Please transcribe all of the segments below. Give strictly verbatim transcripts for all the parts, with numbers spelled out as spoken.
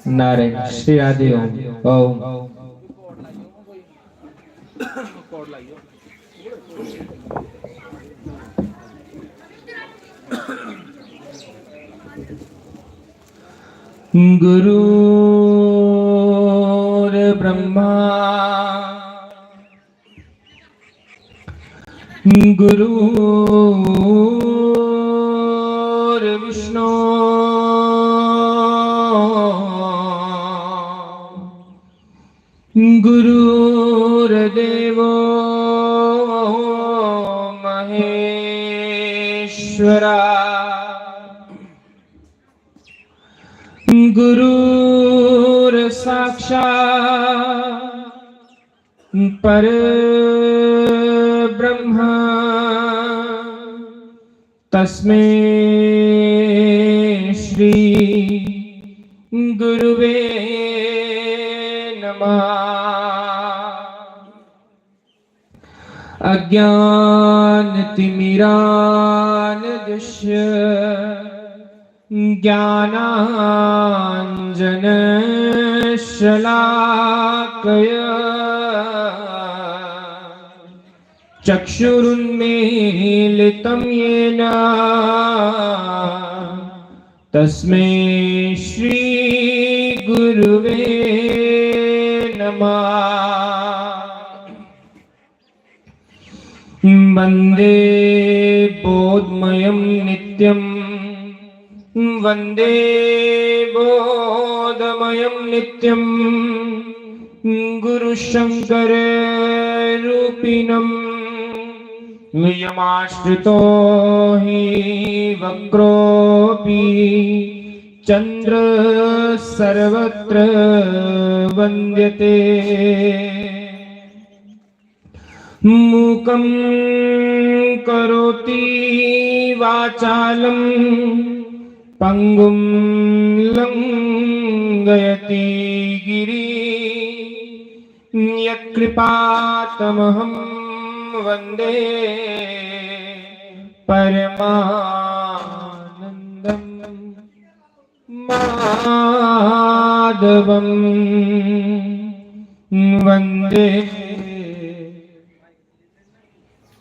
नारायण श्री राधे ओम। ओम। गुरुर्ब्रह्मा गुरुर्विष्णु गुरुर्देवो महेश्वरा गुरुर्साक्षात् परब्रह्म तस्मै श्री गुरुवे नमः। अज्ञानतिमिरान्धस्य ज्ञानाञ्जनशलाकया चक्षुरुन्मीलितं येन तस्मै श्री गुरुवे नमः। वन्दे बोधमयं नित्यं वन्दे बोधमयं नित्यं गुरुशङ्कररूपिणं यमाश्रितो हि वक्रोऽपि चन्द्र सर्वत्र वन्द्यते। मूकं करोति वाचालं पङ्गुं लङ्घयति गिरि यत्कृपातमहं वन्दे परमानन्दं माधवं वन्दे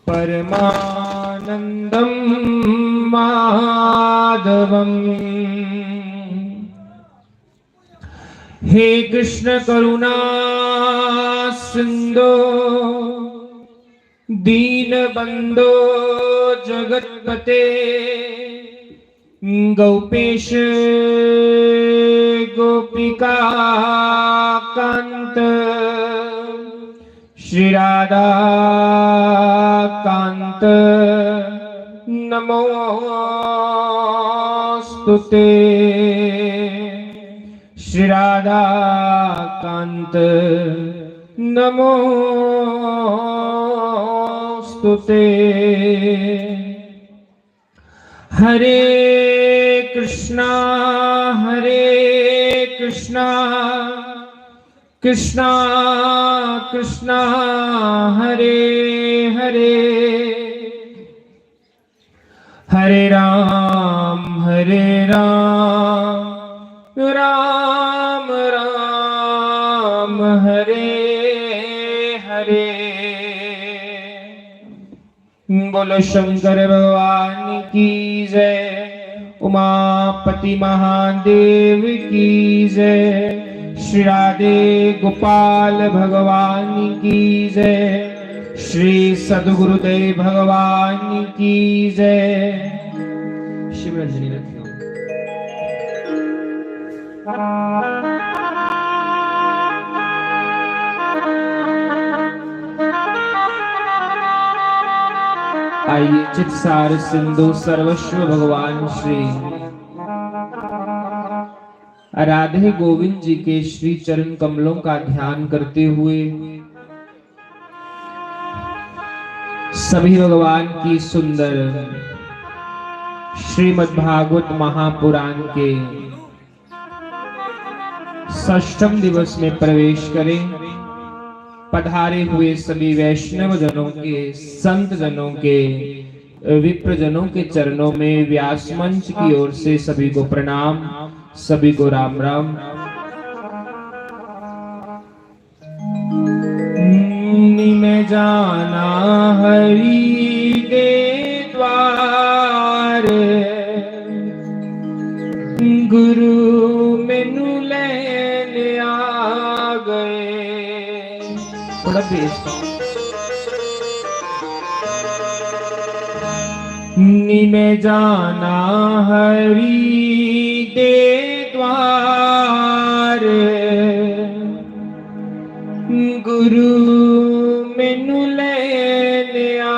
परमानन्दं माधवम्। हे कृष्ण करुणा सिन्धो दीनबन्धो जगत्पते गोपेश गोपिकाकान्त श्रीराधाकान्त नमोऽस्तु ते। श्रीराधाकान्त नमोऽस्तु ते। हरे कृष्णा हरे कृष्णा कृष्णा कृष्णा हरे हरे। हरे राम हरे राम राम राम हरे हरे। बोलो शंकर भगवान की जय, उमापति महादेव की जय, श्री राधे गोपाल भगवान की जय, श्री सदगुरुदेव भगवान की जय। शिवरंजनी रखियो। आइए चित सार सिंधु सर्वस्व भगवान श्री राधे गोविंद जी के श्री चरण कमलों का ध्यान करते हुए सभी भगवान की सुंदर श्रीमद् भागवत महापुराण के षष्ठम दिवस में प्रवेश करें। पधारे हुए सभी वैष्णव जनों के, संत जनों के विप्रजनों के चरणों में व्यास मंच की ओर से सभी को प्रणाम, सभी को राम राम। नी मैं जाना हरि दे द्वार, गुरु मैनू लैन आ गए। थोड़ा बेस। नी मैं जाना हरि दे द्वार, गुरु मैनू लैन आ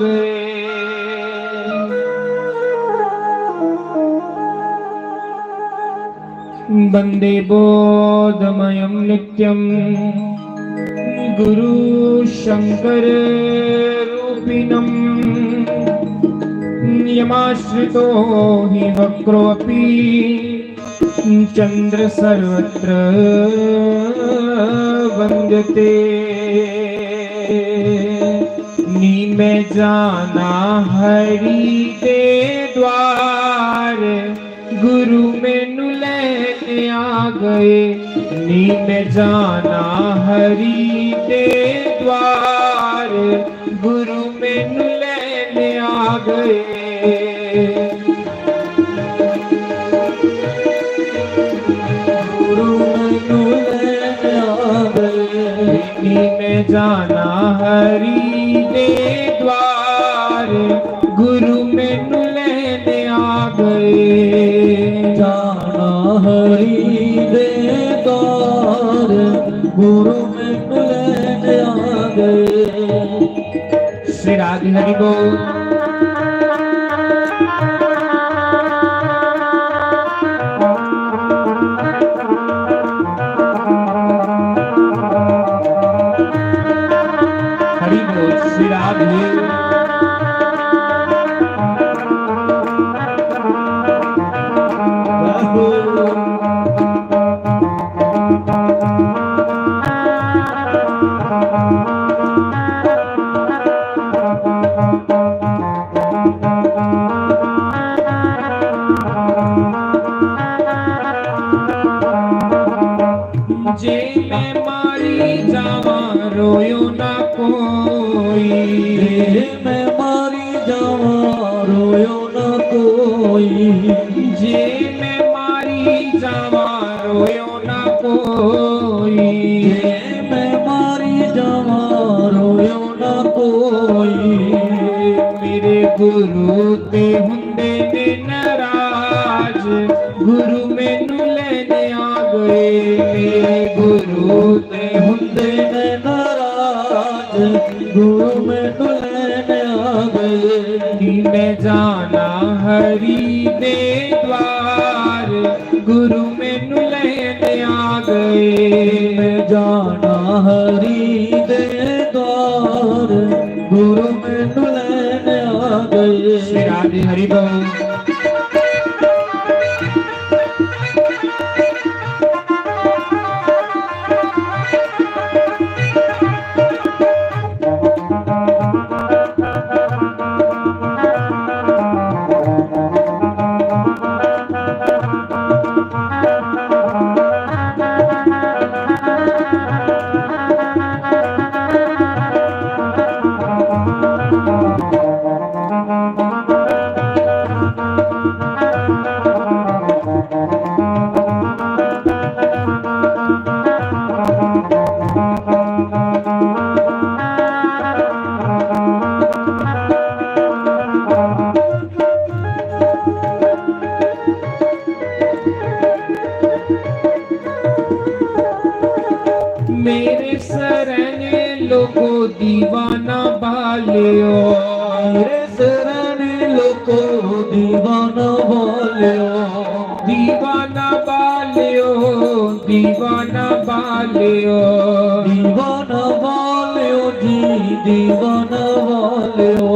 गए। वंदे बोधमयं नित्यं गुरु शंकर रूपिणं। यमाश्रितो हि वक्रोऽपि चंद्र सर्वत्र वंदते। नी मैं जाना हरि दे द्वार, गुरु मैनू लैन आ गए। नी मैं जाना हरि दे द्वार, गुरु मैनू लैन आ गए। गुरु मैनू लैन आ गए। नी मैं जाना हरि दे द्वार, गुरु मैनू लैन आ गए। जाना हरि दे द्वार, गुरु मैनू लैन आ गए। श्री राधे हरि बोल। हरि बोल, श्री राधे। जे मैं मारी जावां, रोयो ना कोई। जे मैं मारी जावां, रोयो ना कोई। जे मैं मारी जावां, रोयो ना कोई। जे मैं मारी जावां, रोयो ना कोई। मेरे गुरु ते हुंदे ने नाराज, गुरु मैनू लैने आ गए। मेरे गुरु ते हुंदे ने नाराज, गुरु मैनू लैने आ गए। नी मैं जाना हरि दे द्वार, गुरु मैनू लैने आ गए। मैं जाना हरि दे द्वार, गुरु मैनू लैने आ गए। श्री राधे हरि बोल। मेरे शरण लोगो दीवाना बालियो। मेरे शरण लोगो दीवाना बालियो। दीवाना बालियो, दीवाना बालियो। दीवाना बालियो जी, दीवाना बालियो।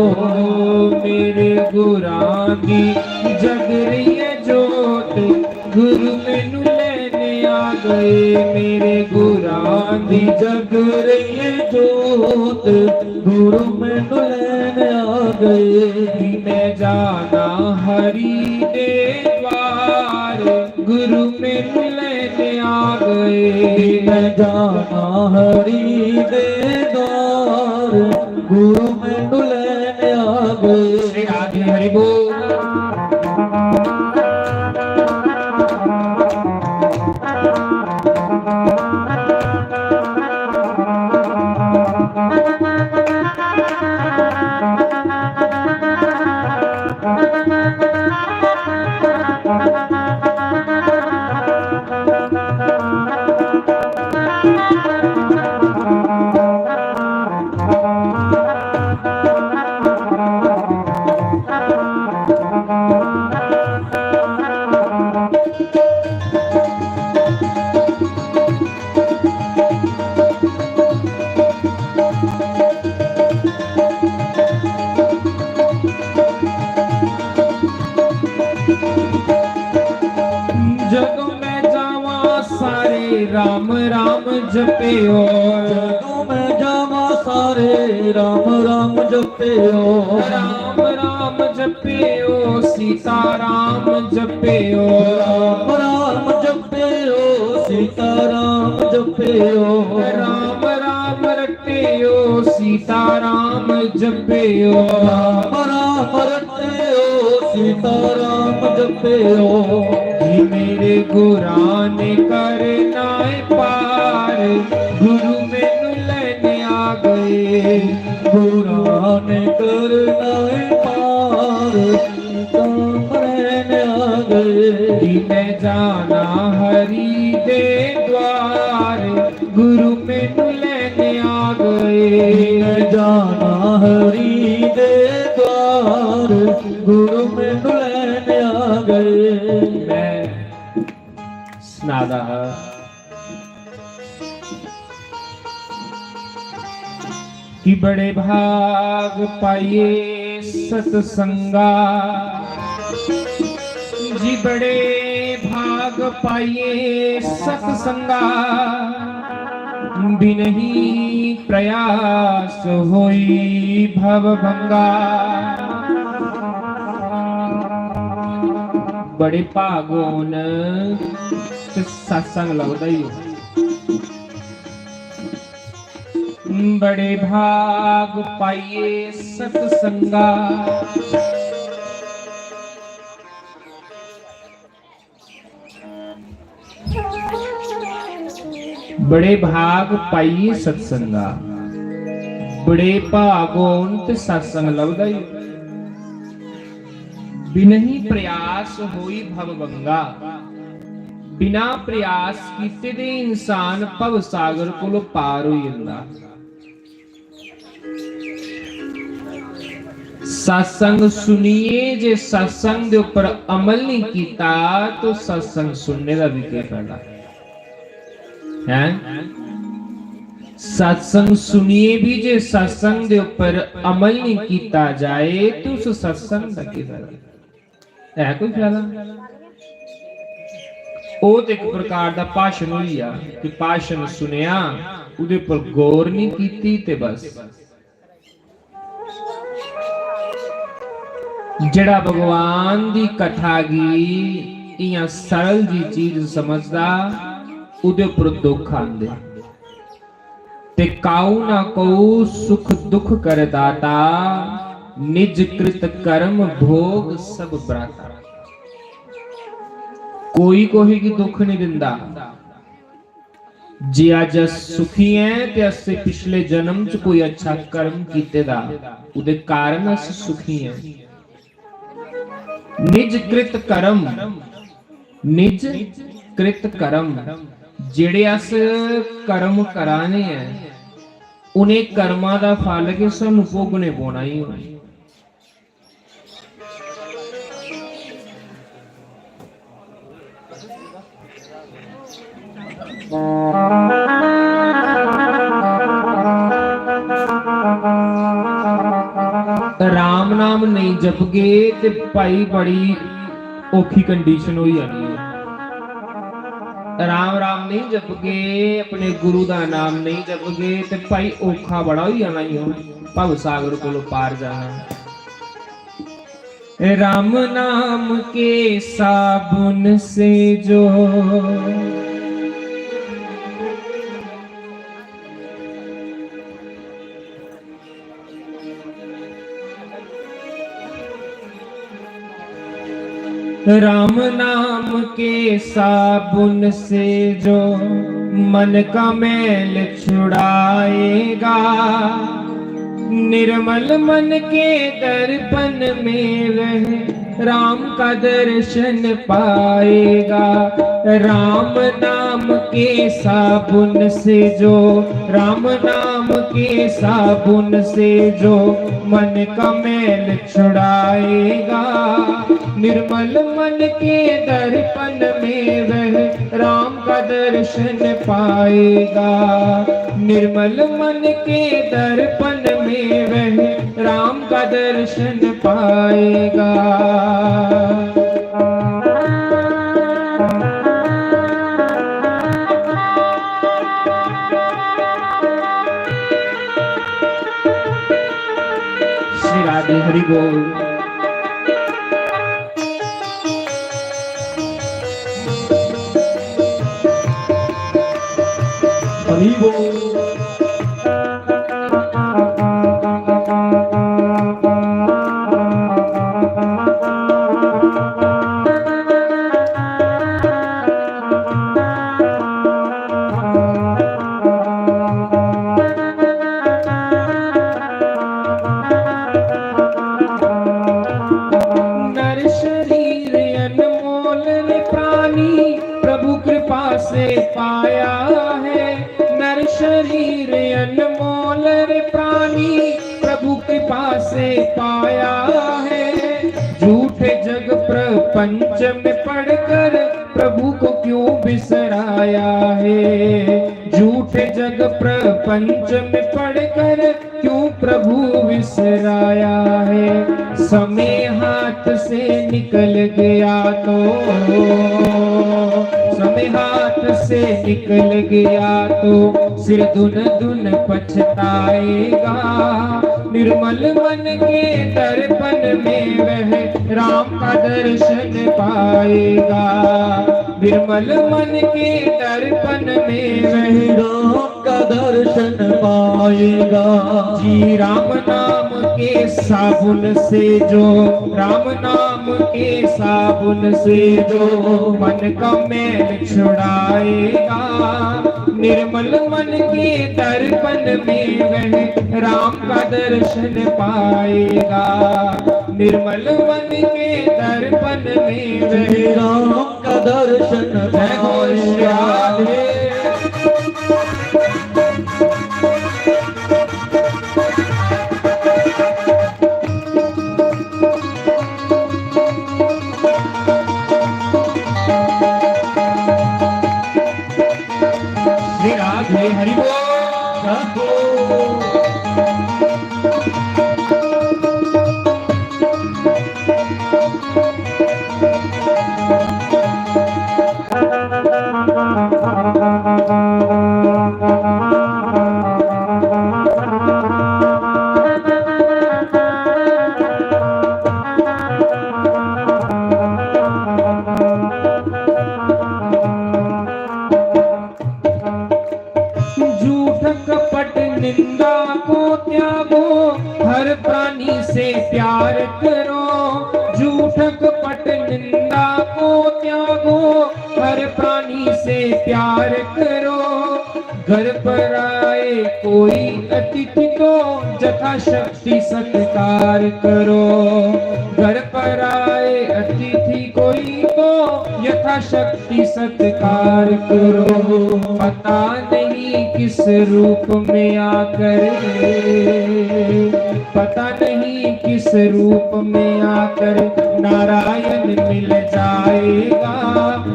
मेरे गुरां दी जग रही है जोत, गुरु मैनू लैने ਆ ਗਏ। ਮੇਰੇ ਗੁਰਾਂ ਦੀ ਜਗ ਰਹੀਏ ਜੋਤ, ਗੁਰੂ ਮੈਨੂੰ ਲੈਣ ਆ ਗਏ। ਵੀ ਮੈਂ ਜਾਣਾ ਹਰੀ ਦੇ ਦਵਾਰ, ਗੁਰੂ ਮੈਨੂੰ ਲੈਣ ਆ ਗਏ। ਵੀ ਮੈਂ ਜਾਣਾ ਹਰੀ ਦੇ ਦਵਾਰ, ਗੁਰੂ ਮੈਨੂੰ ਲੈਣ ਆ ਗਏ। श्री राधे हरि बोल। ਜਦੋਂ ਮੈਂ ਜਾਵਾਂ ਸਾਰੇ ਰਾਮ ਰਾਮ ਜਪਿਓ। ਜਦੋਂ ਮੈਂ ਜਾਵਾਂ ਸਾਰੇ ਰਾਮ ਰਾਮ ਜਪਿਓ। ਰਾਮ ਰਾਮ ਜਪਿਓ, ਸੀਤਾ ਰਾਮ ਜਪਿਓ। ਰਾਮ ਰਾਮ ਜਪਿਓ, ਸੀਤਾ ਰਾਮ ਜਪਿਓ। ਰਾਮ ਰਾਮ ਰਟਿਓ, ਸੀਤਾ ਰਾਮ ਜਪਿਓ। ਰਾਮ ਰਾਮ ਰਟਿਓ, ਸੀਤਾ ਰਾਮ ਜਪਿਓ। ਜੀ ਮੇਰੇ ਗੁਰਾਂ ਨੇ ਕਰਨਾ ਏ ਪਾਰ, ਗੁਰੂ ਮੈਨੂੰ ਲੈਣ ਆ ਗਏ। ਗੁਰਾਂ ਨੇ ਕਰਨਾ ਏ ਪਾਰ, ਤਾਂ ਲੈਣ ਆ ਗਏ। ਜੀ ਮੈਂ ਜਾਣਾ ਹਰੀ ਦੇ ਦਵਾਰ, ਗੁਰੂ ਮੈਨੂੰ ਲੈਣ ਆ ਗਏ। ਮੈਂ ਜਾਣਾ ਹਰੀ ਦੇ ਦਵਾਰ, ਗੁਰੂ ਮੈਨੂੰ ਲੈਣ ਆ ਗਏ। ਮੈਂ ਸਨਾਦਾ ਹਾਂ कि बड़े भाग पाइए सतसंगा, जी बड़े भाग पाइए सतसंगा, बिनही प्रयास होई भव भंगा। बड़े भाग होन ते सत्संग लभदा ही हो। बड़े भाग पाइए सतसंगा। बड़े भाग पाइए सतसंगा। बड़े भाग होन ते सतसंग लभदा ही। बिनही प्रयास होई भव भंगा। बिना प्रयास कीते दे इंसान भव सागर कोलों पार होई जंदा। सत्संग सुनिए, जे सत्संग दे उप्पर अमल नहीं कीता, तो सत्संग सुनने दा भी केह् फायदा? हैं? सत्संग सुनिए भी, जे सत्संग दे उप्पर अमल नहीं कीता जाए, तो उस सत्संग दा केह् फायदा? है कोई फायदा? ओह् ते इक प्रकार दा भाशन होई गेआ कि भाशन सुनेआ, ओह्दे पर गौर नहीं कीती ते बस। जेह्ड़ा भगवान दी कथा गी इ'यां सरल जी चीज समझदा, ओह्दे पर दुख आंदे। ते काऊ ना कऊ सुख दुख करदाता, निज कृत कर्म भोग सब भ्राता। कोई कोई गी दुख नहीं दिंदा। जे अज्ज अस सुखी हैं ते असें पिछले जन्म च कोई अच्छा कर्म कीते दा, ओह्दे कारण अस सुखी हैं। निज कृत कर्म, निज कृत कर्म, जेह्ड़े अस कर्म करा ने ऐं, उ'नें कर्मां दा फल गै सानूं भोगने पौना ही होना। राम नाम नेईं जपगे ते भाई बड़ी औखी कंडीशन होई जानी ऐ। राम राम नहीं जपगे, अपने गुरु दा नाम नहीं जपगे, ते भाई औखा बड़ा होई जाना ई, भव सागर कोलों पार जाना। राम नाम के साबुन से जो राम नाम के साबुन से जो मन का मैल छुड़ाएगा, निर्मल मन के दर्पण में वह राम का दर्शन पाएगा। राम नाम के साबुन से जो, राम नाम के साबुन से जो मन का मैल छुड़ाएगा, निर्मल मन के दर्पण में वह राम का दर्शन पाएगा। निर्मल मन के दर्पण में वह राम का दर्शन पाएगा। श्री राधे हरि बोल। हरि बोल। नर शरीर अनमोल रे प्राणी, प्रभु कृपा से पाया है। नर शरीर अनमोल रे प्राणी, प्रभु कृपा से पाया है। झूठे जग प्रपंच में पड़कर प्रभु को क्यों बिसराया है? झूठे जग प्रपंच में पड़कर क्यों प्रभु विसराया है? समय हाथ से निकल गया तो, समय हाथ से निकल गया तो सिर धुन धुन पछताएगा। निर्मल मन के दर्पण में वह राम का दर्शन पाएगा। निर्मल मन के दर्पण में वह राम का दर्शन पाएगा। जी, राम नाम के साबुन से जो, राम नाम के साबुन से जो मन का मैल छुड़ाएगा, निर्मल मन के दर्पण में वह राम का दर्शन पाएगा। निर्मल मन के दर्पण में वह राम का दर्शन पाएगा। श्री राधे हरि बोल। झूठ कपट निंदा को त्यागो, हर प्राणी से प्यार करो। झूठ कपट निंदा को त्यागो, हर प्राणी से प्यार करो। घर पर आए कोई अतिथि तो यथाशक्ति सत्कार करो। घर पर आए अतिथि कोई तो यथाशक्ति सत्कार करो। पता नहीं किस रूप में आकर, पता नहीं किस रूप में आकर नारायण मिल जाएगा।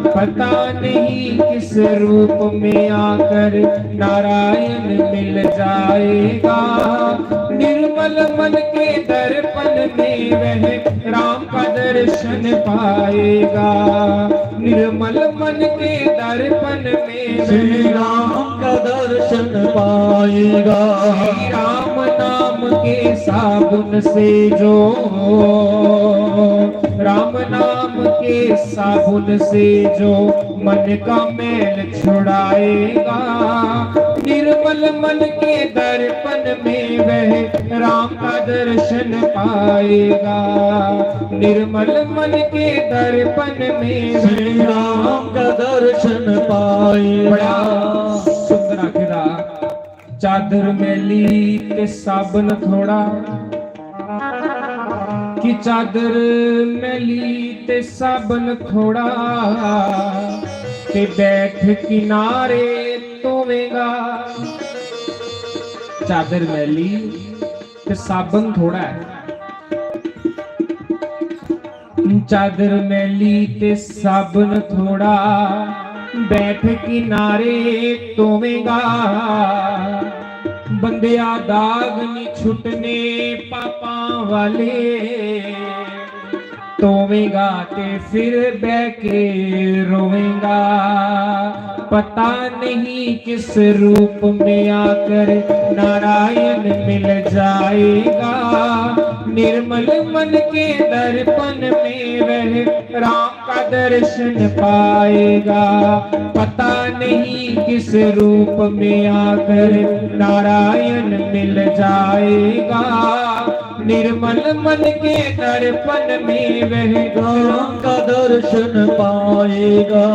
पता नहीं किस रूप में आकर नारायण मिल जाएगा। निर्मल निर्मल मन के दर्पण में वह राम का दर्शन पाएगा। निर्मल मन के दर्पण में श्री राम का दर्शन पाएगा। श्री राम नाम के साबुन से जो, राम नाम के साबुन से जो मन का मैल छुड़ाएगा। निर्मल मन के दर्पण में वह राम का दर्शन पाएगा। निर्मल मन के दर्पण में श्री राम का दर्शन पाएगा। बड़ा सुंदर आखिरा। चादर मैली ते साबन थोड़ा, कि चादर मैली ते साबन थोड़ा, ते बैठ किनारे धोवेगा। चादर मैली ते साबन थोड़ा है। चादर मैली ते साबन थोड़ा, बैठ किनारे धोवेगा। बंदिया दाग नी छुटने पापां वाले, धोवेगा ते फिर बह के रोवेगा। पता नहीं किस रूप में आकर नारायण मिल जाएगा। निर्मल मन के दर्पण में वह राम का दर्शन पाएगा। पता नहीं किस रूप में आकर नारायण मिल जाएगा। निर्मल मन के दर्पण में वह राम का दर्शन पाएगा।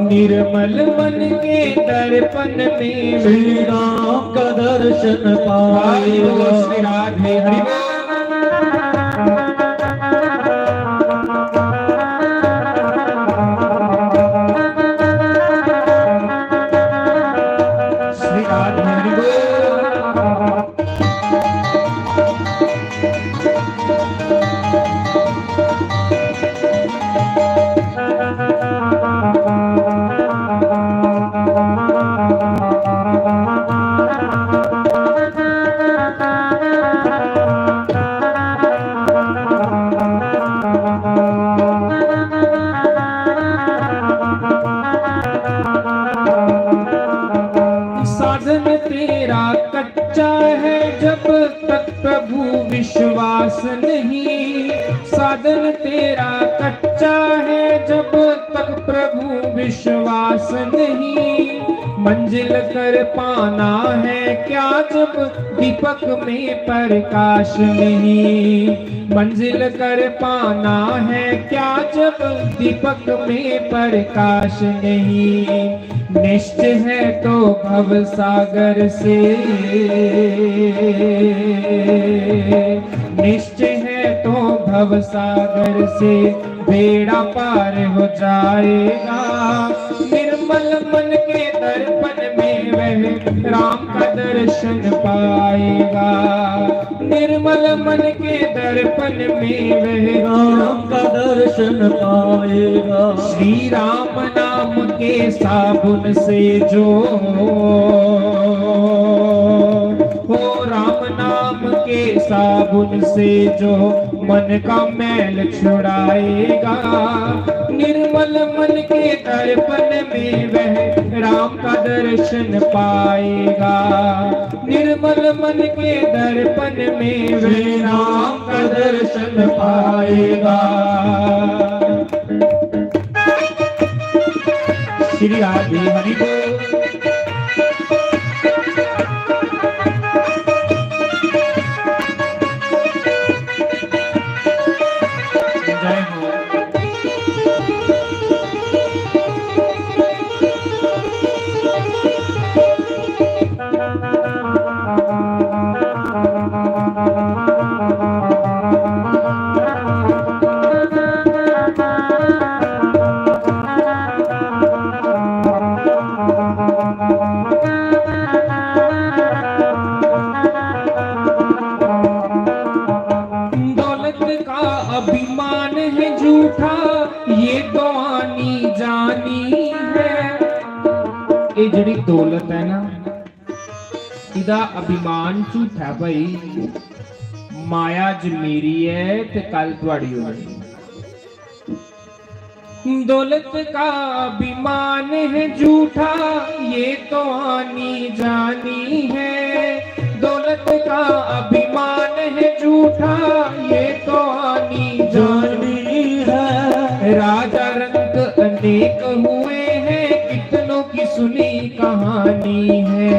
निर्मल मन के दर्पण में श्री राम का दर्शन पाएगा। श्री राधे हरि बोल। श्री राधे हरि बोल। साधन तेरा कच्चा है जब तक प्रभु विश्वास नहीं। साधन तेरा कच्चा है जब तक प्रभु विश्वास नहीं। मंजिल कर पाना है क्या जब दीपक में प्रकाश नहीं। मंजिल कर पाना है क्या जब दीपक में प्रकाश नहीं। निश्चय है तो भव सागर से, निश्चय है तो भव सागर से बेड़ा पार हो जाएगा। निर्मल मन के दर्पण में वह राम का दर्शन पाएगा। निर्मल मन के दर्पण में वह राम का दर्शन पाएगा। श्री राम नाम के साबुन से जो, हो राम नाम के साबुन से जो मन का मैल छुड़ाएगा। निर्मल मन के दर्पण में वह राम का दर्शन पाएगा। निर्मल मन के दर्पण में वह राम का दर्शन पाएगा। श्री राधे हरि बोल। जय हो। दौलत का अभिमान है झूठा, ये तो आनी जानी है। ये जड़ी दौलत है ना, इदा अभिमान झूठा है भाई। माया च मेरी ऐ ते कल थुआड़ी होनी। दौलत का अभिमान है झूठा, ये तो आनी जानी है। दौलत का अभिमान है झूठा, ये तो आनी जानी है। राजा रंक अनेक हुए हैं, कितनों की सुनी कहानी है।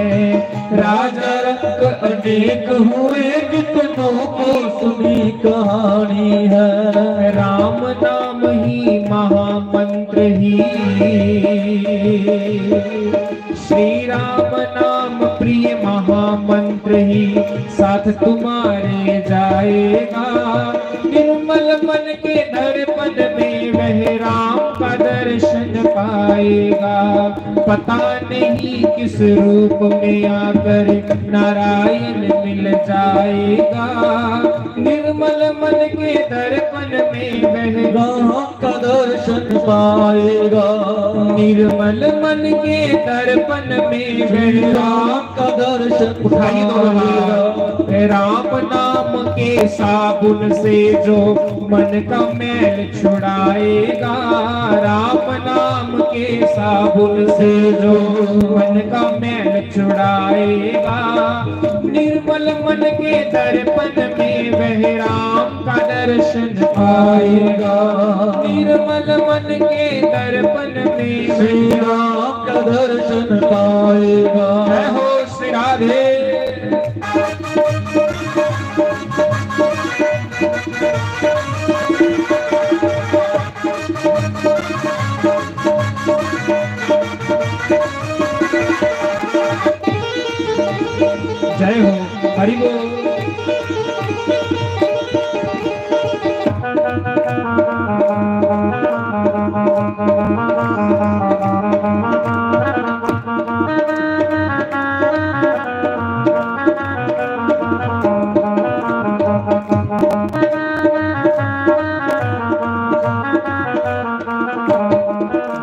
राजा रंक अनेक हुए, कितनों की सुनी कहानी है। राम नाम ही महामंत्र ही, श्री राम नाम प्रिय महामंत्र ही, साथ तुम्हारे जाएगा। निर्मल मन के दर्पण में वह राम का दर्शन पाएगा। पता नहीं किस रूप में आकर नारायण मिल जाएगा। निर्मल मन के दर्पण में वह राम का दर्शन पाएगा। निर्मल मन के दर्पण में वह राम का दर्शन, उठाइए दोनों हाथ। राम नाम के साबुन से जो मन का मैल छुड़ाएगा, राम नाम के साबुन से जो मन का मैल छुड़ाएगा। निर्मल मन के दर्पण में वह राम का दर्शन पाएगा। निर्मल मन के दर्पण में श्री राम का दर्शन पाएगा। जय हो श्री राधे। जय हो, हरि बोल।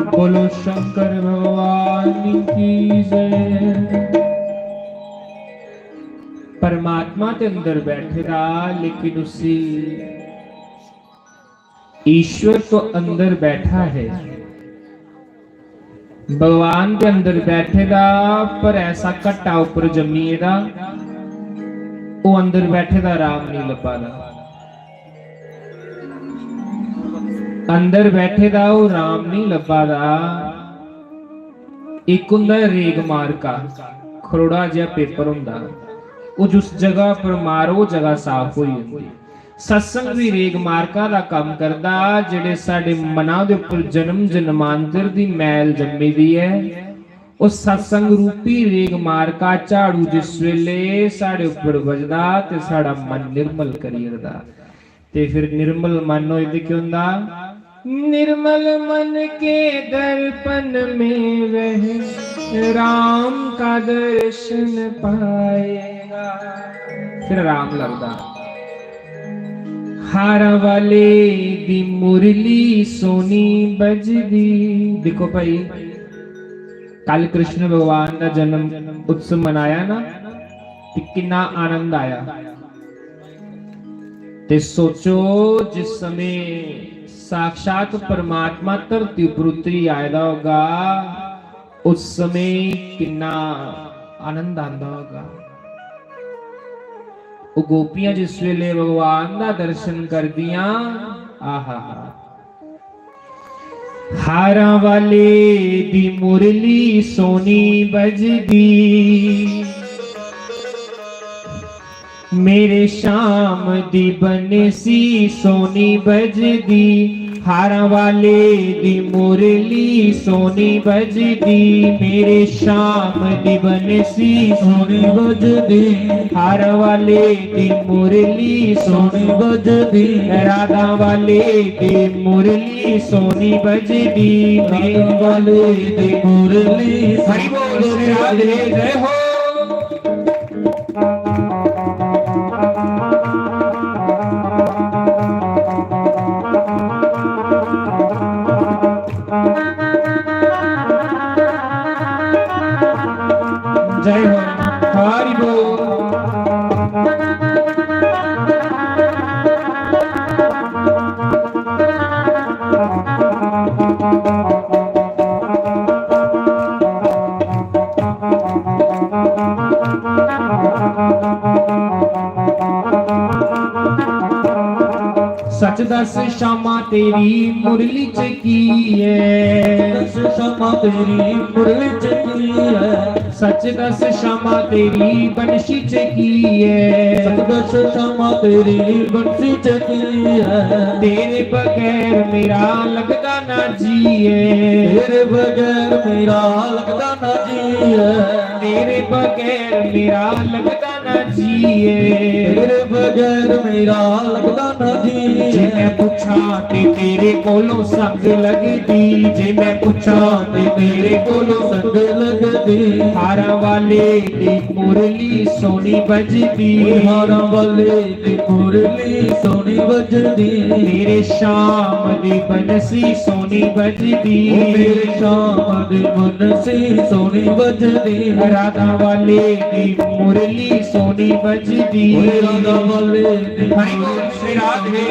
बोलो शंकर भगवान की जय। परमात्मा ते अंदर बैठे दा, लेकिन उसी ईश्वर तो अंदर बैठा है। भगवान दे अंदर बैठे दा, पर ऐसा घट्टा उप्पर जम्मी गेदा, ओह् अंदर बैठे दा राम नहीं लब्भा दा। अंदर बैठे दा ओह् राम नहीं लब्भा दा। इक हुंदा रेग मारका, खरोड़ा जेहा पेपर हुंदा, ओह् जिस जगह पर मारो, ओह् जगह साफ होई जंदी। सत्संग बी रेग मारका दा कम्म करदा, जेह्ड़े साढ़े मना दे उप्पर जन्म जन्मांतर दी मैल जम्मी दी ऐ, ओह् सत्संग रूपी रेग मारका झाड़ू जिस वेले साढ़े उप्पर बजदा ते साढ़ा मन निर्मल करी ओड़दा। ते फिर निर्मल मन होए ते केह् होंदा? निर्मल मन के दर्पण में वह राम का दर्शन पाएगा। फिर राम लभदा। हारां वाले दी मुरली सोनी बजदी। देखो भाई, कल कृष्ण भगवान दा जन्म उत्सव मनाया ना, ते किन्ना आनंद आया। ते सोचो, जिस समय साक्षात परमात्मा धरती उप्पर उतरी आए दा होगा, उस समय किन्ना आनंद आंदा होगा। ओह् गोपियां जिस वेले भगवान दा दर्शन करदियां, आहा हा। हारां वाले दी मुरली सोनी बजदी, मेरे श्याम दी बंसी सोनी बजदी। हारां वाले दी मुरली सोनी बजदी, मेरे श्याम दी बंसी सोनी बजदी। हारां वाले दी मुरली सोनी बजदी, राधां वाले दी मुरली सोनी बजदी। राधां वाले दी मुरली। हरि बोल श्री राधे। जय हो। जय हो। हरि बोल। दस, श्यामा, तेरी मुरली च की ऐ? दस, श्यामा, तेरी मुरली च की ऐ? सच दस, श्यामा, तेरी बंशी च की ऐ? सच दस, श्यामा, तेरी बंशी च की ऐ? तेरे बगैर मेरा लगदा ना जी ऐ। तेरे बगैर मेरा लगदा ना जी ऐ। तेरे बगैर मेरा लगदा ना जी ऐ। तेरे बगैर मेरा लगदा ना जी। जे मैं पुछां ते तेरे कोलों संग लगदी, जे मैं पुछां ते तेरे कोलों संग लगदी। हारां वाले दी मुरली सोहनी बजदी। हारां वाले दी मुरली सोहनी बजदी। मेरे श्याम दी बंसी सोहनी बजदी। ओ मेरे श्याम दी बंसी सोहनी बजदी। राधां वाले दी मुरली सोहनी बजदी। ओ राधां वाले दी हरि बोल श्री राधे।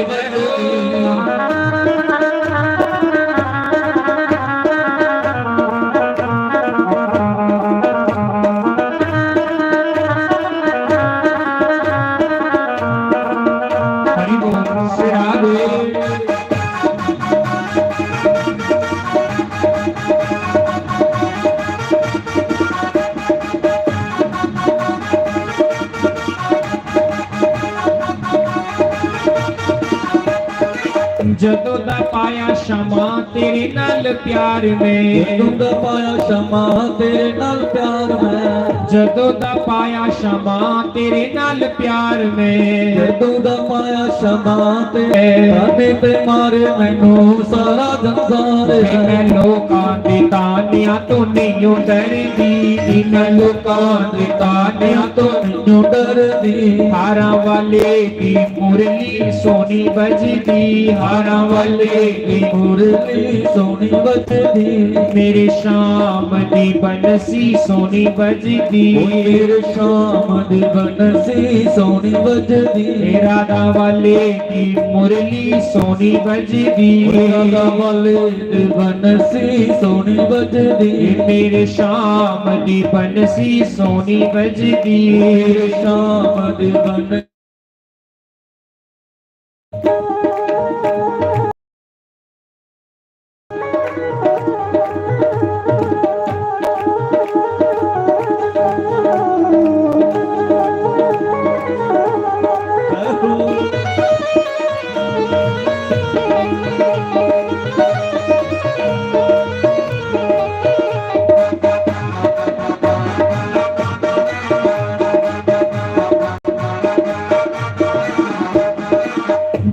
हरि बोल श्री राधे। जदों दा पाया श्यामा तेरे नाल प्यार मैं। जदों दा पाया श्यामा तेरे नाल प्यार मैं। जदों दा पाया श्यामा तेरे नाल प्यार मैं। जदों दा पाया श्यामा तेरे ताने ते मारे मैनू सारा संसार। ते मैं लोकां दे तानियां तो नहीं डरदी, ते मैं लोकां दे तानियां तो नहीं डरदी। हारां वाले दी मुरली सोहनी बजदी, हारां वाले दी मुरली सोहनी बजदी। मेरे श्याम दी बंसी सोहनी बजदी। ओ मेरे श्याम दी बंसी सोहनी बजदी। ए राधां वाले दी मुरली सोहनी बजदी। ओ राधां वाले दी बंसी सोहनी बजदी। ए मेरे श्याम दी बंसी सोहनी बजदी। मेरे श्याम दी बंसी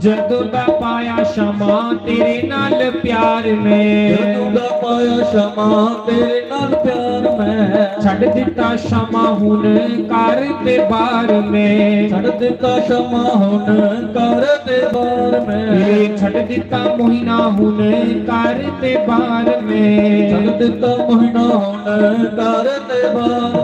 जदों दा पाया श्यामा तेरे नाल प्यार मैं। जदों दा पाया श्यामा तेरे नाल प्यार मैं। छड्ड दिता श्यामा हुण घर ते बाहर मैं। छड्ड दिता श्यामा हुण घर ते बाहर मैं। ए, छड्ड दिता मोहिना हुण घर ते बाहर मैं। छड्ड दिता मोहिना हुण घर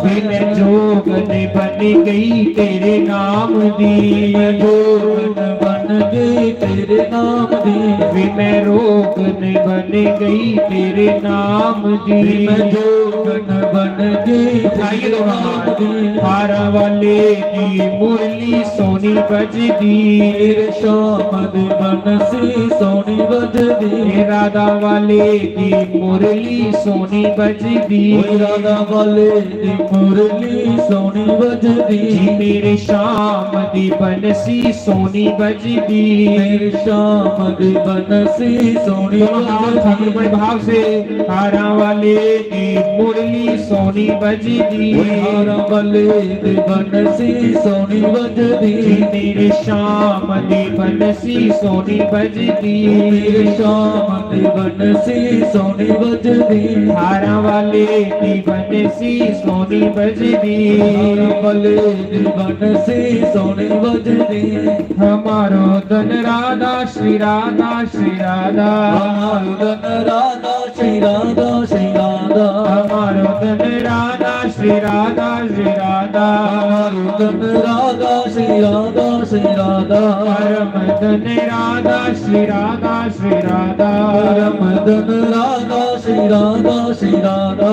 वे मैं जोगन बन गई तेरे नाम दी। मैं जोगन बन गई तेरे नाम दी। वे मैं रोगन बन गई तेरे नाम दी। मैं जोगन बन गई तेरे नाम दी। हारां वाले दी मुरली सोहनी बजदी। मेरे श्याम दी बंसी सोहनी बजदी। ए राधां वाले दी मुरली सोहनी बजदी। ओए राधां वाले दी मुरली सोहनी बजदी। जी मेरे श्याम दी बंसी सोहनी बजदी। मेरे श्याम दी बंसी सोहनी बजदी। भाव से, हारां वाले दी मुरली सोहनी बजदी। ओए हारां वाले दी बंसी सोहनी बजदी। जी मेरे श्याम दी बंसी सोहनी बजदी। मेरे श्याम दी बंसी सोहनी बजदी। हारां वाले दी बंसी सोहनी बजदी। हारां वाले दी बंसी सोहनी बजदी। हमारो धन राधा श्री राधा श्री राधा। हमारो धन राधा श्री राधा श्री राधा। हमारो धन राधा श्री राधा श्री राधा। हमारी धन राधा श्री राधा श्री राधा। परम धन राधा श्री राधा श्री राधा। परम धन राधा श्री राधा श्री राधा।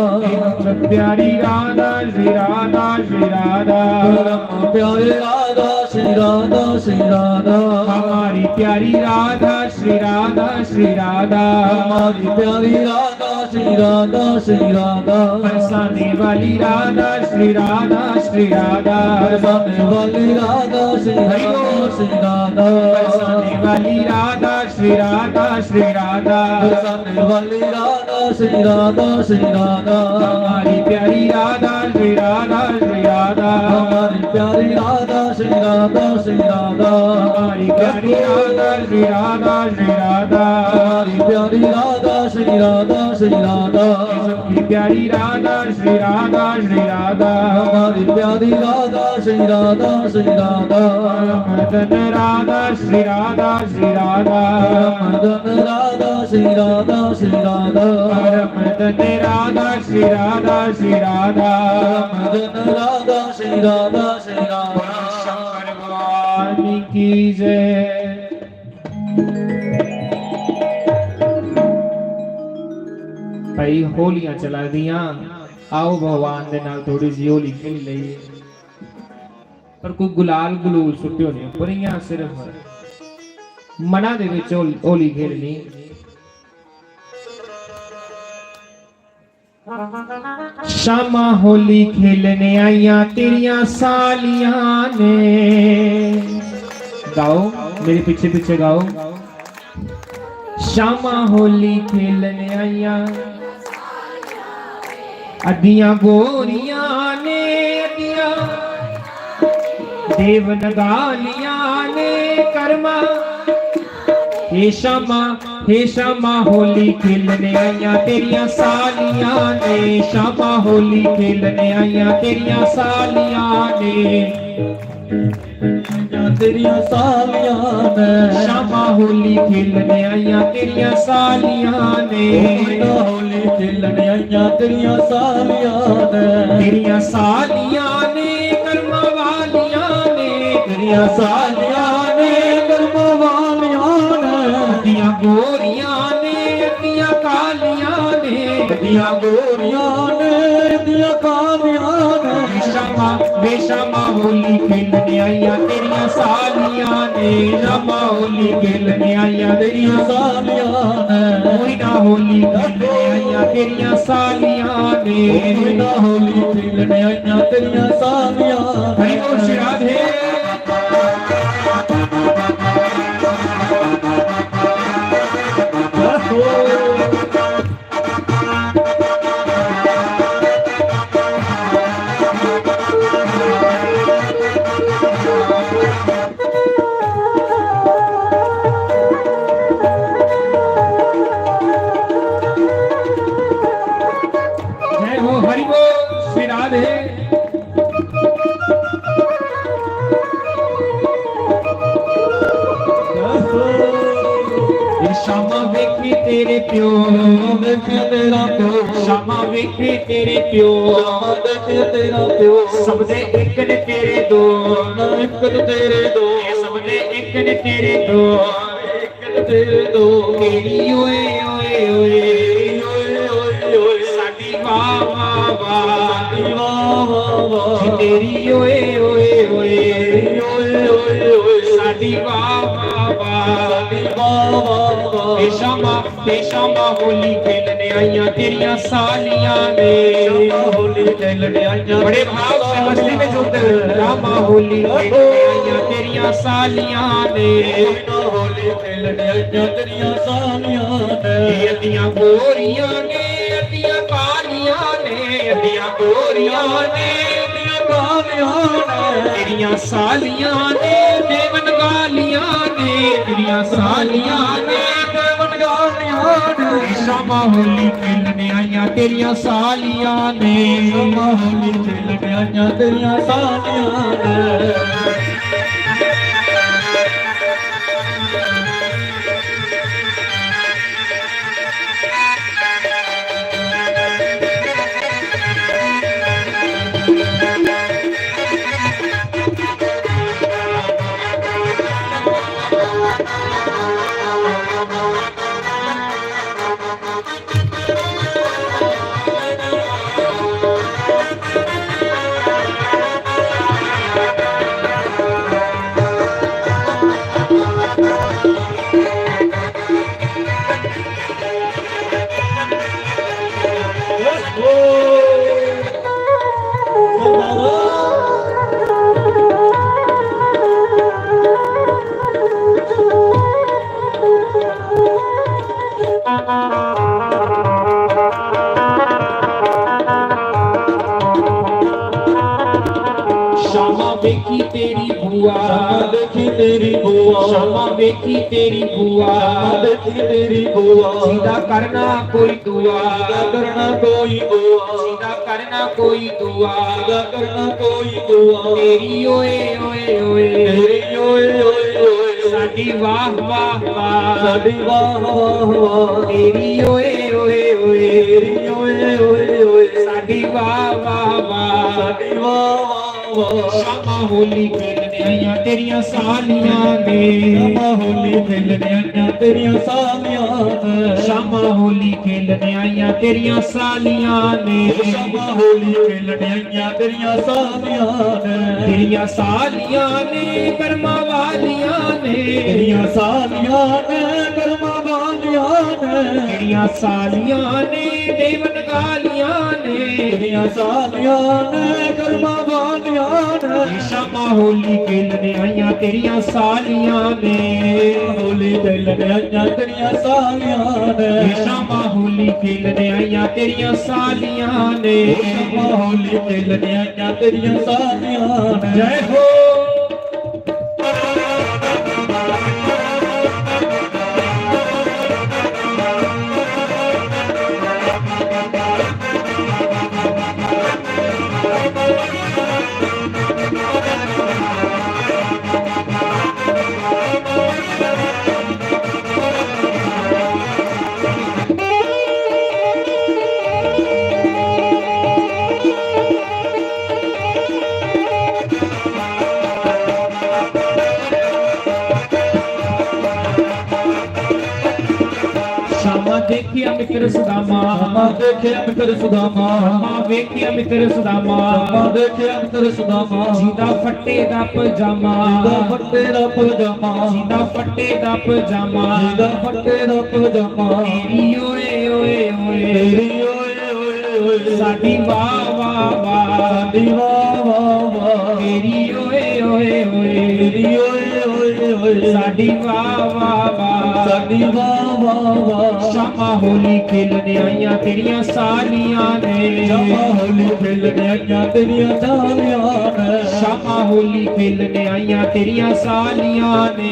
प्यारी राधा श्री राधा श्री राधा। परम प्यारी राधा श्री राधा श्री राधा। हमारी प्यारी राधा श्री राधा श्री राधा। हमारी प्यारी राधा श्री राधा श्री राधा। बरसाने वाली राधा श्री राधा श्री राधा। बरसाने वाली राधा श्री राधा श्री राधा। बरसाने वाली राधा श्री राधा श्री राधा। बरसाने वाली राधा श्री राधा श्री राधा। हमारी प्यारी राधा श्री राधा श्री राधा। हमारी प्यारी राधा श्री राधा श्री राधा। हमारी प्यारी राधा श्री राधा श्री राधा। हमारी प्यारी राधा श्री राधा श्री राधा। सबकी प्यारी राधा श्री राधा श्री राधा। हमारी प्यारी राधा श्री राधा श्री राधा। मदन राधा श्री राधा श्री राधा। मदन राधा श्री राधा श्री राधा। मदन राधा श्री राधा श्री राधा। मदन राधा श्री राधा श्री राधा। शंकर भगवान की जय। भाई, होलियां चला दियां, आओ भगवान दे नाल थोड़ी जी होली खेली लईए। पर कोई गुलाल गुलूल सुट्टियो नहीं, पर इयां सिर्फ मना दे विच होल-, होली खेलनी। शामा होली खेलने आइयां तेरियां सालियां ने। गाओ, मेरे पीछे पीछे गाओ। शामा होली खेलने आइयां, अद्धियां गोरियां ने, अद्धियां देवनगालियां ने। कर्मा, हे शामा, हे शामा होली खेलने आइयां तेरियां सालियां ने। शामा होली खेलने आइयां तेरियां सालियां ने। तेरियां सालियां ने। शामा होली खेलने आइयां तेरियां सालियां ने। ओ होली खेलने आइयां तेरियां सालियां ने। तेरियां सालियां ने कर्मा वालियां ने। तेरियां सालियां ने कर्मा वालियां ने। अद्धियां गोरियां ने, अद्धियां कालियां ने। अद्धियां गोरियां ने, अद्धियां कालियां ने। शामा, वे शामा होली खेलने आइयां तेरियां सालियां ने। शामा होली खेलने आइयां तेरियां सालियां ने। मोहिना होली खेलने आइयां तेरियां सालियां ने। मोहिना होली खेलने आइयां तेरियां सालियां ने। हरि बोल श्री राधे। जय हो, हरि बोल, श्री राधे। ये शामा वेखे तेरे प्यो, वेखे तेरा प्यो। शामा वेखे तेरे प्यो, शामा वेखे तेरा प्यो। सबदे एक ने तेरे दो, ना एक ने तेरे दो। ये सबदे एक ने तेरे दो, एक ने तेरे दो। तेरी ओए ओए ओए, ओए ओए ओए। साडी वाह वाह वाह, साडी वाह वाह वाह। तेरी ओए ओए ओए, ओए ओए ओए। साडी वाह वाह वाह, साडी वाह वाह वाह। ए शामा, ए शामा होली खेलने आइयां तेरियां सालियां ने। शामा होली खेलने आइयां। बड़े भाव से मस्ती में झूमते हुए। शामा होली खेलने आइयां तेरियां सालियां ने। शामा होली खेलने आइयां तेरियां सालियां ने। अद्धियां गोरियां ने, अद्धियां कालियां ने, अद्धियां गोरियां ने, अद्धियां कालियां ने। तेरियां सालियां ने, देवन गालियां ने, तेरियां सालियां ने, देवन गालियां ने। शामा होली खेलने आइयां तेरियां सालियां ने। शामा होली खेलने आइयां तेरियां सालियां ने। देखी तेरी बुआ, शामा देखी तेरी बुआ, शामा देखी तेरी बुआ, शामा देखी तेरी बुआ। सीधा करना कोई दुआ, सीधा करना कोई दुआ, सीधा करना कोई दुआ, सीधा करना कोई दुआ। तेरी ओए ओए ओए, तेरी ओए ओए ओए, साडी वाह वाह वाह, साडी वाह वाह वाह। तेरी ओए ओए ओए, तेरी ओए ओए ओए, साडी वाह वाह वाह, साडी वाह वाह। शामा होली खेलने आइयां तेरियां सालियां ने, शामा होली खेलने आइयां तेरियां सालियां ने, शामा होली खेलने आइयां तेरियां सालियां ने, शामा होली खेलने आइयां तेरियां सालियां ने, तेरियां सालियां ने कर्मा वालियां ने, तेरियां सालियां ने कर्मा वालियां ने, तेरियां सालियां ने देवन गालियां ने, तेरियां सालियां ने कर्मा वालियां ने। शामा होली खेलने आइयां तेरियां सालियां ने, होली खेलने आइयां तेरियां सालियां ने। शामा होली खेलने आइयां तेरियां सालियां ने, शामा होली खेलने आइयां तेरियां सालियां ने। जय हो। शामा देखिया मित्र सुदामा, शामा देखिया मित्र सुदामा, शामा देखिया मित्र सुदामा, शामा देखिया मित्र सुदामा। सीधा फट्टे दा पजामा, सीधा फट्टे दा पजामा, सीधा फट्टे दा पजामा, सीधा फट्टे दा पजामा। तेरी ओए ओए ओए, तेरी ओए ओए ओए, साडी वाह वाह वाह, साडी वाह वाह वाह। तेरी ओए ओए ओए, तेरी ओए ओए ओए, साडी वाह वाह वाह, साडी वाह वाह वाह। शामा होली खेलने आइयां तेरियां सालियां ने, शामा होली खेलने आइयां तेरियां सालियां ने, शामा होली खेलने आइयां तेरियां सालियां ने,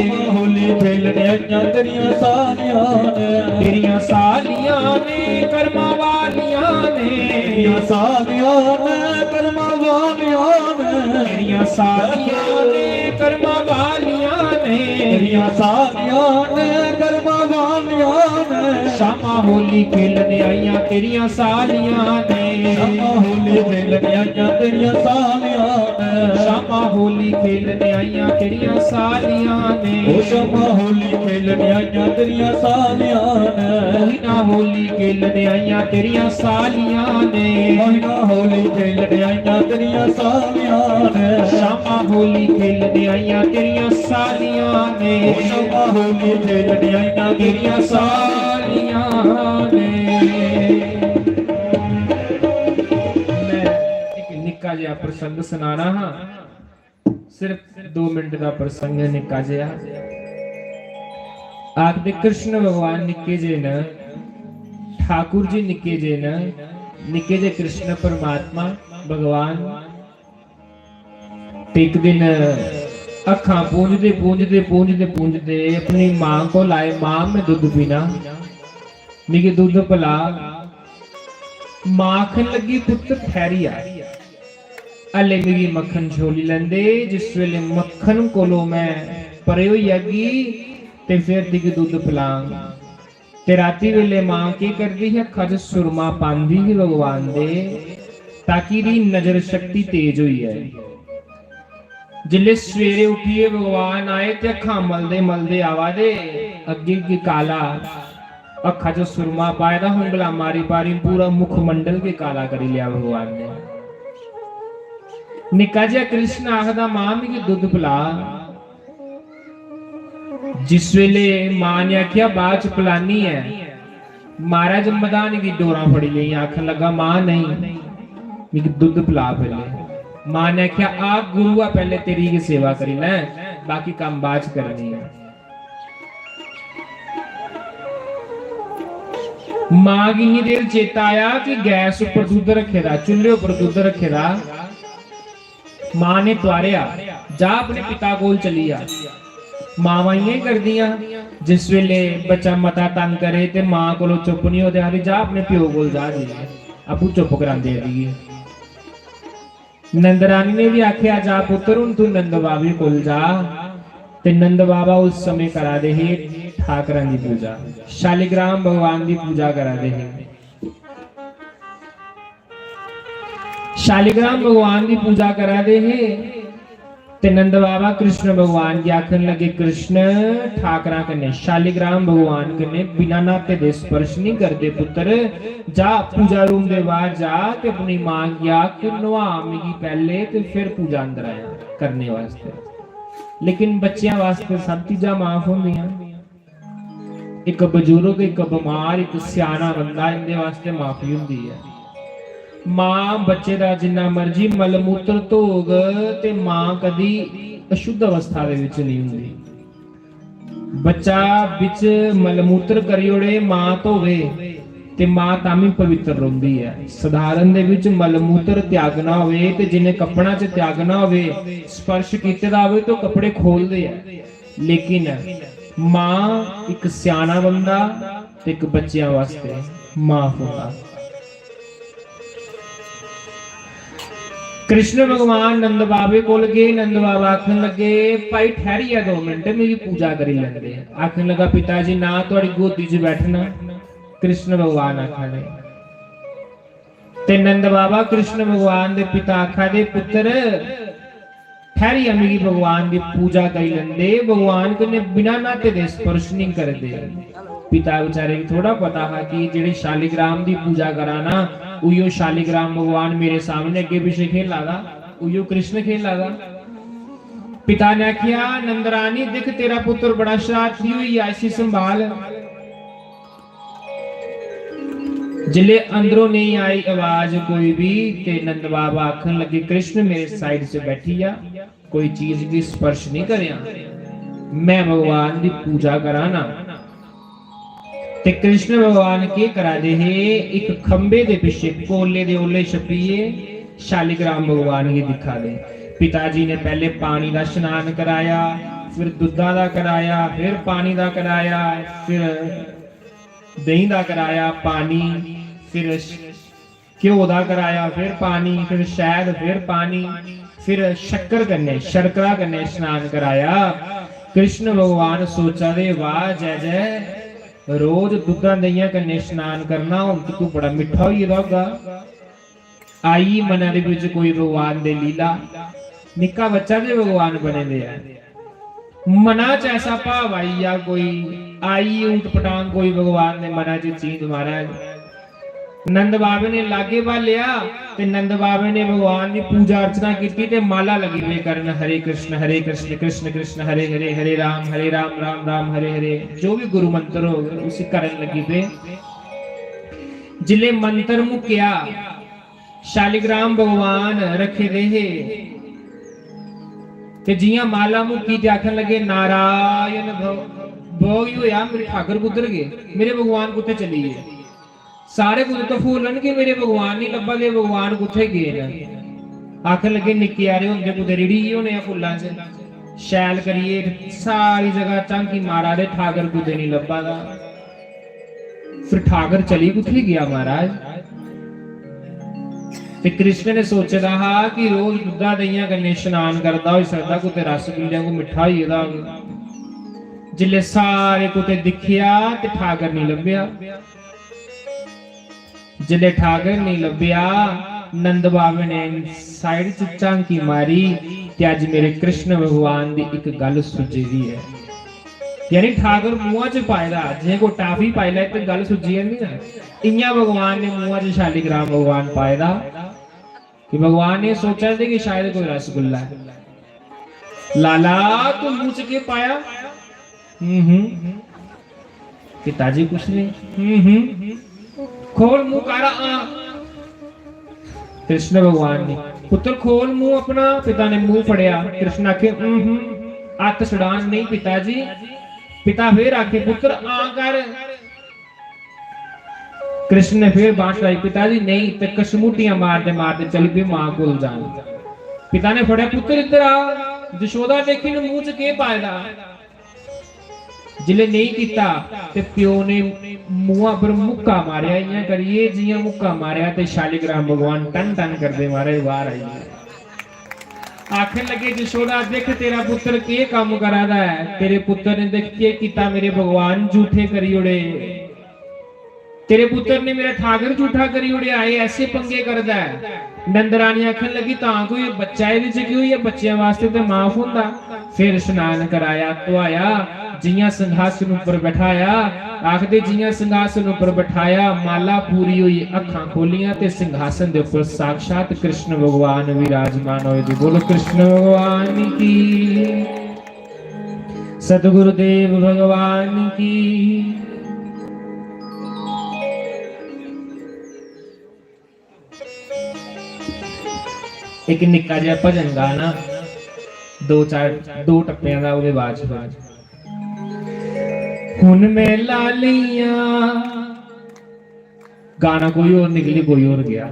शामा होली खेलने आइयां तेरियां सालियां ने। तेरियां सालियां ने कर्मा वालियां ने, तेरियां सालियां ने कर्मा वालियां ने। तेरियां सालियां ने कर्मा वालियां ने, तेरियां सालियां ने कर्मा वालियां ने। शामा होली खेलने आइयां तेरियां सालियां ने, शामा होली खेलने आइयां तेरियां सालियां ने। शामा होली खेलने आइयां तेरियां सालियां ने, ओ शामा होली खेलने आइयां तेरियां सालियां ने। मोहिना होली खेलने आइयां तेरियां सालियां ने, मोहिना होली खेलने आइयां तेरियां सालियां ने। शामा होली खेलने आइयां तेरियां सालियां ने, ओ शामा होली खेलने आइयां तेरियां सालियां ने। मैं एक निक्का जिहा प्रसंग सनाना हा। सिर्फ दो मिनट दा प्रसंग ऐ निक्का जेहा। आखदे कृष्ण भगवान निक्के जे न, ठाकुर जी निक्के जे न, निक्के जे कृष्ण परमात्मा भगवान। ते इक दिन अक्खां पूंझदे, पूंझदे, पूंझदे, पूंझदे अपनी मां कोल आए, "मां, मैं दुद्ध पीना, मिगी दुद्ध पला।" मां आखन लगी, "पुत्तर, ठैहरी जा, हल्ले मिगी मक्खन छोली लैंदे, जिस वेले मक्खन कोलों मैं परे होई जागी ते फिर तुगी दुद्ध पलांग।" ते राती वेले मां केह् करदी ही, अक्खा च सुरमा पांदी ही भगवान दे, ताकि दी नजर शक्ति तेज होई जाए। जिसले सवेरे उठियै भगवान आए ते अक्खां मलदे मलदे आवा दे, अग्गी गी काला, अक्खा च सुरमा पाए दा, हुंगला मारी मारी पूरा मुखमंडल गै काला करी लिया भगवान ने। निक्का जेहा कृष्ण आखदा, "मां, मिगी दुद्ध पला।" जिस वेले मां ने आखेआ, "बाद च पलानी ऐ," महाराज मधानी दी डोरां फड़ी लेइयां, आखन लगा, "मां, नेईं, मिगी दुद्ध पला पैह्ले।" मां ने आखेआ, "आ गुरु आ, पैह्ले तेरी गै सेवा करी लैं, बाकी कम्म बाद च करनी ऐ।" मां गी इन्नी देर चेता आया कि गैस उप्पर दुद्ध रक्खे दा, चुल्हे उप्पर दुद्ध रक्खे दा, मां ने तुआरेआ, "जा अपने पिता कोल चली जा।" मावां इ'यां ही करदियां, जिस वेले बच्चा मता तंग करे ते मां कोलों चुप निं होऐ ते आखदी, "जा अपने प्यो कोल जा जाइयै, आपूं चुप करांदे आइयै।" नंद रानी ने बी आखेआ, "जा पुत्तर, हुन तू नंद बाबे कोल जा।" ते नंद बाबा उस समें करा दे हे ठाकरां दी पूजा, शालिग्राम भगवान दी पूजा करा दे हे। शालिग्राम भगवान दी पूजा करा दे हे ते नंद बाबा कृष्ण भगवान गी आखन लगे, "कृष्ण, ठाकरां कन्नै, शालिग्राम भगवान कन्नै बिना न्हाते दे स्पर्श नहीं करदे पुत्तर। जा पूजा रूम दे बाहर जा ते अपनी मां गी आख, नुहा मिगी पैह्ले ते फिर पूजा अंदर आया करने वास्तै।" लेकिन बच्चें वास्तै सब चीजां माफ होंदियां। इक बजुर्ग, इक बमार, इक स्याना बंदा, इंदे वास्तै माफी होंदी ऐ। मां बच्चे दा जिन्ना मर्जी मलमूत्र धोग ते मां कदी अशुद्ध अवस्था दे विच नेईं होंदी। बच्चा बिच मलमूत्र करी ओड़े, मां धोवे ते मां तां बी पवित्र रौंह्दी ऐ। सधारण दे विच मलमूत्र त्यागना होवे ते जिन्ने कपड़ा च त्यागना होवे, स्पर्श कीते दा होवे ते ओह् कपड़े खोलदे ऐ। लेकिन मां इक स्याना बंदा ते इक बच्चें वास्तै माफ होंदा। कृष्ण भगवान नंद बाबे कोल गे, नंद बाबा आखन लगे, "भाई ठैहरी जा दो मिंट, मेरी पूजा करी लैंदे।" आखन लगा, "पिता जी ना, थुआड़ी गोदी च बैठना।" कृष्ण भगवान आखा दे। ते नंद बाबा कृष्ण भगवान दे पिता आखा दे, "पुत्तर, ठैहरी जा, मिगी भगवान दी पूजा करी लैंदे, भगवान कन्नै बिना न्हाते दे स्पर्श नहीं करदे।" पिता बेचारे गी थोड़ा पता हा कि जेह्ड़े शालिग्राम दी पूजा करा ना, उयो शालिग्राम भगवान मेरे सामने अग्गे पिच्छे खेला दा, उयो कृष्ण खेला दा। पिता ने आखेआ, "नंद रानी, दिख, तेरा पुत्तर बड़ा शरारती होई गेआ, इसी संभाल।" जिसले अंदरों नहीं आई आवाज कोई भी, ते नंद बाबा आखन लगे, "कृष्ण, मेरे साइड से बैठी जा, कोई चीज भी स्पर्श नहीं करें, मैं भगवान दी पूजा करा ना।" ते कृष्ण भगवान केह् करा दे हे? इक खंबे दे पिच्छे कोले दे ओले छप्पियै शालिग्राम भगवान गी दिक्खा दे। पिता जी ने पैह्ले पानी दा स्नान कराया, फिर दुद्धा दा कराया, फिर पानी दा कराया, फिर देहीं दा कराया पानी, फिर घ्यो दा कराया, फिर पानी, फिर शैद, फिर पानी, फिर शक्कर कन्नै, शर्करा कन्नै स्नान कराया। कृष्ण भगवान सोचा दे, "वाह जै जै, रोज दुद्धां देहियां कन्नै स्नान करना, हून ते तू बड़ा मिट्ठा होई गेदा होगा।" आई मना दे बिच कोई भगवान दे लीला, निक्का बच्चा ते भगवान बने दे ऐ। मना च ऐसा भाव आई गेआ, कोई आई ऊट पटांग कोई भगवान दे मना च चीज महाराज। नंद बाबे ने लागे भालेआ ते नंद बाबे ने भगवान दी पूजा अर्चना कीती ते माला लगी पे करन, "हरे कृष्ण, हरे कृष्ण, कृष्ण कृष्ण, हरे हरे, हरे राम, हरे राम, राम राम, हरे हरे।" जो भी गुरु मंत्र होग उसी करन लगी पे। जिसले मंत्र मुक्केआ, शालिग्राम भगवान रखे दे हे ते जियां माला मुक्की ते आखन लगे, "नारायण भव।" भव ही होया, "मेरे ठाकर कुद्धर गे? मेरे भगवान कुत्थै चली गे?" सारे कुतै तफूलन कि मेरे भगवान नहीं लब्भा दे, भगवान कुत्थै गे न? आखन लगे, "निक्के हारे होंदे कुतै रिड़ी गे होने आ फुल्लां च।" शैल करियै सारी जगह झांकी मारा दे, ठाकर कुतै नहीं लब्भा दा। फिर ठाकर चली कुत्थै गेआ महाराज? ते कृष्ण ने सोचे दा हा कि रोज दुद्धा देहियां कन्नै स्नान करदा, होई सकदा कुतै रसगुल्ले आंगू मिट्ठा होई गेदा होग। जिसलै सारे कुतै दिक्खेआ ते ठाकर नेईं लब्भेआ। जिसलै ठाकर नेईं लब्भेआ, नंद बाबे ने साइड च झांकी मारी ते अज्ज मेरे कृष्ण भगवान दी इक गल्ल सुज्जी दी ऐ। यानी ठाकर मुंहा च पाए दा, जि'यां कोई टाफी पाई लै ते गल्ल सुज्जी जंदी ना, इ'यां भगवान ने मुंहा च शालीग्राम भगवान पाए दा कि भगवान ने सोचा दे कि शायद कोई रसगुल्ला ऐ। "लाला, तू मुंह च केह् पाया?" "हम्म हम्म।" "पिता जी, कुछ नहीं।" "हम्म हम्म।" "खोल मुंह कर।" "हां।" कृष्ण भगवान ने, "पुत्र, खोल मुंह अपना।" पिता ने मुंह फड़ेआ। कृष्ण आखे, "हम्म हम्म।" "हत्थ छुड़ान नहीं पिता जी।" पिता फिर आखे, "पुत्र, हां कर।" कृष्ण ने फिर बांह छुड़ाई, "पिता जी, नहीं।" ते कशमुटियां मारदे मारदे चली पे मां कोल जान। पिता ने फड़ेआ, "पुत्तर इद्धर आ।" जशोदा देखी ने मूंह च केह् पाए दा। जिसलै नेईं कीता ते प्यो ने मुंहा पर मुक्का मारेआ, इ'यां करियै जि'यां मुक्का मारेआ ते शालिग्राम भगवान टन टन करदे महाराज बाहर आई गे। आखन लगे, "जशोदा, दिक्ख तेरा पुत्तर केह् कम्म करा दा ऐ।" तेरे पुत्तर ने दिक्ख केह् कीता, मेरे भगवान, झूठे करी ओड़े। तेरे पुत्तर ने मेरा ठाकर झूठा करी ओड़ेआ, एह् ऐसे पंगे करदा ऐ। नंद रानी आखन लगी, "तां कोई बच्चा एह्दे च केह् होई गेआ, बच्चें वास्तै ते माफ होंदा।" फिर स्नान कराया, धोआया, जि'यां संघासन उप्पर बठाया, आखदे जि'यां संघासन उप्पर बठाया, माला पूरी होई, अक्खां खोलियां ते संघासन दे उप्पर साक्षात कृष्ण भगवान विराजमान होए दे। बोलो कृष्ण भगवान की। सतगुरुदेव भगवान की। एक निक्का जेहा भजन गाना, दो चार, दो टप्पेआं दा, ओह्दे बाद च। हुन मैं ला लेइयां, गाना कोई होर निकली, कोई होर गेआ।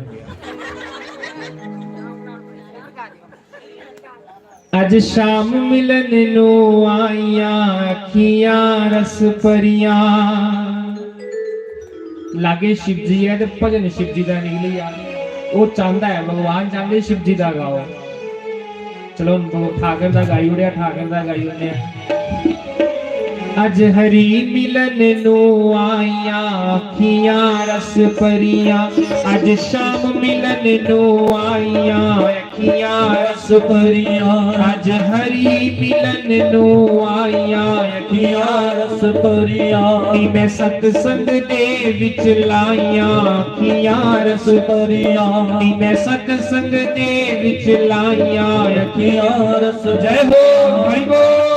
अज शाम मिलन नू आइयां अखियां रस भरियां। लागे शिव जी ऐ ते भजन शिव जी दा निकली जा। ओह् चांह्दा ऐ, भगवान चांह्दे शिव जी दा गाओ। चलो, हून ठाकर दा गाई ओड़ेआ, ठाकर दा गाई ओड़ने आं। अज हरी मिलन नू आइयां अखियां रस भरियां, अज शाम मिलन नू आइयां अखियां रस भरियां, अज हरी मिलन नू आइयां अखियां रस भरियां। नी मैं सतसंग दे विच लाइयां अखियां रस भरियां, नी मैं सतसंग दे विच लाइयां अखियां रस। जय हो, हरि बोल।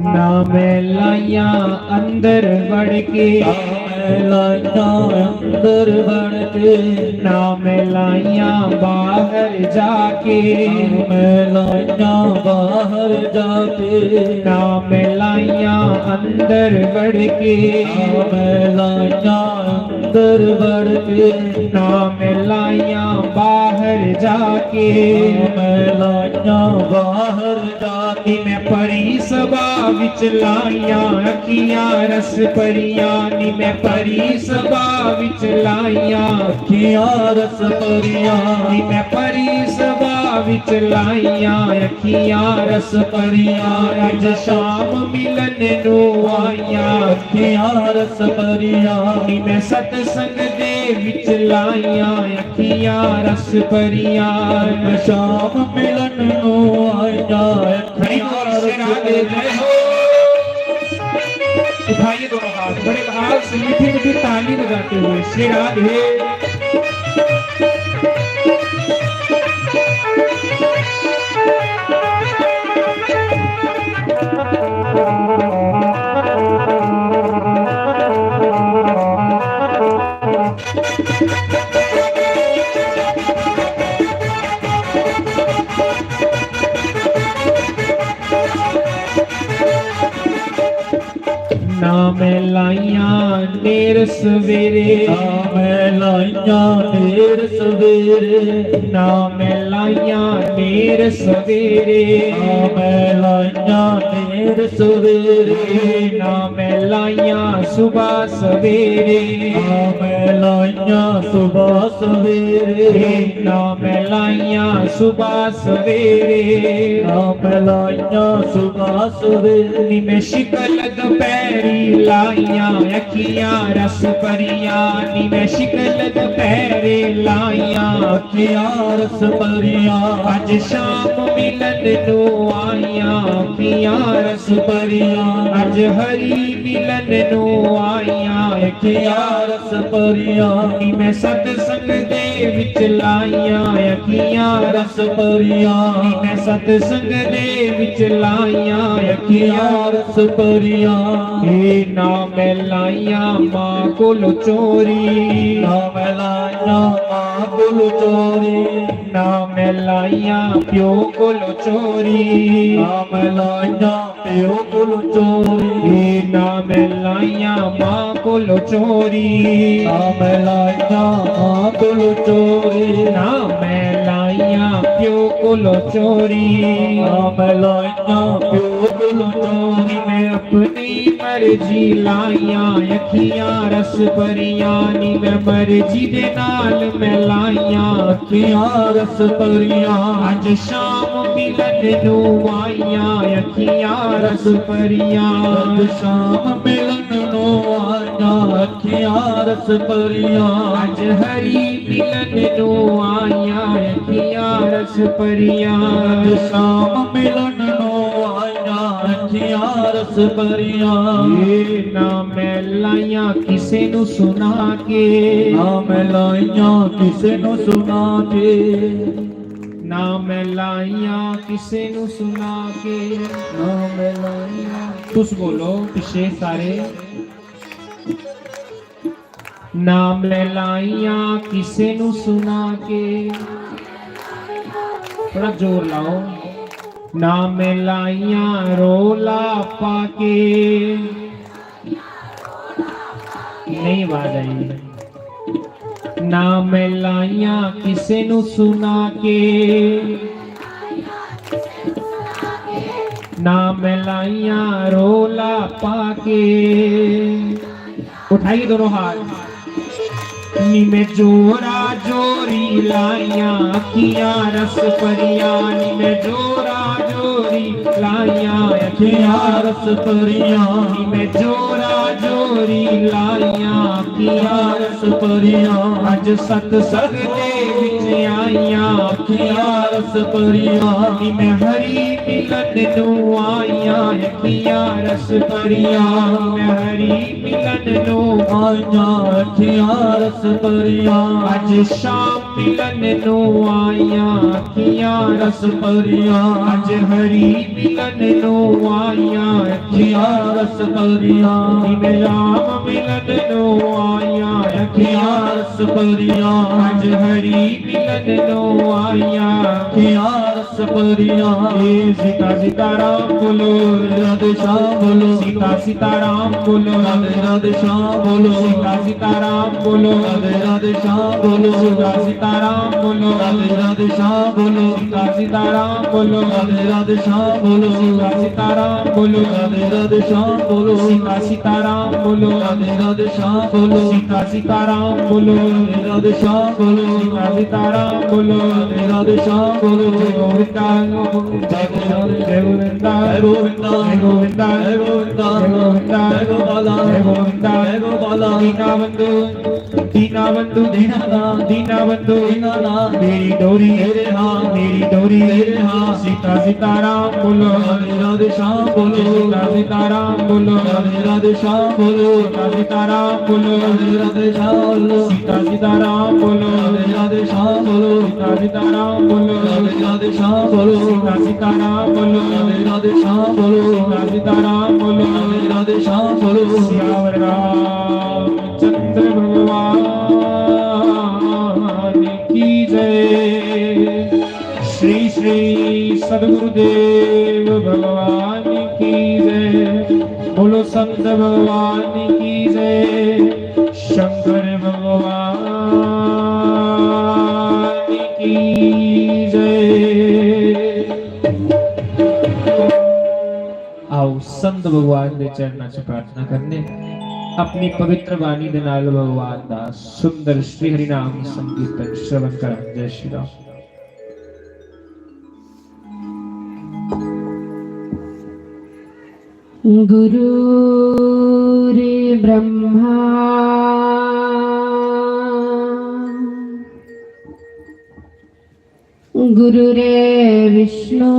ना मैं लाइयां अंदर वड़ के, ना मैं लाइयां अंदर वड़ के, ना मैं लाइयां बाहर जाके, ना मैं लाइयां बाहर जाके, ना मैं लाइयां अंदर वड़ के, ना मैं लाइयां अंदर वड़ के, ना मैं लाइयां बाहर जाके, ना मैं लाइयां बाहर जाके। नी मैं परी सभा विच लाइयां अखियां रस भरियां, नी मैं परी सभा विच लाइयां अखियां रस भरियां, नी मैं परी सभा विच लाइयां अखियां रस भरियां। अज शाम मिलन नू आइयां अखियां रस भरियां, नी मैं सतसंग दे विच लाइयां अखियां रस भरियां। मैं शाम मिलन नू आइयां। बड़ी अखियां रस भरियां। जय हो। उठाइए दोनों हाथ, बड़े भाव से मीठी मीठी ताली बजाते हुए श्री राधे। ना मैं लाइयां नेर सवेरे, ना मैं लाइयां नेर सवेरे, ना मैं लाइयां नेर सवेरे, ना मैं लाइयां नेर सवेरे, ना मैं लाइयां सुबह सवेरे, ना मैं लाइयां सुबह सवेरे, ना मैं लाइयां सुबह सवेरे, ना मैं लाइयां सुबह सवेरे। नी मैं शिकल दपैरी लाइयां अखियां रस भरियां, नी मैं शिकल दपैरे लाइयां अखियां रस भरियां। अज शाम मिलन नू आइयां अखियां रस भरियां, अज हरी मिलन नू आइयां अखियां रस भरियां। नी मैं सतसंग दे विच लाइयां अखियां रस भरियां। नी मैं सतसंग दे विच लाइयां अखियां रस भरियां। ए ना मैं लाइयां मां कोलो चोरी। ना मैं लाइयां मां कोलो चोरी। ना मैं लाइयां प्यो कोलो चोरी। ना मैं लाइयां प्यो कोलो चोरी। ए ना मैं लाइयां मां कोलो चोरी। ना मैं लाइयां मां कोलो चोरी। ना मैं लाइयां प्यो कोलो चोरी। ना मैं लाइयां प्यो कोलो चोरी। मैं अपनी मर्जी लाइयां अखियां रस भरियां। नी मैं मर्जी दे नाल मैं लाइयां अखियां रस भरियां। अज शाम मिलन नू आइयां अखियां रस भरियां। अज शाम मिलन नू आइयां अखियां रस भरियां। अज हरी मिलन नू आइयां अखियां रस भरियां। अज शाम मिलन नू आइयां अखियां रस भरियां। ए ना मैं लाइयां किसे नू सुना के। ना मैं लाइयां किसे नू सुना के। ना मैं लाइयां किसे नू सुना के। ना मैं लाइयां। तुस बोलो पिछे सारे। ना मैं लाइयां किसे नू सुना के। थोड़ा जोर लाओ। ना मैं लाइयां रोला पाके। नहीं आवाज आई। ना मैं लाइयां किसे नू सुना के। ना मैं लाइयां रोला पाके। उठाइए दोनों हाथ। नी मैं जोरा जोरी लाइयां अखियां रस भरियां। नी मैं जोरा जोरी लाइयां अखियां रस भरियां। नी मैं जोरा जोरी लाइयां अखियां रस भरियां। अज सतसंग दे विच आइयां अखियां रस भरियां। नी मैं हरी मिलन नू आइयां अखियां रस भरियां। नी मैं हरी मिलन नू आइयां अखियां रस भरियां। अज शाम मिलन नू आइयां अखियां रस भरियां। अज हरी मिलन नू आइयां अखियां रस भरियां। नी मैं राम मिलन नू आइयां अखियां रस भरियां। अज हरी मिलन नू आइयां अखियां रस भरियां। ए सीता सीता राम बोलो, राधे श्याम बोलो। सीता सीता राम बोलो, राधे राधे श्याम बोलो। सीता सीता राम बोलो, राधे राधे श्याम बोलो। सीता सीता राम बोलो, राधे राधे श्याम बोलो। सीता सीता राम बोलो, राधे राधे श्याम बोलो। सीता सीता राम बोलो, राधे राधे श्याम बोलो। सीता सीता राम बोलो, राधे राधे श्याम बोलो। सीता सीता राम बोलो, राधे राधे श्याम बोलो। सीता सीता राम बोलो, राधे राधे श्याम बोलो। जय गोविंदा, जय गोविंदा, जय गोविंदा, जय गोविंदा, जय गोविंदा, जय गोविंदा, जय गोविंदा, जय गोपाला, जय गोविंदा, जय गोपाला। दीना बंधु, दीना बंधु, दीना नाथ, दीना बंधु, दीना नाथ। मेरी डोरी तेरे हाथ, मेरी डोरी तेरे हाथ। सीता सीता राम बोलो, राधे राधे श्याम बोलो। सीता सीता राम बोलो, राधे राधे श्याम बोलो। सीता सीता राम बोलो, राधे राधे श्याम बोलो। सीता सीता राम बोलो, राधे राधे श्याम बोलो। सीता सीता राम बोलो, राधे राधे श्याम बोलो। सीता सीता राम बोलो, राधे राधे श्याम बोलो। सीता सीता राम बोलो, राधे राधे श्याम बोलो। सियावर रामचंद्र भगवान की जय। श्री श्री सदगुरुदेव भगवान की जय। बोलो संत भगवान की जय। शंकर भगवान की जय। आओ, संत भगवान दे चरणा च प्रार्थना करने। अपनी पवित्र बाणी दे नाल भगवान दा सुंदर श्री हरि नाम संकीर्तन श्रवण करा। जय श्री राम। गुरु रे ब्रह्मा, गुरु रे विष्णु,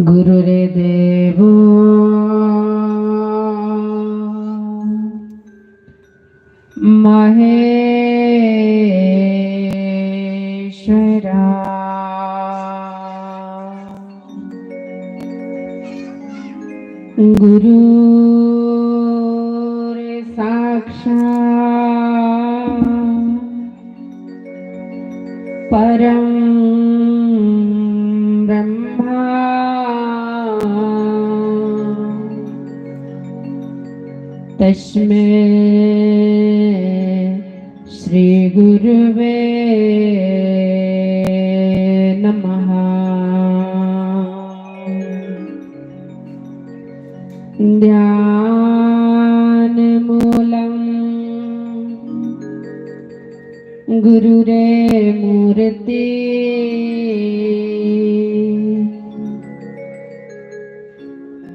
गुरुर्देवो महेश्वरा। गुरुर्साक्षात् परं ब्रह्मा। तस्मै श्री गुरुवे नमः। ध्यानमूलं गुरुरे मूर्ति।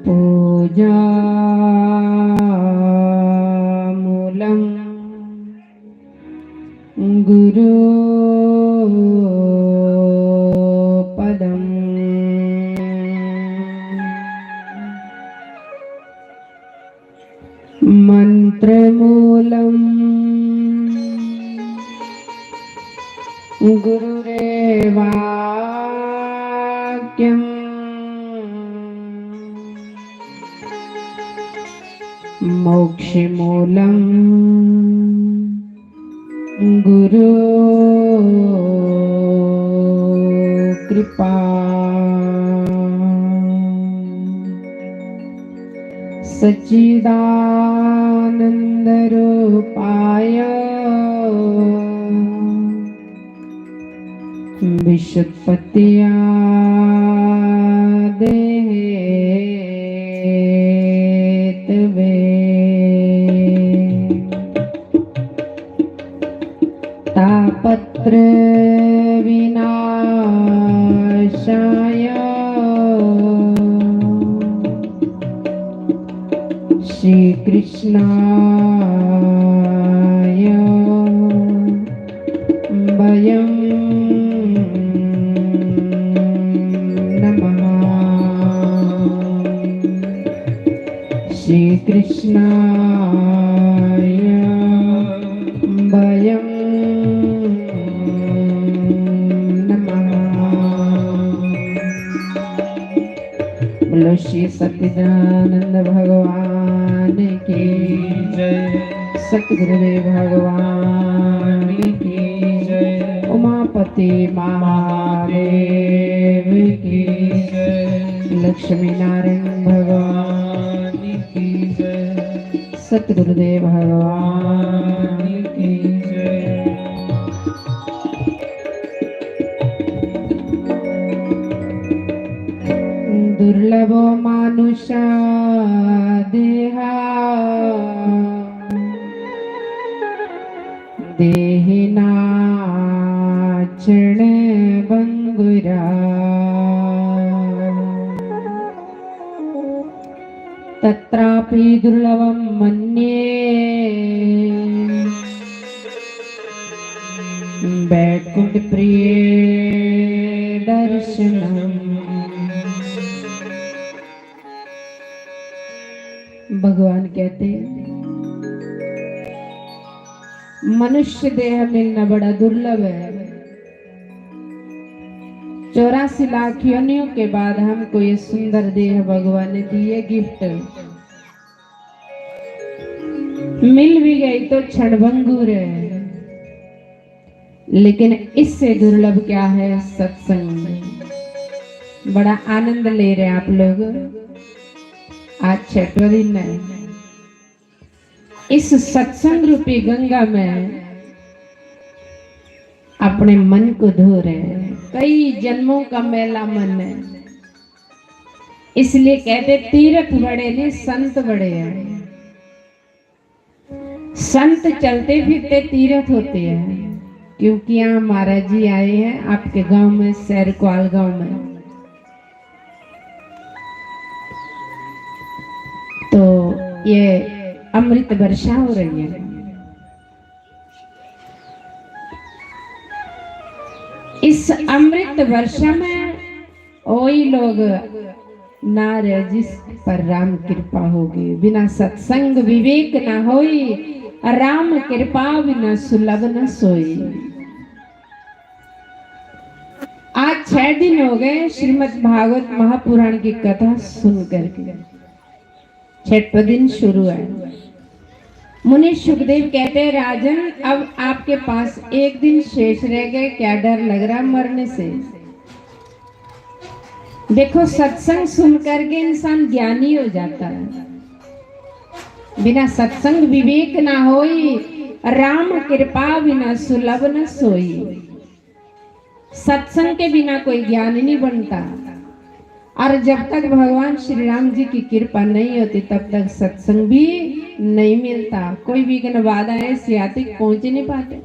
पूजामूलं गुरु पदम्। मन्त्रमूलं गुरुरेवाक्यम्। मोक्षमूलं गुरु कृपा। सच्चिदानन्दरूपाय विशुत्पत्त्यादिहेतवे। तापत्रयविनाशाय श्रीकृष्णाय वयं नमः। श्रीकृष्णाय वयं नमः। बोलो श्री सच्चिदानंद भगवान की जय, सतगुरुदेव भगवान की जय, उमापति महादेव की जय, लक्ष्मी नारायण भगवान की जय, सतगुरुदेव भगवान की जय। दुर्लभो मानुषा देहा देहिनाक्षण भंगुरा। तत्रापि दुर्लभं मन्ये वैकुंठ प्रिय दर्शनम। भगवान कहते हैं, मनुष्य देह मिलना बड़ा दुर्लभ है। चौरासी लाख योनियों के बाद हमको ये सुंदर देह भगवान ने दी, ये गिफ्ट। मिल भी गई तो क्षणभंगुर है, लेकिन इससे दुर्लभ क्या है? सत्संग। बड़ा आनंद ले रहे आप लोग। आज छठवां दिन है। इस सत्संग रूपी गंगा में अपने मन को धो रहे हैं। कई जन्मों का मैला मन है, इसलिए कहते तीर्थ बड़े नहीं, संत बड़े हैं। संत चलते फिरते तीर्थ होते हैं, क्योंकि यहाँ महाराज जी आए हैं आपके गांव में, सैरकुआल गांव में। तो ये अमृत वर्षा हो रही है। इस अमृत वर्षा में वही लोग नार जिस पर राम कृपा होगी। बिना सत्संग विवेक ना होई, राम कृपा बिना सुलभ न सोई। आज छह दिन हो गए श्रीमद् भागवत महापुराण की कथा सुन करके। छठवां दिन शुरू है। मुनि सुखदेव कहते हैं, राजन, अब आपके पास एक दिन शेष रह गए, क्या डर लग रहा मरने से? देखो, सत्संग सुन करके इंसान ज्ञानी हो जाता है। बिना सत्संग विवेक ना होई, राम कृपा बिना सुलभ न सोई। सत्संग के बिना कोई ज्ञान नहीं बनता। और जब तक भगवान श्री राम जी की कृपा नहीं होती, तब तक सत्संग भी नहीं मिलता। कोई विघ्न बाधा ऐसी आती कि पहुंच ही नहीं पाते।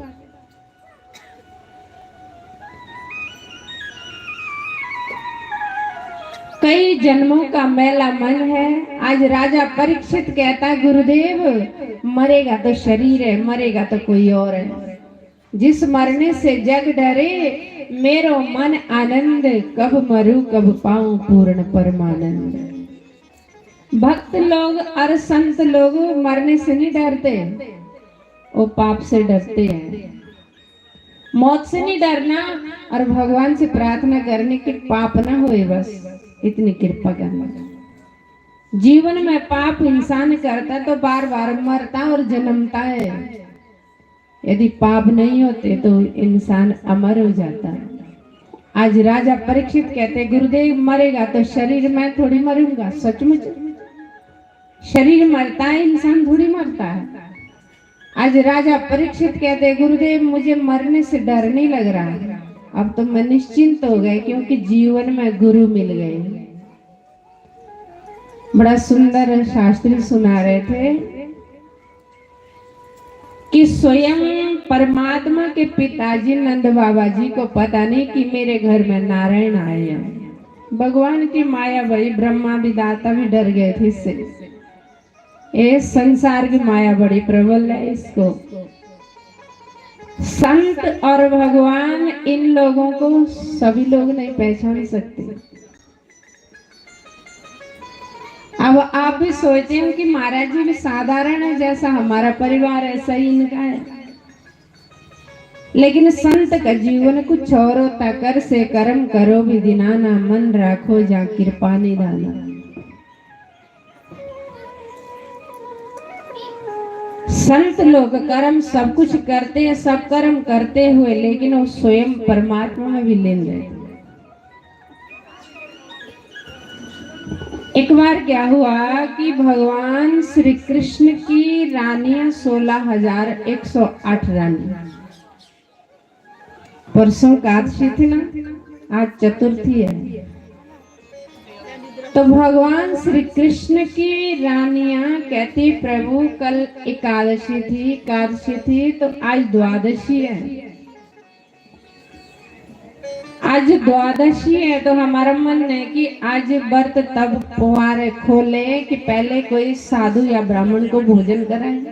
कई जन्मों का मैला मन है। आज राजा परीक्षित कहता है, गुरुदेव, मरेगा तो शरीर है, मरेगा तो कोई और है। जिस मरने से जग डरे, मेरो मन आनंद, कब मरूं कब पाऊं पूर्ण परमानंद। भक्त लोग और संत लोग मरने से नहीं डरते, वो पाप से डरते हैं। मौत से नहीं डरना और भगवान से प्रार्थना करनी कि पाप ना होए, बस इतनी कृपा करना। जीवन में पाप इंसान करता तो बार बार मरता और जन्मता है। यदि पाप नहीं होते तो इंसान अमर हो जाता। आज राजा परीक्षित कहते, गुरुदेव, मरेगा तो शरीर, मैं थोड़ी मरूंगा। सचमुच शरीर मरता है, इंसान थोड़ी मरता है। आज राजा परीक्षित कहते, गुरुदेव, मुझे मरने से डर नहीं लग रहा, अब तो मैं निश्चिंत हो गए, क्योंकि जीवन में गुरु मिल गए। बड़ा सुंदर शास्त्री सुना रहे थे कि स्वयं परमात्मा के पिताजी नंद बाबा जी को पता नहीं कि मेरे घर में नारायण आए हैं। भगवान की माया बड़ी, ब्रह्मा विधाता भी डर गए थे इससे। ये संसार की माया बड़ी प्रबल है, इसको संत और भगवान, इन लोगों को सभी लोग नहीं पहचान सकते। अब आप भी सोचते हो कि महाराज जी भी साधारण है, जैसा हमारा परिवार ऐसा ही इनका है। लेकिन संत का जीवन कुछ और होता। कर से कर्म करो भी दिनाना, मन राखो जा कृपा निधाना। संत लोग कर्म सब कुछ करते हैं, सब कर्म करते हुए, लेकिन वो स्वयं परमात्मा में विलीन रहते हैं। एक बार क्या हुआ कि भगवान श्री कृष्ण की रानियां सोलह हजार एक सौ आठ रानी, परसों एकादशी थी ना, आज चतुर्थी है। तो भगवान श्री कृष्ण की रानियां कहती, प्रभु, कल एकादशी थी, एकादशी थी, तो आज द्वादशी है। आज द्वादशी है, तो हमारा मन है कि आज व्रत तब पुआर खोले कि पहले कोई साधु या ब्राह्मण को भोजन कराएं।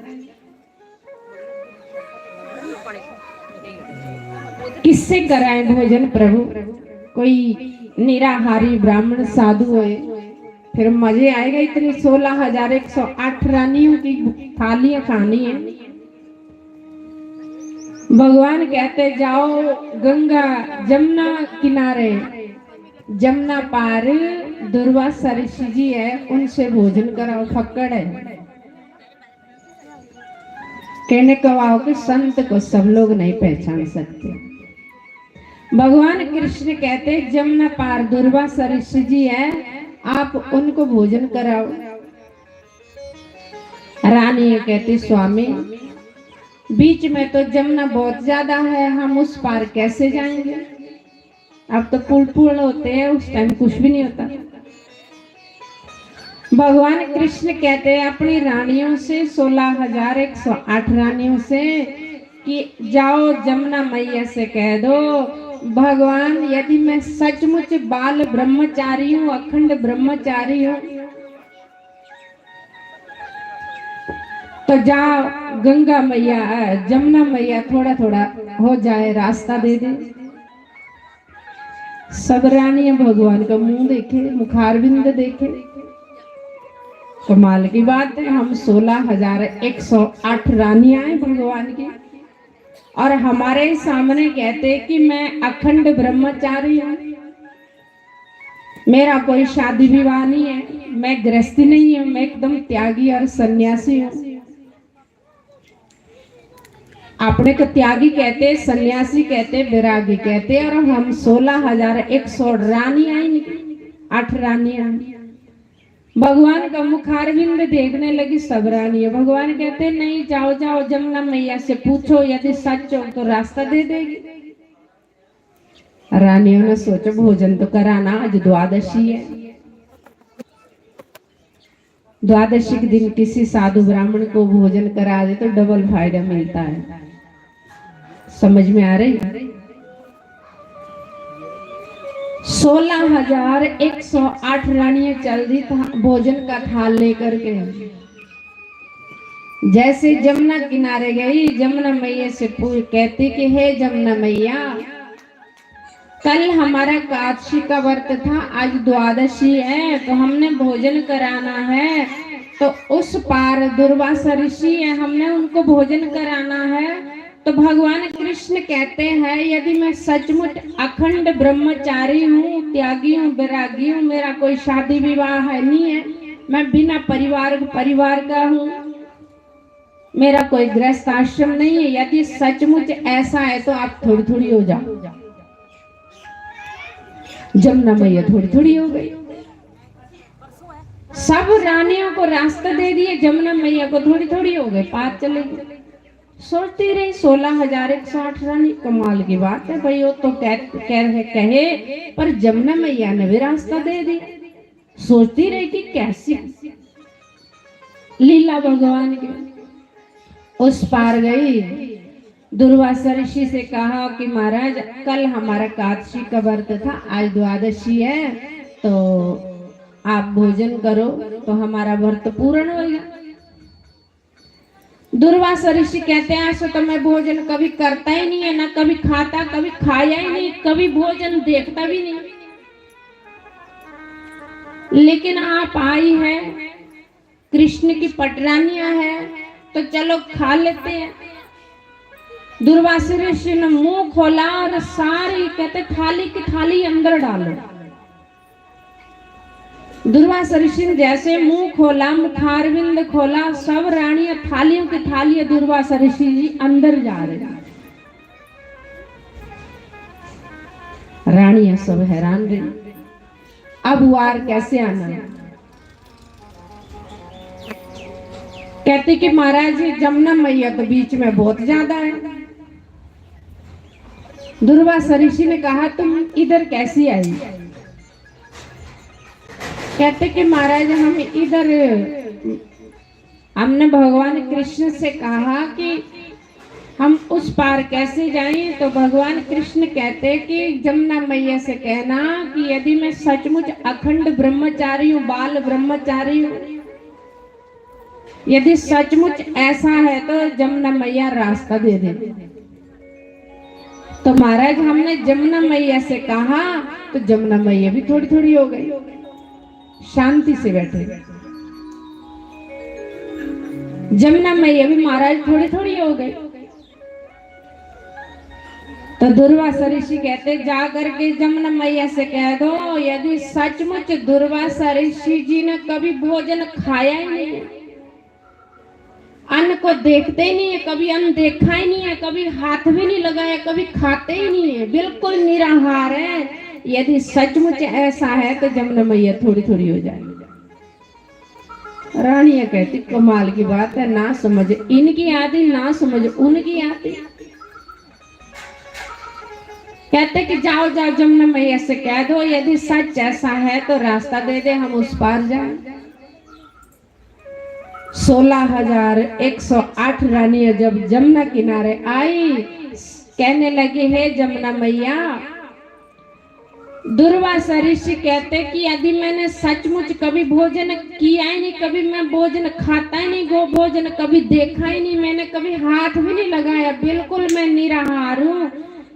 किससे कराएं भोजन प्रभु? कोई निराहारी ब्राह्मण साधु होए, फिर मजे आएगा। इतनी सोलह हजार एक सौ आठ रानियों की थालियां खानी है। भगवान कहते, जाओ गंगा जमुना किनारे, जमुना पार दुर्वासा ऋषि जी है, उनसे भोजन कराओ, फक्कड़ है। कहने को आओ कि संत को सब लोग नहीं पहचान सकते। भगवान कृष्ण कहते, जमुना पार दुर्वासा ऋषि जी है, आप उनको भोजन कराओ। रानी ये कहती, स्वामी, बीच में तो जमुना बहुत ज्यादा है, हम उस पार कैसे जाएंगे? अब तो पुल पुल होते हैं, उस टाइम कुछ भी नहीं होता। भगवान कृष्ण कहते हैं अपनी रानियों से, सोलह हजार एक सौ आठ रानियों से, कि जाओ जमुना मैया से कह दो, भगवान, यदि मैं सचमुच बाल ब्रह्मचारी हूँ, अखंड ब्रह्मचारी हूँ, तो जाओ गंगा मैया, अ, जमुना मैया थोड़ा थोड़ा हो जाए, रास्ता दे दे। सब रानियां भगवान का मुंह देखे, मुखारविंद देखे। कमाल की बात है, हम सोलह हजार एक सौ आठ रानियां हैं भगवान की, और हमारे सामने कहते कि मैं अखंड ब्रह्मचारी हूँ, मेरा कोई शादी विवाह नहीं है, मैं गृहस्थी नहीं हूँ, मैं एकदम त्यागी और सन्यासी हूँ। अपने को त्यागी कहते, सन्यासी कहते, बैरागी कहते, और हम सोलह हजार एक सौ रानी आई, आठ रानी आई। भगवान का मुखारविंद देखने लगी, सब रानी है। भगवान कहते, नहीं, जाओ जाओ, जमुना मैया से पूछो, यदि सच हो तो रास्ता दे देगी। रानियों ने सोचा, भोजन तो कराना, आज द्वादशी है। द्वादशी के दिन किसी साधु ब्राह्मण को भोजन करा दे तो डबल फायदा मिलता है। समझ में आ रही? सोलह हजार एक सौ आठ रानियां चल दी था भोजन का थाल लेकर के। जैसे जमुना किनारे गई, जमुना मैया से पूछ, कहती कि हे जमुना मैया, कल हमारा कादशी का व्रत था, आज द्वादशी है, तो हमने भोजन कराना है। तो उस पार दुर्वासा ऋषि है, हमने उनको भोजन कराना है। तो भगवान कृष्ण कहते हैं, यदि मैं सचमुच अखंड ब्रह्मचारी हूँ, त्यागी हूँ, बैरागी हूँ, मेरा कोई शादी विवाह है, नहीं है, मैं बिना परिवार, परिवार का हूँ, मेरा कोई गृहस्थ आश्रम नहीं है, यदि सचमुच ऐसा है तो आप थोड़ी थोड़ी हो जाओ। जमुना मैया थोड़ी थोड़ी हो गई। सब रानियों को रास्ता दे दिए, जमुना मैया को थोड़ी थोड़ी हो गए, पार चले गए। सोचती रही, सोलह हजार एक सौ आठ रानी, कमाल की बात है भाई, वो तो कह, कह, कहे, पर जमुना मैया ने भी रास्ता दे दिया। सोचती रही कि कैसी लीला भगवान की। उस पार गई, दुर्वासा ऋषि से कहा कि महाराज, कल हमारा कादशी का व्रत था, आज द्वादशी है, तो आप भोजन करो तो हमारा व्रत पूर्ण होगा। दुर्वासा ऋषि कहते हैं, ऐसा तो मैं भोजन कभी करता ही नहीं है, ना कभी खाता, कभी खाया ही नहीं, कभी भोजन देखता भी नहीं, लेकिन आप आई है, कृष्ण की पटरानियां है, तो चलो खा लेते हैं। दुर्वासा ऋषि ने मुंह खोला और सारी, कहते, थाली की थाली अंदर डालो। दुर्वासा ऋषि ने जैसे मुंह खोला, मुखारविंद खोला, सब रानियां थालियों की थालियां दुर्वासा ऋषि जी अंदर जा रहे हैं। रानियां सब हैरान रही, अब वार कैसे आना। कहते कि महाराज जी, जमुना मैया तो बीच में बहुत ज्यादा है। दुर्वासा ऋषि ने कहा, तुम इधर कैसी आई? कहते कि महाराज, हम इधर, हमने भगवान कृष्ण से कहा कि हम उस पार कैसे जाएं, तो भगवान कृष्ण कहते कि जमुना मैया से कहना कि यदि मैं सचमुच अखंड ब्रह्मचारी हूँ, बाल ब्रह्मचारी हूँ, यदि सचमुच ऐसा है तो जमुना मैया रास्ता दे दे। तो महाराज, हमने जमुना मैया से कहा तो जमुना मैया भी थोड़ी थोड़ी हो गई, शांति से बैठे। जमुना मैया भी महाराज थोड़ी थोड़ी हो गई। तो दुर्वासा ऋषि कहते, जा करके जमुना मैया से कह दो, यदि सचमुच दुर्वासा ऋषि जी ने कभी भोजन खाया ही नहीं, अन्न को देखते ही नहीं है, कभी अन्न देखा ही नहीं है, कभी हाथ भी नहीं लगाया, कभी खाते ही नहीं है, बिल्कुल निराहार है। यदि सचमुच ऐसा है तो जमुना मैया थोड़ी थोड़ी हो जाए। रानियां कहती, कमाल की बात है, ना समझ इनकी आती, ना समझ उनकी आती। कहते कि जाओ जाओ, जमुना मैया से कह दो, यदि सच ऐसा है तो रास्ता दे दे, हम उस पार जाए। सोलह हजार एक सौ आठ रानियां जब जमुना किनारे आई, कहने लगी, हे जमुना मैया, दुर्वासा ऋषि कहते कि यदि मैंने सचमुच कभी भोजन किया ही नहीं, कभी मैं भोजन खाता ही नहीं, गो भोजन कभी देखा ही नहीं, मैंने कभी हाथ भी नहीं लगाया, बिल्कुल मैं निराहार हूँ,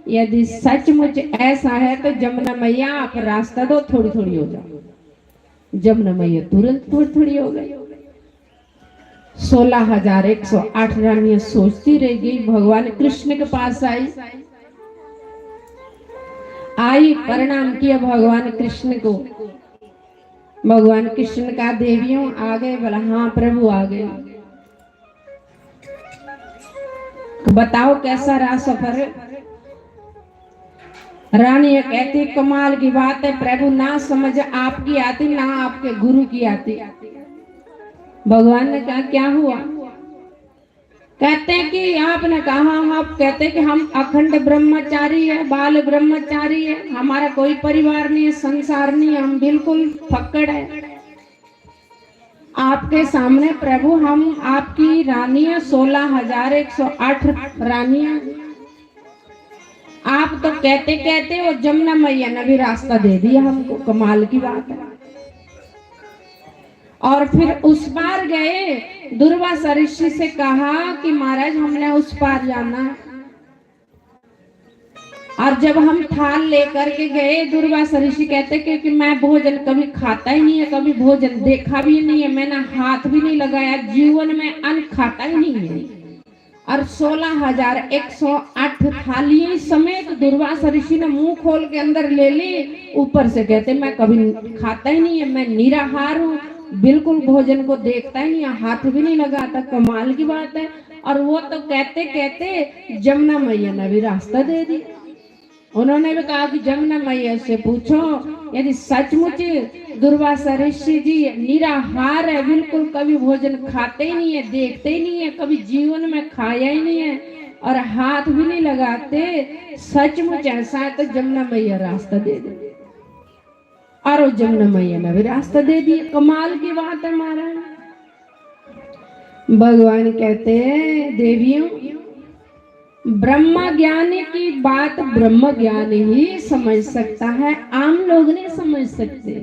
यदि सचमुच ऐसा है तो जमुना मैया आप रास्ता दो, थोड़ी थोड़ी हो जाओ। जमुना मैया तुरंत थोड़ी थोड़ी हो गई। सोलह हजार एक सौ आठ रानियां सोचती रह गई, भगवान कृष्ण के पास आई, आई प्रणाम किया भगवान कृष्ण को। भगवान कृष्ण का, देवियों आ गए? बोला, हाँ प्रभु आ गए। तो बताओ कैसा रहा सफर? रानी ये कहती, कमाल की बात है प्रभु, ना समझ आपकी आती ना आपके गुरु की आती। भगवान ने कहा, क्या हुआ? कहते हैं कि आपने कहा, हम आप कहते हैं कि हम अखंड ब्रह्मचारी है, बाल ब्रह्मचारी है, हमारा कोई परिवार नहीं है, संसार नहीं है, हम बिल्कुल फक्कड़ है। आपके सामने प्रभु हम आपकी रानियां, सोलह हजार एक सौ आठ रानियां, आप तो कहते कहते वो जमुना मैया ने भी रास्ता दे दिया हमको। कमाल की बात है। और फिर उस पार गए, दुर्वासा ऋषि से कहा कि महाराज, हमने उस पार जाना है। और जब हम थाल लेकर के गए, दुर्वासा ऋषि कहते, क्योंकि मैं भोजन कभी खाता ही नहीं है, कभी भोजन देखा भी नहीं है, मैंने हाथ भी नहीं लगाया, जीवन में अन्न खाता ही नहीं है। और सोलह हजार एक सौ आठ थालियां समेत दुर्वासा ऋषि ने मुंह खोल के अंदर ले ली। ऊपर से कहते, मैं कभी खाता ही नहीं है, मैं निराहार हूँ, बिल्कुल भोजन को देखता ही नहीं, हाथ भी नहीं लगाता। कमाल की बात है। और वो तो कहते कहते जमुना मैया ने भी रास्ता दे दिया। उन्होंने भी कहा कि जमुना मैया से पूछो, यदि सचमुच दुर्वासा ऋषि जी निराहार है, बिल्कुल कभी भोजन खाते ही नहीं है, देखते ही नहीं है, कभी जीवन में खाया ही नहीं है और हाथ भी नहीं लगाते, सचमुच ऐसा है तो जमुना मैया रास्ता दे दे। और वो जमुना मैया ने भी रास्ता दे दिया। कमाल की बात है महाराज। भगवान कहते हैं, देवियों, ब्रह्म ज्ञान की बात ब्रह्म ज्ञान ही समझ सकता है, आम लोग नहीं समझ सकते।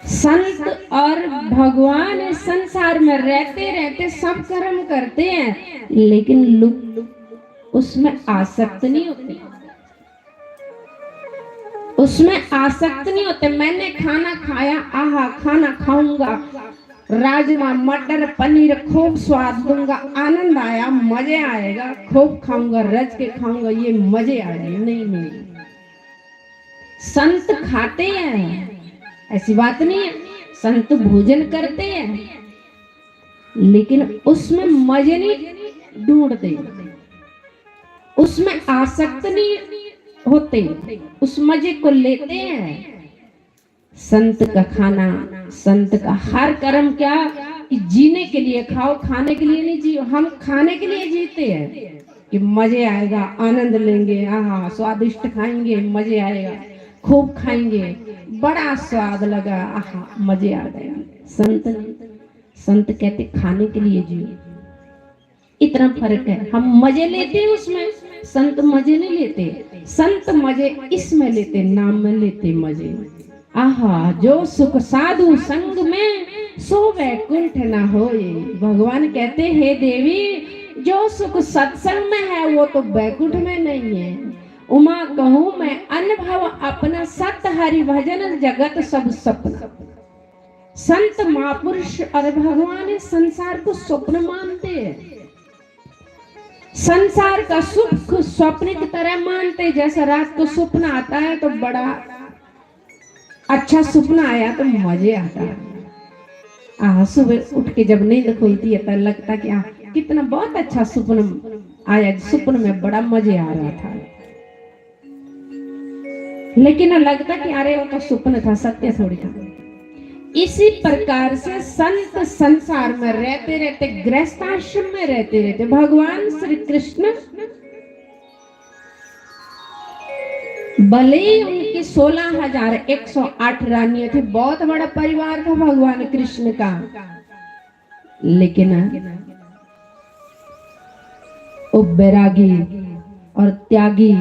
संत और भगवान इस संसार में रहते रहते सब कर्म करते हैं, लेकिन लु-, उसमें आसक्त नहीं होते, उसमें आसक्त नहीं होते। मैंने खाना खाया, आहा, खाना खाऊंगा, राजमा, मटर, पनीर, खूब स्वाद लूंगा, आनंद आया, मजे आएगा, खूब खाऊंगा, रज के खाऊंगा, ये मजे आएंगे। नहीं, नहीं, संत खाते हैं, ऐसी बात नहीं है, संत भोजन करते हैं, लेकिन उसमें मजे नहीं ढूंढते, उसमें आसक्त नहीं होते, उस मजे को लेते हैं। संत का खाना, संत का हर कर्म क्या कि जीने के लिए खाओ, खाने के लिए नहीं जियो। हम खाने के लिए जीते हैं कि मजे आएगा, आनंद लेंगे, हाँ, स्वादिष्ट खाएंगे, मजे आएगा, खूब खाएंगे, बड़ा स्वाद लगा, आहा, मजे आ गए। संत नहीं, संत कहते खाने के लिए जियो। इतना फर्क है। हम मजे लेते हैं उसमें, संत मजे नहीं लेते। संत मजे इसमें लेते, नाम में लेते मजे। आहा, जो सुख साधु संग में, सो वैकुंठ ना होए। भगवान कहते, हे देवी, जो सुख सत्संग में है, वो तो बैकुंठ में नहीं है। उमा कहूँ मैं अनुभव अपना, सत हरि भजन जगत सब सपना। संत महापुरुष और भगवान इस संसार को स्वप्न मानते हैं। संसार का सुख स्वप्न की तरह मानते, जैसा रात को सपना आता है तो बड़ा अच्छा सपना आया तो मजे आता है। हाँ, सुबह उठ के जब नींद खुलती है तो लगता कि हाँ, कितना बहुत अच्छा सपना आया, सपने में बड़ा मजे आ रहा था। लेकिन लगता कि अरे वो तो सपना था, सत्य थोड़ी था। इसी प्रकार से संत संसार में रहते रहते, गृहस्थाश्रम में रहते रहते भगवान श्री कृष्ण भले ही उनकी सोलह हजार एक सौ आठ रानियां थी, बहुत बड़ा परिवार था भगवान कृष्ण का, लेकिन वो बैरागी और त्यागी,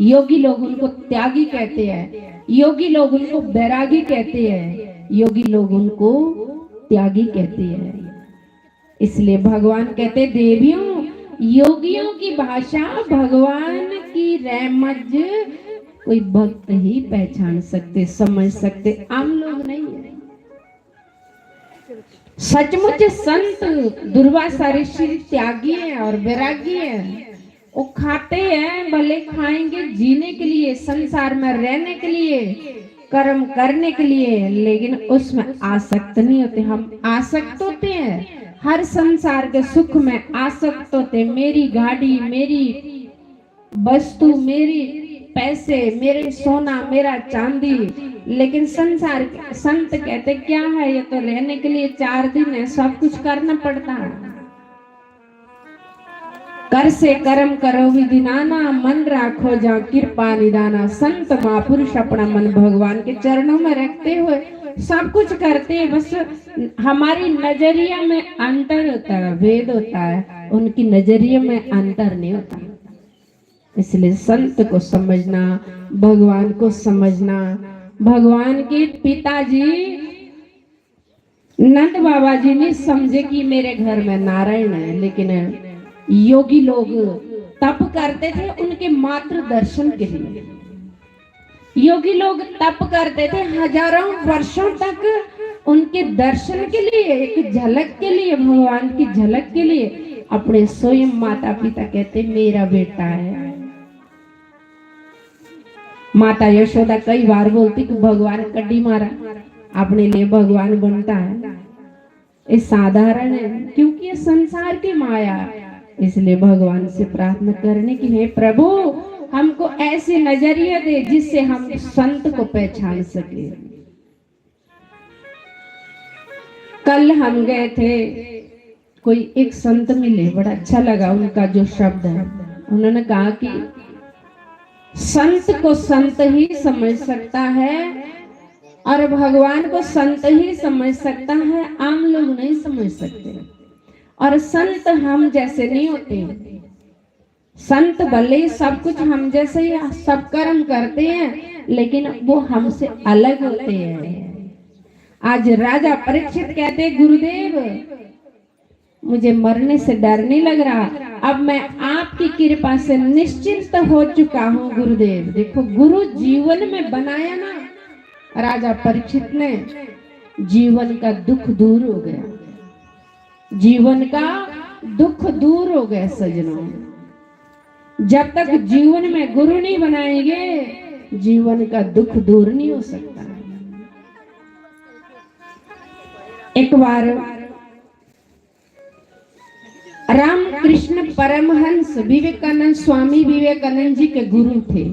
योगी लोग उनको त्यागी कहते हैं, योगी लोग उनको बैरागी कहते हैं, योगी लोग उनको त्यागी कहते हैं। इसलिए भगवान कहते, देवियों, योगियों की भाषा, भगवान की रहमत कोई भक्त ही पहचान सकते, समझ सकते, आम लोग नहीं है। सचमुच संत दुर्वासा ऋषि त्यागी है और वैरागी है। वो खाते हैं, भले खाएंगे जीने के लिए, संसार में रहने के लिए, कर्म करने के लिए, लेकिन उसमें आसक्त नहीं होते। हम आसक्त होते हैं, हर संसार के सुख में आसक्त होते हैं। मेरी गाड़ी, मेरी वस्तु, मेरी पैसे, मेरे सोना, मेरा चांदी, लेकिन संसार, संत कहते क्या है, ये तो रहने के लिए चार दिन है, सब कुछ करना पड़ता है। कर से कर्म करो विधि नाना, मन राखो जा कृपा निदाना। संत महापुरुष अपना मन भगवान के चरणों में रखते हुए सब कुछ करते हैं, बस हमारी नजरिया में अंतर होता है, भेद होता है, उनकी नजरिया में अंतर नहीं होता। इसलिए संत को समझना, भगवान को समझना। भगवान के पिताजी नंद बाबा जी नहीं समझे कि मेरे घर में नारायण है, लेकिन योगी लोग तप करते थे उनके मात्र दर्शन के लिए। योगी लोग तप करते थे हजारों वर्षों तक उनके दर्शन के लिए, एक झलक के लिए, भगवान की झलक के लिए। अपने स्वयं माता पिता कहते, मेरा बेटा है। माता यशोदा कई बार बोलती कि भगवान कड्डी मारा, अपने लिए भगवान बनता है। ये साधारण है, क्योंकि ये संसार की माया है। इसलिए भगवान से प्रार्थना करने की, हे प्रभु, हमको ऐसी नजरिया दे जिससे हम संत को पहचान सके। कल हम गए थे, कोई एक संत मिले, बड़ा अच्छा लगा उनका जो शब्द है। उन्होंने कहा कि संत को संत ही समझ सकता है और भगवान को संत ही समझ सकता है, आम लोग नहीं समझ सकते। और संत हम जैसे नहीं होते। संत भले ही सब कुछ हम जैसे ही सब कर्म करते हैं, लेकिन वो हमसे अलग होते हैं। आज राजा परीक्षित कहते, गुरुदेव, मुझे मरने से डर नहीं लग रहा, अब मैं आपकी कृपा से निश्चिंत हो चुका हूँ गुरुदेव। देखो, गुरु जीवन में बनाया ना राजा परीक्षित ने, जीवन का दुख दूर हो गया। जीवन का दुख दूर हो गया सजनों। जब तक जीवन में गुरु नहीं बनाएंगे, जीवन का दुख दूर नहीं हो सकता। एक बार रामकृष्ण परमहंस विवेकानंद, स्वामी विवेकानंद जी के गुरु थे।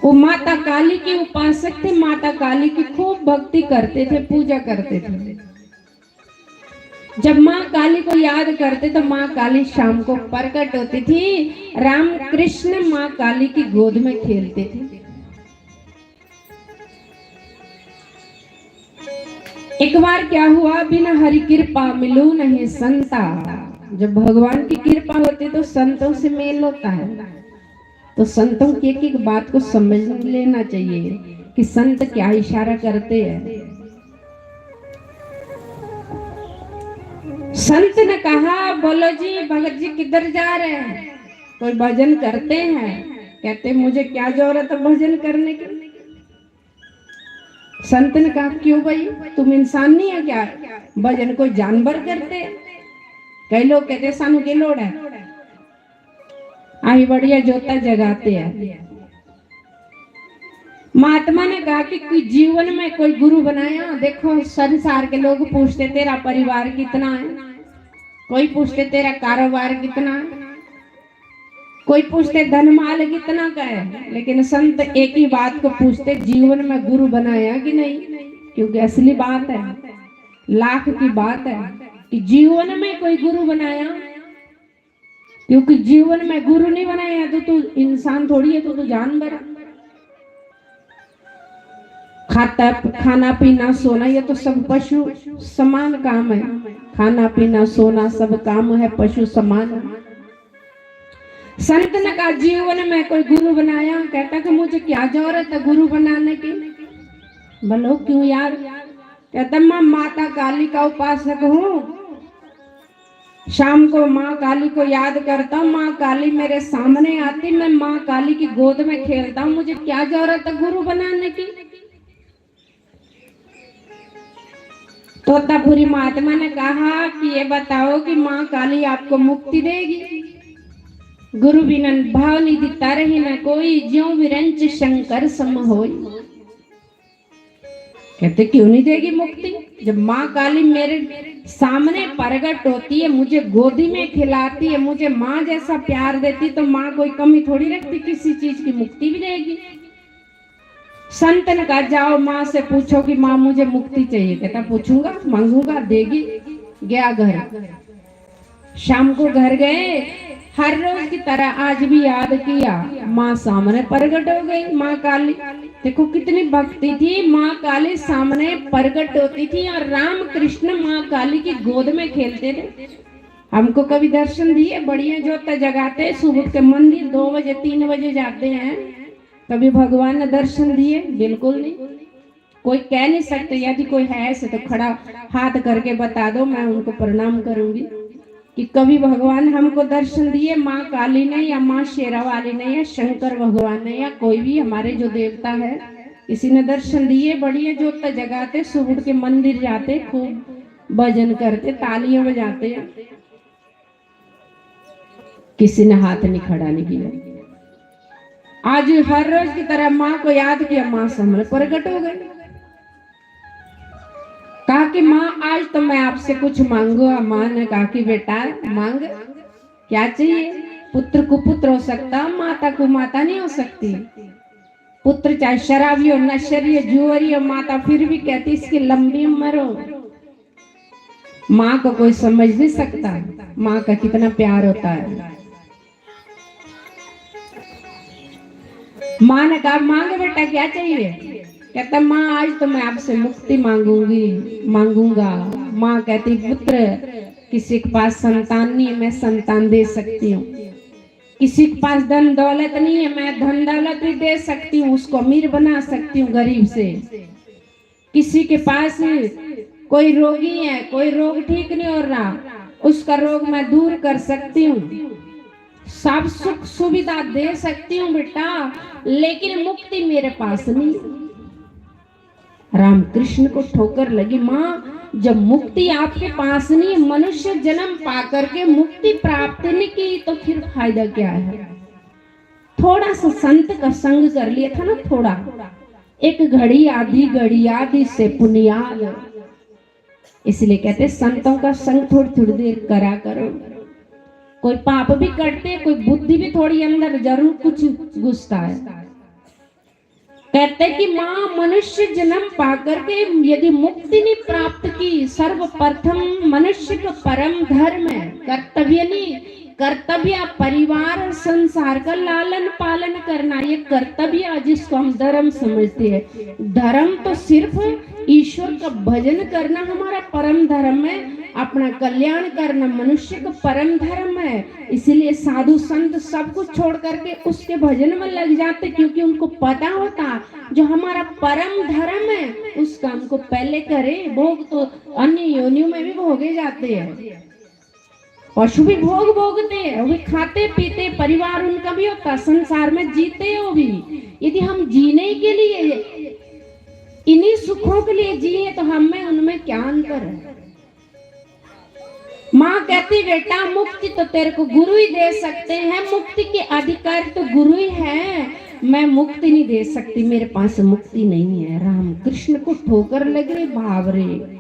वो माता काली के उपासक थे, माता काली की खूब भक्ति करते थे, पूजा करते थे। जब माँ काली को याद करते तो माँ काली शाम को प्रकट होती थी, रामकृष्ण माँ काली की गोद में खेलते थे। एक बार क्या हुआ, बिन हरि कृपा मिलु नहीं संता। जब भगवान की कृपा होती तो संतों से मेल होता है। तो संतों की एक एक बात को समझ लेना चाहिए कि संत क्या इशारा करते हैं। संत ने कहा, बोलो जी, भगत जी किधर जा रहे हैं? कोई भजन करते हैं? कहते, मुझे क्या जरूरत है भजन करने की? संत ने कहा, क्यों भाई, तुम इंसान नहीं है क्या? भजन कोई जानवर करते हैं? कई लोग कहते, सानू की लोड़ है, आही बढ़िया जोता जगाते हैं। महात्मा ने कहा कि कोई जीवन में कोई गुरु बनाया? देखो, संसार के लोग पूछते, तेरा परिवार कितना है, कोई पूछते, तेरा कारोबार कितना है, कोई पूछते, धन माल कितना का है, लेकिन संत एक ही बात को पूछते, जीवन में गुरु बनाया कि नहीं? क्योंकि असली बात है, लाख की बात है कि जीवन में कोई गुरु बनाया, क्योंकि जीवन में गुरु नहीं बनाया तो तू इंसान थोड़ी है, तो तू जानवर है। खाता, खाना पीना सोना, ये तो सब पशु समान काम है। खाना पीना सोना सब काम है पशु समान। संत ने कहा, जीवन में कोई गुरु बनाया? कहता कि मुझे क्या जरूरत है गुरु बनाने की। बोलो, क्यों यार? कहता, मैं माता काली का उपासक हूँ, शाम को माँ काली को याद करता हूँ, माँ काली मेरे सामने आती, मैं माँ काली की गोद में खेलता हूँ, मुझे क्या जरूरत है गुरु बनाने की। तोतापुरी महात्मा ने कहा कि ये बताओ कि माँ काली आपको मुक्ति देगी? गुरु बिना भाव निधि तरहि न कोई, ज्यों विरंच शंकर सम होई। कहते, क्यों नहीं देगी मुक्ति? जब माँ काली मेरे सामने प्रगट होती है, मुझे गोदी में खिलाती है, मुझे माँ जैसा प्यार देती, तो माँ कोई कमी थोड़ी रखती, किसी चीज की मुक्ति भी देगी। संत ने कहा, जाओ माँ से पूछो कि माँ मुझे मुक्ति चाहिए। कहता, पूछूंगा, मांगूंगा, देगी। गया घर। शाम को घर गए, हर रोज की तरह आज भी याद किया, माँ सामने प्रकट हो गई, माँ काली। देखो कितनी भक्ति थी, माँ काली सामने प्रकट होती थी और राम कृष्ण माँ काली की गोद में खेलते थे। हमको कभी दर्शन दिए? बढ़िया जोत जगाते, सुबह उठ के मंदिर दो बजे, तीन बजे जाते हैं, कभी भगवान ने दर्शन दिए? बिल्कुल नहीं। कोई कह नहीं सकते, यदि कोई है ऐसे तो खड़ा हाथ करके बता दो, मैं उनको प्रणाम करूंगी कि कभी भगवान हमको दर्शन दिए, माँ काली ने या माँ शेरा वाली ने या शंकर भगवान ने या कोई भी हमारे जो देवता है, किसी ने दर्शन दिए? बढ़िया जोत जगाते, सुबह उठ के मंदिर जाते, खूब भजन करते, तालियां बजाते, किसी ने हाथ नहीं खड़ा नहीं किया। आज हर रोज की तरह माँ को याद किया, माँ सामने प्रकट हो गई। कहा कि माँ, आज तो मैं आपसे कुछ मांगूंगा। माँ ने कहा कि बेटा, मांग, क्या चाहिए? पुत्र कुपुत्र हो सकता, माता कुमाता नहीं हो सकती। पुत्र चाहे शराबी हो, नशेड़ी हो, जुआरी हो, माता फिर भी कहती, इसकी लंबी उम्र हो। माँ को कोई समझ नहीं सकता, माँ का कितना प्यार होता है। माँ ने कहा, मांग बेटा, क्या चाहिए? कहता, माँ, आज तो मैं आपसे मुक्ति मांगूंगी, मांगूंगा। माँ कहती, पुत्र, किसी के पास संतान नहीं है, मैं संतान दे सकती हूँ। किसी के पास धन दौलत नहीं है, मैं धन दौलत भी दे सकती हूँ, उसको अमीर बना सकती हूँ गरीब से। किसी के पास कोई रोगी है, कोई रोग ठीक नहीं हो रहा, उसका रोग मैं दूर कर सकती हूँ, सब सुख सुविधा दे सकती हूँ बेटा, लेकिन मुक्ति मेरे पास नहीं। रामकृष्ण को ठोकर लगी, माँ, जब मुक्ति आपके पास नहीं, मनुष्य जन्म पा करके मुक्ति प्राप्त नहीं की, तो फिर फायदा क्या है? थोड़ा सा संत का संग कर लिया था ना, थोड़ा, एक घड़ी आधी घड़ी आधी से पुनियाद। इसलिए कहते, संतों का संग थोड़ी थोड़ी देर करा करो। कोई पाप भी करते, कोई बुद्धि भी थोड़ी अंदर जरूर कुछ घुसता है। कहते कि माँ, मनुष्य जन्म पा करके यदि मुक्ति नहीं प्राप्त की, सर्वप्रथम मनुष्य का परम धर्म है, कर्तव्य नहीं, कर्तव्य परिवार और संसार का लालन पालन करना, ये कर्तव्य है जिसको हम धर्म समझते हैं। धर्म तो सिर्फ ईश्वर का भजन करना हमारा परम धर्म है, अपना कल्याण करना मनुष्य का परम धर्म है। इसीलिए साधु संत सब कुछ छोड़ करके उसके भजन में लग जाते, क्योंकि उनको पता होता जो हमारा परम धर्म है उसका हमको पहले करें। भोग तो अन्य योनियों में भी भोगे जाते हैं, पशु भी भोग भोगते हैं, वो भी खाते पीते, परिवार उनका भी होता, संसार में जीते हैं वो भी। यदि हम जीने के लिए, इन्हीं सुखों के लिए जिए तो हम में उनमें क्या अंतर है? माँ कहती, बेटा, मुक्ति तो तेरे को गुरु ही दे सकते हैं, मुक्ति के अधिकार तो गुरु ही है, मैं मुक्ति नहीं दे सकती, मेरे पास मुक्ति नहीं है। रामकृष्ण को ठोकर लग रही, भाव रे।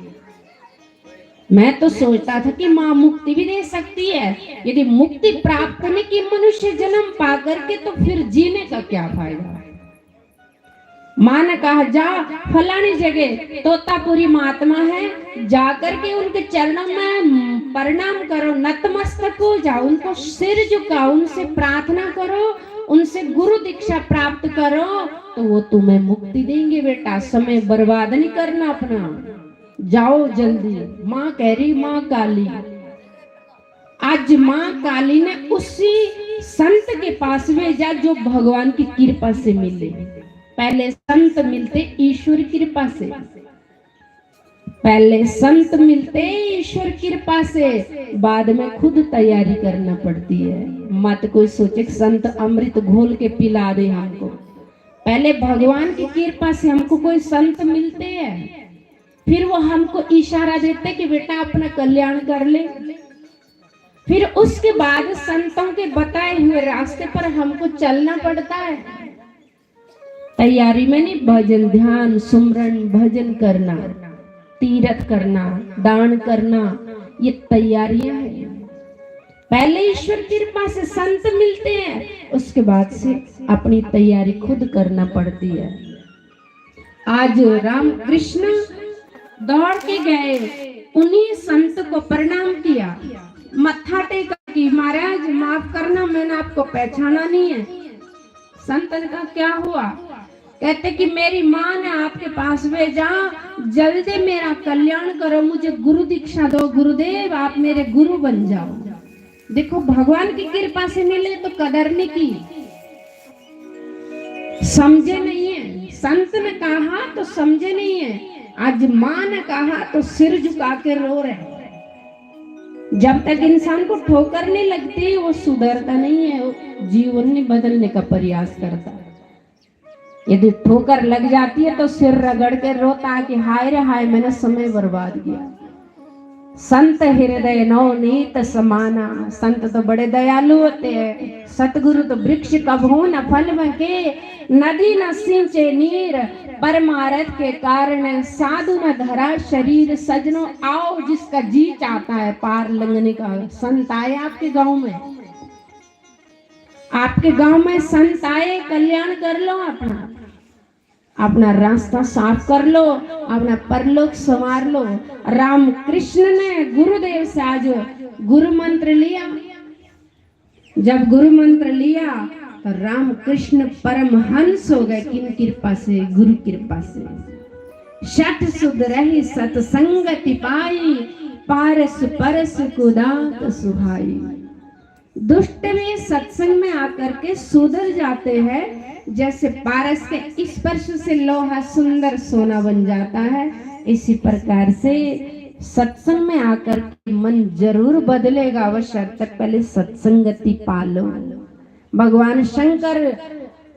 मैं तो सोचता था कि माँ मुक्ति भी दे सकती है। यदि मुक्ति प्राप्त नहीं की मनुष्य जन्म पा करके, तो फिर जीने का क्या फायदा? माँ ने कहा, जा फलानी जगह तोतापुरी महात्मा है, जाकर के उनके चरणों में प्रणाम करो, नतमस्तक हो जाओ, उनको सिर झुकाओ, उनसे प्रार्थना करो, उनसे गुरु दीक्षा प्राप्त करो, तो वो तुम्हें मुक्ति देंगे। बेटा, समय बर्बाद नहीं करना अपना, जाओ जल्दी। माँ कह रही, माँ काली, आज माँ काली ने उसी संत के पास भेजा जो भगवान की कृपा से मिले। पहले संत मिलते ईश्वर कृपा से। पहले संत मिलते हैं ईश्वर कृपा से, बाद में खुद तैयारी करना पड़ती है। मत कोई सोचे कि संत अमृत घोल के पिला दे हमको। पहले भगवान की कृपा से हमको कोई संत मिलते हैं, फिर वो हमको इशारा देते कि बेटा, अपना कल्याण कर ले। फिर उसके बाद संतों के बताए हुए रास्ते पर हमको चलना पड़ता है। तैयारी में नहीं, भजन, ध्यान, सुमरण, भजन करना, तीरथ करना, दान करना, ये तैयारियां हैं। पहले ईश्वर कृपा से संत मिलते हैं, उसके बाद से अपनी तैयारी खुद करना पड़ती है। आज रामकृष्ण दौड़ के गए, उन्हीं संत को प्रणाम किया, मत्था टेका कि महाराज, माफ करना, मैंने आपको पहचाना नहीं है। संत ने कहा, क्या हुआ? कहते कि मेरी माँ ने आपके पास भेजा, जल्दी मेरा कल्याण करो, मुझे गुरु दीक्षा दो गुरुदेव, आप मेरे गुरु बन जाओ। देखो, भगवान की कृपा से मिले तो कदर नहीं की, समझे नहीं है। संत ने कहा तो समझे नहीं है, आज माँ ने कहा तो सिर झुका के रो रहे हैं। जब तक इंसान को ठोकर नहीं लगती, वो सुधरता नहीं है, वो जीवन नहीं बदलने का प्रयास करता। यदि ठोकर लग जाती है तो सिर रगड़ के रोता है कि हाय रे हाय, मैंने समय बर्बाद किया। संत हृदय नवनीत समाना, संत तो बड़े दयालु होते हैं। सतगुरु तो वृक्ष कबहू न फल में के, नदी न सींचे नीर, परमारथ के कारण साधु न धरा शरीर। सजनों, आओ, जिसका जी चाहता है पार लंघने का। संत आए आपके गांव में, आपके गांव में संत आए, कल्याण कर लो अपना, अपना रास्ता साफ कर लो, अपना परलोक संवार लो। रामकृष्ण ने गुरुदेव से आज गुरु मंत्र लिया। जब गुरु मंत्र लिया तो रामकृष्ण परमहंस हो गए। किन कृपा से? गुरु कृपा से। षट सुध रही सतसंगति पाई, पारस परस कुदात सुहाई। दुष्ट भी सत्संग में आकर के सुधर जाते हैं, जैसे पारस के स्पर्श से लोहा सुंदर सोना बन जाता है, इसी प्रकार से सत्संग में आकर के मन जरूर बदलेगा। अवश्य तक पहले सत्संगति पालो। भगवान शंकर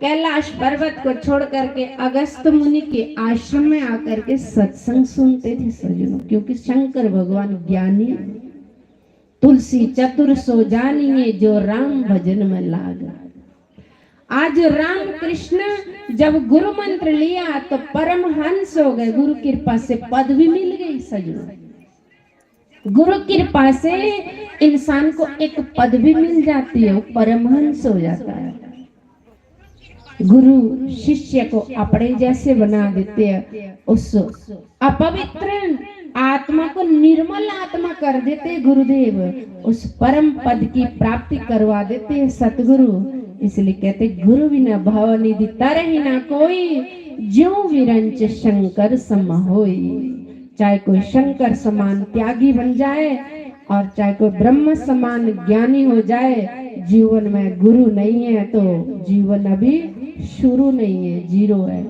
कैलाश पर्वत को छोड़ करके अगस्त मुनि के आश्रम में आकर के सत्संग सुनते थे सज्जनों, क्योंकि शंकर भगवान ज्ञानी। तुलसी चतुर सो जानिए, जो राम भजन में लाग। आज रामकृष्ण जब गुरु मंत्र लिया तो परमहंस हो गए, गुरु कृपा से पदवी मिल गई सज्जनों। गुरु कृपा से इंसान को एक पदवी मिल जाती है, वो परमहंस हो जाता है। गुरु शिष्य को अपने जैसे बना देते हैं, उस अपवित्र आत्मा को निर्मल आत्मा कर देते गुरुदेव, उस परम पद की प्राप्ति करवा देते हैं सतगुरु। इसलिए कहते, गुरु बिना भव निधि तरहि ना कोई, ज्यों विरंच शंकर सम होई। चाहे कोई शंकर समान त्यागी बन जाए और चाहे कोई ब्रह्म समान ज्ञानी हो जाए, जीवन में गुरु नहीं है तो जीवन अभी शुरू नहीं है, जीरो है।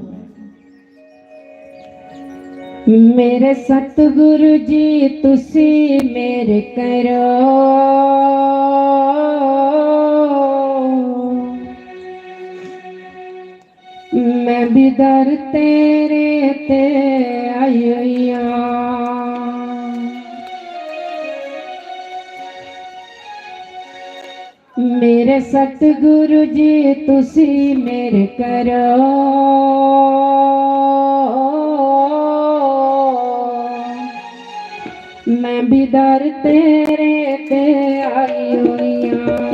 मेरे सतगुरु जी तुसी मेरे करो, मैं भी दर तेरे ते आई हुई हाँ। मेरे सतगुरु जी तुसी मेरे करो, मैं भी दर तेरे ते आई हुई हाँ।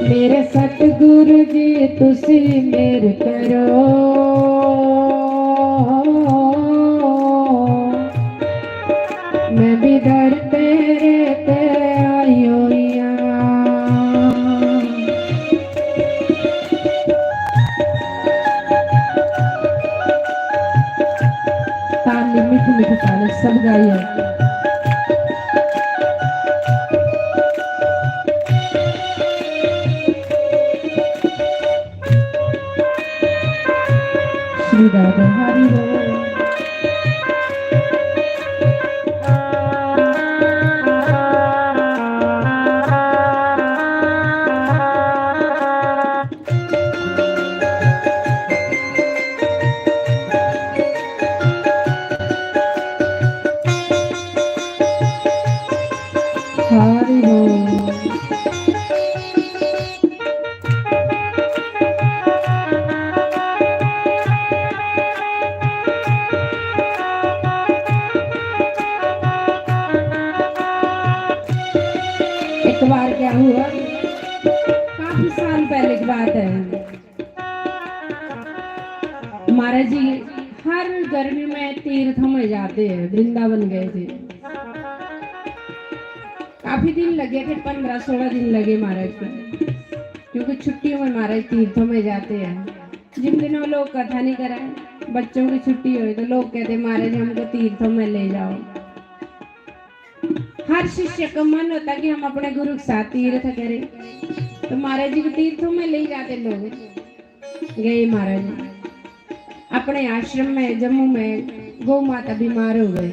मेरे सतगुरु जी तुसी मेरे करो, मैं भी दर तेरे ते आई हुई हाँ। ताली मीठी मीठी ताली सब गाइए। श्री राम। बार क्या हुआ, काफी साल पहले की बात है। महाराज जी हर गर्मी में तीर्थों में जाते हैं, वृंदावन गए थे। काफी दिन लगे थे, पन्द्रह सोलह दिन लगे महाराज को, क्योंकि छुट्टियों में महाराज तीर्थों में जाते हैं। जिन दिनों लोग कथा नहीं कराए, बच्चों की छुट्टी हो तो लोग कहते, महाराज हमको तीर्थों में ले जाओ। हर शिष्य का मन होता कि हम अपने गुरु के साथ तीर्थ करें, तो महाराज जी को तीर्थों में ले जाते लोग। गए महाराज जी अपने आश्रम में, जम्मू में गौ माता बीमार हो गए।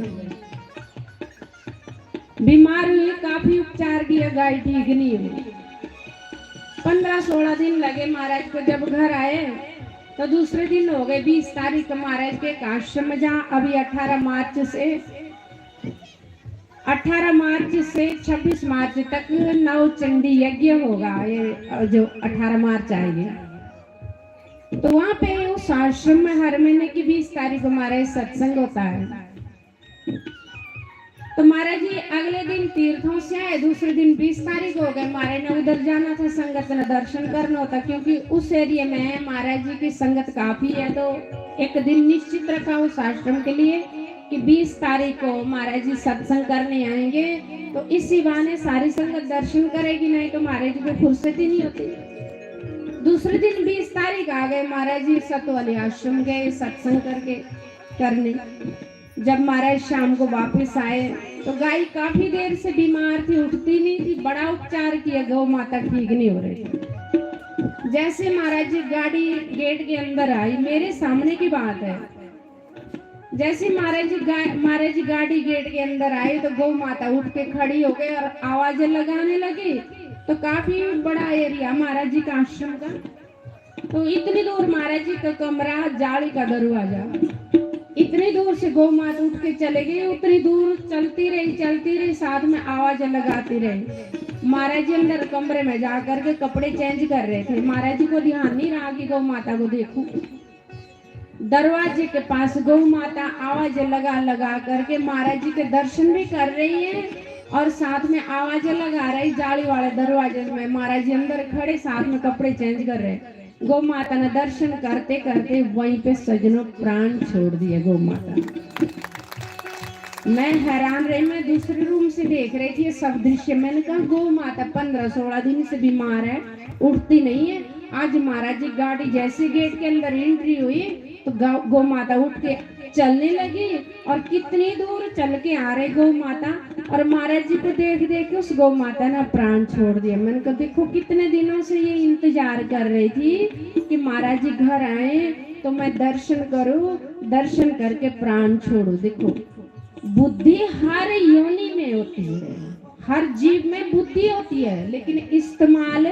बीमार हुई, काफी उपचार किया, गाय ठीक नहीं हुई। पन्द्रह सोलह दिन लगे महाराज को। जब घर आए तो दूसरे दिन हो गए, बीस तारीख को महाराज के एक आश्रम में, जहाँ अभी अठारह मार्च से, अठारह मार्च से छब्बीस मार्च तक नव चंडी यज्ञ होगा। ये जो अठारह मार्च आएगी, तो वहाँ पे उस आश्रम में हर महीने की बीस तारीख को महाराज सत्संग होता है। तो महाराज जी अगले दिन तीर्थों से आए, दूसरे दिन बीस तारीख हो गए। महाराज ने उधर जाना था, संगत ने दर्शन करना होता, क्योंकि उस एरिया में महाराज जी की संगत काफी है। तो एक दिन निश्चित रखा उस आश्रम के लिए कि बीस तारीख को महाराज जी सत्संग करने आएंगे, तो इसी बहाने सारी संगत दर्शन करेगी, नहीं तो महाराज जी को फुर्सत ही नहीं होती। दूसरे दिन बीस तारीख आ गए, महाराज जी सतवाली आश्रम गए सत्संग करके करने। जब महाराज शाम को वापस आए तो गाय काफी देर से बीमार थी, उठती नहीं थी, बड़ा उपचार किया, गौ माता ठीक नहीं हो रही थी। जैसे महाराज जी गाड़ी गेट के अंदर आई, मेरे सामने की बात है, जैसे महाराज जी गा-, महाराज जी गाड़ी गेट के अंदर आए तो गौ माता उठ के खड़ी हो गई और आवाजें लगाने लगी। तो काफी बड़ा एरिया महाराज जी का आश्रम का, तो इतनी दूर महाराज जी का कमरा, जाली का दरवाजा, इतनी दूर से गौ माता उठ के चले गई, उतनी दूर चलती रही, चलती रही, साथ में आवाज लगाती रही। महाराज जी अंदर कमरे में जा करके कपड़े चेंज कर रहे थे। महाराज जी को ध्यान नहीं रहा कि गौ माता को देखूं। दरवाजे के पास गौ माता आवाज लगा लगा करके महाराज जी के दर्शन भी कर रही है और साथ में आवाज लगा रही, जाली वाले दरवाजे में महाराज जी अंदर खड़े, साथ में कपड़े चेंज कर रहे। गौ माता ने दर्शन करते करते वहीं पे सजनों प्राण छोड़ दिए गौ माता ने। मैं हैरान रही, मैं दूसरे रूम से देख रही थी ये सब दृश्य। मैंने कहा, गौ माता पन्द्रह सोलह दिन से बीमार है, उठती नहीं है। आज महाराज जी गाड़ी जैसे गेट के अंदर एंट्री हुई तो गौ गौ माता उठ के चलने लगी और कितनी दूर चल के आ रही गौ माता। और महाराज जी को देख देख के उस गौ माता ने प्राण छोड़ दिया। मैंने कहा, देखो कितने दिनों से ये इंतजार कर रही थी कि महाराज जी घर आए तो मैं दर्शन करूं, दर्शन करके प्राण छोड़ू। देखो, बुद्धि हर योनि में होती है, हर जीव में बुद्धि होती है, लेकिन इस्तेमाल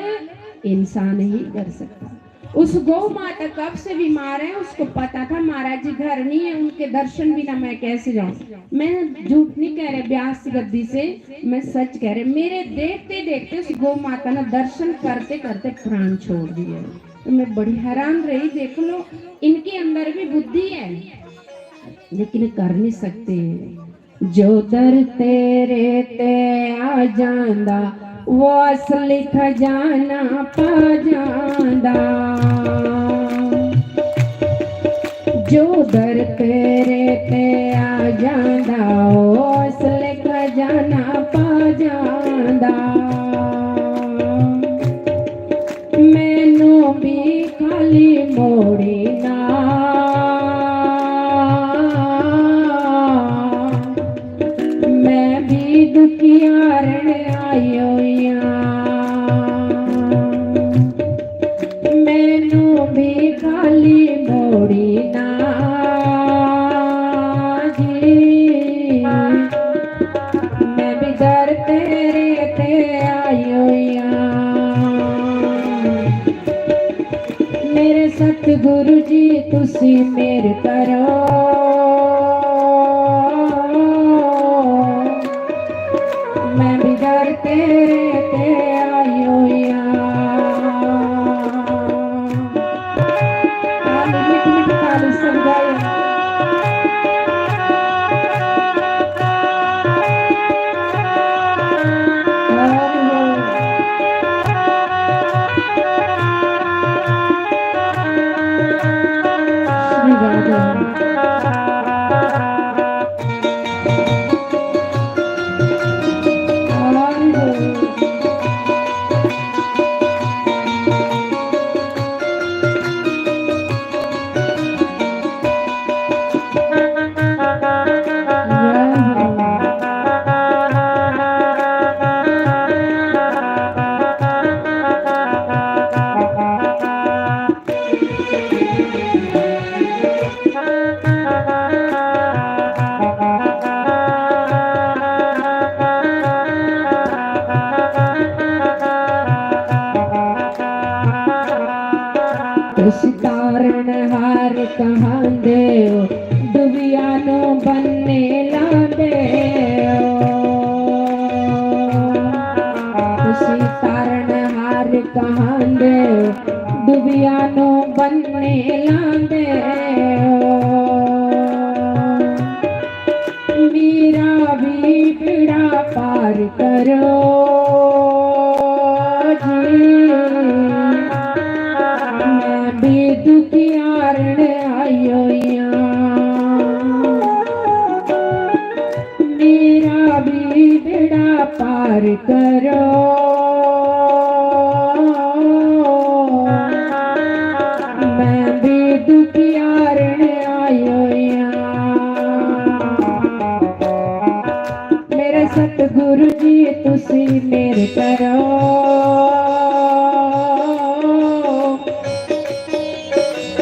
इंसान ही कर सकता है। उस गौ माता कब से बीमार है, उसको पता था महाराज जी घर नहीं है, उनके दर्शन बिना मैं कैसे जाऊं। मैं झूठ नहीं कह रहे, ब्यास गद्दी से मैं सच कह रहे। मेरे देखते देखते उस गौ माता ने दर्शन करते करते प्राण छोड़ दिए। तो मैं बड़ी हैरान रही। देख लो, इनके अंदर भी बुद्धि है, लेकिन कर नहीं सकते। जो दर तेरे ते आ जांदा, वो असली खजाना पा जांदा। जो दर तेरे ते आ जांदा, वो असली खजाना पा जांदा। मैनू भी खाली मोड़ी ना, मैं भी दुखियारण आई होई आं। मैनू भी खाली मोड़ी ना जी, मैं भी दर तेरे ते आई होई आं। मेरे सतगुरु जी तुसी मेहर करो, मैं भी दर तेरे ते आई होई आं। ताली, मीठी मीठी ताली सब गाओ। हरि बोल। तुसी तारणहार कहांदे ओ, डुबिया नू बन्ने लांदे ओ। तुसी तारणहार कहांदे ओ, डुबिया नू बन्ने लांदे ओ। मेरा भी बेड़ा पार करो जी, मैं भी दुखियारण आई होई आं। मेरा भी बेड़ा पार करो, मैं भी दुखियारण आई होई आं। मेरे सतगुरु जी तुसी मेहर करो,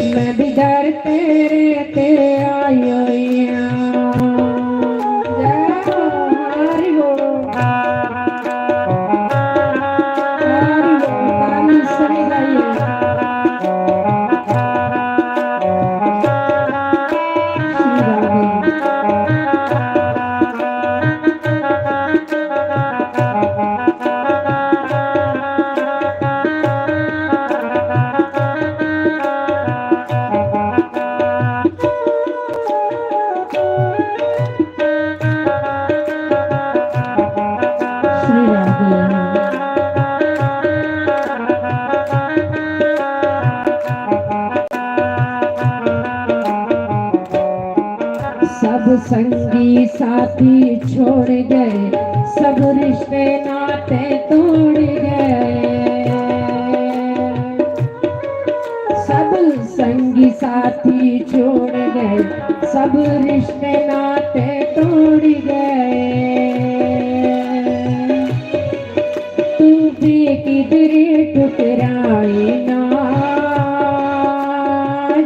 मैं भी दर तेरे ते आई होई आं। जय हो, हरि बोल। हरि बोल, ताली सही गाइए। श्री राधे। श्री राधे। सब संगी साथी छोड़ गए, सब रिश्ते नाते तोड़ गए। सब संगी साथी छोड़ गए, सब रिश्ते नाते तोड़ गए। तू भी किधर ठुकराए ना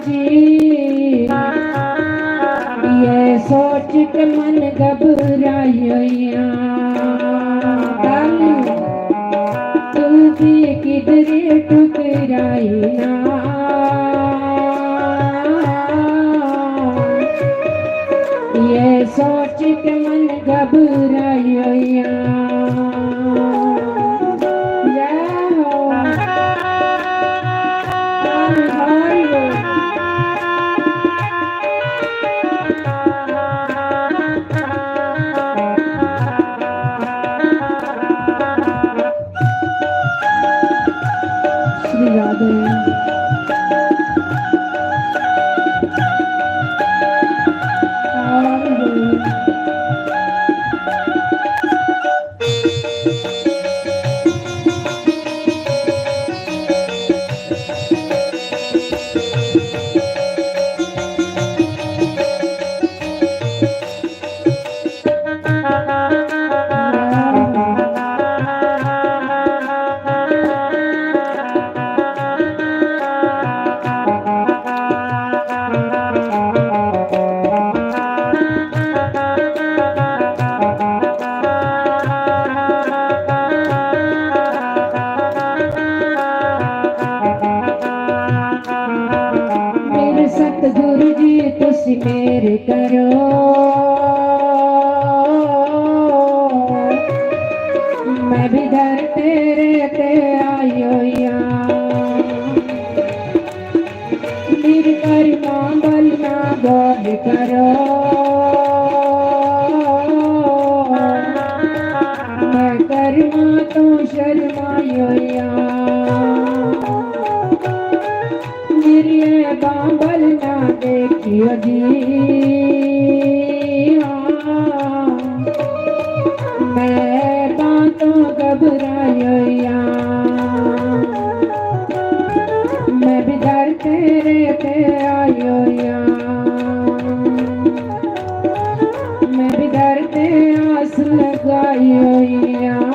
जी, ये सोच के मन घबराई होई आं। तू भी किधर ठुकराए ना, ये सोच के मन घबराई होई आं। जय हो। हरि हरि बोल। श्री राधे। हरि बोल। मेरे सतगुरु जी तुसी मेहर करो, मैं भी दर तेरे ते आई होई आं। मेरे कर्मां बल ना गौर करो, मैं कर्मां तो शर्माई होई आं। मेरी ऐ बांबल ना देखियो जी, हाँ। मैं बातों घबराई होई आं, मैं भी दर तेरे ते आई होई आं, मैं भी दर ते आस लगाई होई आं।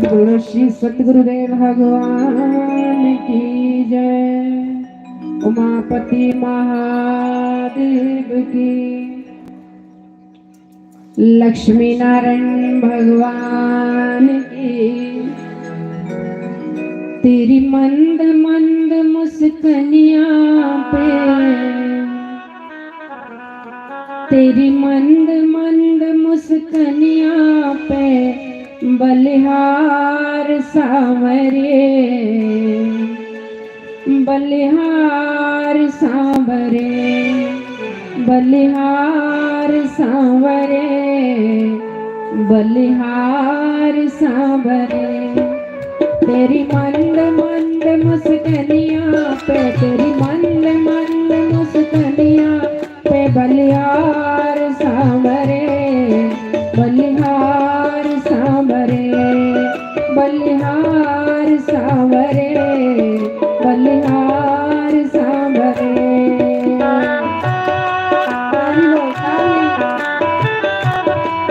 बोलो श्री सतगुरुदेव भगवान की जय। उमापति महादेव की, लक्ष्मी नारायण भगवान की, तेरी मंद मंद मुस्कनियां पे, तेरी मंद मंद मुस्कनियां पे बलिहार सांवरे, बलिहार सांवरे, बलिहार सांवरे, बलिहार सांवरे। तेरी मंद मंद मुस्कनियां पे, तेरी मंद मंद मुस्कनियां पे बलिहार सांवरे, बलिहार सांवरे, बलिहार सांवरे, बलिहार सांवरे। ताली हो, ताली।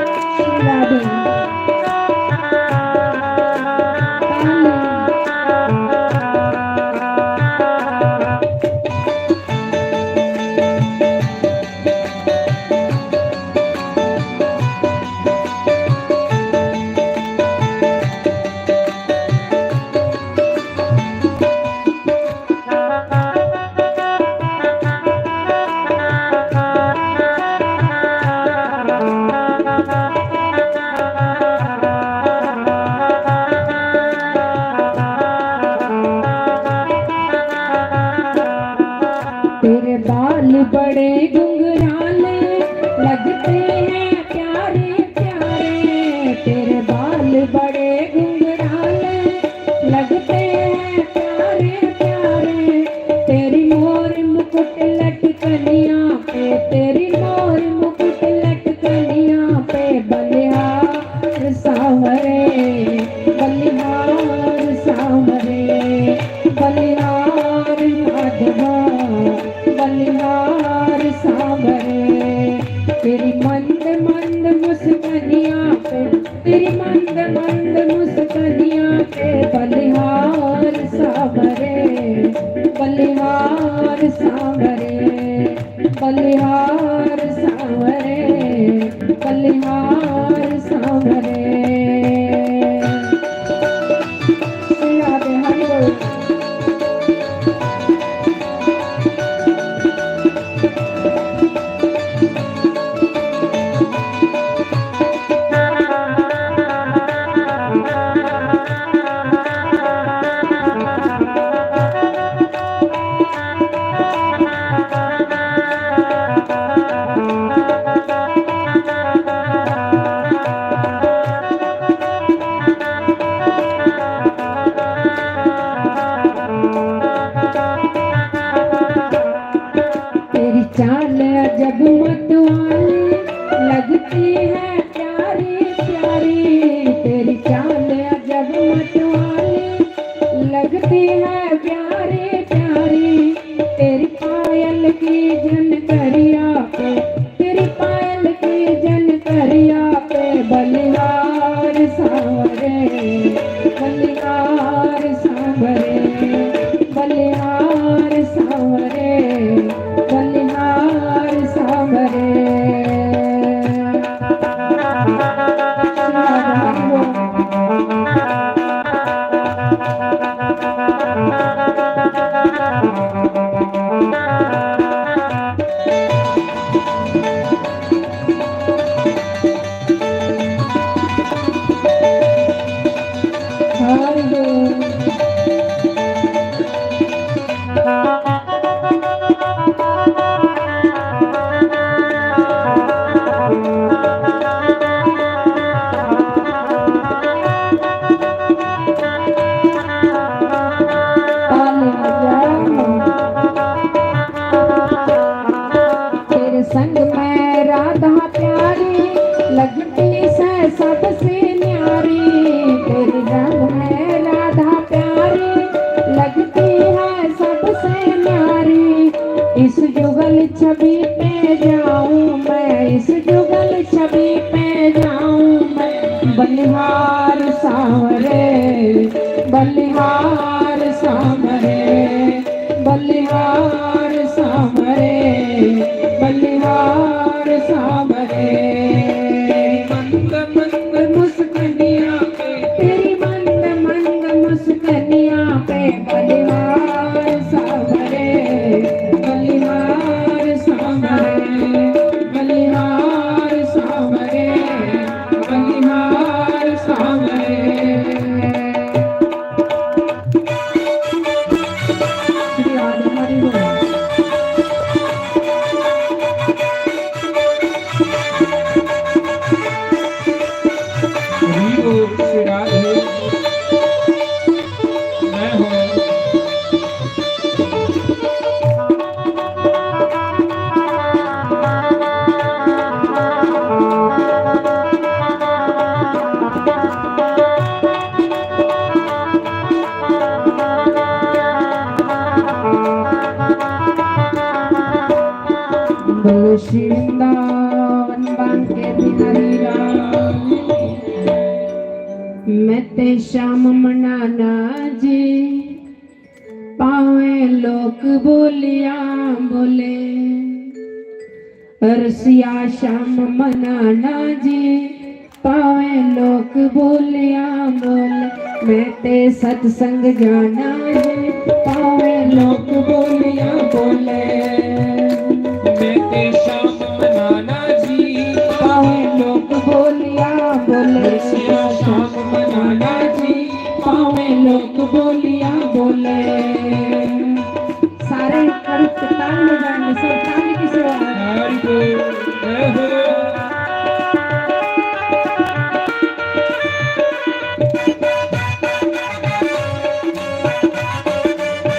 आशीर्वाद हो। ताली। तेरे बाल बड़े घुंघराले लगते हैं प्यारे प्यारे, तेरे बाल बड़े घुंघराले लगते हैं प्यारे प्यारे। तेरी मोर मुकुट लटकनिया पे, तेरी मोर मुकुट लटकनिया पे बलिहार सांवरे, बलिहार सांवरे, बलिहार माधवा, बलिहार सांवरे। तेरी मंद मंद मुस्कनिया पे, तेरी मंद मंद मुस्कनिया पे बलिहार सांवरे, बलिहार सांवरे, बलिहार सांवरे, बलिहार सांवरे। श्री राधे हरि बोल। तेरी चाल अजब मतवाली लगती है प्यारी प्यारी, तेरी चाल अजब मतवाली लगती है प्यारी प्यारी। तेरी पायल की झनकरिया पे, तेरी पायल की झनकरिया पे बलिहार सांवरे, बलिहार सांवरे, बलिहार सांवरे, बलिहार सांवरे। तेरे संग मैं राधा प्यारी, लगती से सबसे न्यारी। तेरे संग मैं राधा प्यारी, लगती है सबसे न्यारी। इस जुगल छवि पे जाऊं मैं, इस जुगल छवि पे जाऊं मैं। बलिहार सांवरे, बलिहार सांवरे, बलिहार सांवरे, बलिहार सांवरे। मंद मंद मुस्कनिया पे, तेरी मंद मंद मुस्कनिया बलिहार सांवरे, बलिहार सांवरे, बलिहार सांवरे, बलिहार सांवरे। श्री राधे हरि बोल। हरि बोल, श्री राधे। मैं हूँ। बोलो श्री वृंदावन बांके बिहारी लाल। मैं ते श्याम मनाना जी, पावे लोक बोलिया बोले। रसिया श्याम मनाना जी, पावे लोक बोलिया बोले। मैं ते सत्संग जाना है, पावे लोक बोलिया बोले। मैं ते श्याम मनाना जी, पावे लोक बोलिया बोले। रसिया श्याम मनाना जी, पावे लोक बोलिया बोले। सारे एक बार ताल में जाएंगे, सब ताल की सेवा। हरि बोल, जय हो।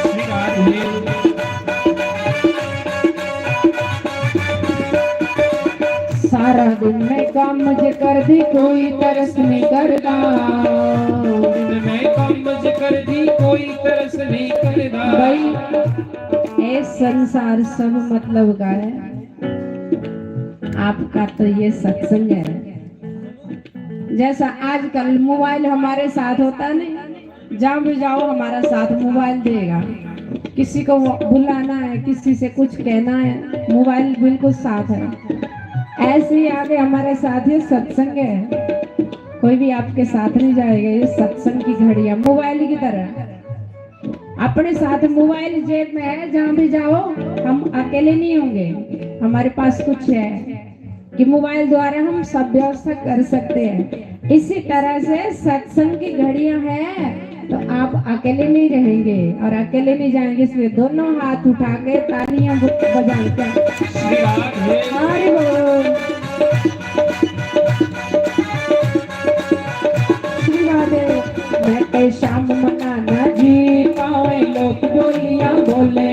श्री राधे। सारा दिन मैं काम ज करदी, कोई तरस नहीं करदा। दिन मैं काम ज करदी, कोई तरस नहीं करदा। भाई, ये संसार सब मतलब का है, आपका तो ये सत्संग है। जैसा आजकल मोबाइल हमारे साथ होता है नहीं, जहाँ भी जाओ हमारा साथ मोबाइल देगा। किसी को बुलाना है, किसी से कुछ कहना है, मोबाइल बिल्कुल साथ है। ऐसे ही आगे हमारे साथ ये सत्संग है, कोई भी आपके साथ नहीं जाएगा। ये सत्संग की घड़ियाँ मोबाइल की तरह, अपने साथ मोबाइल जेब में है, जहाँ भी जाओ हम अकेले नहीं होंगे, हमारे पास कुछ है कि मोबाइल द्वारा हम सब व्यवस्था कर सकते हैं। इसी तरह से सत्संग की घड़ियां हैं, तो आप अकेले नहीं रहेंगे और अकेले नहीं जाएंगे, इसलिए दोनों हाथ उठा के तालियां ब-, बजाएंगे। श्री राधे। हरि बोल। श्री राधे। मैं ते श्याम मनाना जी, पावे लोक बोलिया बोले।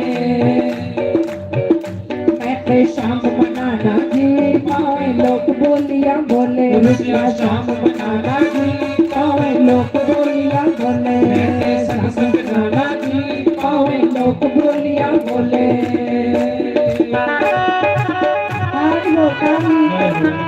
मैं ते श्याम मनाना जी, पावे लोक बोलिया बोले। रुसिया श्याम मनाना जी, पावे लोक बोलिया बोले। मैं ते सत्संग जाना जी, पावे लोक बोलिया बोले। हरि बोल, हरि बोल।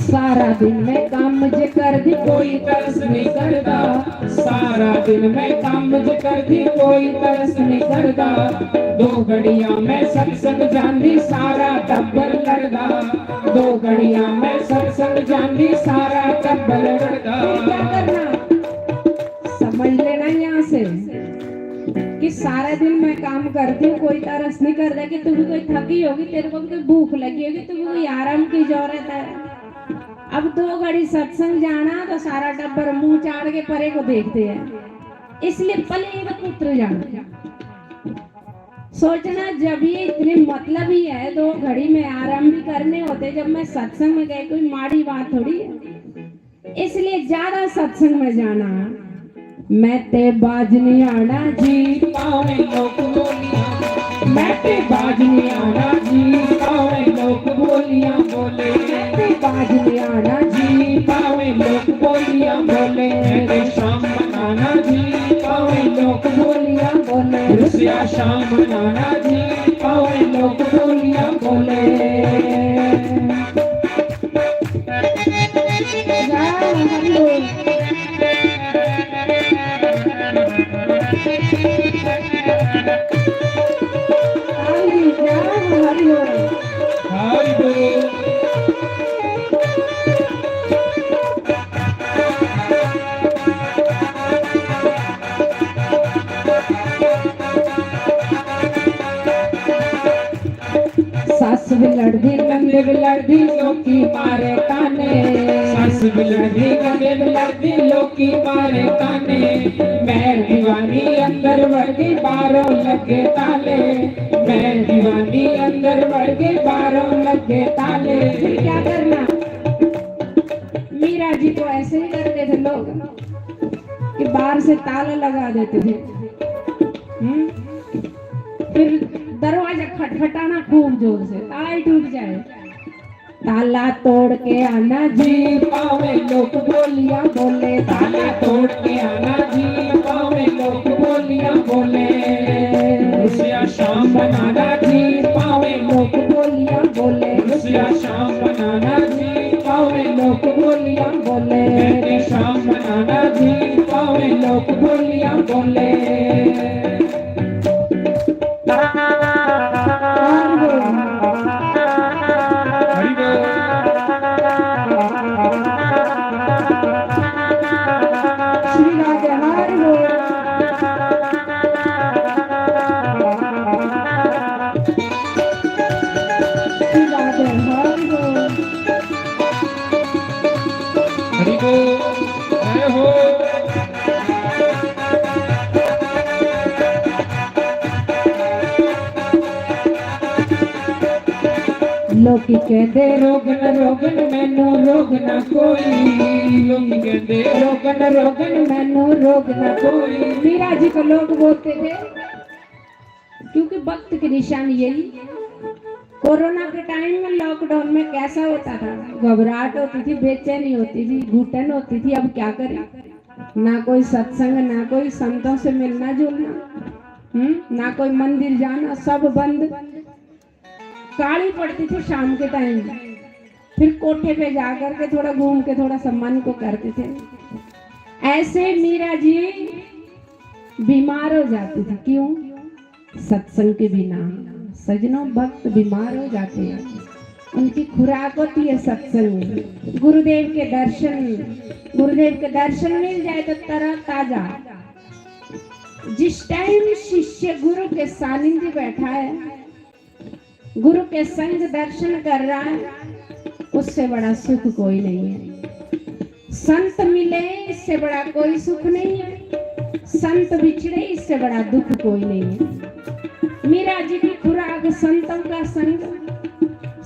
सारा दिन मैं काम जे करदी, कोई तरस नहीं करदा। सारा दिन मैं काम जे करदी, कोई तरस नहीं करदा। दो घड़ियां मैं सत्संग जांदी, सारा टब्बर लड़दा। दो घड़ियां मैं सत्संग जांदी, सारा टब्बर लड़दा। फिर क्या करना? समझ लेना यहाँ से कि सारा दिन मैं काम करती हूँ, कोई तरस नहीं करदा कि तू भी कोई थकी होगी, तेरे को भी कोई भूख लगी होगी, तू भी कोई आराम की जरूरत है। अब दो घड़ी सत्संग जाना तो सारा टब्बर मुंह चाड़ के परे को देखते हैं, इसलिए पलीद पुत्र जाना। सोचना, जब ये इतने मतलब ही है, दो घड़ी में आराम भी करने होते, जब मैं सत्संग में गई, कोई माड़ी बात थोड़ी है। इसलिए ज्यादा सत्संग में जाना। मैं ते बाज नहीं आना जी, पावे लोक बोलिया। मैं ते बाज नहीं आना जी, पावे लोक बोलिया बोले। मैं ते बाज नहीं आना जी, पावे लोक बोलिया बोले। मैं ते श्याम मनाना जी, पावे लोक बोलिया बोले। रुसिया श्याम मनाना जी, पावे लोक बोलिया बोले। हरि बोल। सस भी लड़दी, नंद भी लड़दी, लोकी मारे ताने। सस भी लड़दी, नंद भी लड़दी, लोकी मारे ताने। मैं दीवानी अंदर वड़दी, बाहरों लगे ताले। मैं दीवानी अंदर वड़दी, बाहरों लगे ताले। फिर क्या करना? मीरा जी को ऐसे ही करते थे लोग कि बाहर से ताला लगा देते थे। हम्म? फिर दरवाजा खटखटाना खूब जोर से, ताला ही टूट जाए। ताला तोड़ के आना जी, पावे लोग बोलियां बोले। ताला तोड़ के आना जी, पावे लोग बोलियां बोले। रुसिया शाम बनाना जी, पावे लोग बोलियां बोले। रुसिया शाम बनाना जी, पावे लोग बोलियां बोले। मैंने शाम बनाना जी, पावे लोग बोलियां बोले। हरि बोल। श्री राधे हरि बोल। श्री राधे हरि बोल। हरि बोल। जय हो। लोकी कहते रोगन रोगन, मैनू रोग ना कोई। लोकी कहते रोगन रोगन, मैनू रोग ना कोई। मीरा जी को लोग बोलते थे, क्योंकि वक्त की निशानी यही। कोरोना के टाइम में, लॉकडाउन में कैसा होता था? घबराहट होती थी, बेचैनी होती थी, घुटन होती थी। अब क्या करें? ना कोई सत्संग, ना कोई संतों से मिलना जुलना, हम्म, ना कोई मंदिर जाना, सब बंद। काली पड़ती थी शाम के टाइम, फिर कोठे पे जा करके थोड़ा घूम के थोड़ा सा मन को करते थे। ऐसे मीरा जी बीमार हो जाती थी। क्यों? सत्संग के बिना। सजनों, भक्त बीमार हो जाते हैं, उनकी खुराक होती है सत्संग, गुरुदेव के दर्शन। गुरुदेव के दर्शन मिल जाए तो तरा ताजा। जिस टाइम शिष्य गुरु के सानिध्य बैठा है, गुरु के संग दर्शन कर रहा है, उससे बड़ा सुख कोई नहीं है। संत मिले, इससे बड़ा कोई सुख नहीं है। संत बिछड़े, इससे बड़ा दुख कोई नहीं है। मीरा जी की खुराक संतों का संग,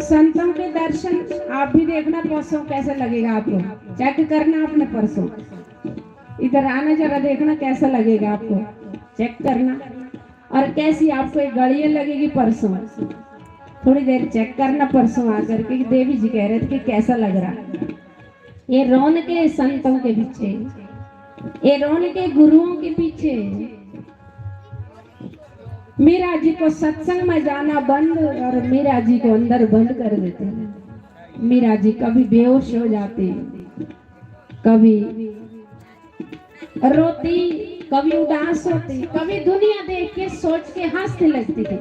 संतों के दर्शन। आप भी देखना परसों कैसा लगेगा आपको, चेक करना आपने परसों। इधर आना, जरा देखना कैसा लगेगा आपको, चेक करना। और कैसी आपको एक गलियां लगेगी परसों, थोड़ी देर चेक करना परसों आकर के कि देवी जी कह रहे थे कि कैसा लग रहा। ये रौनकें संतों के पीछे, ये रौनकें गुरुओं के पीछे। मीरा जी को सत्संग में जाना बंद और मीरा जी को अंदर बंद कर देते हैं। मीरा जी कभी बेहोश हो जाती, कभी रोती, कभी उदास होती, कभी दुनिया देख के, सोच के हंसने लगती थी।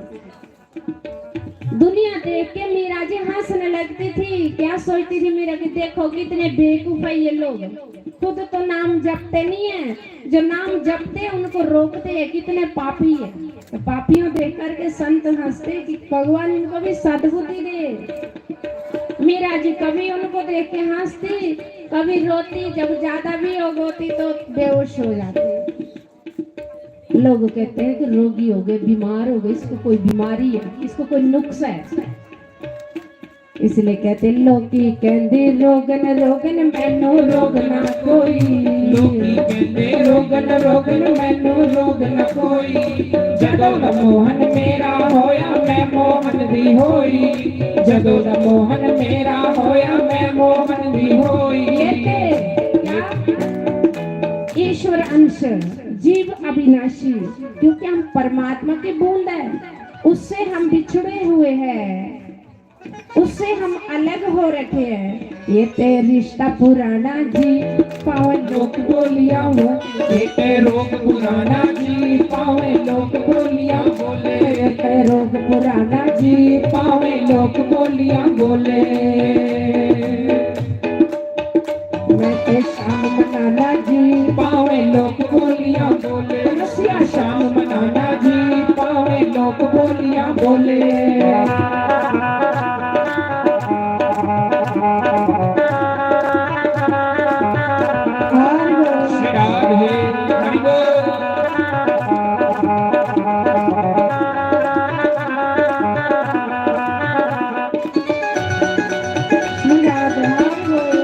दुनिया देख के मीरा जी हंसने लगती थी। क्या सोचती थी मीरा कि देखो कितने बेवकूफ है ये लोग, खुद तो नाम जपते नहीं है, जो नाम जपते हैं उनको रोकते हैं, कितने पापी है। तो पापियों देख करके संत हंसते कि भगवान इनको भी सद्बुद्धि दे। मीरा जी कभी उनको देख के हंसती, कभी रोती, जब ज्यादा भी हो होती तो बेहोश हो जाती। लोग कहते हैं कि रोगी हो गए, बीमार हो गए, इसको कोई बीमारी है, इसको कोई नुक्स है। इसलिए कहते, लोकी कहंदे रोगन रोगन, मैनू रोग ना कोई। लोकी कहंदे रोगन रोगन, मैनू रोग ना कोई। जदों दा मोहन मेरा होया, मैं मोहन दी होई। जदों दा मोहन मेरा होया, मैं मोहन दी होई। कहते, क्या? ईश्वर अंश, जीव अविनाशी, क्योंकि हम परमात्मा की बूंद है, उससे हम बिछड़े हुए हैं, उससे हम अलग हो रखे हैं। ये ते रिश्ता पुराना जी, पावे लोग बोलियां बोले। ये ते रोग पुराना जी, पावे लोग बोलियां बोले। ये ते रोग पुराना जी, पावे लोग बोलियां बोले। मैं ते शाम मनाना जी, पावे लोग बोलियां बोले। रसिया शाम मनाना जी, पावे लोग बोलियां बोले। श्री राधे, हरि बोल। श्री राधे, हरि बोल।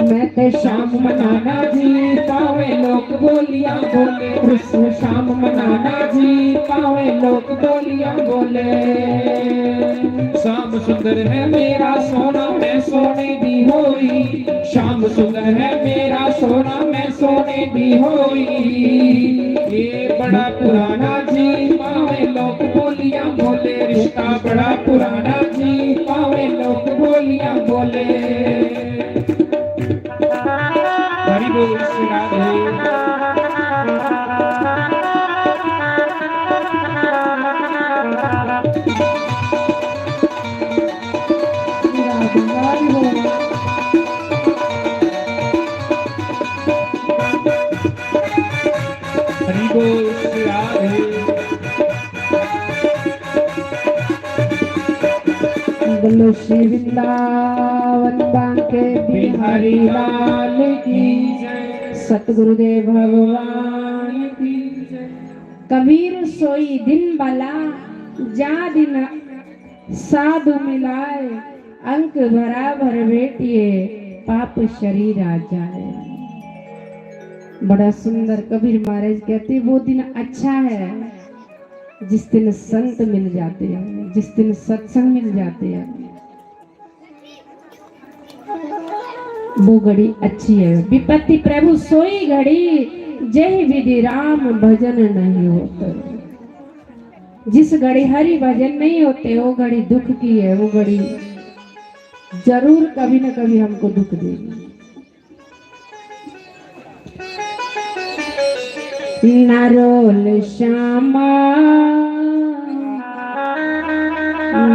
मैं ते शाम मनाना जी, पावे लोग बोलियां बोले। कृष्ण शाम मनाना जी, पावे लोग बोलियां बोले। श्याम सुंदर है मेरा सोना, मैं सोने दी होई। श्याम सुंदर है मेरा सोना, मैं सोने दी होई। ये बड़ा पुराना जी, पावे लोग बोलियां बोले। रिश्ता बड़ा पुराना जी, पावे लोग बोलियां बोले। हरि बोल श्री राधे। हरि बोल श्री राधे। बोलो श्री वृंदावन बांके बिहारी लाल की जय। सतगुरुदेव भगवान की जय। कबीर सोई दिन भला, जा दिन साधु मिलाए, अंक बराबर बेटिए, पाप शरीर आ जाए। बड़ा सुंदर कबीर महाराज कहते, वो दिन अच्छा है जिस दिन संत मिल जाते हैं, जिस दिन सत्संग मिल जाते हैं, वो घड़ी अच्छी है। विपत्ति प्रभु सोई घड़ी, जय विधि राम भजन नहीं होता। जिस घड़ी हरि भजन नहीं होते, वो घड़ी दुख की है, वो घड़ी जरूर कभी ना कभी हमको दुख देगी। ना रोल श्यामा,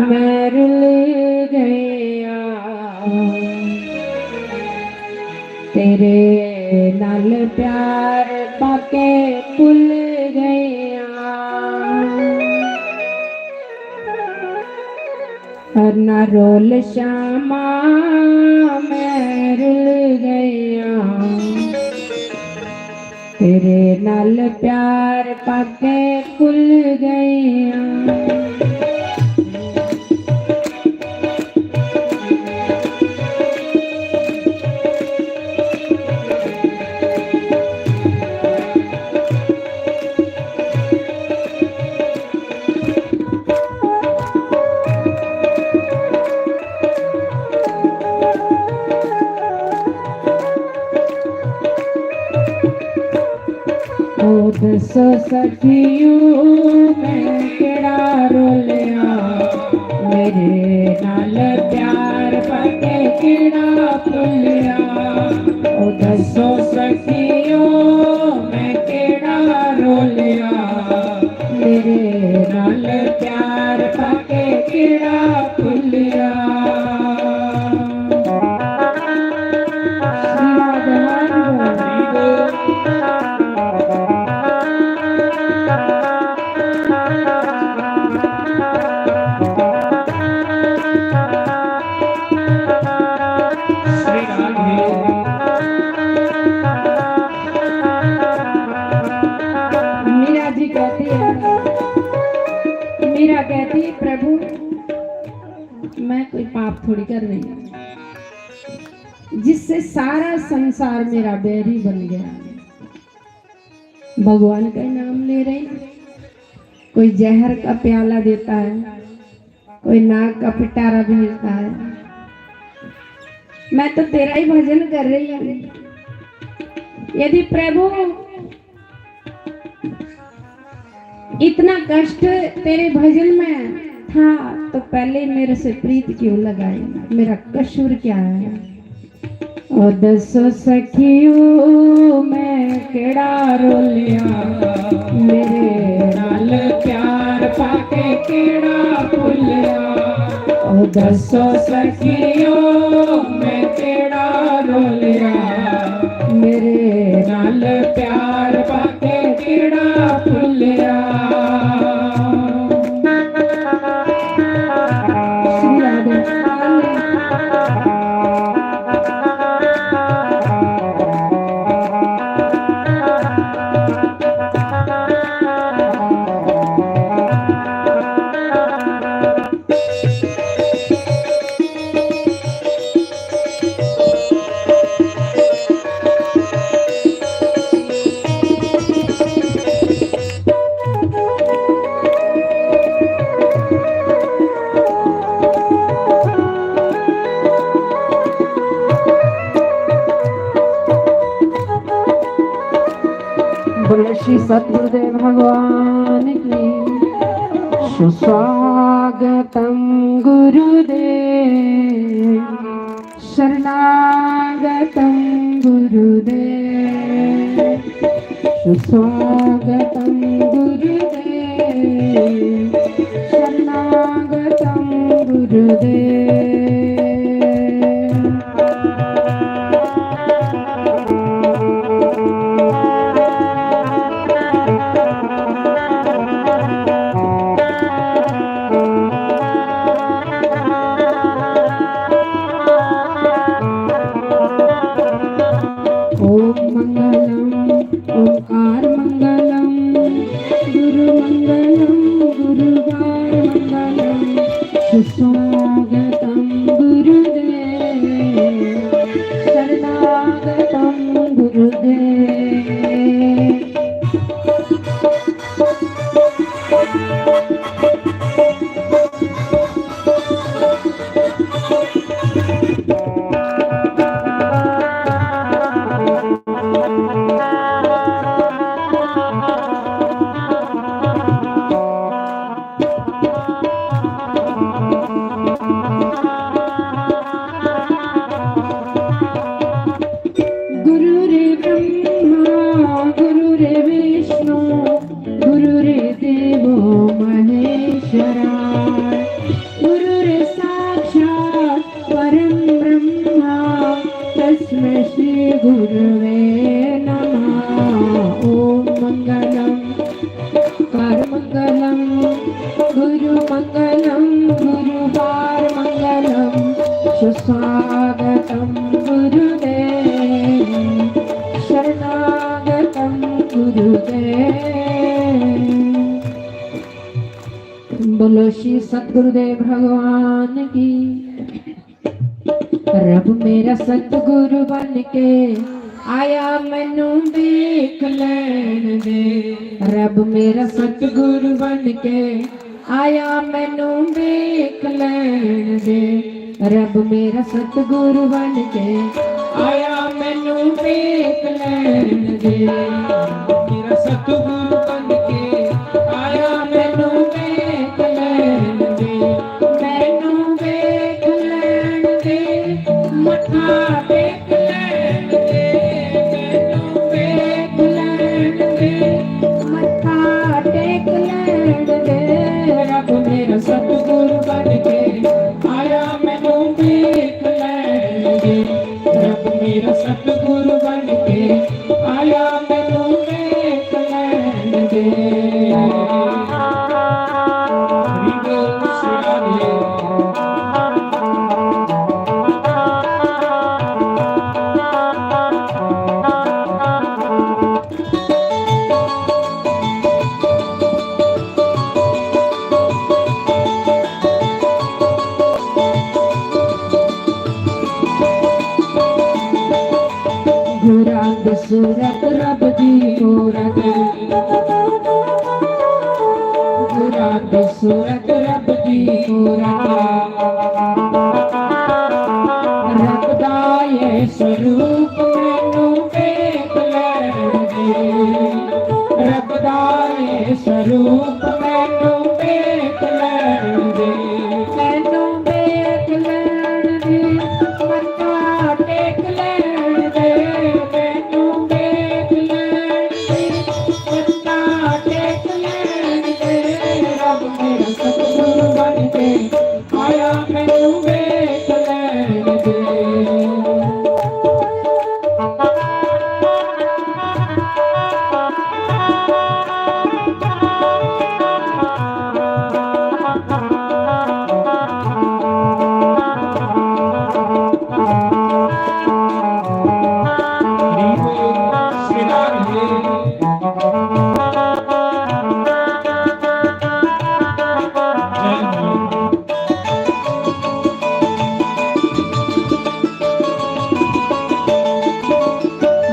मैं रुल गया। तेरे नाल प्यार पाके भुल गया। और ना रोल श्यामा, मैं रुल गया। तेरे नाल प्यार पाके भुल गया। ओ दसो सखियो, मैं केड़ा रोलिया, मेरे नाल प्यार पाके केड़ा भुलिया। ओ दसो सखियो, मैं केड़ा रोलिया, मेरे नाल प्यार पाके केड़ा भुलिया। श्री राधे राधे। श्री राधे। मीरा जी कहती है, मीरा कहती है, प्रभु, मैं कोई पाप थोड़ी कर रही हूँ, जिससे सारा संसार मेरा बैरी बन गया। भगवान का ही नाम ले रही हूँ। कोई जहर का प्याला देता है, कोई नाग का पिटारा भेजता है। मैं तो तेरा ही भजन कर रही हूँ। यदि प्रभु इतना कष्ट तेरे भजन में था, तो पहले मेरे से प्रीत क्यों लगाई? मेरा कसूर क्या है? ओ दसो सखियो, मैं केड़ा रोलिया, मेरे नाल प्यार पाके केड़ा भुलिया। ओ दसो सखियो, मैं केड़ा रोलिया, मेरे नाल प्यार पाके केड़ा भुलिया। श्री राधे। बोलो श्री सतगुरुदेव भगवान की। सुस्वागतम गुरुदेव, शरणागतम गुरुदेव, सुस्वागतम गुरुदेव, शरणागतम गुरुदेव। ओम मंगलम, ओंकार मंगलम, गुरु मंगलम, गुरुवार मंगलम, सुस्वागतम गुरुदेव, शरणागतम गुरुदेव। गुरु रे ब्रह्मा, गुरु रे विष्णु, गुरु रे देवो महेश्वरा, गुरु रे साक्षात परम ब्रह्मा, तस्मै श्री गुरवे नमः। ओम मंगलम, कर मंगलम, गुरु मंगलम, गुरुवार मंगलम, सुस्वागतम गुरुदेव, शरणागतम गुरुदेव। बोलो श्री सतगुरुदेव भगवान की। रब मेरा सतगुरु बन के आया, मैनू देख लैन दे। रब मेरा सतगुरु बन के आया, मैनू देख लैन दे। रब मेरा सतगुरु बन के आया, मैनू देख लैन दे। मेरा सतगुरु बन के आया, मैनू देख लैन दे। मैनू देख लैन दे, मत्था टेक लैन दे। मैनू देख लैन दे, मत्था टेक लैन दे। रब मेरा सतगुरु बन के आया, मैनू देख लैन दे। रब मेरा सतगुरु बन के आया, मैनू देख लैन दे। हरि बोल श्री राधे। गुरां दी सूरत रब दी मूरत, गुरां दी सूरत रब दी मूरत, रब दा ਇਹ ਸਰੂਪ ਮੈਨੂੰ ਵੇਖ ਲੈਣ ਦੇ, ਰੱਬ ਦਾ ਇਹ ਸਰੂਪ ਮੈਨੂੰ ਵੇਖ ਲੈਣ ਦੇ, ਮੈਨੂੰ ਵੇਖ ਲੈਣ ਦੇ, ਮੱਥਾ ਟੇਕ ਲੈਣ ਦੇ, ਮੈਨੂੰ ਵੇਖ ਲੈਣ ਦੇ, ਮੱਥਾ ਟੇਕ ਲੈਣ ਦੇ, ਰੱਬ ਮੇਰਾ ਸਤਿਗੁਰ ਬਣ ਕੇ ਆਇਆ, ਮੈਨੂੰ ਵੇਖ ਲੈਣ ਦੇ।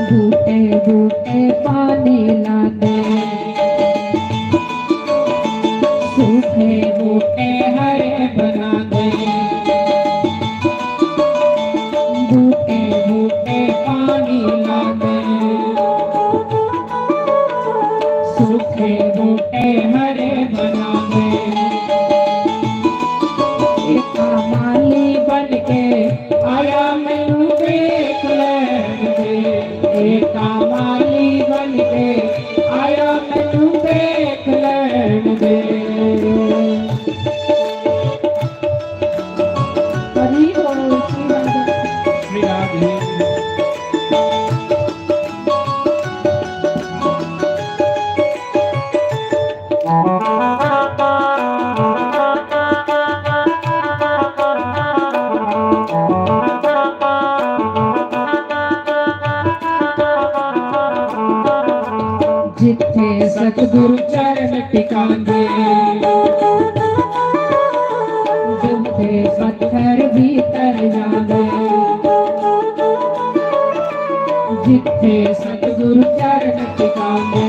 बूटे बूटे पानी लांदे, सूखे बूटे हरे बनांदे। बूटे बूटे पानी लांदे, सूखे बूटे हरे बनांदे। एक माली बन के आया, मैनू देख लैन दे। एक माली बन के आया, मैनू देख लैन दे। हरि बोल श्री राधे। श्री राधे। जिथे सतगुरु चरण टिकांदे, डूंघे पत्थर भी तर जांदे। जिथे सतगुरु चरण टिकांदे,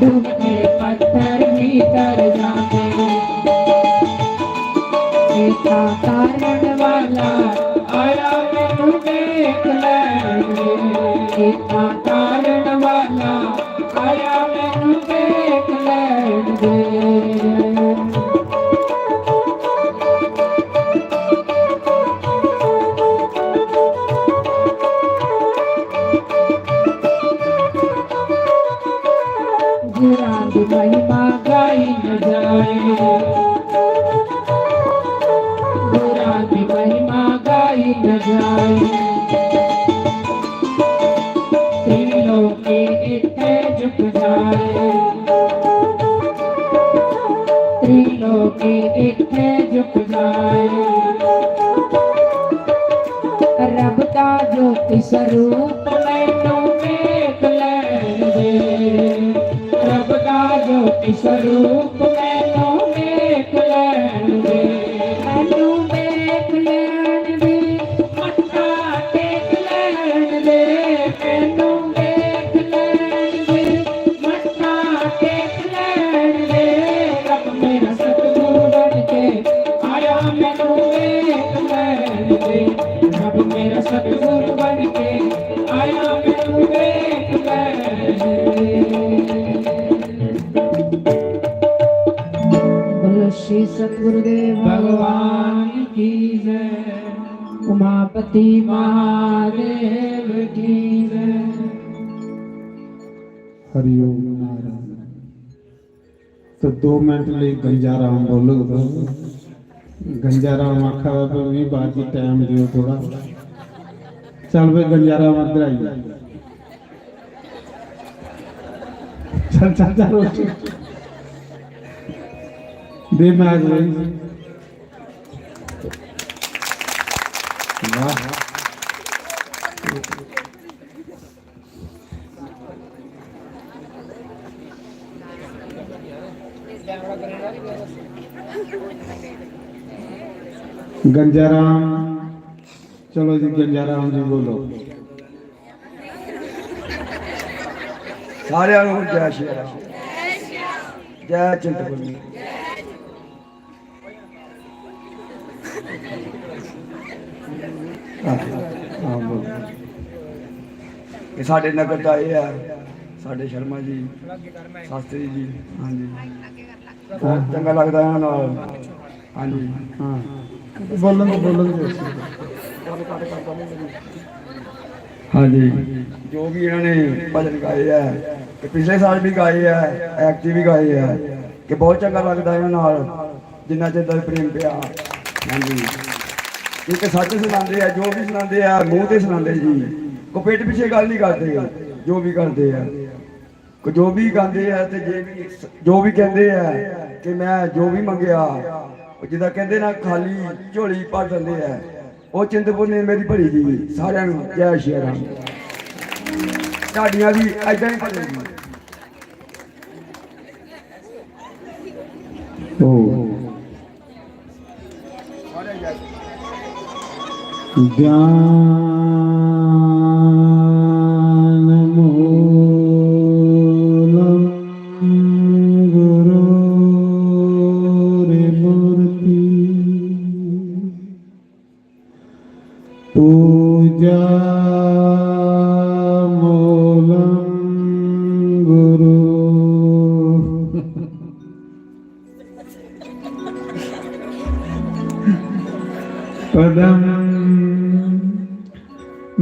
डूंघे पत्थर भी तर जांदे। एका तारण वाला आया, मैनू देख लैन दे। एका तारण वाला आया, मैनू देख लैन दे। गुरां दी महिमा गाई न जाए, गुरां दी महिमा गाई न जाए। त्रिलोकी इत्थे झुक जाए, त्रिलोकी इत्थे झुक जाए। रब दा ज्योति स्वरूप मैनू देख लैन दे, रब दा ज्योति स्वरूप मैनू देख लैन दे, मैनू देख लैन दे। मत्था टेक लैन दे, मैनू देख लैन दे, मत्था टेक लैन दे। रब मेरा सतगुरु बन के आया, मैनू देख लैन दे। रब मेरा सतगुरु बन के आया, मैनू देख लैन दे। बोलो श्री सतगुरुदेव भगवान की जय। उमापति महादेव की जय। हरिओम नारायण। तो दो मिनट लिए गंजा राम बोलग। गंजा राम आखा दा, "पर भी बाजी टाइम दियो थोड़ा।" चल बे गंजा राम, इधर आई। चल, चल, चल, उठ। दे माइक भाई। वाह। गंजाराम, चलो जी, गंजाराम जी बोलो। सारे जय श्री राम, जय चिंतपूर्णी। ਹਾਂ, ਹਾਂ, ਬੋਲ। ਇਹ ਸਾਡੇ ਨਗਰ ਦਾ ਇਹ ਹੈ, ਸਾਡੇ ਸ਼ਰਮਾ ਜੀ, ਸ਼ਾਸਤਰੀ ਜੀ। ਹਾਂਜੀ, ਬਹੁਤ ਚੰਗਾ ਲੱਗਦਾ ਹੈ ਨਾਲ। ਹਾਂਜੀ। ਹਾਂ, ਬੋਲਣ ਦੇ, ਬੋਲਣ ਦੇ। ਹਾਂਜੀ, ਜੋ ਵੀ ਇਹਨਾਂ ਨੇ ਭਜਨ ਗਾਏ ਆ, ਤੇ ਪਿਛਲੇ ਸਾਲ ਵੀ ਗਾਏ ਆ, ਐਕਤੀ ਵੀ ਗਾਏ ਆ, ਕਿ ਬਹੁਤ ਚੰਗਾ ਲੱਗਦਾ ਇਹਨਾਂ ਨਾਲ, ਜਿੰਨਾ ਚਿਰ ਦਾ ਪ੍ਰੇਮ ਪਿਆ। ਹਾਂਜੀ, ਇਹ ਤੇ ਸੱਚ ਸੁਣਾਉਂਦੇ ਆ, ਜੋ ਵੀ ਸੁਣਾਉਂਦੇ ਆ, ਮੂੰਹ ਤੇ ਸੁਣਾਉਂਦੇ ਜੀ, ਕੋ ਪਿੱਠ ਪਿੱਛੇ ਗੱਲ ਨਹੀਂ ਕਰਦੇ, ਜੋ ਵੀ ਕਰਦੇ ਆ। ਕੋ ਜੋ ਵੀ ਗਾਉਂਦੇ ਆ ਤੇ ਜੇ ਵੀ, ਜੋ ਵੀ ਕਹਿੰਦੇ ਆ ਕਿ ਮੈਂ ਜੋ ਵੀ ਮੰਗਿਆ, ਉਹ ਜਿੱਦਾਂ ਕਹਿੰਦੇ ਨਾ, ਖਾਲੀ ਝੋਲੀ ਭਰ ਦਿੰਦੇ ਆ। ਉਹ ਚਿੰਤਪੁਰਨੀ ਮੇਰੀ ਭਰੀ ਦੀ। ਸਾਰਿਆਂ ਨੂੰ ਜੈ ਸ਼੍ਰੀ ਰਾਮ। ਤੁਹਾਡੀਆਂ ਵੀ ਐਦਾਂ ਹੀ ਭਰੇਗੀ। ਓ। ज्ञानमूलं गुरोर्मूर्ति पूजामूलं गुरु। पदं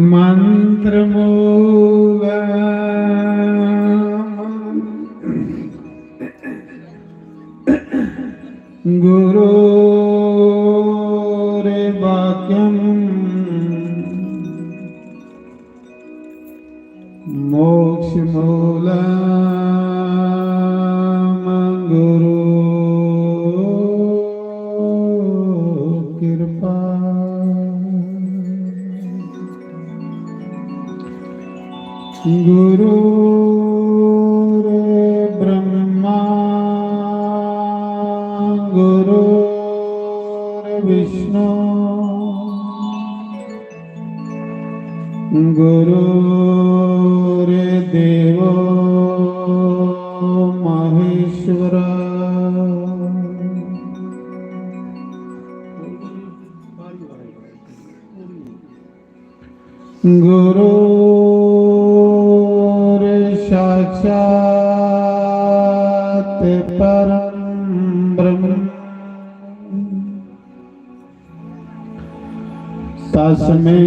मन्त्रमूलं गुरोर्वाक्यम्। मोक्षमूलं गुरु कृपा। गुरुर्ब्रह्मा गुरुर्विष्णु गुरुर्देवो महेश्वर। गुरुर्साक्षात् परं ब्रह्म तस्मै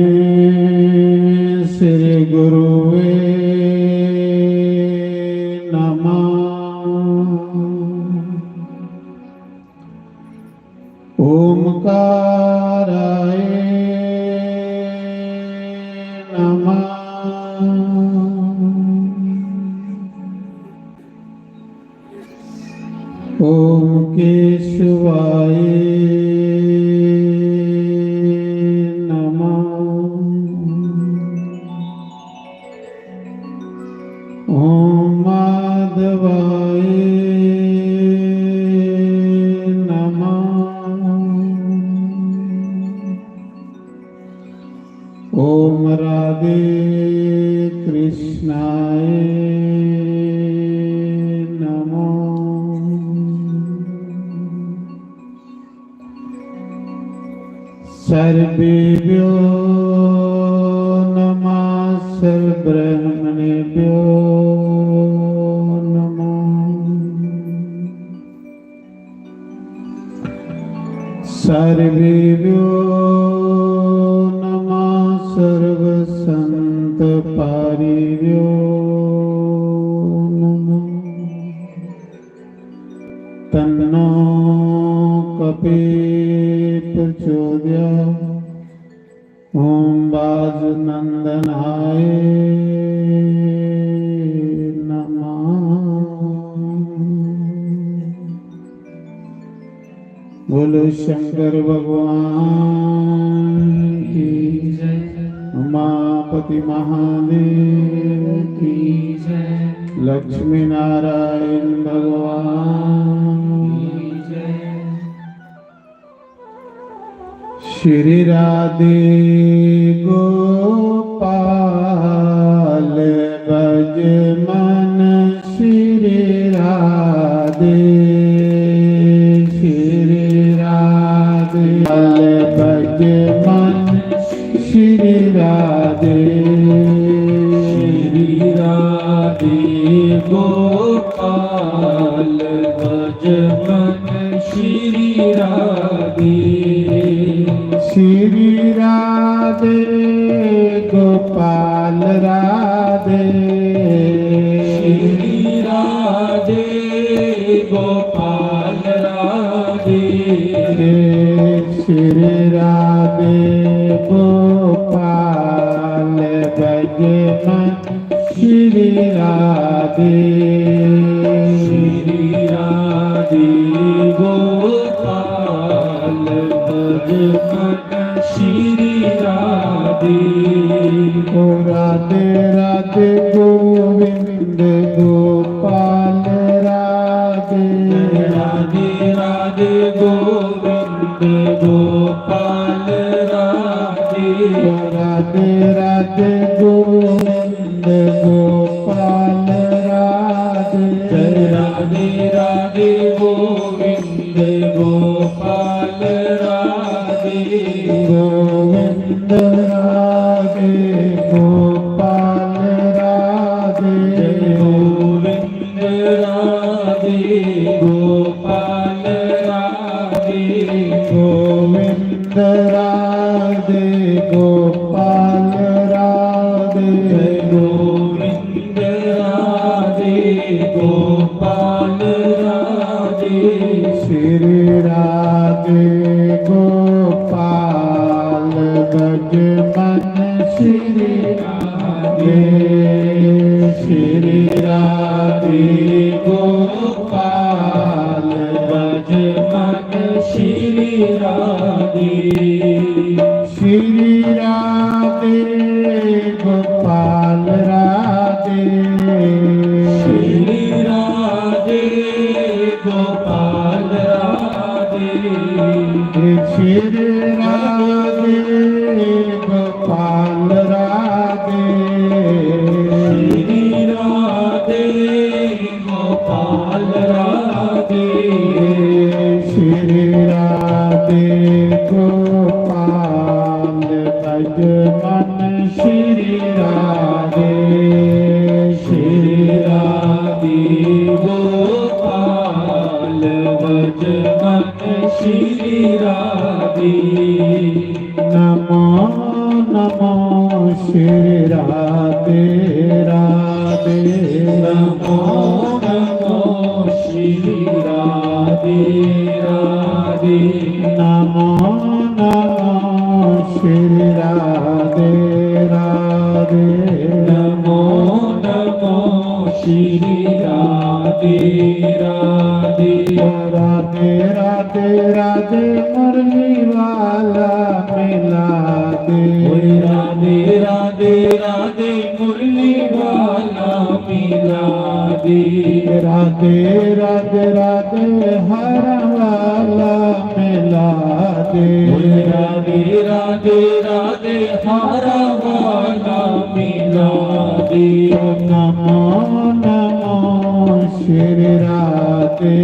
श्री गुरुवे नमः। ओमकाराय नमः। ओम केशवाय नमः। ओम माधवाय नमः। ओम राधे कृष्णाय नमः। सर्वेभ्यो नमः, सर्वब्रह्मणेभ्यो नमः। सर्वेभ्यो नमः, सर्वसंत पारिभ्यो नमः। तन्नो कपि प्रचोदयात्। ओम वाजनंदनाय नमः। बोलो शंकर भगवान की जय, उमापति महादेव की जय, लक्ष्मी नारायण भगवान की जय। श्री राधे गोपाल ब्रज मन श्री राधे, श्री राधे। भज मन श्री राधे। श्री राधे गोपाल भज मन श्री राधे। श्री राधे गोपाल राधे। श्री राधे गोपाल राधे। श्री राधे गोपाल भज मन श्री राधे। श्री राधे गोपाल भज मन श्री राधे। ओ राधे राधे गोविंद गोपाल राधे। राधे राधे गोविंद गोपाल राधे। ओ राधे राधे गोविंद गोपाल राधे। जय राधे राधे गोविंद गोपाल राधे। गोविंद राधे गोपाल राधे। जय गोविंद राधे गोपाल राधे। गोविंद राधे गोपाल राधे। जय गोविंद राधे गोपाल राधे। श्री राधे गोपाल भज मन श्री राधे। श्री राधे गोपाल भज मन श्री राधे। श्री राधे गोपाल राधे। श्री राधे गोपाल राधे। श्री राधे गोपाल राधे। श्री राधे गोपाल राधे। श्री राधे गोपाल भज मन श्री राधे। श्री राधे गोपाल भज मन श्री राधे। नमो नमो श्री राधे राधे। नमो नमो श्री राधे राधे। नमो नमो श्री राधे राधे। नमो नमो श्री राधे राधे। ओ राधे राधे राधे मुरली वाला मिला दे। ओए राधे राधे राधे मुरली वाला मिला दे। राधे राधे राधे हारा वाला मिला दे। ओए राधे राधे राधे हारा वाला मिला दे। नमो नमो श्री राधे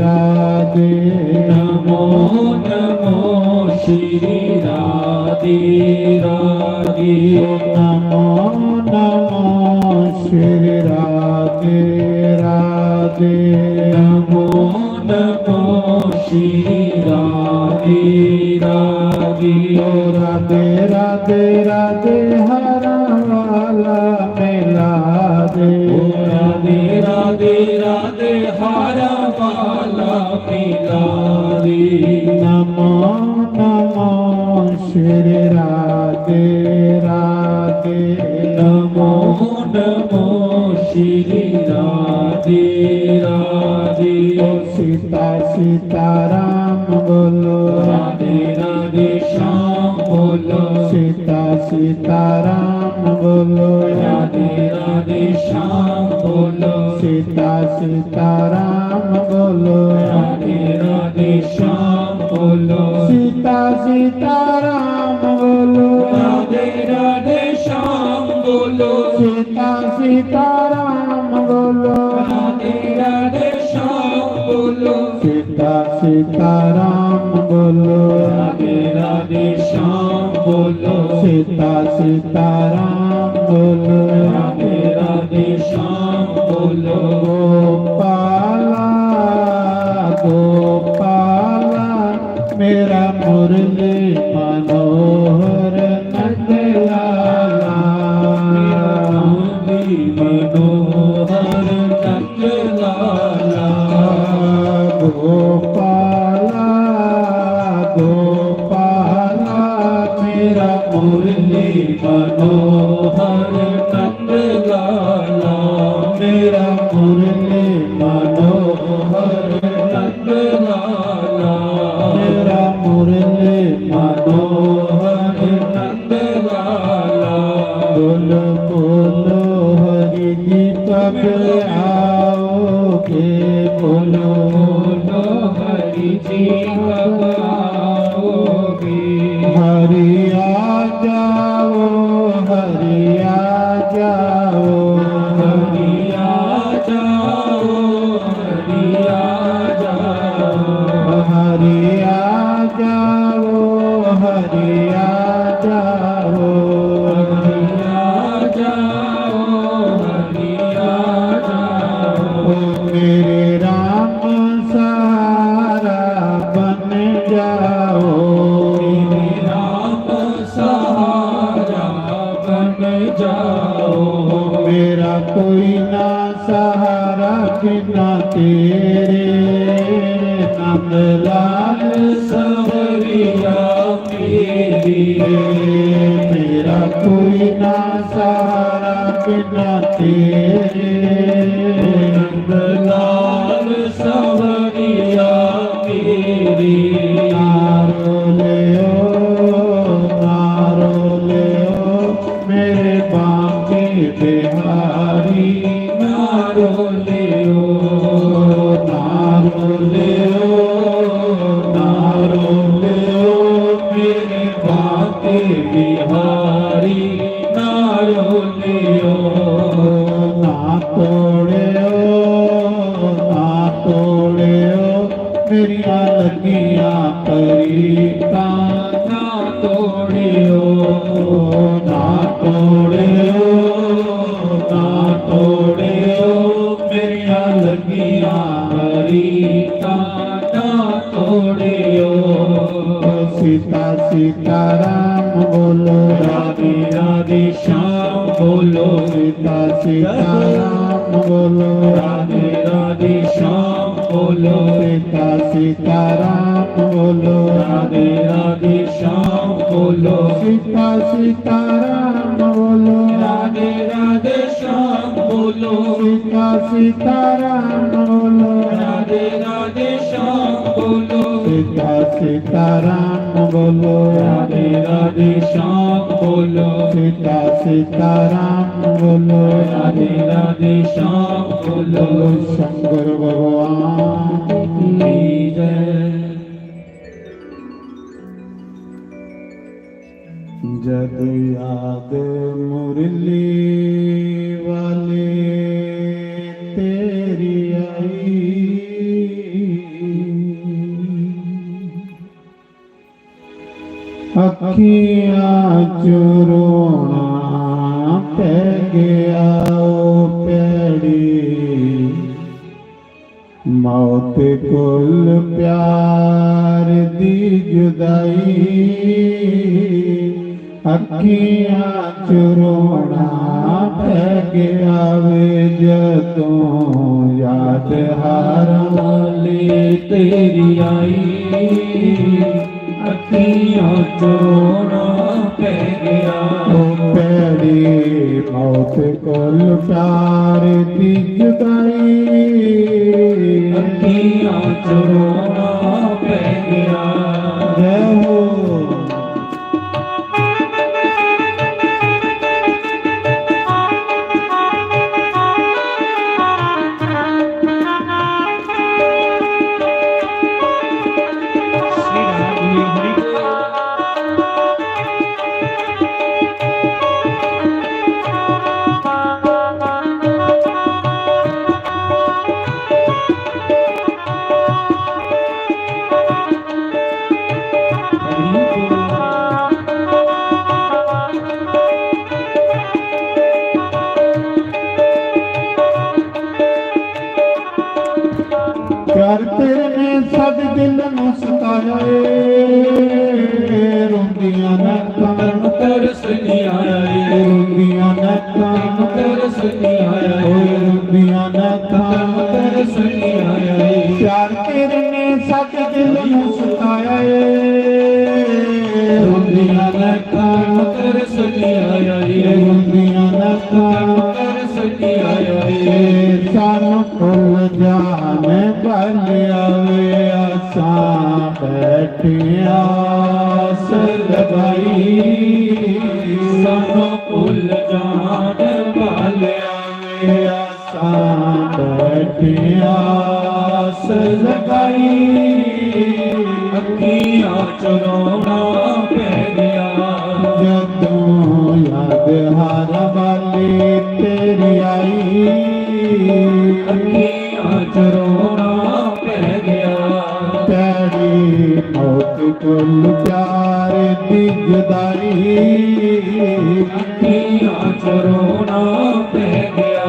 राधे। नमो नमो श्री राधे राधे। नमो नमो श्री राधे राधे। नमो नमो श्री राधे राधे। ओ राधे राधे राधे हारा वाला मिला दे। ओ राधे राधे राधे हारा वाला मिला दे। नमो नमो श्री राधे राधे। नमो नमो श्री राधे राधे। ओ सीता सीताराम बोलो। राधे राधे श्याम बोलो। सीता सीताराम बोलो। राधे राधे श्याम बोलो। सीता सीताराम बोलो। राधे राधे श्याम बोलो। सीता सीताराम बोलो। राधे राधे श्याम बोलो। सीता सीताराम बोलो। राधे राधे श्याम बोलो। सीता सीताराम बोलो, राधे राधे श्याम बोलो, सीता सीताराम बोलो, राधे राधे श्याम बोलो। गोपाला, गोपाला, मेरा मुरली मनोहर नंद लाला, मेरा मुरली मनोहर नंद लाला। गोपाला, गोपाला, मेरा मुरली मनोहर नंद लाला, मेरा मुरली मनोहर नंद लाला, मेरा मुरली मनोहर नंद लाला। बोलो, बोलो, हरि जी कब आओगे? बोलो, बोलो, हरि जी कब आओगे? हरि आ जाओ, हरि आ जाओ, हरि आ जाओ, हरि आ जाओ, हरि आ जाओ, हरि आ जाओ, हरि आ जाओ, हरि आ जाओ। ओ मेरे राम सहारा बन जाओ, मेरे राम सहारा बन जाओ। मेरा कोई ना सहारा बिना तेरे, नंदलाल सवरिया मेरे। मेरा कोई ना सहारा बिना तेरे, नंदलाल सवरिया मेरे। ना रो ले ओ, ना रो ले ओ, मेरे बांके बिहारी, ना रो ले ओ, ना रो ले ओ, ना रो ले ओ, मेरे बांके बिहारी, ना रो ले ओ। ना तोड़े ओ, ना तोड़े ओ, मेरिया लगिया परीतां। ना तोड़ियो, ना तोड़ियो, ना तोड़ियो, मेरिया लगिया परीतां ना तोड़ियो। सीता सीताराम बोलो, राधे राधे श्याम बोलो। सीता सीताराम बोलो, राधे राधे श्याम बोलो। सीता सीताराम बोलो, राधे राधे श्याम बोलो। सीता सीताराम बोलो, राधे राधे श्याम बोलो। सीता सीताराम बोलो, राधे राधे श्याम बोलो। सीता सीताराम बोलो, राधे राधे श्याम बोलो। सीता सीताराम बोलो, राधे राधे श्याम बोलो। शंकर भगवान की जय। जद याद मुरली वाले तेरी आई, अखियां चों रोना पै गया ओ प्यारी। मौत कोल प्यार दी जुदाई, अखियां चों रोना पै गया वे जदों याद हार वाली तेरी आई। अखियां चों रोना पै गया। ओ भैड़ी मौत कोल प्यार दी जुदाई। अखियां चों रोना पै गया। जय हो। ਤੇਰੇ ਨੇ ਸਾਡੇ ਦਿਲ ਨੂੰ ਸਤਾਇਆ ਏ, ਰੋਂਦੀਆਂ ਨੇ ਅੱਖਾਂ ਨੂੰ ਤਰਸ ਨਹੀਂ ਆਇਆ ਏ, ਰੋਂਦੀਆਂ ਨੇ ਅੱਖਾਂ ਨੂੰ ਤਰਸ ਨਹੀਂ ਆਇਆ ਏ, ਓਏ ਰੋਂਦੀਆਂ ਨੇ ਅੱਖਾਂ ਨੂੰ ਤਰਸ ਨਹੀਂ ਆਇਆ ਏ। ਪਿਆਰ ਤੇਰੇ ਨੇ ਸਾਡੇ ਦਿਲ ਨੂੰ ਸਤਾਇਆ ਏ, ਰੋਂਦੀਆਂ ਨੇ ਅੱਖਾਂ ਨੂੰ ਤਰਸ ਨਹੀਂ ਆਇਆ ਏ, ਰੋਂਦੀਆਂ ਨੇ ਅੱਖਾਂ ਨੂੰ ਤਰਸ ਨਹੀਂ ਆਇਆ ਏ। ਸਾਨੂੰ ਭੁੱਲ ਜਾਣ ਵਾਲਿਆ ਵੇ, ਅਸਾਂ ਬੈਠੇ ਆਸ ਲਗਾਈ। ਸਾਨੂੰ ਭੁੱਲ ਜਾਣ ਵਾਲਿਆ ਵੇ, ਅਸਾਂ ਬੈਠੇ ਆਸ ਲਗਾਈ। ਅੱਖੀਆਂ ਚ ਰੋਣਾ ਪੈ ਗਿਆ। ਜਦੋਂ ਯਾਦ ਹਰ ਵਾਲੀ ਤੇਰੀ ਆਈ। ਅੱਖੀਆਂ ਚ ਰੋਣਾ ਪੈ ਗਿਆ। ਤੇਰੀ ਮੌਤ ਕੋਲ ਪਿਆਰ ਦੀ ਜੁਦਾਈ। ਅੱਖੀਆਂ ਚ ਰੋਣਾ ਪੈ ਗਿਆ।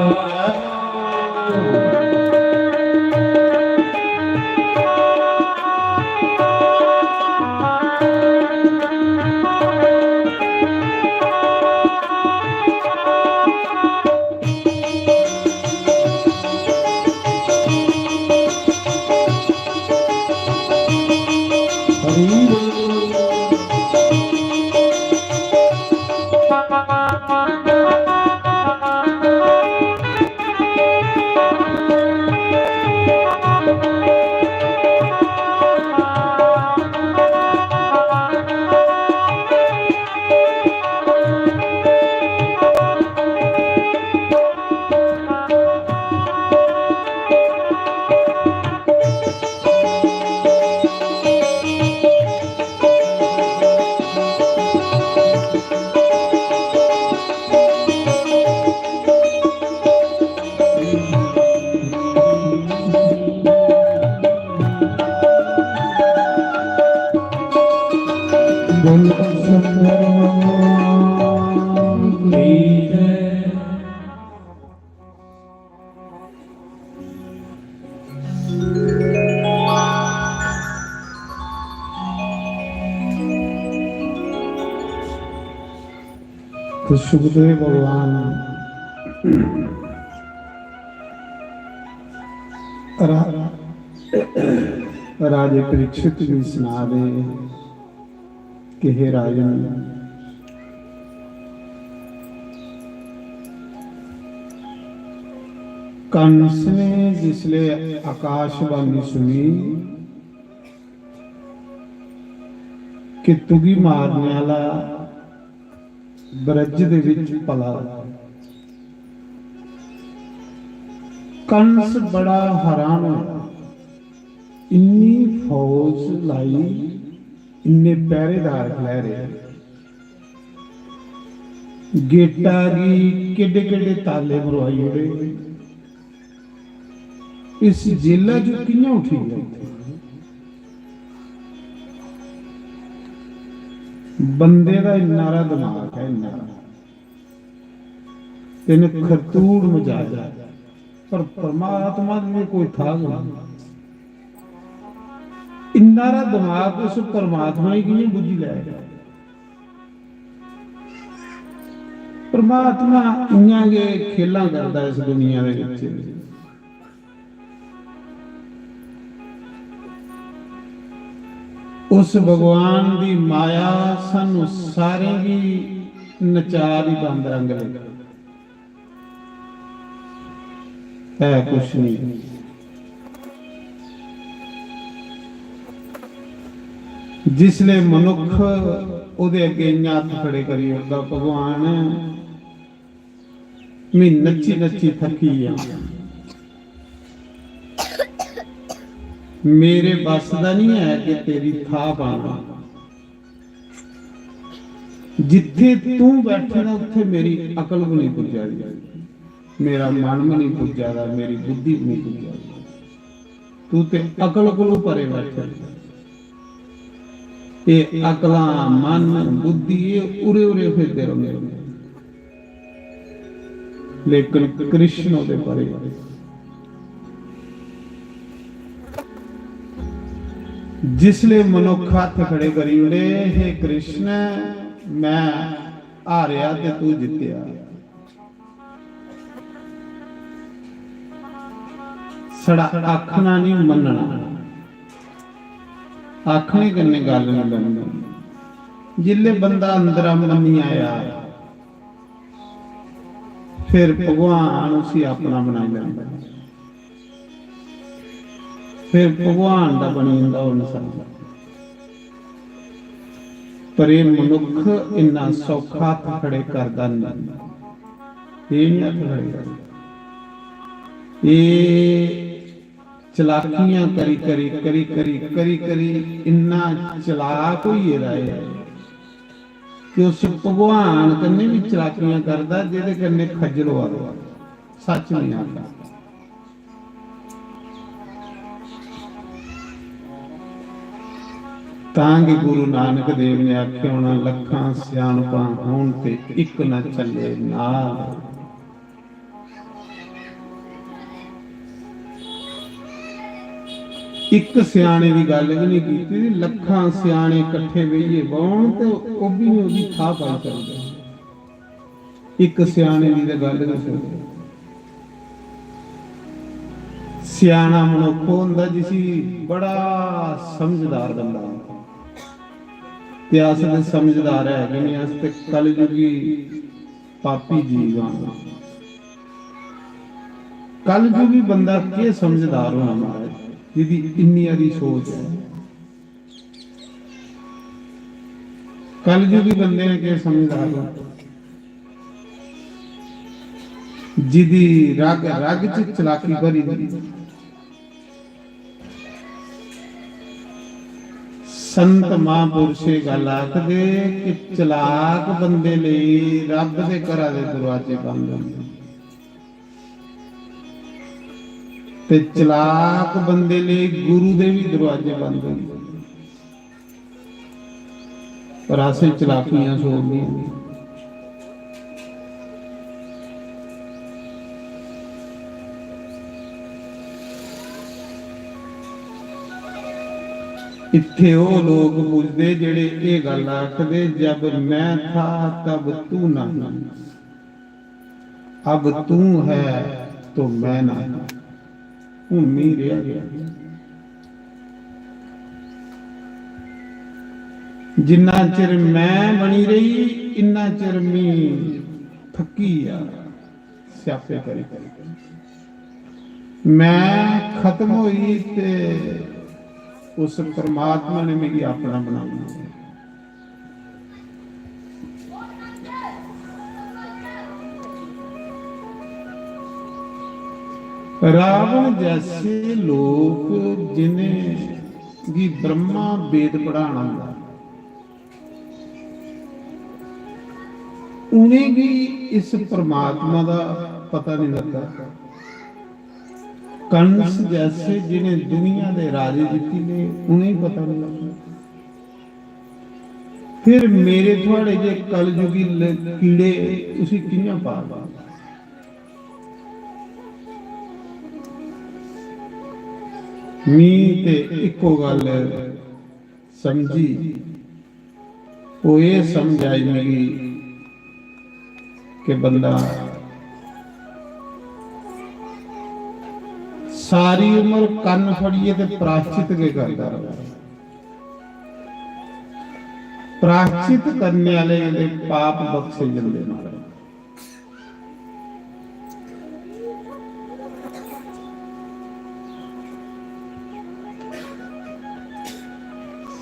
तो सुखदेव भगवान रा-, राजे परीक्षित गी सना दे कि हे राजन, कंस ने जिसले आकाशवाणी सुनी कि तुगी मारने आह्ला ब्रज दे विच पला दा। कंस बड़ा हैरान होया, इन्नी फौज लाई, इन्ने पहरेदार खलैरे, गेटा गी केडे केडे ताले मरवाई ओड़े। इस जेला च कि'यां उठी गया? बंदे दा इन्ना हारा दिमाग है, इन्ना हारा। इन्ने खरतूड़ मजाज है, पर परमात्मा दी कोई थाह नहीं। इन्ना हारा दिमाग उस परमात्मा गी कि'यां बुज्झी लैगा? परमात्मा इ'यां गै खेलां करदा इस दुनिया दे बिच। उस भगवान दी माया सानू सारें गी नचा दी बंद रंग लगी। है कुछ नहीं। जिसले मनुख ओदे अगे इ'यां हत्थ खड़े करी ओड़दा, "भगवान, मैं नच्ची नच्ची थकी गया, मेरे बस दा नहीं है कि तेरी थाह पाना।" जिथे तू बैठे ना, उत्थे मेरी अकल भी नहीं पुज्जा दी, मेरा मन भी नहीं पुज्जा दा, मेरी बुद्धि भी नहीं पुज्जा दी। तू ते अकल कोलों परे बैठे। ये अकलां, मन, बुद्धि, ये उरे उरे फिरदे रौंदे। लेकिन कृष्ण ओदे परे। जिसले मनुख हत्थ खड़े करी ओड़े, "हे कृष्ण, मैं हारेआ ते तू जित्तेआ।" साढ़ा आखना नहीं मनना, आखने कन्नै गल्ल नहीं बनदी। जिसले बंदा अंदरा मन्नी आया, फिर भगवान उसी अपना बनाई लैंदा, फिर भगवान दा बनी जंदा ओह् इंसान। पर एह् मनुक्ख इन्ना सौखा हत्थ खड़े करदा नहीं। एह् नहीं हत्थ खड़े करदा। एह् चलाकियां करी, करी, करी, करी, करी, करी इन्ना चलाक होई गेदा ऐ कि उस भगवान कन्नै बी चलाकियां करदा जेह्दे कन्नै खज्जल होआ दा। सच नहीं आखदा। तां गै गुरु नानक देव ने आखेआ होना, "लक्खां स्याणपां होन ते इक न चले नाल।" इक स्याणे दी गल्ल बी नहीं कीती, लक्खां स्याणे कट्ठे बेहियै बौहन ते ओह् बी नहीं ओह्दी थाह पाई सकदे। इक स्याणे दी ते गल्ल गै सुनो। स्याना मनुक्ख ओह् होंदा जिसी बड़ा समझदार बंदा आखदा। ते अस ते समझदार है गै नहीं, अस ते कलयुगी पापी जीव आं। कलयुगी बंदा केह् समझदार होना महाराज, जिदी इन्नी हारी सोच है। कलयुगी बंदे ने केह् समझदार होना, जिदी रग रग च चलाकी भरी दी। संत महापुरुष एह् गल्ल आखदे कि चलाक बंदे लेई रब दे घरा दे दरवाजे बंद होंदे ते चलाक बंदे लेई गुरु दे भी दरवाजे बंद होंदे। पर असें चलाकियां छोड़नियां। इत्थे ओह् लोक पुजदे जेह्ड़े एह् गल्ल आखदे, "जब मैं था तब तू नहीं, अब तू है तो मैं नहीं।" हून मी रेहा गेआ। जिन्ना चिर मैं बनी रेही, इन्ना चिर मी थक्की गेआ स्यापे करी करी। मैं खत्म होई ते उस परमात्मा ने मिगी अपना बनाई लेआ। रावण जैसे लोक जिन्हें गी ब्रह्मा वेद पढ़ाना होंदा, उनेंगी इस परमात्मा दा पता नहीं लगदा। कंस जैसे जिन्हें दुनिया दे राजे जीती ले, उनेंगी पता नहीं लगदा। फिर मेरे थुआड़े जे कलयुगी ल-, कीड़े उसी कि'यां पार पांदे? मी ते इक्को गल्ल समझी, ओह् एह् समझ आई मिगी कि बंदा सारी उम्र कन्न फड़ियै ते प्राश्चित गै करदा र'वै। प्राश्चित करने आह्ले दे पाप बख्शे जंदे न।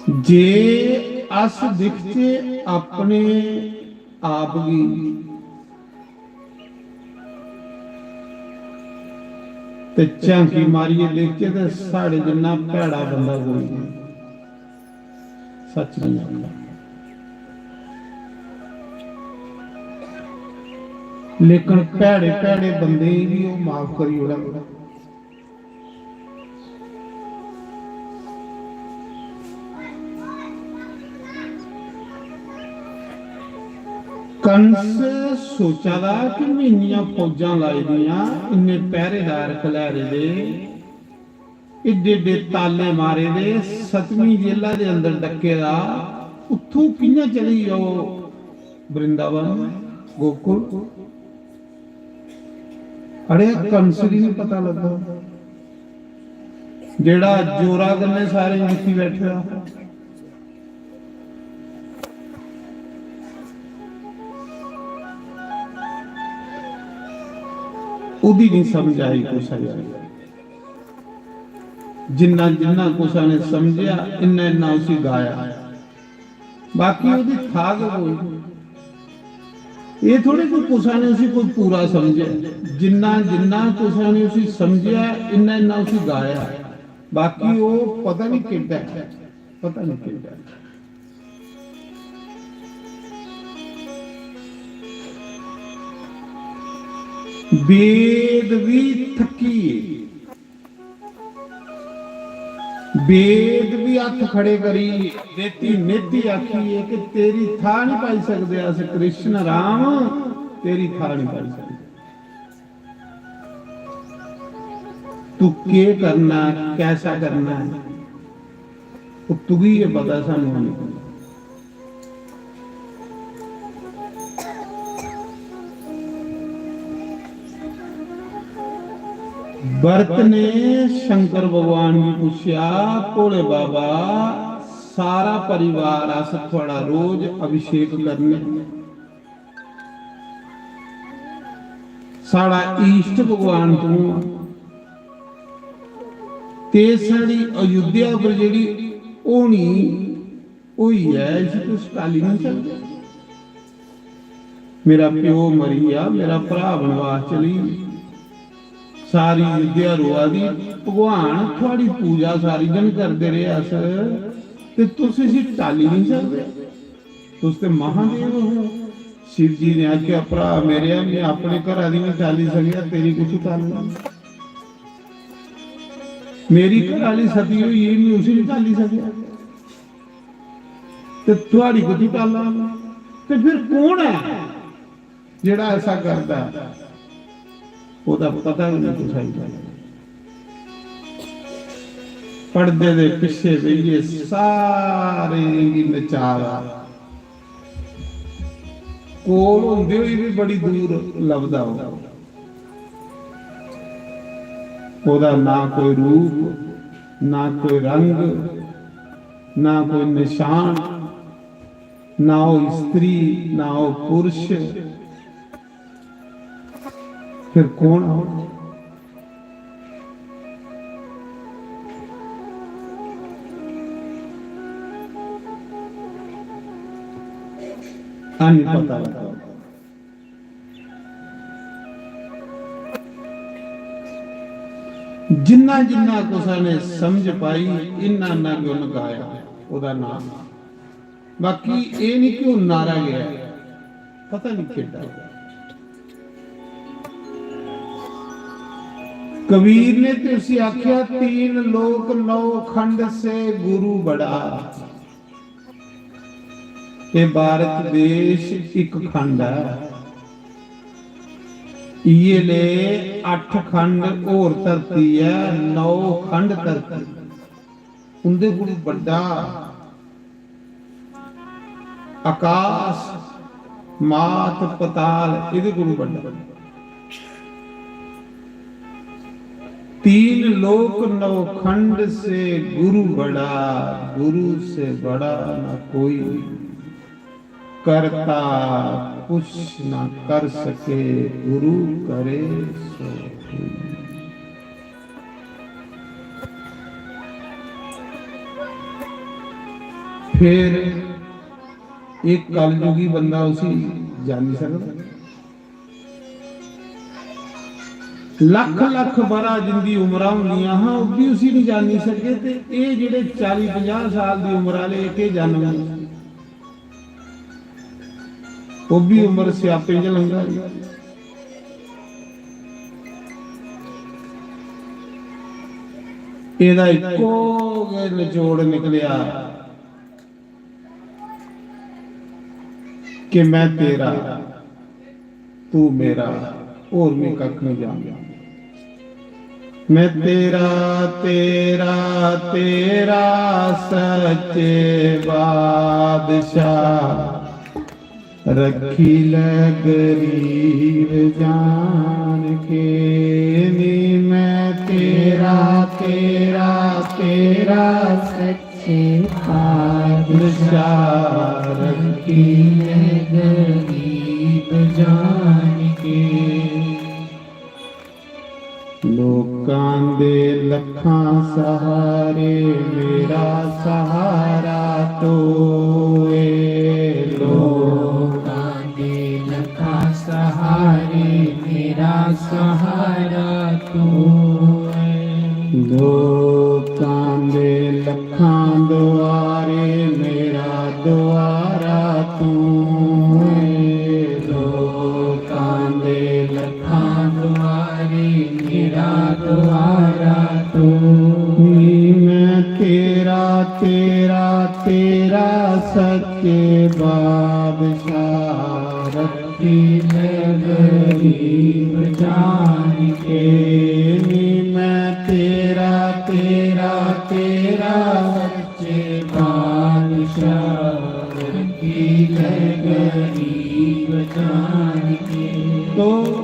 जे अस दिखचै अपने आप गी ते झांकी मारियै दिखचै ते साढ़े जिन्ना भैड़ा बंदा कोई नहीं। सच नहीं आखदा। लेकिन भैड़े भैड़े बंदे गी भी ओह् माफ करी ओड़दा। कंस सोचा दा कि में इन्नियां फौजां लाई दियां, इन्ने पैह्रेदार खलैरे दे, एड्डे एड्डे ताले मारे दे, सतमीं जेला दे अंदर डक्के दा, उत्थों कि'यां चली जाओ वृंदावन, गोकुल? अड़े, कंस गी नहीं पता लगा, जेड़ा जोरा कन्नै सारे जित्ती बैठे दा। ओदी नहीं समझ आई कुसै गी। जिन्ना जिन्ना कुसै ने समझेआ, इन्ना इन्ना उसी गाया, बाकी ओदी था गै कोई। एह् थोड़े कोई कुसै ने उसी कोई पूरा समझेआ। जिन्ना जिन्ना कुसै ने उसी समझेआ, इन्ना इन्ना उसी गाया, बाकी ओह् पता नहीं केड्डा ऐ, पता नहीं केड्डा ऐ। वेद भी थक्की गे, वेद भी हत्थ खड़े करी, रेती नेती आखी है कि तेरी थाह नहीं पाई सकदे अस कृष्ण राम, तेरी थाह नहीं पाई सकदे। तू केह् करना, कैसा करना है, ओह् तुगी गै पता, सानू नहीं पता। भरत ने शंकर भगवान गी पुच्छेआ, "भोले बाबा, सारा परिवार अस थुआड़ा रोज अभिषेक करने, साढ़ा इष्ट भगवान तू आ, ते साढ़ी अयोध्या पर जेह्ड़ी होनी होई ऐ, इसी तुस टाली नहीं सकदे। मेरा प्यो मरी गेआ, मेरा भ्राऽ बनवास चली गेआ, सारी अयोध्या रोआ दी, भगवान थुआड़ी पूजा सारी दिन करदे रेह् अस, ते तुस इसी टाली नहीं सकदे। तुस ते महादेव हो।" शिव जी ने आखेआ, "भ्राऽ मेरेआ, में अपने घरा दी नहीं टाली सकेआ, तेरी कुत्थूं टालना? मेरी घरा आह्ली सती होई गेई, में उसी नहीं टाली सकेआ, ते थुआड़ी कुत्थूं टालां? ते फिर कौन ऐ जेह्ड़ा ऐसा करदा ऐ?" ओह्दा पता गै नहीं कुसै गी। पड़दे दे पिच्छे बेहियै सारें गी नचा दा, कोल होंदे होई बी बड़ी दूर लभदा ओह्। ओह्दा ना कोई रूप, ना कोई रंग, ना कोई निशान, ना ओह् स्त्री, ना ओह् पुरुष। फिर कौन हो? नहीं पता लगा। जिन्ना जिन्ना कुसै ने समझ पाई, इन्ना इन्ना गै उन्न गाया ओह्दा नाम। बाकी एह् नहीं कि ओह् नारा गै, पता नहीं केड्डा। कबीर ने ते उसी आख्या, "तीन लोक नौ खंड से गुरु बड़ा।" ये भारत देश इक खंड है, इये ले अठ खंड होर धरती है, नौ खंड धरती। उंदे कोल बड्डा आकाश, मात, पताल, एदे कोल बड्डा। तीन लोक नौ खंड से गुरु बड़ा, गुरु से बड़ा न कोई। करता कुछ न कर सके, गुरु करे सो कोई। फिर एक कलयुगी बंदा उसी जानी सकदा? लख लख बरा जिंदी उमरां होंदियां हां, ओह् बी उसी नहीं जानी सके। ते एह् जेह्ड़े चाली पंजाह् साल दी उमर आह्ले, एह् केह् जानन? ओह् बी उमर स्यापे च लंघा दी। एह्दा इक्को गै नचोड़ निकलेआ कि मैं तेरा, तू मेरा, होर मैं कक्ख नहीं जानदा। मैं तेरा, तेरा, तेरा सच्चे बादशाह, रखी ले गरीब जान के। नी मैं तेरा, तेरा, तेरा सच्चे बादशाह, रखी ले गरीब जान के। लोकां दे लखां सहारे, मेरा सहारा तू ऐ। लोकां दे लखां सहारे, मेरा सहारा तू ऐ। लोकां दे लखां दुआरे, मेरा दुआरा तू ऐ। लोकां दे लखां दुआरे, मेरा दुआरा तू। नी मैं तेरा, तेरा, तेरा सच्चे बादशाह, रखी ले गरीब जान के। नी मैं तेरा, तेरा, तेरा सच्चे बादशाह, रखी ले गरीब जान के। तो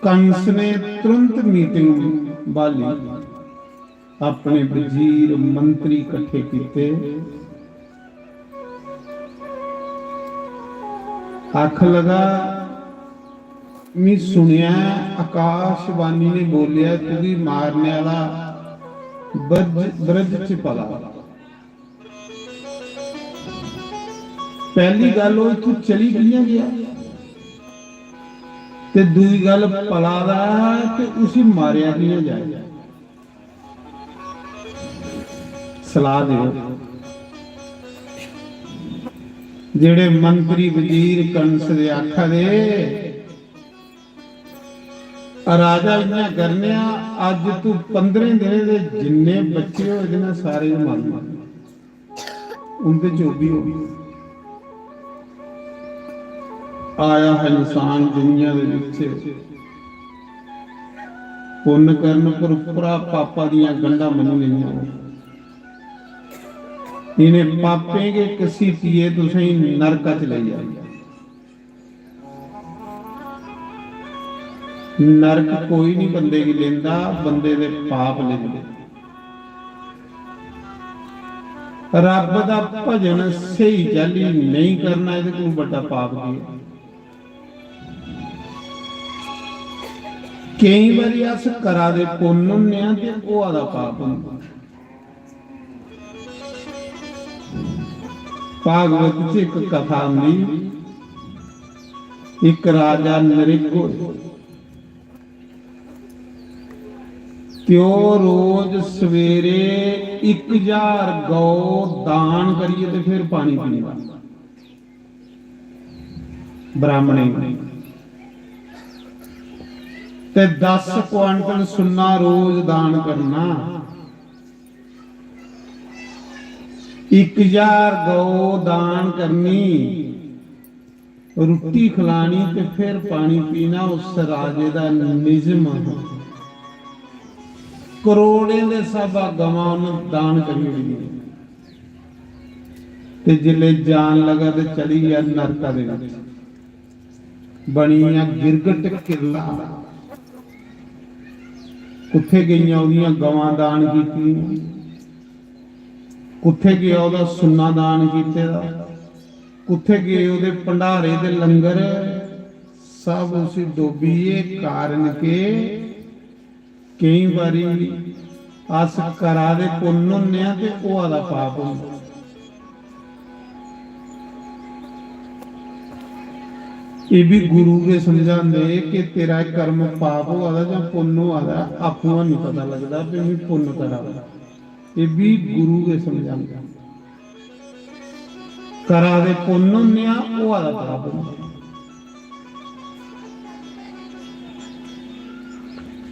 कंस ने तुरंत मीटिंग बाली, अपने वजीर मंत्री इकट्ठे कीते। आखन लगा, "मी सुनेआ ऐ, आकाशवाणी ने बोलेआ, तुगी मारने आह्ला ब्रज, ब्रज च पला।" पैह्ली गल्ल, ओह् इत्थूं चली कि'यां गेआ, ते दूई गल्ल, पला दा ऐ ते उसी मारेआ कि'यां जाए? सलाह देओ। जेह्ड़े मंत्री वजीर कंस दे आखा दे, "राजा, इ'यां करने आं, अज्ज तू पंदरें दिनें दे जिन्ने बच्चे होए दे न, सारे गै मारी ओड़।" उं'दे च ओह् बी होग। आया हा इंसान दुनिया दे बिच पुन्न करन, पर उप्परा पापा दियां गंढां मन्नी लेइयां। इ'नें पापें गै घसीटियै तुसेंगी नरका च लेई जाना। नरक कोई नहीं बंदे गी लेंदा, बंदे दे पाप लेंदे। रब दा भजन स्हेई चाल्ली नेईं करना, एह्दे कोला बड्डा पाप केह् ऐ? केईं बारी अस करा दे पुन्न होन्ने आं ते होआ दा पाप होंदा। भागवत च इक कथा औंदी, इक राजा नरेको, ते ओह् रोज सवेरे इक ज्हार गौ दान करियै ते फिर पानी पींदा ब्राह्मणें गी, ते दस क्वांटल सुन्ना रोज दान करना। इक ज्हार गौ दान करनी, रुट्टी खलानी ते फिर पानी पीना। उस राजे दा निजम हा। करोड़ें दे स्हाबा गवां उन्न दान करी ओड़ियां। ते जिसलै जान लगा ते चली गेआ नरका दे बिच। बनी गेआ गिरगट किरला। कुत्थै गेइयां ओह्दियां गवां दान कीतियां? कुत्थै गेआ ओह्दा सुन्ना दान कीते दा? कुत्थै गे ओह्दे भंडारे ते लंगर? सब उसी डोबियै। कारण के केईं बारी अस करा दे पुन्न होन्ने आं ते होआ दा पाप होंदा। एह् बी गुरु गै समझांदे कि तेरा एह् कर्म पाप होआ दा जां पुन्न होआ दा, आपूं हैनी पता लगदा कि में पुन्न करा दा। एह् बी गुरु गै समझांदे। करा दे पुन्न होन्ने आं, होआ दा पाप होंदा।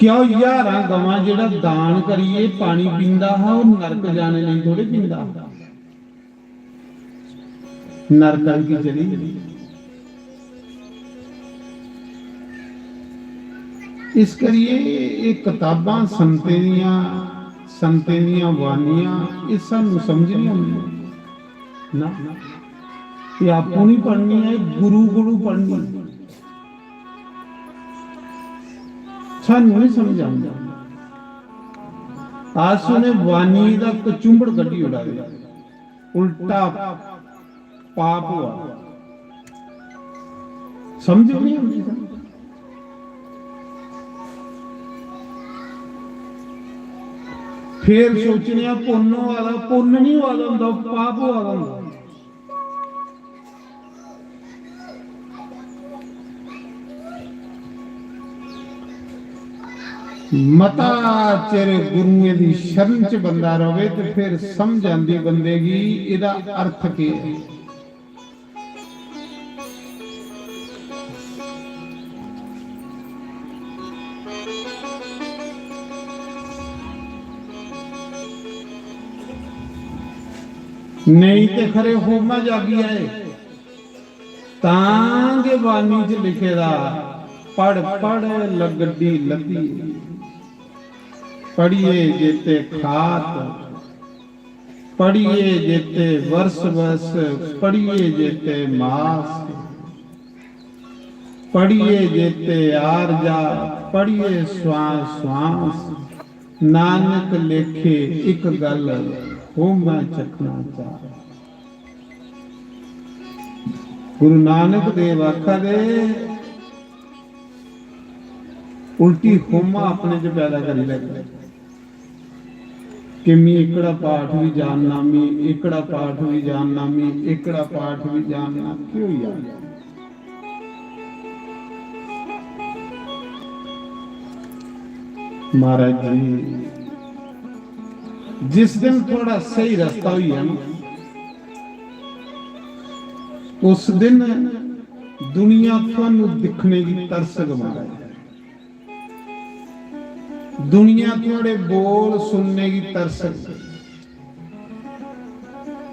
क्या ओह् ज्हारां गवां जेह्ड़ा दान करियै पानी पींदा हा, ओह् नरक जाने लेई थोड़े पींदा हा? नरक गी चली गेई। इस करियै एह् कताबां संतें दियां, संतें दियां बाणियां, एह् सानू समझ निं औंदियां। ना, एह् आपूं निं पढ़नियां, एह् गुरु कोलू पढ़नियां। सानू निं समझ आंदा। अस उ'नें बाणियें दा कचुंबड़ कड्ढी ओड़ा दे, उल्टा पाप होआ। समझ निं आंदी। फिर सोचने आं, पुन्न होआ दा, पुन्न निं होआ दा होंदा, ओह् पाप होआ दा होंदा। मता चिर गुरुएं दी शरण च बंदा रवे ते फिर समझ आंदी बंदे गी एह्दा अर्थ केह् ऐ। नेईं ते खरे होमा जागी आए, तां गै बाणी च लिखे दा, "पढ़ पढ़ लगड्डी लद्दी, पढ़िए जेते खात, पढ़िए जेते वर्ष बस, पढ़िए जेते मास, पढ़िए जेते आरजा, पढ़िए श्वास श्वास, नानक लेखे इक गल होमा चखना चार।" गुरु नानक देव आखा दे, उल्टी होमा अपने च पैदा करी लैता कि मी एकड़ा पाठ भी जानना, मी एकड़ा पाठ भी जानना, मी एकड़ा पाठ भी जानना। केह् होई गेआ? महाराज जी, जिस दिन थुआढ़ा स्हेई रस्ता होई जाना, उस दिन दुनिया थुहानू दिक्खने गी तरसग महाराज। दुनिया थुआढ़े बोल सुनने गी तरसग।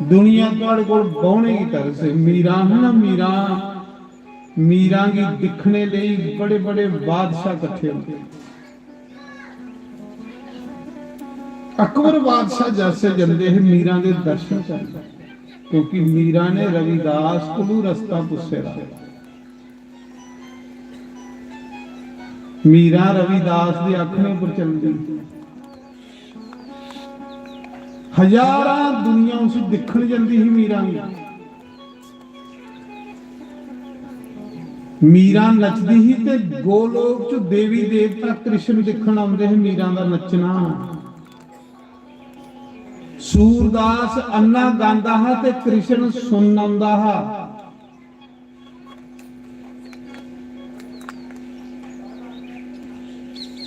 दुनिया थुआढ़े कोल बौह्ने गी तरसग। मीरां है ना, मीरां, मीरां गी दिक्खने लेई बड़े बड़े बादशाह कट्ठे होंदे। अकबर बादशाह जैसे जंदे हे मीरां दे दर्शन करन, क्योंकि मीरां ने रविदास कोलू रस्ता पुच्छे दा। मीरां रविदास दे आखने पर चलदी। हजारां दुनिया उसी दिक्खन जंदी ही मीरां गी। मीरां नचदी ही ते गोलोक च देवी देवता कृष्ण दिक्खन औंदे हे मीरां दा नच्चना। सूरदास अन्ना गांदा हा ते कृष्ण सुनन औंदा हा।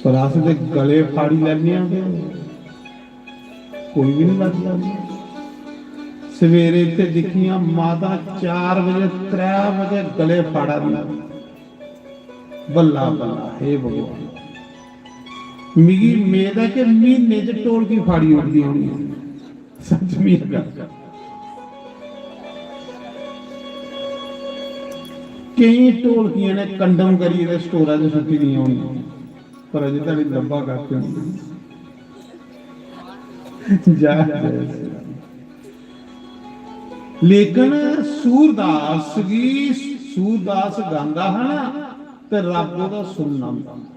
पर अस ते गले फाड़ी लैने आं ते कोई बी निं लग्गी लैंदा। सवेरे इत्थै दिक्खियां माता चार बजे, त्रै बजे गले फाड़ा दियां। बल्ला बल्ला, हे भगवान, मिगी मेद ऐ कि म्हीने च ढोलकी फाड़ी ओड़दी होनी। सच में गल्ल। केईं ढोलकियां ने कंडम करियै ते स्टोरा च सुट्टी दियां होनियां, पर अजें धोड़ी लब्भा कक्ख निं। जय जय श्री राम। लेकिन सूरदास गी, सूरदास गांदा हा ना, ते रब ओह्दा सुनना होंदा।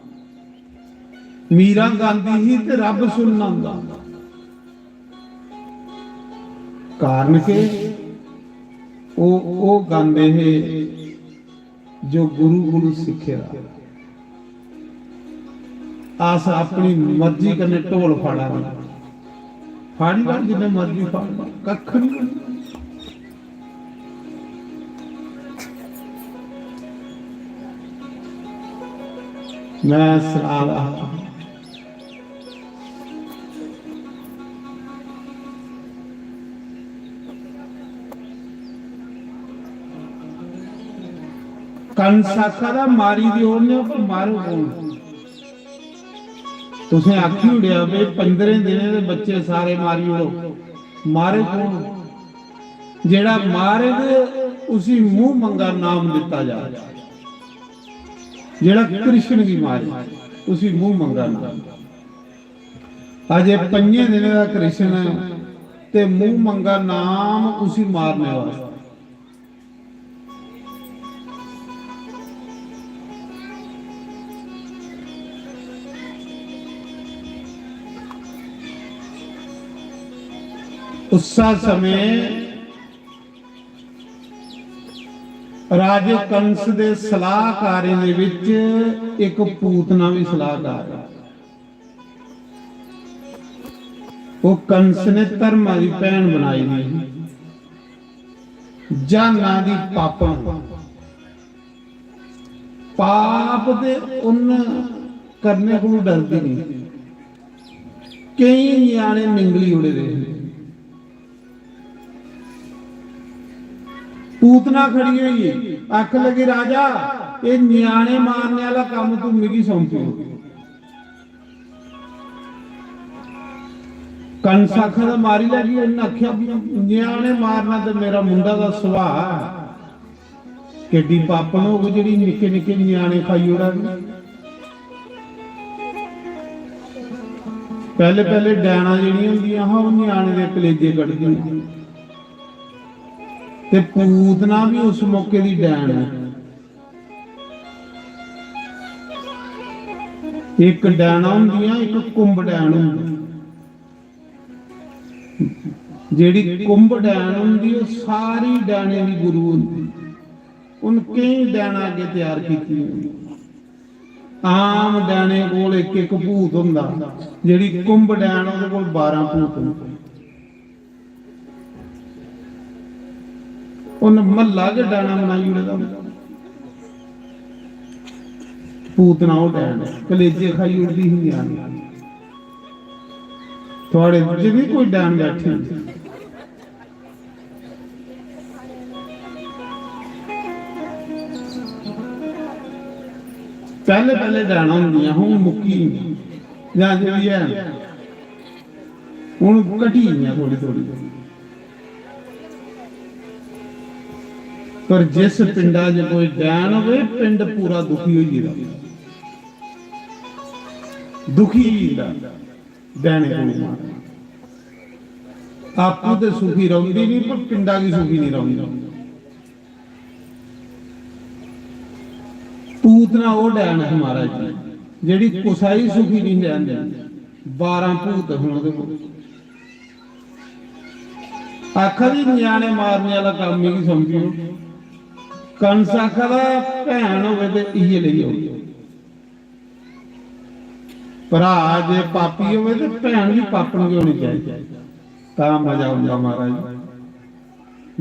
मीरां गांदी ही ते रब सुनना होंदा। कारण के? ओह्, ओह् गांदे हे जो गुरु कोलू सिक्खे दा। अस अपनी मर्जी कन्नै ढोल फाड़ा दे। फाड़ी लैओ जिन्ने मर्जी फाड़ लैओ, कक्ख निं। मैं सना दा हा। कंस आखा दा, "मारी देओ उ'नें, पर मारो कौन?" तुसें आखी ओड़ेआ भई पंदरें दिनें दे बच्चे सारे मारी ओड़ो। मारे कौन? जेह्ड़ा मारे ते उसी मूंह मंगा नाम दित्ता जा। जेह्ड़ा कृष्ण गी मारे। उसी मूंह मंगा नाम। अजे पंजे दिनें दा कृष्ण ऐ ते मूंह मंगा नाम उसी मारने वास्तै। उस्सा समें राजे कंस दे सलाहकारें दे विच इक पूतना भी सलाहकार ऐ। ओह कंस ने धर्मा दी भैन बनाई दी ही, जाना दी पापन। पाप ते उन्न करने कोलू डरदी नहीं। केई ञ्याणे निंगली उड़े दे हे। पूतना खड़ी होई गेई, आखन लगी, "राजा, ये ञ्याणे मारने वाला काम तू मिगी सौंपियो।" कंस आखा दा, "मारी लैगी।" उन्नै आखेआ, "ञ्याणे मारना ते मेरा मुंडा दा सुभाऽ ऐ।" केड्डी पापन होग जेह्ड़ी निक्के निक्के ञ्याणे खाई ओड़ा दी। पैह्ले पैह्ले डैना जेह्ड़ियां होंदियां हां, ओह् ञ्याणे दे कलेजे कड्ढदियां। ते पूतना बी उस मौके दी डैन ऐ। इक डैना होंदियां, इक कुंभ डैन होंदी। जेह्ड़ी कुंभ डैन होंदी, ओह् सारी डैनें दी गुरु होंदी। उन्न केईं डैनां अग्गें त्यार कीतियां। आम डैनें कोल इक इक भूत होंदा, जेह्ड़ी कुंभ डैन, ओह्दे कोल बारां भूत होंदे। उन्न म्हल्ला गै डैना बनाई ओड़े दा होंदा। पूतना ओह् डैन, कलेजे खाई ओड़दी ही ञ्याणे। थुआड़े च बी कोई डैन बैठी दी? पैह्ले पैह्ले डैनां होंदियां, हून मुक्की गेइयां। जां जेह्ड़ी है, हून घटी गेइयां थोड़ी थोड़ी। पर जिस पिंडा च कोई डैन होवे, पिंड पूरा दुखी होई गेदा, दुखी होई जंदा डैने कोल मां। आपूं ते सुखी रौंह्दी निं, पर पिंडा गी सुखी निं रौंह्दी। पूतना ओह् डैन ही महाराज जी, जेह्ड़ी कुसै गी सुखी निं रैह्न दिंदी। बारां भूत हन ओह्दे कोल। आखा दी, "ञ्याणे मारने आह्ला कम्म मिगी सौंपियो।" कंस आखा दा, "भैन होवे ते इ'यै लेई होवे, भ्राऽ जे पापी होवे ते भैन बी पापन गै होनी चाहिदी, तां मजा औंदा महाराज।"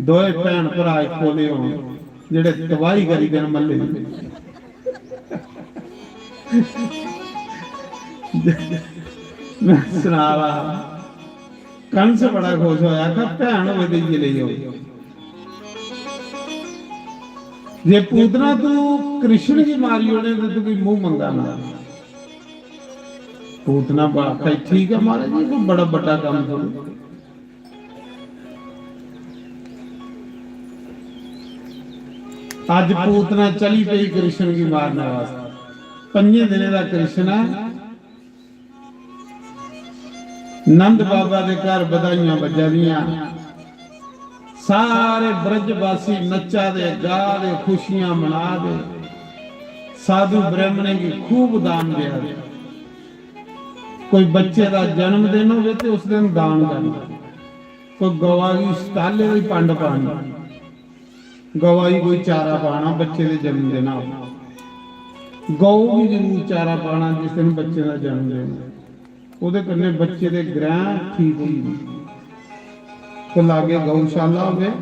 दोए भैन भ्राऽ इक्को ले होन, जेह्ड़े तबाही करी देन म्हल्ले दी। मैं सना रहा हा, कंस बड़ा खुश होया, आखा, "भैन होवे ते इ'यै लेई होवे।" जे पूतना तू कृष्ण गी मारी ओड़े ते तुगी मूंह मंगा ना। पूतना बा-, आखा, "ठीक है महाराज जी, कोई बड़ा बड्डा कम्म करो।" अज्ज पूतना चली पेई कृष्ण गी मारने वास्तै। पंजे दिनें दा कृष्ण ऐ। नंद बाबा दे घर बधाइयां बज्जा दियां। सारे ब्रजवासी नच्चा दे, गा दे, खुशियां मना दे। साधु ब्राह्मणें गी खूब दान देआ दे। कोई बच्चे दा जन्मदिन होवे ते उस दिन दान करना। कोई गवा गी छटाले दी पंड पानी, गवा गी कोई चारा पाना बच्चे दे जन्मदिन उप्पर। गौ गी जरूर चारा पाना जिस दिन बच्चे दा जन्मदिन होवे। ओह्दे कन्नै बच्चे दे ग्रह ठीक होई जंदे। ते लागै गौशाला होवे,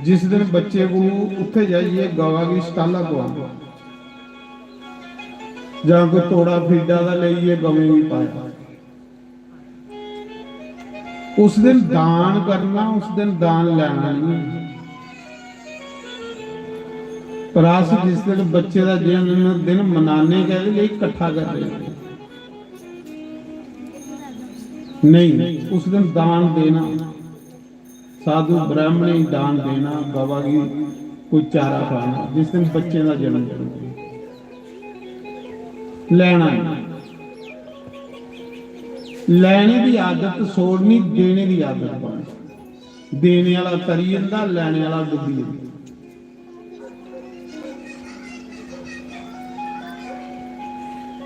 जिस दिन बच्चे को उत्थे जाइयै गवा गी छटाला पवाना, जां कोई तोड़ा फीडा दा लेइयै गवें गी पाया। उस दिन दान करना, उस दिन दान लैना नहीं। पर अस जिस दिन बच्चे दा जन्म दिन मनाने, कैह्दे लेई? इकट्ठा करने लेई। नहीं, उस दिन दान देना, साधु ब्राह्मणें गी दान देना, गवा गी कोई चारा पाना, जिस दिन बच्चे दा जन्म दिन। लैना है। लैने दी आदत छोड़नी, देने दी आदत पानी। देने वाला तरी जंदा, लैने वाला डुब्बी जंदा।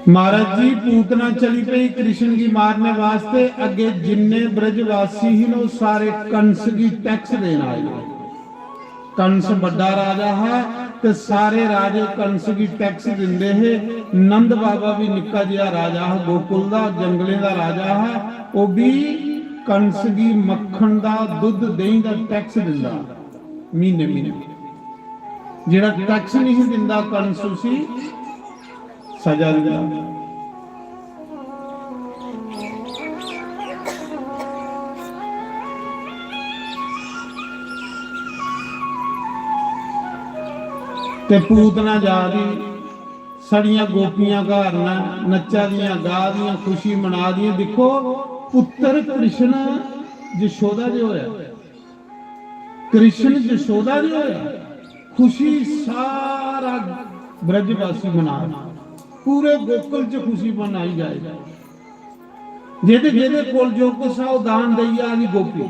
महाराज जी, पूतना चली पई कृष्ण गी मारने वास्ते। अग्गे जिन्ने ब्रजवासी ही ना, ओह् सारे कंस गी टैक्स देन आए। कंस बड्डा राजा हा ते सारे राजे कंस गी टैक्स दिंदे हे। नंद बाबा भी निक्का जेहा राजा हा, गोकुल दा, जंगलें दा राजा हा। ओह् भी कंस गी मक्खन दा, दुद्ध, देहीं दा टैक्स दिंदा म्हीने म्हीने। जेह्ड़ा टैक्स नहीं दिंदा कंस, उसी सजा दिंदा। ते पूतना जा दी, साढ़ियां गोपियां घर न, नच्चा दियां, गा दियां, खुशी मना दियां। दिक्खो, पुत्तर कृष्ण जशोदा दे होया, कृष्ण जशोदा दे होया, खुशी सारा ब्रजवासी मना, पूरे गोकुल च खुशी मनाई जाए। जेह्दे जेह्दे कोल जो कुछ हा, ओह् दान देइयै आनी गोपी।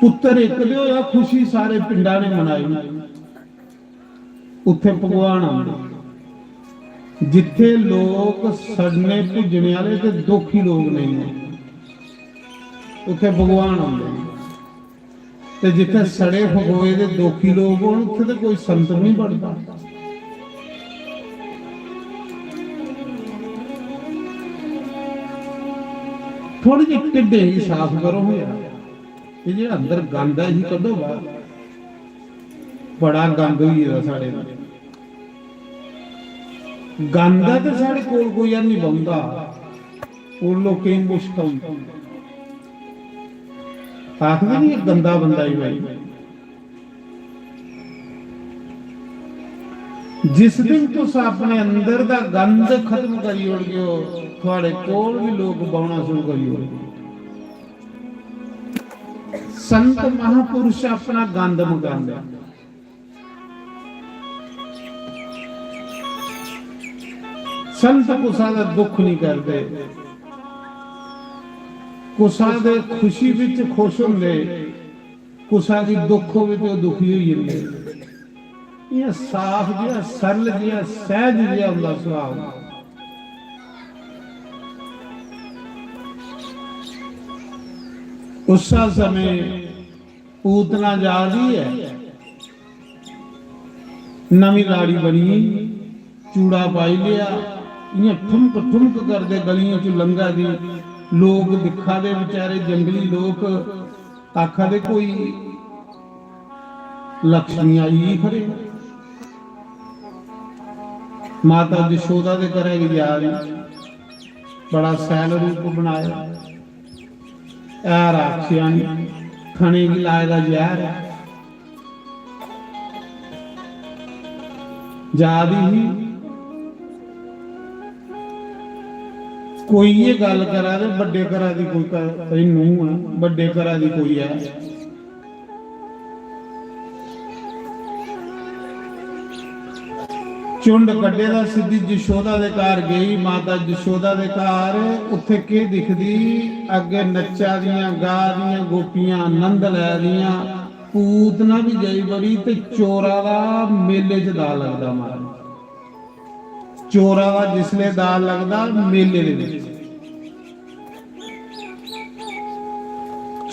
पुत्तर इक दे होया, खुशी सारे पिंडा ने मनाई। उत्थे भगवान आंदे। जित्थे लोक सड़ने भुज्जने आले ते दुखी लोक नेईं होन, उत्थे भगवान आंदे। ते जित्थे सड़े फकोए दे दुखी लोक होन, उत्थे ते कोई संत भी नहीं बनदा। थोड़ी जेही ढिड्डे गी साफ करो हां यार। एह् जेह्ड़ा अंदर गंद ऐ, इसी कड्ढो बाह्र। बड़ा गंद होई गेदा साढ़े अंदर। गंद ऐ ते साढ़े कोल कोई हैनी बौंह्दा। ओह् लोकें गी मुश्क औंदी। आखदे नी, एह् गंदा बंदा ही भाई। जिस दिन तुस अपने अंदर दा गंद खत्म करी ओड़गे ओ, थुआढ़े कोल बी लोक बौह्ना शुरू करी ओड़गे। संत महापुरुष अपना गंद मकांदे। संत कुसा दा दुख नहीं करदे, कुसा दे खुशी विच खुश होंदे, कुसा दी दुख होवे ते ओह् दुखी होई जंदे। इ'यां साफ जिहा, सरल जिहा, सैहज जिहा उं'दा सुभाऽ। उस्सै समें पूतना जा दी ऐ, नमीं लाड़ी बनी, चूड़ा पाई लेआ, इ'यां ठुमक ठुमक करदे गलियें च लंघा दी। लोक दिक्खा दे बेचारे जंगली लोक, आखा दे कोई लक्ष्मी आई गेई खरे। माता जशोदा दे घरै गी जा दी, बड़ा सैल रूप बनाया। ऐ राक्षियां, थने गी लाए दा जैह्र ऐ। जा दी ही, कोई एह् गल्ल करा दे, बड्डे घरा दी कोई घ-, कोई नूंह् ऐ, बड्डे घरा दी कोई ऐ। झुंड कड्ढे दा, सिद्धी जशोदा दे घर गेई। माता जशोदा दे घर उत्थे केह् दिखदी? अग्गे नच्चा दियां, गा दियां गोपियां, आनंद लै दियां। पूतना भी जाई बड़ी ते चोरा दा मेले च दाऽ लगदा। माता, चोरा दा जिसले दाऽ लगदा मेले दे विच,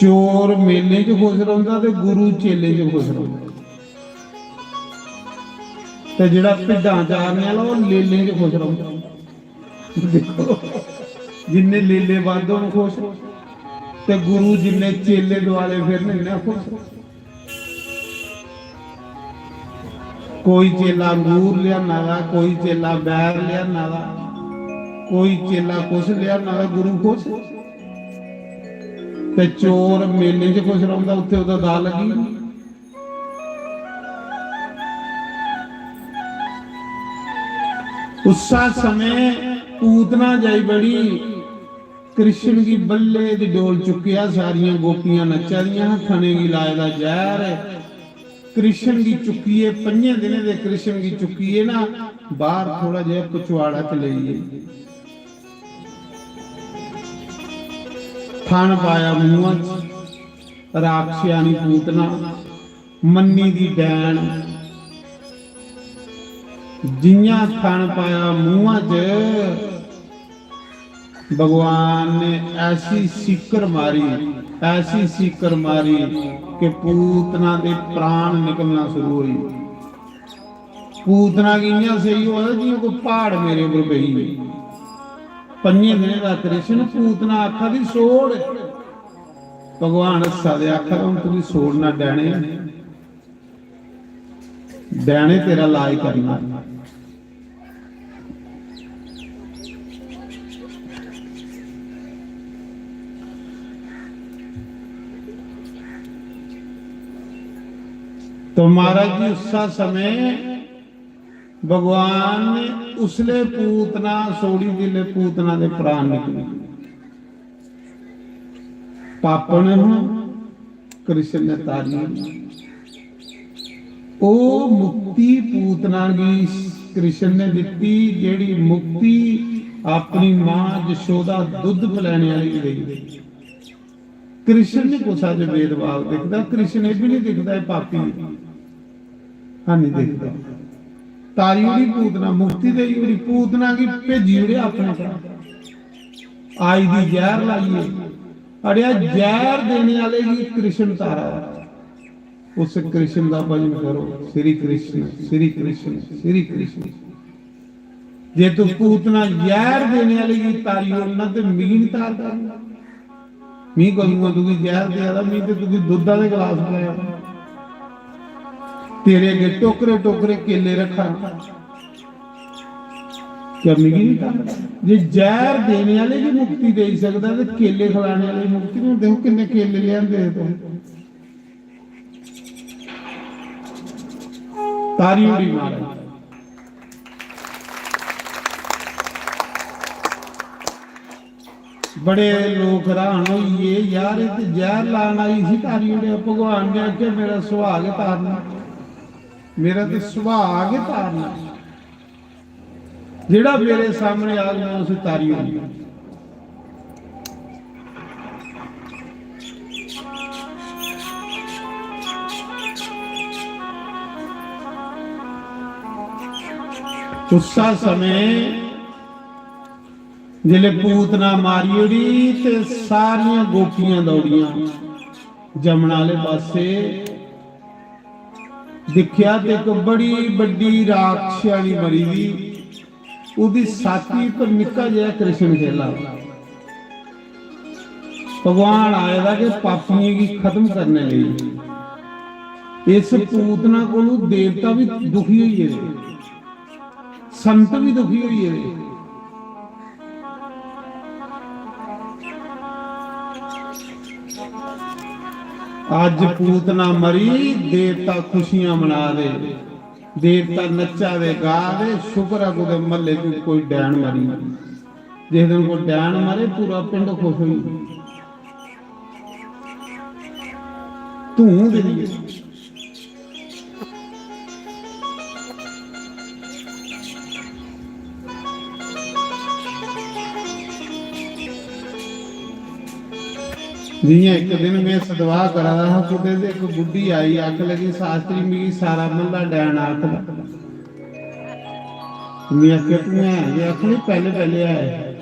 चोर मेले च खुश रौंह्दा ते गुरु चेले च खुश रौंह्दा। ते जेह्ड़ा भिड्डां चारने आह्ला, ओह् लेलें च खुश रौंह्दा। दिक्खो, जिन्ने लेले बद्ध होन खुश, ते गुरु जिन्ने चेले दुआले फिरन, इन्ने खुश। कोई चेला अंगूर लेआना दा, कोई चेला बैर लेआना दा, कोई चेला कुछ लेआना दा, गुरु खुश। ते चोर मेले च खुश रौंह्दा, उत्थे ओह्दा दाऽ लग्गी। उस्सै समें पूतना जाई बड़ी, कृष्ण गी बल्ले दी डोल चुक्केआ, सारियां गोपियां नच्चा दियां हां, थने गी लाए दा जैह्र। कृष्ण गी चुक्कियै, पंजें दिनें दे कृष्ण गी चुक्कियै ना, बाहर थोड़ा जेहा पचवाड़ा च लेई गई। थन पाया मूंहा च, राक्षियानी पूतना, मन्नी दी डैन। जियां थन पाया मूंहा च, भगवान ने ऐसी सीकर मारी, ऐसी सीकर मारी कि पूतना दे प्राण निकलना शुरू होई। पूतना गी इयां सेही होआ दा जियां कोई प्हाड़ मेरे उप्पर पेई। पंजें दिनें दा कृष्ण, पूतना आखा दी, "छोड़।" भगवान हस्सा दे आखा दा, "हून तुगी छोड़ना डैने, डैने तेरा लाज करना।" तो महाराज जी, उस्सा समय भगवान ने उसले पूतना छोड़ी जिसले पूतना दे प्राण निकले। पापन कृष्ण ने तारी। ओ मुक्ति पूतना गी कृष्ण ने दित्ती, जेह्ड़ी मुक्ति अपनी मां जशोदा दुद्ध पिलाने आह्ली गी देई। कृष्ण निं कुसा च भेदभाव दिखदा, कृष्ण एह् बी निं दिखदा एह् पापी ऐ, हां निं दिखदा। तारी ओड़ी पूतना, मुक्ति देई ओड़ी, पूतना गी भेजी ओड़ेआ अपने कोल। आई दी जैह्र लाइयै। अड़ेआ, जैह्र देने आह्ले गी कृष्ण तारा। उस कृष्ण दा भजन करो, श्री कृष्ण, श्री कृष्ण, श्री कृष्ण। जे तू पूतना जैह्र देने आह्ले गी तारी ओड़ना ते मिगी निं तारदा। मी कदूं तुगी जैह्र देआ दा, मी ते तुगी दुद्धा दे गलास पलाया। तेरे अग्गे टोकरे टोकरे केले रक्खा, क्या मिगी निं तारदा? जे जैह्र देने आह्ले गी मुक्ति देई सकदा ते केले खलाने आह्ले गी मुक्ति निं। देखो किन्ने केले लेआंदे हे तुसें। तारी ओड़ी महाराज। बड़े लोक हैरान होई गे, "यार, एह् ते जैह्र लान आई ही, तारी ओड़ेआ।" भगवान ने आखेआ, "मेरा सुभाऽ गै तारना, मेरा ते सुभाऽ गै तारना।" जेह्ड़ा मेरे सामने आग, मैं उसी तारी होंगी। उस्सा समें जिसलै पूतना मारी ओड़ी ते सारियां गोपियां दौड़ियां जमुना आह्ले पासै। दिक्खेआ ते इक बड़ी बड्डी राक्षसनी मरी दी, ओह्दी छाती पर निक्का जेहा कृष्ण खेला। भगवान आए दा कि पापियें गी खत्म करने लेई। इस पूतना कोलू देवता भी दुखी होई गेदे, संत भी दुखी होई गेदे। अज्ज पूतना मरी, देवता खुशियां मना दे, देवता नच्चा दे, गा दे। शुक्र ऐ कुतै म्हल्ले च कोई डैन मरी। जिस दिन कोई डैन मरे, पूरा पिंड खुश होई जंदा। धूं दिंदी ऐ। जियां इक दिन में सतवाह् करा दा हा कुतै ते इक बुड्ढी आई, आखन लगी, "शास्त्री, मिगी सारा म्हल्ला डैन आखदा।" में आखेआ, "तूं है गै?" आखन लगी, "पैह्ले पैह्ले है।"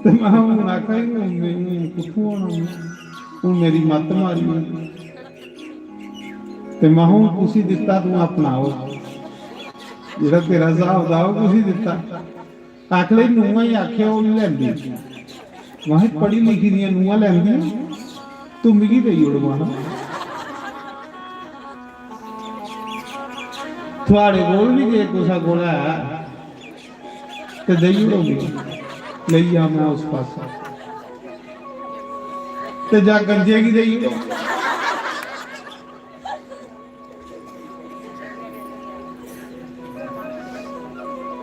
ते में हून आखा दी, "हून में, हून कुत्थूं होना में? हून मेरी मत्त मारी।" ते में हून कुसी दित्ता तूं अपना ओह्, जेह्ड़ा तेरा स्हाब दा ओह् कुसी दित्ता? आखन लगी, "नूंहां ही आखेआ ओह् निं लैंदी।" महां, "पढ़ी लिखी दियां नूंहां लैंदियां, तूं मिगी देई ओड़।" महां, "थुआढ़े कोल बी जे कुसै कोल है ते देई ओड़ो मिगी, लेई जा में उस पासै, ते जां गंजे गी देई ओड़ो।"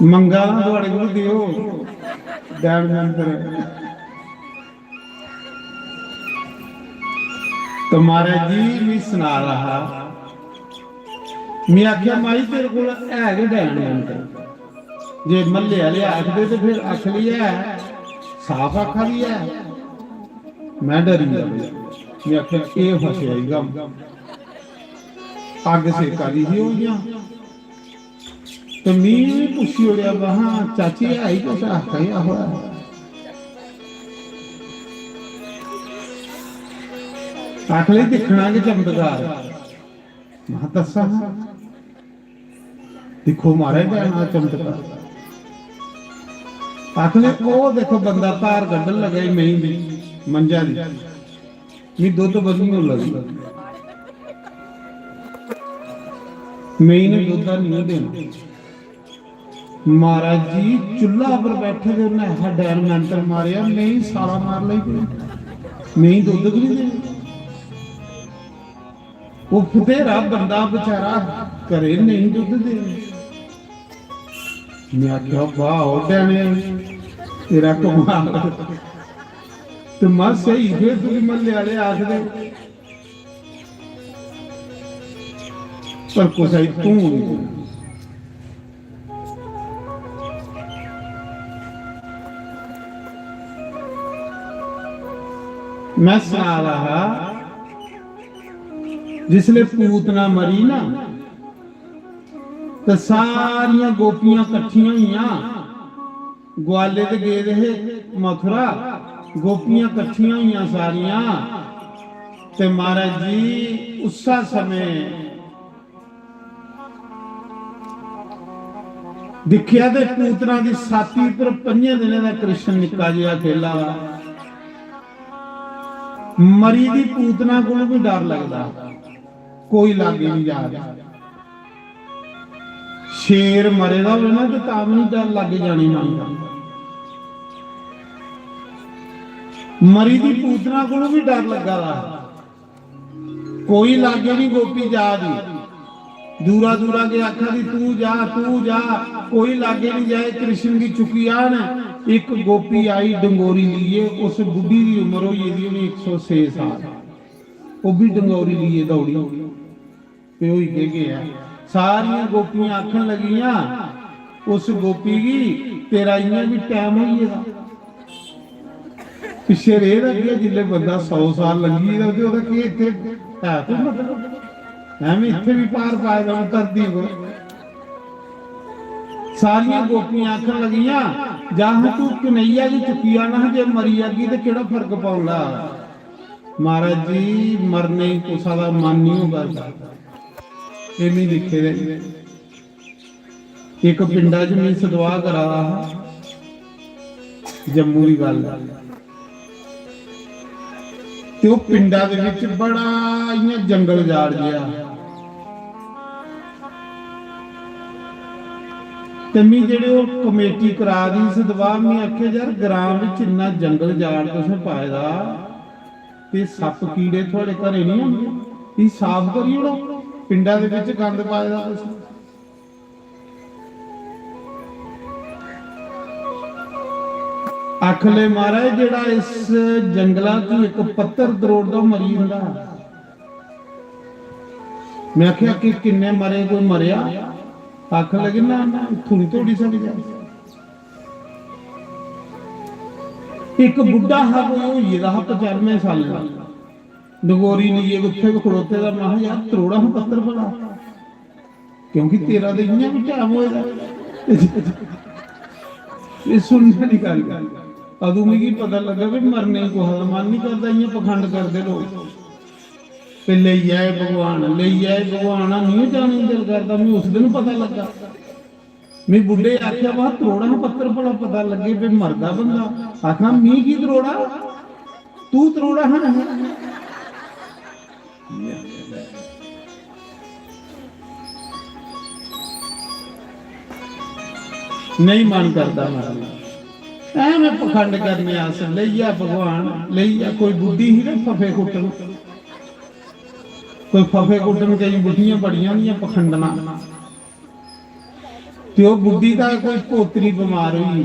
मंगा ना थुआढ़े कोल देओ, डैन मंत्र। तो महाराज जी मी सना दा हा, में आखेआ, "माई, तेरे कोल है गै डैन मंत्र, जे म्हल्ले आह्ले आखदे ते फिर आखी लेआ ऐ, साफ आखा दी ऐ।" में डरी गेआ भाई। में आखेआ, "एह् फसेआ ई कम्म।" अग्ग सेका दी ही ओह् इ'यां। ते मी बी पुच्छी ओड़ेआ, महां, "चाची, है ही कुछ?" आखा दी, "आहो, है।" आखन लगी, "दिक्खना गै चमत्कार।" महां, "दस्सा हां।" दिक्खो महाराज, भैना चमत्कार। आखन लगी, "ओह् दिक्खो, बंदा धार कड्ढन लगा ई मेहीं दी, मंझा दी।" मी दुद्ध बधने लगी। मेहीं ने दुद्ध निं देना। महाराज जी, चुल्हा पर बैठे दे, उन्नै ऐसा डैन मंत्र मारेआ, मेहीं साला मार लगी पेई। मेहीं दुद्ध बी निं देना। ओह् बथेरा बंदा बेचारा करे, नेईं दुद्ध दे। में आखेआ, "वाह, ओ डैने, तेरा कमाल।" ते में स्हेई, फिर तुगी म्हल्ले आह्ले आखदे, पर कुसै गी तूं निं। में सना दा हा, जिसलै पूतना मरी ना, ते सारियां गोपियां कट्ठियां होइयां, ग्वाले ते गेदे हे मथुरा, गोपियां कट्ठियां होइयां सारियां। ते महाराज जी, उस्सै समें दिक्खेआ ते पूतना दी छाती पर पंजें दिनें दा कृष्ण निक्का जेहा खेला दा। मरी दी पूतना कोल बी डर लगदा, कोई लागै निं जा। शेर मरे दा होवे ना, ते तां बी निं डर लागै जाने गी मन करदा। मरी दी पूतना कोल बी डर लग्गा दा। कोई लागै निं गोपी जा दी, दूरा दूरा गै आखा दी, "तू जा, तू जा।" कोई लागै निं जाए, कृष्ण गी चुक्की आन। इक गोपी आई डंगोरी लेइयै, उस बुड्ढी दी उम्र होई गेदी होनी इक सौ छे साल, ओह् बी डंगोरी लेइयै दौड़ी। ते होई केह् गेआ? सारियां गोपियां आखन लगियां उस गोपी गी, "तेरा इ'यां बी टैम होई गेदा।" पिच्छे रेह् दा केह्, जिसलै बंदा सौ साल लंघी गेदा ते ओह्दा केह् इत्थै है कोई मतलब? ऐ में इत्थै बी पार पाए दा हूं धरती पर। सारियां गोपियां आखन लगियां, "जां तू कन्हैया गी चुक्की आना हा, जे मरी जागी ते केह्ड़ा फर्क पौंदा?" महाराज जी, मरने गी कुसा दा मन निं होंदा। एह् में दिक्खे दे। इक पिंडा च में सदवाह् करा दा हा, जम्मू दी गल्ल ऐ। ते ओह् पिंडा दे बिच बड़ा इ'यां जंगल जाड़ जेहा। ते मी जेह्ड़े ओह् कमेटी करा दी ही सदवाह्, में आखेआ, "यार, ग्रां बिच इन्ना जंगल जाड़ तुसें पाए दा, ते सप्प कीड़े थुआढ़े घरें निं होंदे? इसी साफ करी ओड़ो, पिंडा दे बिच गंद पाए दा तुसें।" आखले, "महाराज, जेह्ड़ा इस जंगला च इक पत्तर त्रोड़दा, ओह् मरी जंदा।" में आखेआ, "कि किन्ने मरे, कोई मरेआ?" आखन लगे, "ना, ना, इत्थूं निं त्रोड़ी सकदे अस।" इक बुड्ढा हा, कोई होई गेदा हा पचानुए सालें दा, डंगोरी लेइयै उत्थै गै खड़ोते दा। महां, "यार, त्रोड़ा हां पत्तर भला, क्योंकि तेरा ते इ'यां बी टैम होए दा।" एह् सुनने आह्ली गल्ल ऐ। अदूं मिगी पता लग्गा कि मरने गी कुसै दा मन निं करदा, इ'यां पखंड करदे लोक। ते लेई आए भगवान, लेई आए भगवान, निं जाने गी दिल करदा। मिगी उस दिन पता लग्गा। में बुड्ढे आखेआ, "वाह, त्रोड़ा हां पत्तर भला पता लग्गे, भाई मरदा बंदा।" आखना, "मी की त्रोड़ा? तू त्रोड़ा हां।" नेईं मन करदा मरने दा। ऐवें पखंड करने अस, लेई आ भगवान, लेई आ। कोई बुड्ढी ही ना फफे कुट्टन, कोई फफे कुट्टन, केईं बुड्ढियां बड़ियां होंदियां पखंडना। ते ओह् बुड्ढी दा कोई पोतरी बमार होई गेई।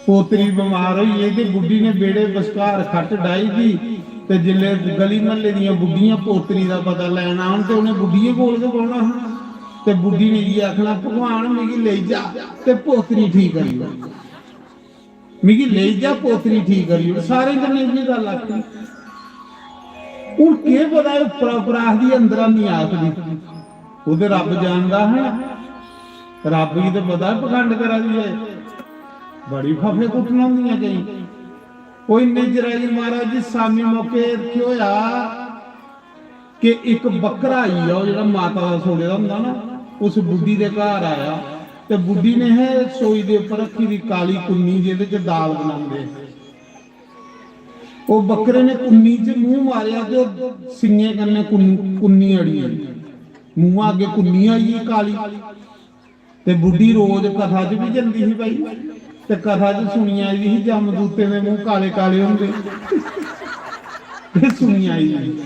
पोतरी बमार होई गेई ते बुड्ढी ने बेह्ड़े बश्कार खट्ट डाही दी, ते जिसलै गली म्हल्ले दियां बुड्ढियां पोतरी दा पता लैन आन ते उ'नें बुड्ढियें कोल गै बौह्ना हा। ते बुड्ढी ने इ'यै आखना, "भगवान, मिगी लेई जा ते पोतरी ठीक करी ओड़, मिगी लेई जा, पोतरी ठीक करी ओड़।" सारें कन्नै इ'यै गल्ल आखनी। हून केह् पता एह् उप्परा उप्परा आखदी, अंदरा निं आखदी। ओह् ते रब्ब जानदा हा ना। रब्ब गी ते पता ऐ पखंड करा दी ऐ। बड़ी फफे कुट्टन होंदियां केईं। ओह् इन्ने चिरै च महाराज जी सामी मौके केह् होआ कि इक बक्करा आई गेआ, ओह् जेह्ड़ा माता दा छोड़े दा होंदा ना, उस बुड्ढी दे घर आया ते बुड्ढी ने है रसोई दे उप्पर रक्खी दी काली कुन्नी, जेह्दे च दाल बनांदे। ओह् बक्करे ने कुन्नी च मूंह मारेआ ते ओह् सिंगें कन्नै कुन्नी, कुन्नी अड़ी गेई। मूंहा अग्गें कुन्नी आई गेई काली। ते बुड्ढी रोज कथा च बी जंदी ही भाई, ते कथा च सुनी आई दी ही, जमदूतें दे मूंह काले काले होंदे। ते सुनी आई दी ही।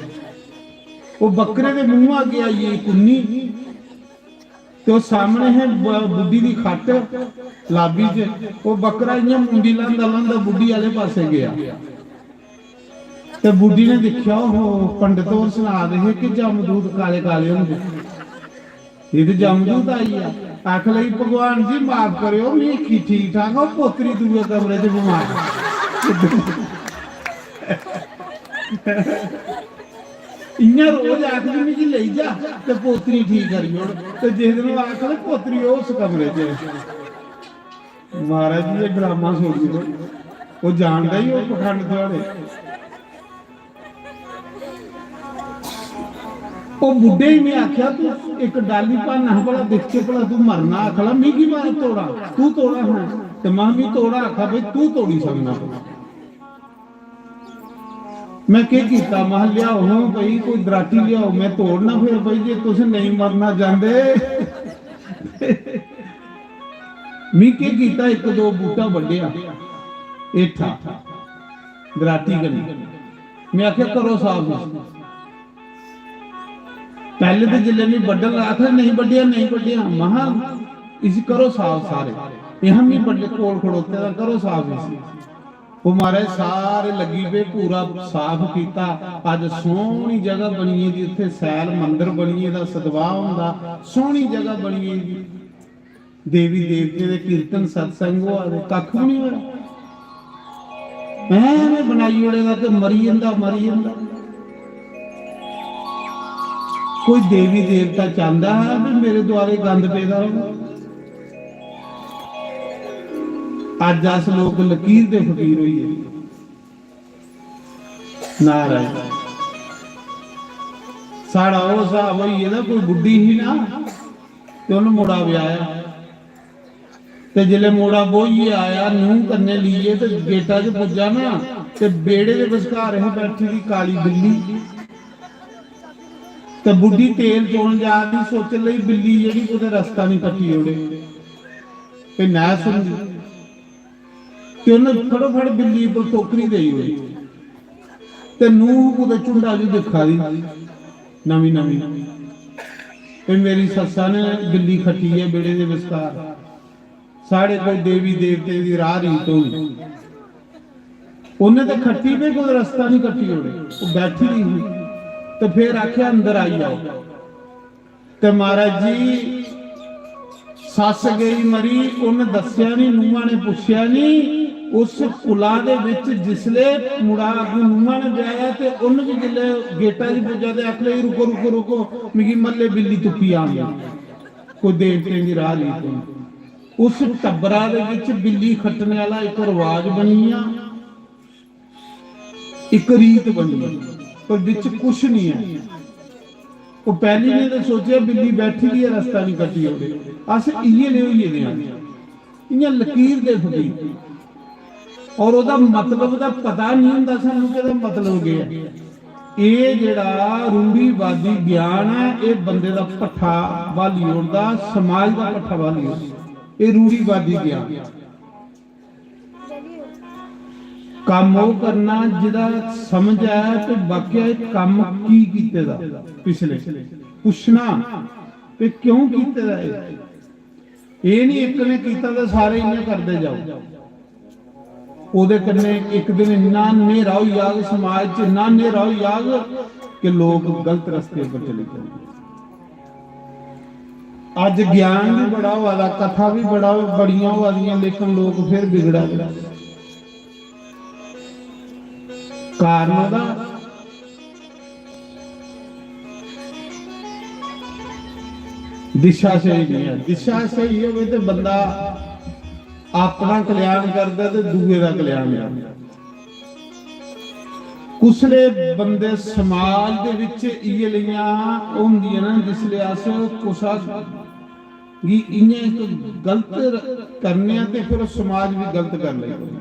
ओह् बक्करे दे मूंह अग्गें आई गेई कुन्नी, ते ओह् सामने हे ब-, बुड्ढी दी खट्ट लाबी च। ओह् बक्करा इ'यां मुंडी लांदा लांदा बुड्ढी आह्ले पासै गेआ। ते बुड्ढी ने दिक्खेआ, ओहो, पंडत होर सना दे हे कि जमदूत काले काले होंदे। एह् ते जमदूत आई गेआ। आखन लगी, "भगवान जी, माफ करेओ, मिगी ठीक ठाक, ओह् पोतरी दूए कमरे च बमार।" इ'यां रोज आखदी, "मिगी लेई जा ते पोतरी ठीक करी ओड़।" ते जिस दिन ओह् आखन, "पोतरी ओह् उस कमरे च ऐ।" महाराज जी, एह् ड्रामा छोड़ी ओड़ो। ओह् जानदा ही ओह् पखंड थुआढ़े। ओह् बुड्ढे गी में आखेआ, "तू इक डाली भन्न हा भला, दिखचै भला तू मरना।" आखला, "मिगी मार तोड़ा, तू तोड़ा हां।" ते महां, "मी तोड़ा आखा भाई, तू तोड़ी सकना।" में केह् कीता? महां, "लियाओ हां भाई, कोई दराटी लियाओ, में तोड़ना फिर भाई, जे तुस नेईं मरना चांह्दे।" मी केह् कीता, इक दो बूह्टा बड्ढेआ हेठा दराटी कन्नै। में आखेआ, "करो साफ इसी।" पैह्ले ते जिसलै मी बड्ढन लगा, आखा, "नेईं बड्ढेआ, नेईं बड्ढेआ।" महां, "इसी करो साफ सारे।" इ'यां मी बड्ढे कोल खड़ोते दा, "करो साफ इसी।" ओह् महाराज सारे लग्गी पे, पूरा साफ कीता। अज्ज सोह्नी जगह बनी गेदी, उत्थै सैल मंदर बनी गेदा, सतवाह् होंदा, सोह्नी जगह बनी गेदी। देवी देवतें दे कीर्तन सत्संग होआ दे, कक्ख बी निं होआ। ऐवें बनाई ओड़े दा ते मरी जंदा, मरी जंदा। कोई देवी देवता चांह्दा हा कि मेरे द्वारे गंद पेदा र'वै? अज्ज अस लोक लकीर दे फकीर होई गे। नाराज। साढ़ा ओह् स्हाब होई गेदा, कोई बुड्ढी ही ना, ते उन्न मुड़ा ब्याहेआ। ते जिसलै मुड़ा ब्होइयै आया, नूंह् कन्नै लेइयै, ते गेटा च पुज्जा ना, ते बेह्ड़े दे बश्कार ही बैठी दी काली बिल्ली। ते बुड्ढी तेल चोन जा दी, सोचन लगी, बिल्ली जेह्ड़ी कुतै रस्ता निं कट्टी ओड़े। ते नैह् सुनदी। ते उन्नै फटोफट बिल्ली उप्पर टोकरी देई ओड़ी। ते नूंह् कुतै झुंडा च दिक्खा दी, नमीं नमीं, ते मेरी सस्सा ने बिल्ली खट्टी ऐ बेह्ड़े दे बश्कार। साढ़े कोल देवी देवतें दी राह रीत होनी। उन्नै ते खट्टी पे, कोई रस्ता निं कट्टी ओड़े। ओह् बैठी दी ही ते फिर आखेआ, "अंदर आई जाओ।" ते महाराज जी, सस्स गेई मरी, उन्न दस्सेआ निं, नूंहा ने पुच्छेआ निं। उस कुला दे बिच जिसले मुड़ा अग्गूं नूंहा ने ब्याहेआ ते उन्न बी जिसले गेटा च पुज्जा ते आखन लगी, "रुको, रुको, रुको, मिगी म्हल्ले बिल्ली तुप्पी आन देओ।" कोई देवतें दी राह रीत होनी। उस टब्बरा दे बिच बिल्ली खट्टने आह्ला इक रवाज बनी गेआ। इक रीत बनी ऐ, पर बिच कुछ निं ऐ। ओह् पैह्ली ने ते सोचेआ बिल्ली बैठी दी ऐ, रस्ता निं कट्टी ओड़े। अस इ'यै नेह् होई गेदे आं, इ'यां लकीर दे फकीर। और ओह्दा मतलब दा पता निं होंदा सानूं कि एह्दा मतलब केह् ऐ। एह् जेह्ड़ा रूढ़ीवादी ज्ञान ऐ, एह् बंदे दा पट्ठा ब्हाली ओड़दा, समाज दा पट्ठा ब्हाली ओड़दा। एह् रूढ़ीवादी ज्ञान। कम्म ओह् करना जेह्दा समझ ऐ ते वाकया एह् कम्म की कीते दा पिछले, पुच्छना ते क्यों कीते दा एह्। एह् निं इक ने कीता ते सारे इ'यां करदे जाओ। ओह्दे कन्नै इक दिन इन्ना न्हेरा होई जाग, समाज च इन्ना न्हेरा होई जाग कि लोक गलत रस्ते पर चली पौंदे। अज्ज ज्ञान बी बड़ा होआ दा, कथा बी बड़ा, बड़ियां होआ दियां, लेकिन लोक फिर बिगड़ा दे। कारण ओह्दा दिशा स्हेई नहीं है। दिशा स्हेई होवे ते बंदा अपना कल्याण करदा ते दूए दा कल्याण करदा। कुसले बंदे समाज दे विच इयै लेइयां होंदियां न, जिसले अस कुसा गी इयां इक गलत र-, करने आं ते फिर ओह् समाज भी गलत कर लेंदे।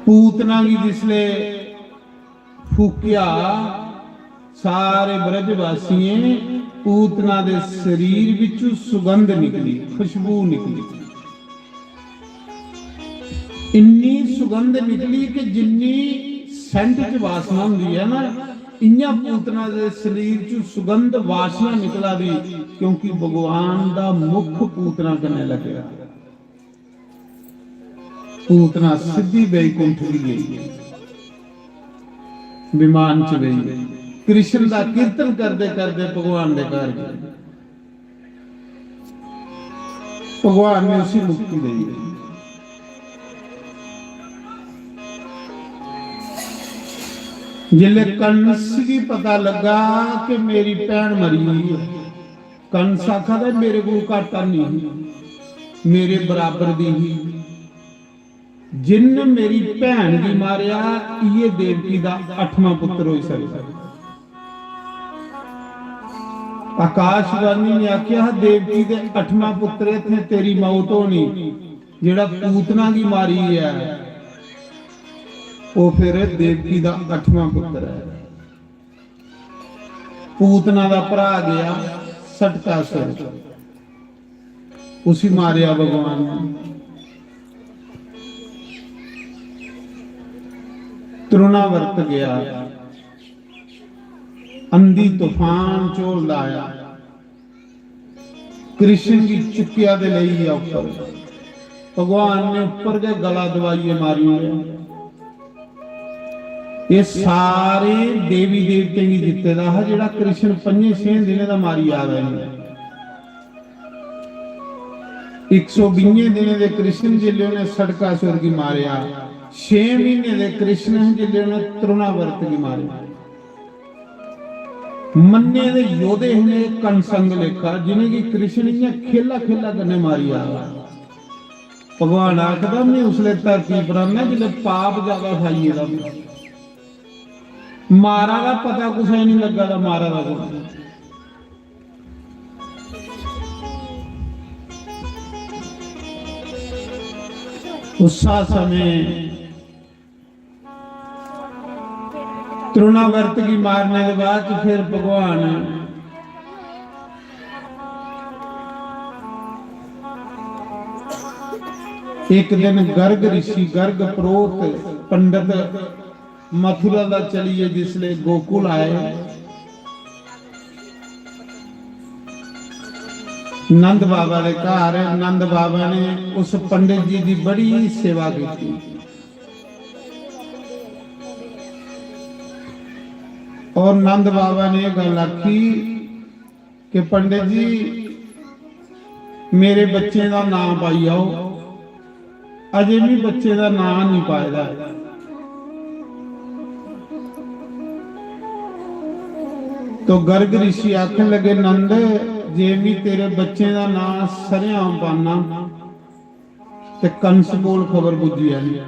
पूतना गी जिसले फूकेआ, सारे ब्रजवासियें पूतना दे शरीर विचों सुगंध निकली, खुशबू निकली। इन्नी सुगंध निकली कि जिन्नी सेंट च वासना होंदी है ना, इयां पूतना दे शरीर च सुगंध वासना निकला दी, क्योंकि भगवान दा मुख पूतना कन्नै लग्गेआ। पूतना सिद्धी बैकुंठ गी गई, विमान च गई। कृष्ण दा कीर्तन करदे करदे भगवान दे घर गई। भगवान ने उसी मुक्ति देई। जिसले कंस गी पता लगा कि मेरी भैन मरी गई है, कंस आखा दा, "मेरे को घाटा नहीं, मेरे बराबर दी ही।" जिन्न मेरी भैन गी मारेआ, इये देवकी दा अठवां पुत्र होई सकदा। आकाशवाणी ने आखेआ, "देवकी दे अठवां पुत्र इत्थें तेरी मौत होनी, जेह्ड़ा पूतना गी मारी ऐ, ओह् फिर देवकी दा अठवां पुत्र ऐ।" पूतना दा भ्रा गया सटकासुर, उसी मारेआ भगवान ने। तृणावर्त गया, अंधी तूफान झोलदा आया, कृष्ण गी चुक्केआ ते लेई गेआ उप्पर। भगवान ने उप्पर गै गला दबाइयै मारी ओड़ेआ। एह् सारे देवी देवतें गी जित्ते दा हा, जेह्ड़ा कृष्ण पंजें छें दिनें दा मारी आ दा ऐ। इक सौ बीहें दिनें दे कृष्ण जिसलै उ'नें सटकासुर गी मारेआ, छे म्हीने दे कृष्ण हे जिसलै उ'नें तृणावर्त गी मारेआ। मन्ने दे योधे हे कंस आंगर लेखा, जिनेंगी कृष्ण इ'यां खेला खेला कन्नै मारी आ दा। भगवान आखदा, "में उसलै धरती पर आना जिसलै पाप ज्यादा फैली गेदा होंदा। मारा दा पता कुसै गी नहीं लग्गा दा, मारा दा कु'न।" उस्सा समें तृणावर्त गी मारने दे बाद च फिर भगवान इक दिन गर्ग ऋषि, गर्ग प्रोत पंडित मथुरा दा चलिए जिसले गोकुल आए, नंद बाबा दे घर, नंद बाबा ने उस पंडित जी दी बड़ी सेवा की। और नंद बाबा ने यह गल आखी कि पंडित जी, मेरे बच्चें दा नां पाई आओ, अजे मी बच्चें दा नां नहीं पाए दा ऐ। तो गर्ग ऋषि आखन लगे, "नंद, जे मी तेरे बच्चें दा नां सरेआम पाना, ते कंस कोल खबर पुज्जी जानी।"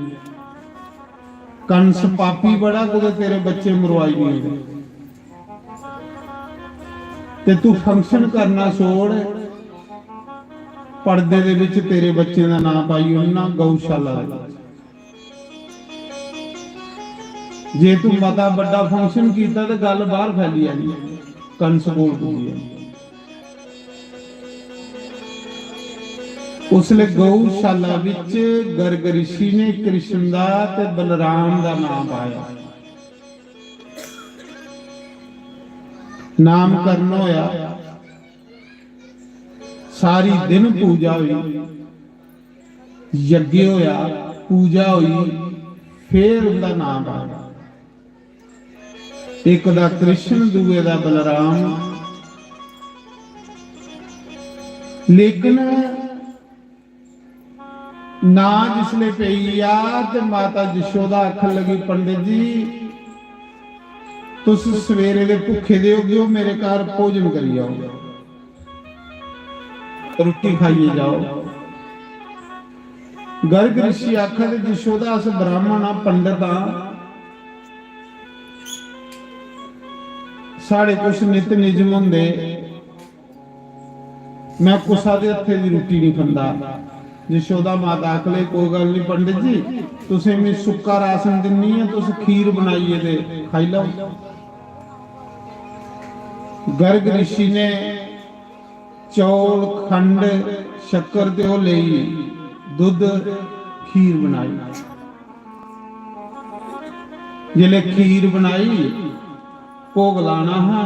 कंस पापी बड़ा, कुतै तेरे बच्चे मरवाई नहीं। ते तू फंक्शन करना छोड़, पर्दे दे विच तेरे बच्चे दा नां पाई ओड़ना गौशाला दे विच। जे तू मता बड्डा फंक्शन कीता ते गल्ल बाहर फैली जानी, कंस कोल पुज्जी जानी। उसले गौशाला विच गर्ग ऋषि ने कृष्ण दा ते बलराम दा नाम पाया। नामकरण होया। सारी दिन पूजा होई, यज्ञ होया, पूजा होई, फिर उंदा नाम आया। इक दा कृष्ण, दूए दा बलराम। लेकिन नां जिसले पेई गेआ ते माता यशोदा आखन लगी, "पंडित जी, तुस सवेरे दे भुक्खे दे होगे ओ, मेरे घर भोजन करी आओ, रुट्टी खाइयै जाओ।" गर्ग ऋषि आखा दे, "यशोदा, अस ब्राह्मण आं, पंडित आं, साढ़े कुछ नित नियम होंदे, मैं कुसा दे हत्थे दी रुट्टी नहीं खंदा।" यशोदा माता आखले, "कोई गल्ल नहीं पंडित जी, तुसें मैं सुक्का राशन दिन्नी ऐ, तुस खीर बनाइयै ते खाई लैओ।" गर्ग ऋषि ने चौल, खंड, शक्कर ते ओह् लेई दुद्ध, खीर बनाई। जिसलै खीर बनाई, भोग लाना हा,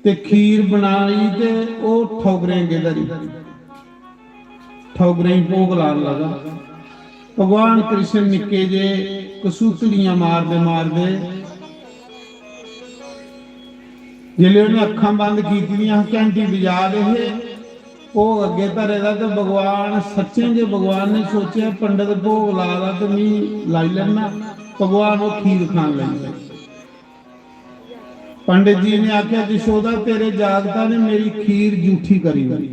ते खीर बनाई ते ओह् ठौगरें अग्गें धरी, ठौगरें गी भोग लान लगा। भगवान कृष्ण निक्के जे कसूतड़ियां मारदे मारदे, जिसलै उ'नें अक्खां बंद कीती दियां हियां, घैंटी बजा दे हे, भोग अग्गें धरे दा, ते भगवान, सच्चें गै भगवान ने सोचेआ, "पंडत भोग ला दा ते मी लाई लैना।" भगवान ओह् खीर खान लगी पे। पंडित जी ने आख्या, "यशोदा, तेरे जागता ने मेरी खीर जूठी करी ओड़ी,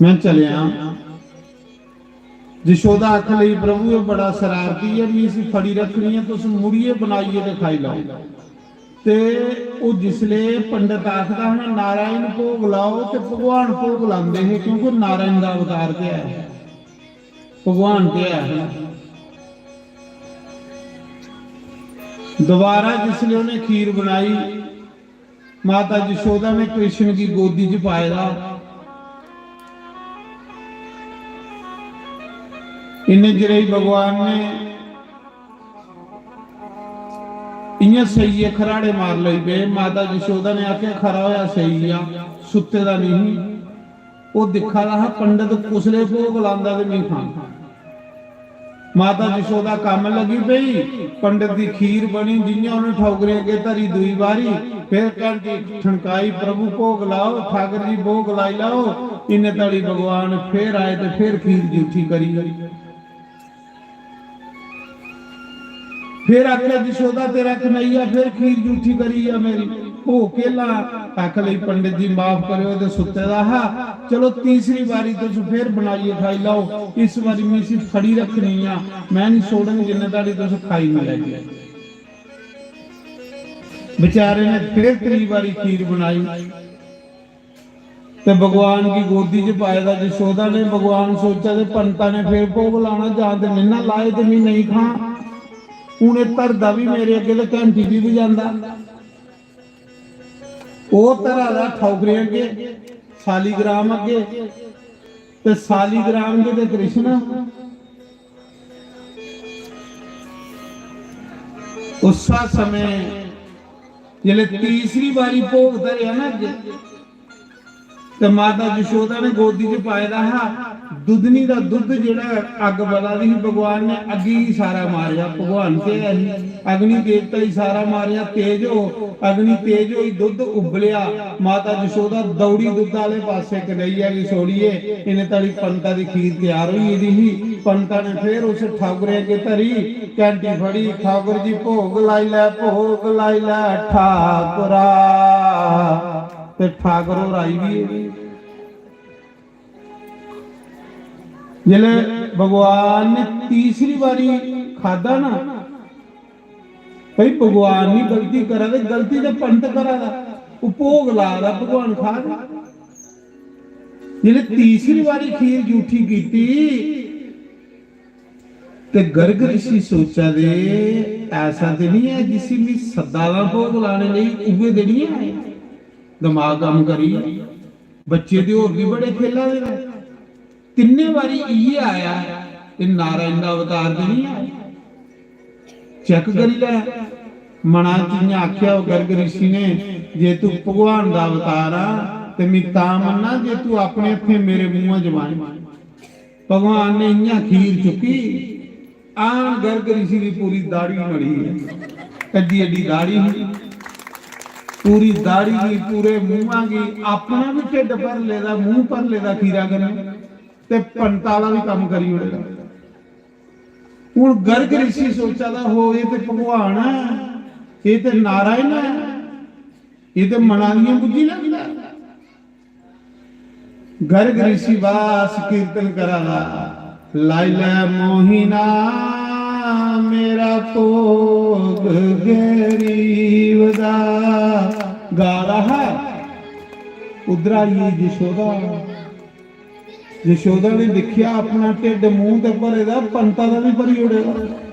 मैं चलेआ।" यशोदा आखन लगी, "प्रभु, ये बड़ा शरारती है, मैं इसी फड़ी रखनी है, तुस मुड़ियै बनाइयै ते खाई लैओ।" ते ओह् जिसले पंडित आखदा हा ना, "नारायण भोग लाओ", ते भगवान भोग लांदे हे, क्योंकि नारायण दा अवतार ते है, भगवान ते है। दोबारा जिसले उ'नें खीर बनाई, माता यशोदा ने कृष्ण गी गोदी च पाए दा। इन्ने चिरे च भगवान ने इयां सेइयै खराड़े मार लगी पे। माता यशोदा ने आखेआ, "खरा होया सेई गेआ, सुत्ते दा नेईं।" ओह् दिक्खा दा हा, पंडत कुसलै भोग लांदा ते में खां। माता यशोदा कम्म लगी पेई, पंडत दी खीर बनी, जियां उ'नें ठौगरे अग्गें धरी दूई बारी, फिर घंटी ठनकाई, "प्रभु भोग लाओ, ठाकर जी भोग लाई लाओ।" इन्ने धड़ी भगवान फिर आए ते फिर खीर जूठी करी। फिर आखेआ, "यशोदा, तेरा कन्हैया फिर खीर जूठी करी गेआ मेरी, भोग केह् लां?" आखन लगी, "पंडित जी, माफ करेओ, ते सुत्ते दा हा, चलो तीसरी बारी तुस फिर बनाइयै खाई लैओ, इस बारी में इसी फड़ी रक्खनी आं, में निं छोड़ङ जिन्ने धड़ी तुस खाई निं लैगे।" बेचारे ने फिर त्री बारी खीर बनाई। ते भगवान गी गोदी च पाए दा यशोदा ने। भगवान सोचा दे, "पंता ने फिर भोग लाना, जां ते मिन्ना लाए ते मी नेईं खां। हून एह् धरदा बी मेरे अग्गे ते घैंटी बी बजांदा।" ओह् धरा दा ठौकरे अग्गे, सालीग्राम अग्गे, ते सालीग्राम गे ते कृष्ण। उस्सा समें जिसलै तीसरी बारी भोग धरेआ ना अग्गे, ते माता यशोदा ने गोदी च पाए दा हा दुद्धनी दा दुद्ध, जेह्ड़ा अग्ग बला दी ही, भगवान ने अग्गी गी इशारा मारेआ, भगवान ते ऐ ही, अग्नि देवता गी इशारा मारेआ, "तेज हो।" अग्नि तेज होई, दुद्ध उब्बलेआ। माता यशोदा दौड़ी दुद्ध आह्ले पासै कन्हैया गी छोड़ियै, इन्ने धड़ी पंता दी खीर त्यार होई गेदी ही। पंता ने फिर उस ठौगरे अग्गें धरी, घैंटी फड़ी, "ठाकुर जी भोग लाई लै, भोग लाई लै ठाकुरा।" ते ठाकुर होर आई गे। जिसलै भगवान ने तीसरी बारी खादा ना, भाई, भगवान नहीं गलती करा दे, गलती ते पंत करा दा, ओह् भोग ला दा, भगवान खा दे। जिसलै तीसरी बारी खीर जूठी कीती, ते गर्ग ऋषि सोचा दे, "ऐसा ते नहीं है जिसी मी सद्दा दा भोग लाने लेई, उ'ऐ ते नहीं है?" दमाग कम्म करी, बच्चे ते होर भी बड़े खेला दे न। तिन्ने बारी इ'यै आया, एह् नारायण दा अवतार ते नहीं आया? चेक करी लै। मना च इ'यां आखेआ ओह् गर्ग रिशी ने, "जे तू भगवान दा अवतार आ ते मी तां मन्ना जे तू अपने हत्थें मेरे मूंहा जमाए।" भगवान ने इ'यां खीर चुक्की, आन गर्ग रिशी दी पूरी दाढ़ी मली ऐ। एड्डी एड्डी दाढ़ी ही, पूरी दाढ़ी गी, पूरे मूंहा गी, अपना बी ढिड्ड भर लेदा, मूंह भर लेदा खीरा कन्नै, ते पंता दा बी कम्म करी ओड़ेदा। हुन गर्ग रिशी सोचा दा हो, "एह् ते भगवान ऐ, एह् ते नारायण ऐ, एह् ते मना दियां बुद्धि लगदा।" गर्ग रिशी बस कीर्तन करा दा, "लाई लै मोहिना मेरा भोग गरीब दा।" गा दा हा, उद्धरा आई गेई यशोदा। यशोदा ने दिक्खेआ, अपना ढिड्ड मूंह ते भरे दा, पंता दा बी भरी ओड़े दा।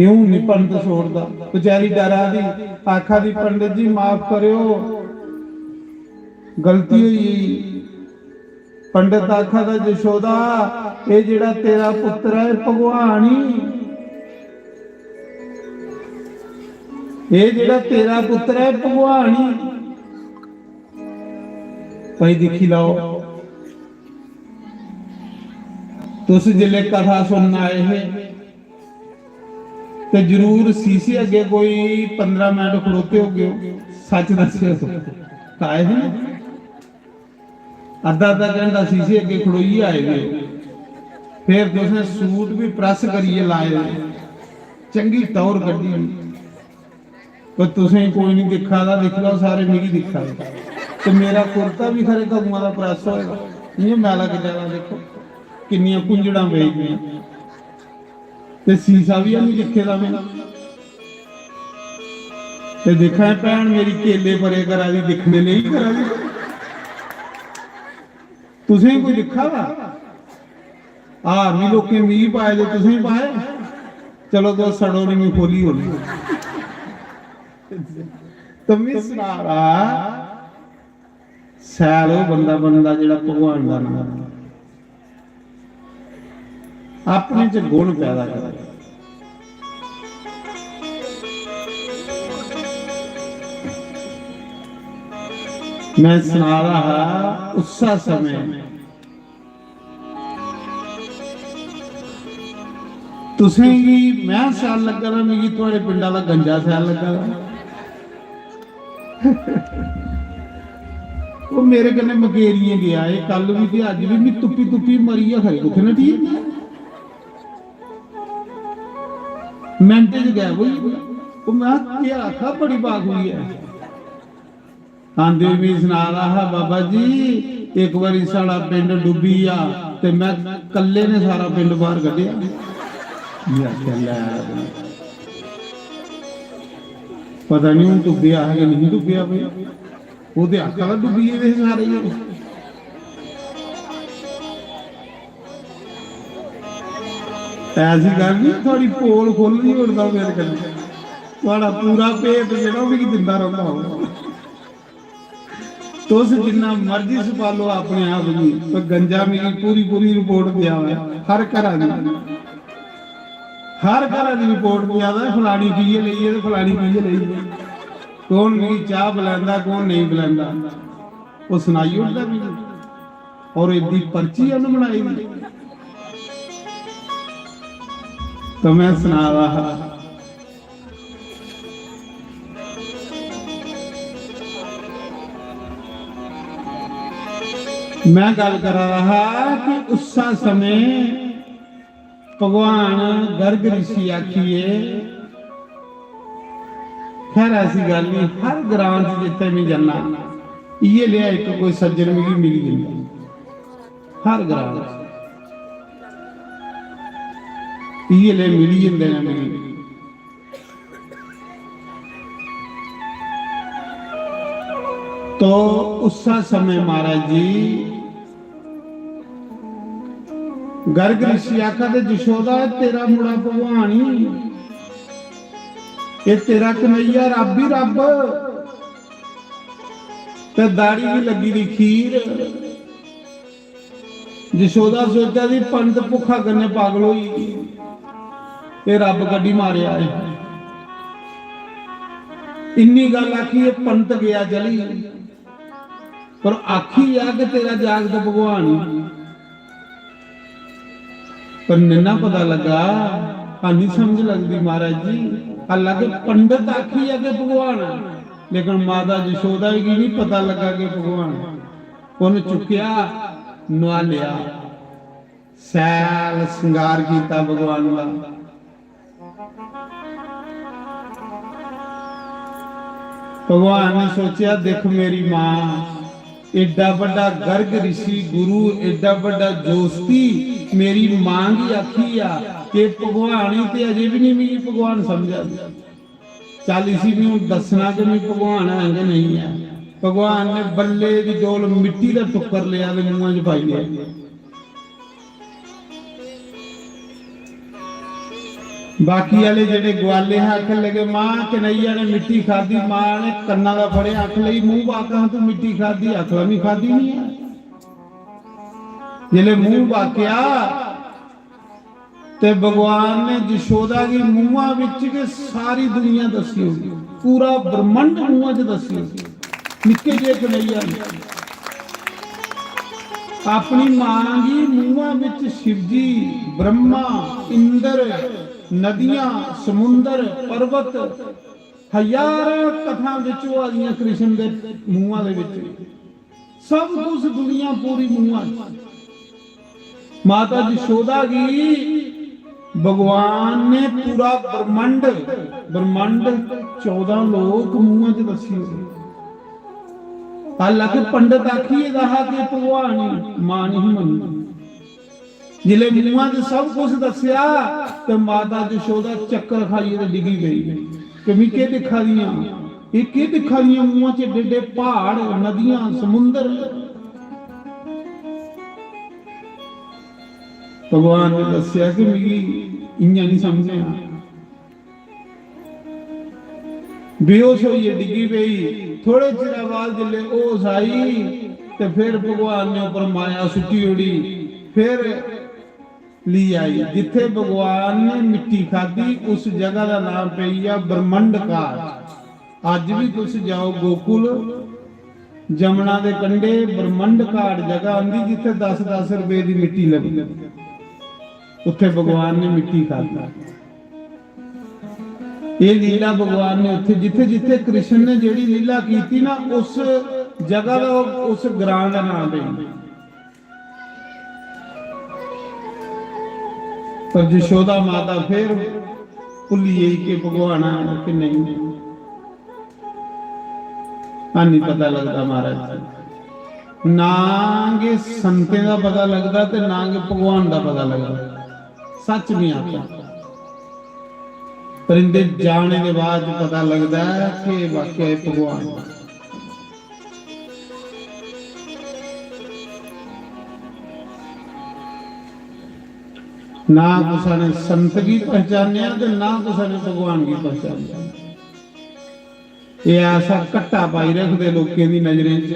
एह् हून निं पंत छोड़दा। बेचारी डरा दी, आखा दी, "पंडित जी, माफ करेओ, गलती होई गेई।" पंडित आखा दा, "यशोदा, एह् जेह्ड़ा तेरा पुत्तर ऐ, एह् भगवान ही। एह् जेह्ड़ा तेरा पुत्तर ऐ, एह् भगवान ही।" भाई, दिक्खी लैओ, तुस जिसलै कथा सुनन आए हे, ते जरूर शीशे अग्गें कोई पंदरां मिंट खड़ोते होगे ओ, सच दस्सेओ। आए हे ना? अद्धा अद्धा घंटा शीशे अग्गें खड़ोइयै आए दे ओ। फिर तुसें सूट बी प्रैस करियै लाए दे, चंगी टौह्र कड्ढी दी। पर तुसें कोई निं दिक्खा दा, दिक्खी लैओ, सारे मिगी दिक्खा दे। ते मेरा कुर्ता बी खरे कदुआं दा प्रैस होए दा, इ'यां मैला कीते दा, दिक्खो किन्नियां घुंझड़ां पेई दियां। ते सीसा बी हैनी दिक्खे दा में। ते दिक्खा, एह् भैन मेरी केले परे करा दी, दिक्खने नेईं करा दी। तुसें कोई दिक्खा दा? हार बी लोकें मिगी पाए ते तुसें पाए। चलो, तुस सड़ो निं, में खोली ओड़नी। ते में सना दा, शैल ओह् बंदा बनदा जेह्ड़ा भगवान दा नांऽ लैंदा। अपने च गुण पैदा करो। मैं सना दा हा, उस्सै समें तुसेंगी मैं शैल लग्गा दा, मिगी थुआड़े पिंडा दा गंजा शैल लग्गा दा। ओह् मेरे कन्नै मकेरियें गेआ, एह् कल बी ते अज्ज बी, मी तुप्पी तुप्पी मरियै खरे कुत्थै नठी गेआ। मिंट च गायब होई गेआ। ओह् मैं केह् आखा, बड़ी बाखुई ऐ। आंदे होई मी सना दा हा, "बाबा जी, इक बारी साढ़ा पिंड डुब्बी गेआ ते मैं कल्ले ने सारा पिंड बाहर कड्ढेआ।" मैं आखेआ, "लै, पता नहीं हून डुब्बेआ हा कि नहीं डुब्बेआ भाई, ओह् ते आखा दा डुब्बी गेदे हे सारे जने।" ऐसी गल्ल नहीं, थुआड़ी पोल खोलनी ओड़दा मेरे कन्नै, थुआड़ा पूरा भेत जेह्ड़ा ओह् मिगी दिंदा रौंह्दा ओह्। तुस जिन्ना मर्जी छपालो अपने आप गी, पर गंजा मिगी पूरी पूरी रिपोर्ट देआ दा, हर घरा दी, हर घरा दी रिपोर्ट देआ दा, फलानी पीए लेई ऐ ते फलानी पीए लेई ऐ, कौन मिगी चाह् पलैंदा, कौन नेईं पलैंदा, ओह् सनाई ओड़दा मिगी। और एड्डी पर्ची उन्न बनाई दी। तो मैं सना दा हा, मैं गल्ल करा दा हा कि उस्सा समें भगवान गर्ग रिशी आखिए, खैर, ऐसी गल्ल नहीं, हर ग्रां च जित्थै मैं जन्ना, इ'यै लेहा इक कोई सज्जन मिगी मिली जंदा। हर ग्रां च इ'यै लेह मिली जंदे न मिगी। तो उस्सा समें महाराज जी गर्ग रिशी आखा ते, "जशोदा, तेरा मुड़ा भगवान ही, एह् तेरा कन्हैया रब्ब ही रब्ब।" ते दाढ़ी बी लग्गी दी खीर। जशोदा सोचा दी, "पंत भुक्खा कन्नै पागल होई गेई, एह् रब्ब कड्ढी मारेआ ऐ।" इन्नी गल्ल आखी, एह् पंत गेआ चली, पर आखी गेआ कि तेरा जागत भगवान ही। पर निन्ना पता लग्गा, हानी समझ लगदी महाराज जी। हालांकि पंडत आखी गेआ कि भगवान ऐ, लेकिन माता जशोदा गी नहीं पता लग्गा कि भगवान ऐ। उन्न चुक्केआ, नुहालेआ, सैल श्रृंगार कीता भगवान दा। भगवान ने सोचेआ, दिख मेरी मां, एड्डा बड्डा गर्ग ऋषि गुरु, एड्डा बड्डा जोस्ती, मेरी मां गी आखी आ कि भगवान ही ते अजे बी नहीं मिगी भगवान समझा दी। चल इसी भी हूं दस्सना कि मैं भगवान ऐ कि नहीं ऐ। भगवान ने बल्ले दी डोल मिट्टी दा टुक्कर लेआ ते मुंहा च पाई लेआ। बाकी आह्ले जेह्ड़े ग्वाले हे, आखन लगे, "मां, कन्हैया ने मिट्टी खादी।" मां ने कन्ना दा फड़ेआ, आखन लगी, "मूंह बाका हां तू मिट्टी खादी?" आखन लगी, "मैं खादी नहीं है।" जिसले मूंह बाकेआ ते भगवान ने जशोदा गी मुंहा विच गै सारी दुनिया दस्सी ओड़ी, पूरा ब्रह्मंड मुंहा च दस्सी ओड़ी। निक्के जे कन्हैया ने अपनी मां गी मुंहा विच शिवजी, ब्रह्मा, इंद्र, नदियां, समुंदर, पर्वत, हजारां कथां विच होआ दियां कृष्ण दे मुंहा दे विच। सब कुछ दुनिया पूरी मुंहा च। माता जशोदा गी भगवान ने पूरा ब्रह्मंड, ब्रह्मंड चौदां लोक मुंहा च दस्सी ओड़े। हालांकि पंडत आखी गेदा हा कि भगवान ही, मां नहीं मन्नी। जिसले मुंहा च सब कुछ दस्सेआ ते माता जशोदा चक्कर खाइयै ते डिग्गी गई कि मैं केह् दिक्खा दी आं, एह् केह् दिक्खा दी आं? मुंहा च एड्डे एड्डे प्हाड़, नदियां, समुंदर। भगवान ने दस्सेआ कि मिगी इयां नहीं समझेआ। बेहोश होइयै डिग्गी पेई। थोड़े चिरै बाद जिसलै होश आई ते फिर भगवान ने उप्पर माया सुट्टी ओड़ी। फिर ली आई। जित्थे भगवान ने मिट्टी खादी, उस जगह दा नाम पेई गेआ ब्रह्मंड घाट। अज्ज भी तुस जाओ गोकुल, जमुना दे कंढे ब्रह्मंड घाट जगह आंदी, जित्थे दस दस रुपए दी मिट्टी लभदी, उत्थे भगवान ने मिट्टी खादी। ये लीला भगवान ने उत्थे, जित्थे जित्थे कृष्ण ने जेड़ी लीला कीती ना, उस जगह दा, उस ग्रां दा नाम पेई। पर जशोदा माता फिर भुल्ली गेई कि भगवान ऐ कि नहीं। हानी पता लगदा महाराज जी। ना गै संतें दा पता लगदा ते ना गै भगवान दा पता लगदा। सच में आखेआ। पर इंदे जाने दे बाद पता लगदा ऐ कि वाकई भगवान ऐ। ना कुसै ने संत गी पहचानेआ ते ना कुसै ने भगवान गी पहचानेआ। एह् ऐसा घट्टा पाई रखदे लोकें दी नजरें च।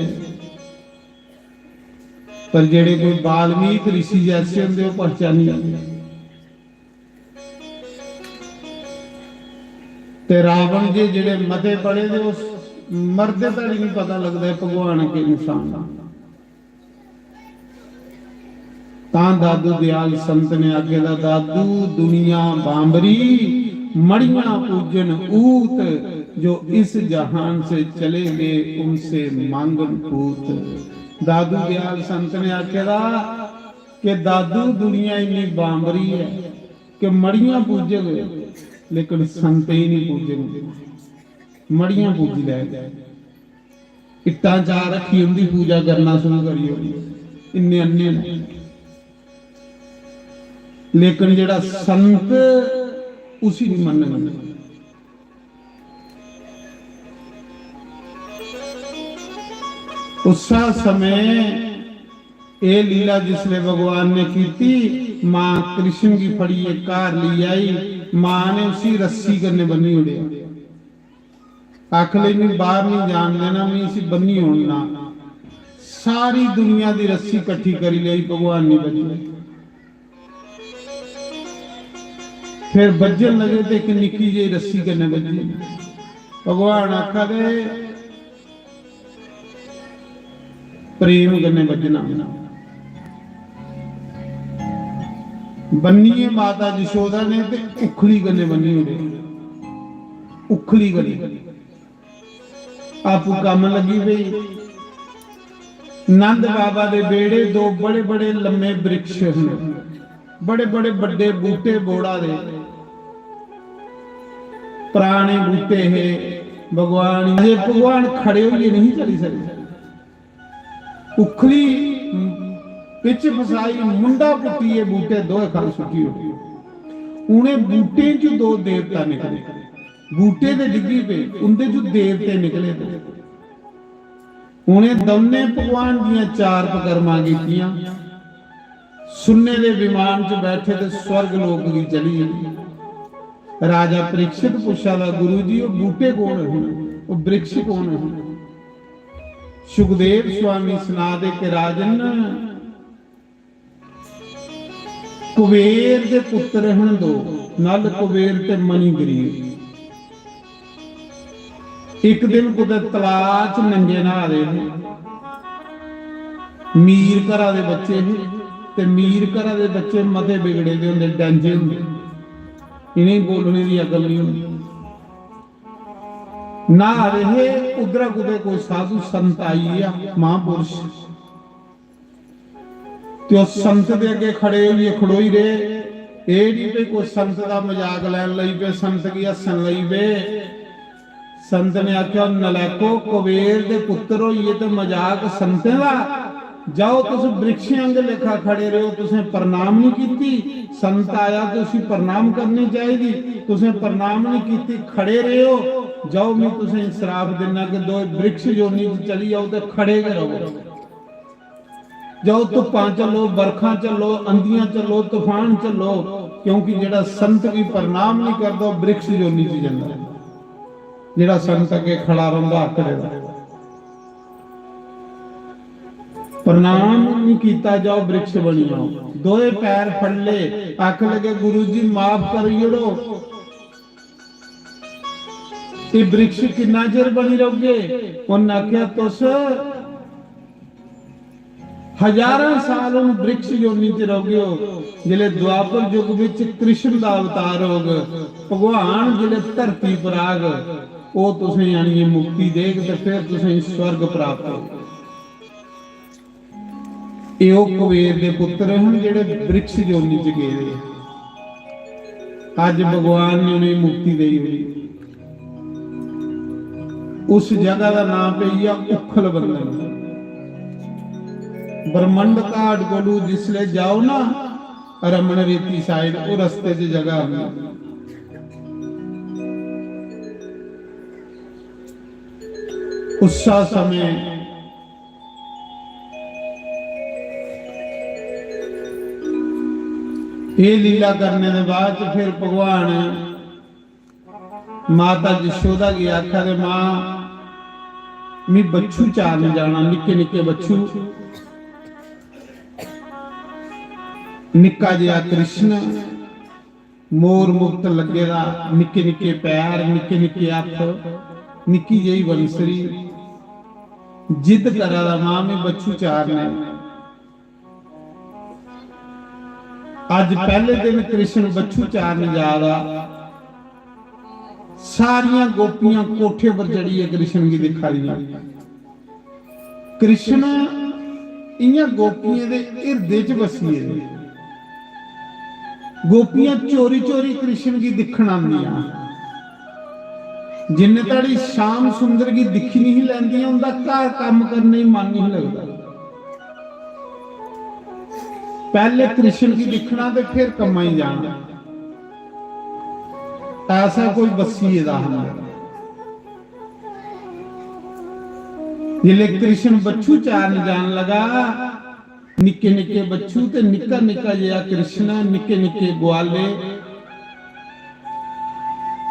पर जेड़े कोई वाल्मीकि ऋषि जैसे होंदे, ओह् पहचानी जंदे। ते रावण जे जेड़े मते पढ़े दे, उस मरदे धड़ी नहीं पता लगदा भगवान के इंसान ऐ। तां दादू दयाल संत ने आखे दा, "दादू दुनिया बांबरी, मड़ियां पूजन ऊत, जो इस जहान से चले गए उनसे मांगन पूत।" दादू दयाल संत ने आखे दा कि दादू दुनिया इन्नी बांबरी है कि मड़ियां पूजग, लेकिन संतें ही नहीं पूजग। मड़ियां पूजी लै, इट्टां चार रखी उंदी पूजा करना शुरू करी ओड़ी। इन्ने अन्ने न, लेकिन जेड़ा संत उसी नहीं मन्नन। उस समय एह लीला जिसले भगवान ने कीती, मां कृष्ण गी फड़ियै घर लेई आई। मां ने उसी रस्सी कन्नै बन्नी ओड़ेआ। आख लई, "मैं बाहर नहीं जान देना, मैं इसी बन्नी ओड़ना।" सारी दुनिया दी रस्सी कट्ठी करी लेई, भगवान नहीं बचे। फिर बज्जन लगे ते इक निक्की जेही रस्सी कन्नै बज्जे। भगवान आखा दे, प्रेम कन्नै बज्झना। बन्नियै माता जशोदा ने ते उखली कन्नै बन्नी ओड़े। उखली कन्नै आपूं कम्म लगी पेई। नंद बाबा दे बेड़े दो बड़े बड़े लम्मे वृक्ष हन, बड़े बड़े बड्डे बूटे बोड़ा दे, पराने बूटे हे। भगवान, अजे भगवान खड़े होइयै नहीं चली सकदे। उखली बिच फसाई, मुंडा पुट्टियै बूटे दोए खल सुट्टी ओड़े। उ'नें बूटें च दो देवता निकले, बूटे ते डिग्गी पे, उं'दे च देवते निकले। उ'नें दौनें भगवान दियां चार पकरमां कीतियां। सुन्ने दे विमान च बैठे ते स्वर्ग लोक गी चली गे। राजा परीक्षित पुच्छा दा, "गुरु जी, ओह् बूटे कौन हन? ओह् वृक्ष कौन हन?" सुखदेव स्वामी सना दे कि राजन, कुबेर दे पुत्तर हन दो, नल कुबेर ते मणि गरीब। इक दिन कुतै तलाऽ च नंगे न्हा दे हे। मीर घरा दे बच्चे हे ते मीर घरा दे बच्चे मते बिगड़े दे होंदे, डैंजे होंदे। इ'नेंगी बोलने दी अकल निं होंदी। न्हा दे हे, उद्धरा कुतै कोई साधु संत आई गेआ, महापुरुष। ते ओह् संत दे अग्गें खड़े होइयै खड़ोई रेह्। एह् निं भई कोई संत दा मजाक लैन लगी पे, संत गी हस्सन लगी पे। संत ने आखेआ, "नलैको, कुबेर दे पुत्तर होइयै ते मजाक संतें दा? जाओ, तुस वृक्षें आंगर लेखा खड़े रेहो, तुसें प्रणाम निं कीती। संत आया ते उसी प्रणाम करनी चाहिदी, तुसें प्रणाम निं कीती, खड़े रेहो। जाओ, में तुसें श्राप दिन्ना कि दो वृक्ष योनि च चली जाओ ते खड़े गै रहो।" जाओ, धुप्पां झल्लो, बरखां झल्लो, अंधियां झल्लो, तूफान झल्लो, क्योंकि जेह्ड़ा संत गी प्रणाम नहीं करदा, ओह् वृक्ष योनि च जंदा। जेह्ड़ा संत अग्गें खड़ा रौंह्दा आकड़े दा, प्रणाम नहीं कीता, जाओ वृक्ष बनी जाओ। दोए पैर फड़ ले, आखन लगे, "गुरु जी, माफ करी ओड़ो।" "एह् वृक्ष किन्ना चिर बनी रौह्गे?" उन्न आखेआ, "तुस हजारां साल हून वृक्ष योनि च रौह्गे ओ।" जिसलै द्वापर युग बिच कृष्ण दा अवतार होग, भगवान जिसलै धरती पर आग, ओह् तुसें आनियै मुक्ति देग ते फिर तुसें स्वर्ग प्राप्त होग। एह् ओह् कुबेर दे पुत्तर हन जेह्ड़े वृक्ष योनि च गेदे। अज्ज भगवान ने उ'नेंगी मुक्ति देई ओड़ी। उस जगह दा नाम पेई गेआ उखल बंदन। ब्रह्मंड घाट कोलू जिसले जाओ ना, रमन रेती side, ओह् रस्ते च जगह आंदी। उस्सा समें एह् लीला करने दे बाद च फिर भगवान माता जशोदा गी आखा दे, "मां, मी बच्छू चारन जाना।" निक्के निक्के बच्छू, निक्का जेहा कृष्ण, मोर मुकुट लग्गे दा, निक्के निक्के पैर, निक्के निक्के हत्थ, निक्की जेही बंसरी। जिद्द करा दा, "मां, में बच्छू चारने।" अज्ज पैह्ले दिन कृष्ण बच्छू चारन जा दा। सारियां गोपियां कोठे पर चढ़ियै कृष्ण गी दिक्खा दियां। कृष्ण इ'यां गोपियें दे हिरदे च बस्सी गेदे। गोपियां चोरी चोरी कृष्ण गी दिक्खन आंदियां। जिन्ने धड़ी श्याम सुंदर गी दिक्खी नहीं लैंदियां, उं'दा घर कम्म करने गी मन नहीं लगदा। पैह्ले कृष्ण गी दिक्खना ते फिर कम्मा गी जाना, ऐसा कोई बस्सी गेदा हा। जिसलै कृष्ण बच्छू चारन जान लगा, निक्के निक्के बच्छू ते निक्का निक्का जेहा कृष्ण, निक्के निक्के ग्वाले,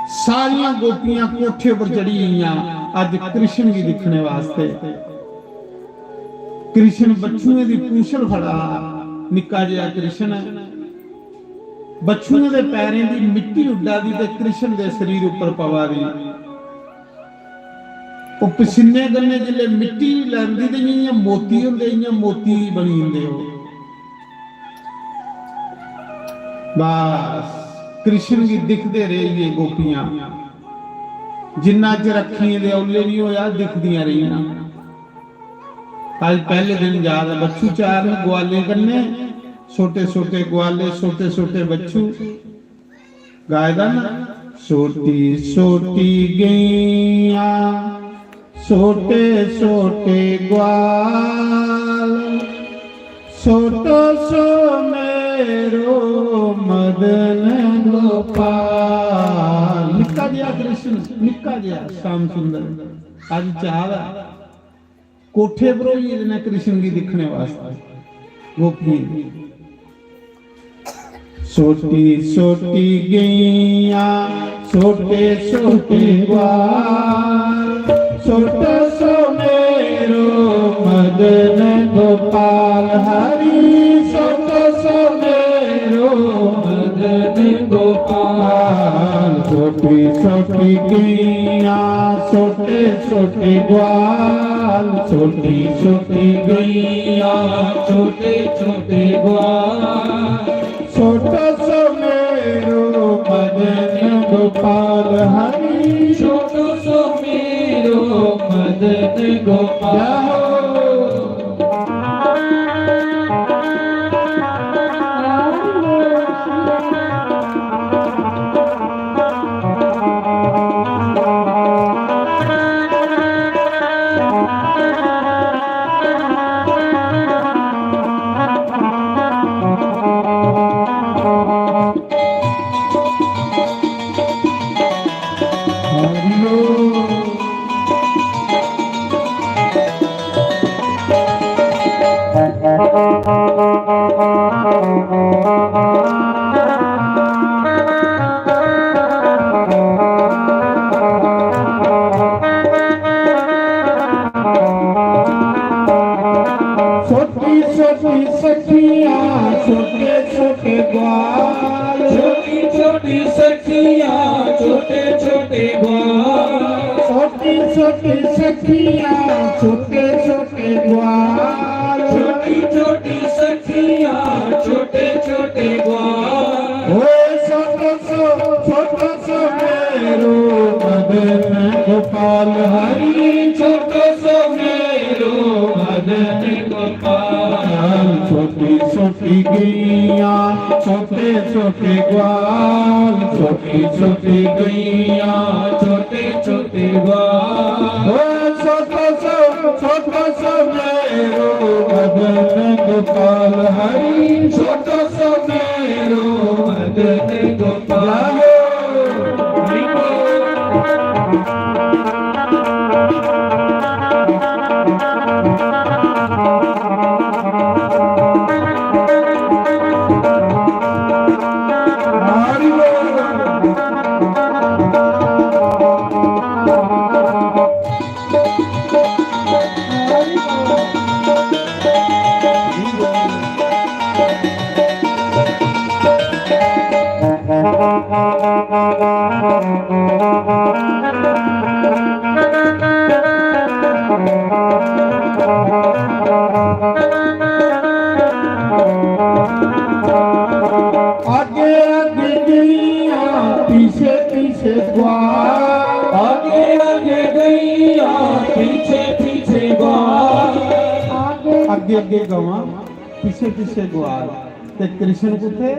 सारियां गोपियां कोठे पर चढ़ी गेइयां अज्ज कृष्ण गी दिक्खने वास्ते। कृष्ण बच्छुएं दी पूंछल फड़ा, निक्का जेहा कृष्ण बच्छुएं दे पैरें दी मिट्टी उड्डा दी ते कृष्ण दे शरीर उप्पर पवा दी। पसीने कन्नै जिसलै मिट्टी लैंदी ते इ'यां, इ'यां मोती होंदे, इ'यां मोती बनी जंदे ओह्। बस कृष्ण गी दिखदे रेहिये गोपियां, जिन्ना चिर अक्खियें दे औले निं होआ, दिखदियां रेहियां। अज्ज पैह्ले दिन जा दा, बच्छु चार न ग्वालें कन्नै, छोटे छोटे ग्वाले, छोटे छोटे बच्छु। गाए दा ना, छोटी छोटी गैयां, छोटे छोटे ग्वाल, छोटो सो मेरो मदन गोपाल। निक्का जेहा कृष्ण, निक्का जेहा श्याम सुंदर। अज्ज चाह् दा कोठे पर होई गेदे न कृष्ण गी दिक्खने वास्तै गोपियें। छोटी छोटी गैयां, छोटे छोटे ग्वाल, छोटो सो मेरो मदन गोपाल। हरि, छोटो सो मेरो मदन गोपाल। छोटी छोटी गैयां, छोटे छोटे ग्वाल, छोटी छोटी गैयां, छोटे छोटे ग्वाल। छोटो सो मेरो मदन गोपाल। हरि, छोटो सो मेरो मदन गोपाल। छोटी छोटी सखियां, छोटे छोटे ग्वाल। छोटी छोटी सखियां, छोटे छोटे ग्वाल। छोटी छोटी सखियां, छोटे छोटे ग्वाल। छोटी छोटी सखियां, छोटे छोटे ग्वाल। ओ छोटो सो, छोटो सो मेरो मदन गोपाल। हरि, छोटो सो मेरो मदन गोपाल। छोटी छोटी गैयां, छोटे छोटे ग्वाल। छोटी छोटी गैयां, छोटे छोटे ग्वाल। ओ छोटो सो, छोटो सो मेरो मदन गोपाल। हरि, छोटो सो मेरो मदन गोपाल। हरि बोल। हरि बोल। आगे आगे गैयां, पीछे पीछे ग्वाल। आगे आगे गैयां, पीछे पीछे ग्वाल। आगे आगे गवां, पीछे पीछे ग्वाल। ते कृष्ण कुत्थे?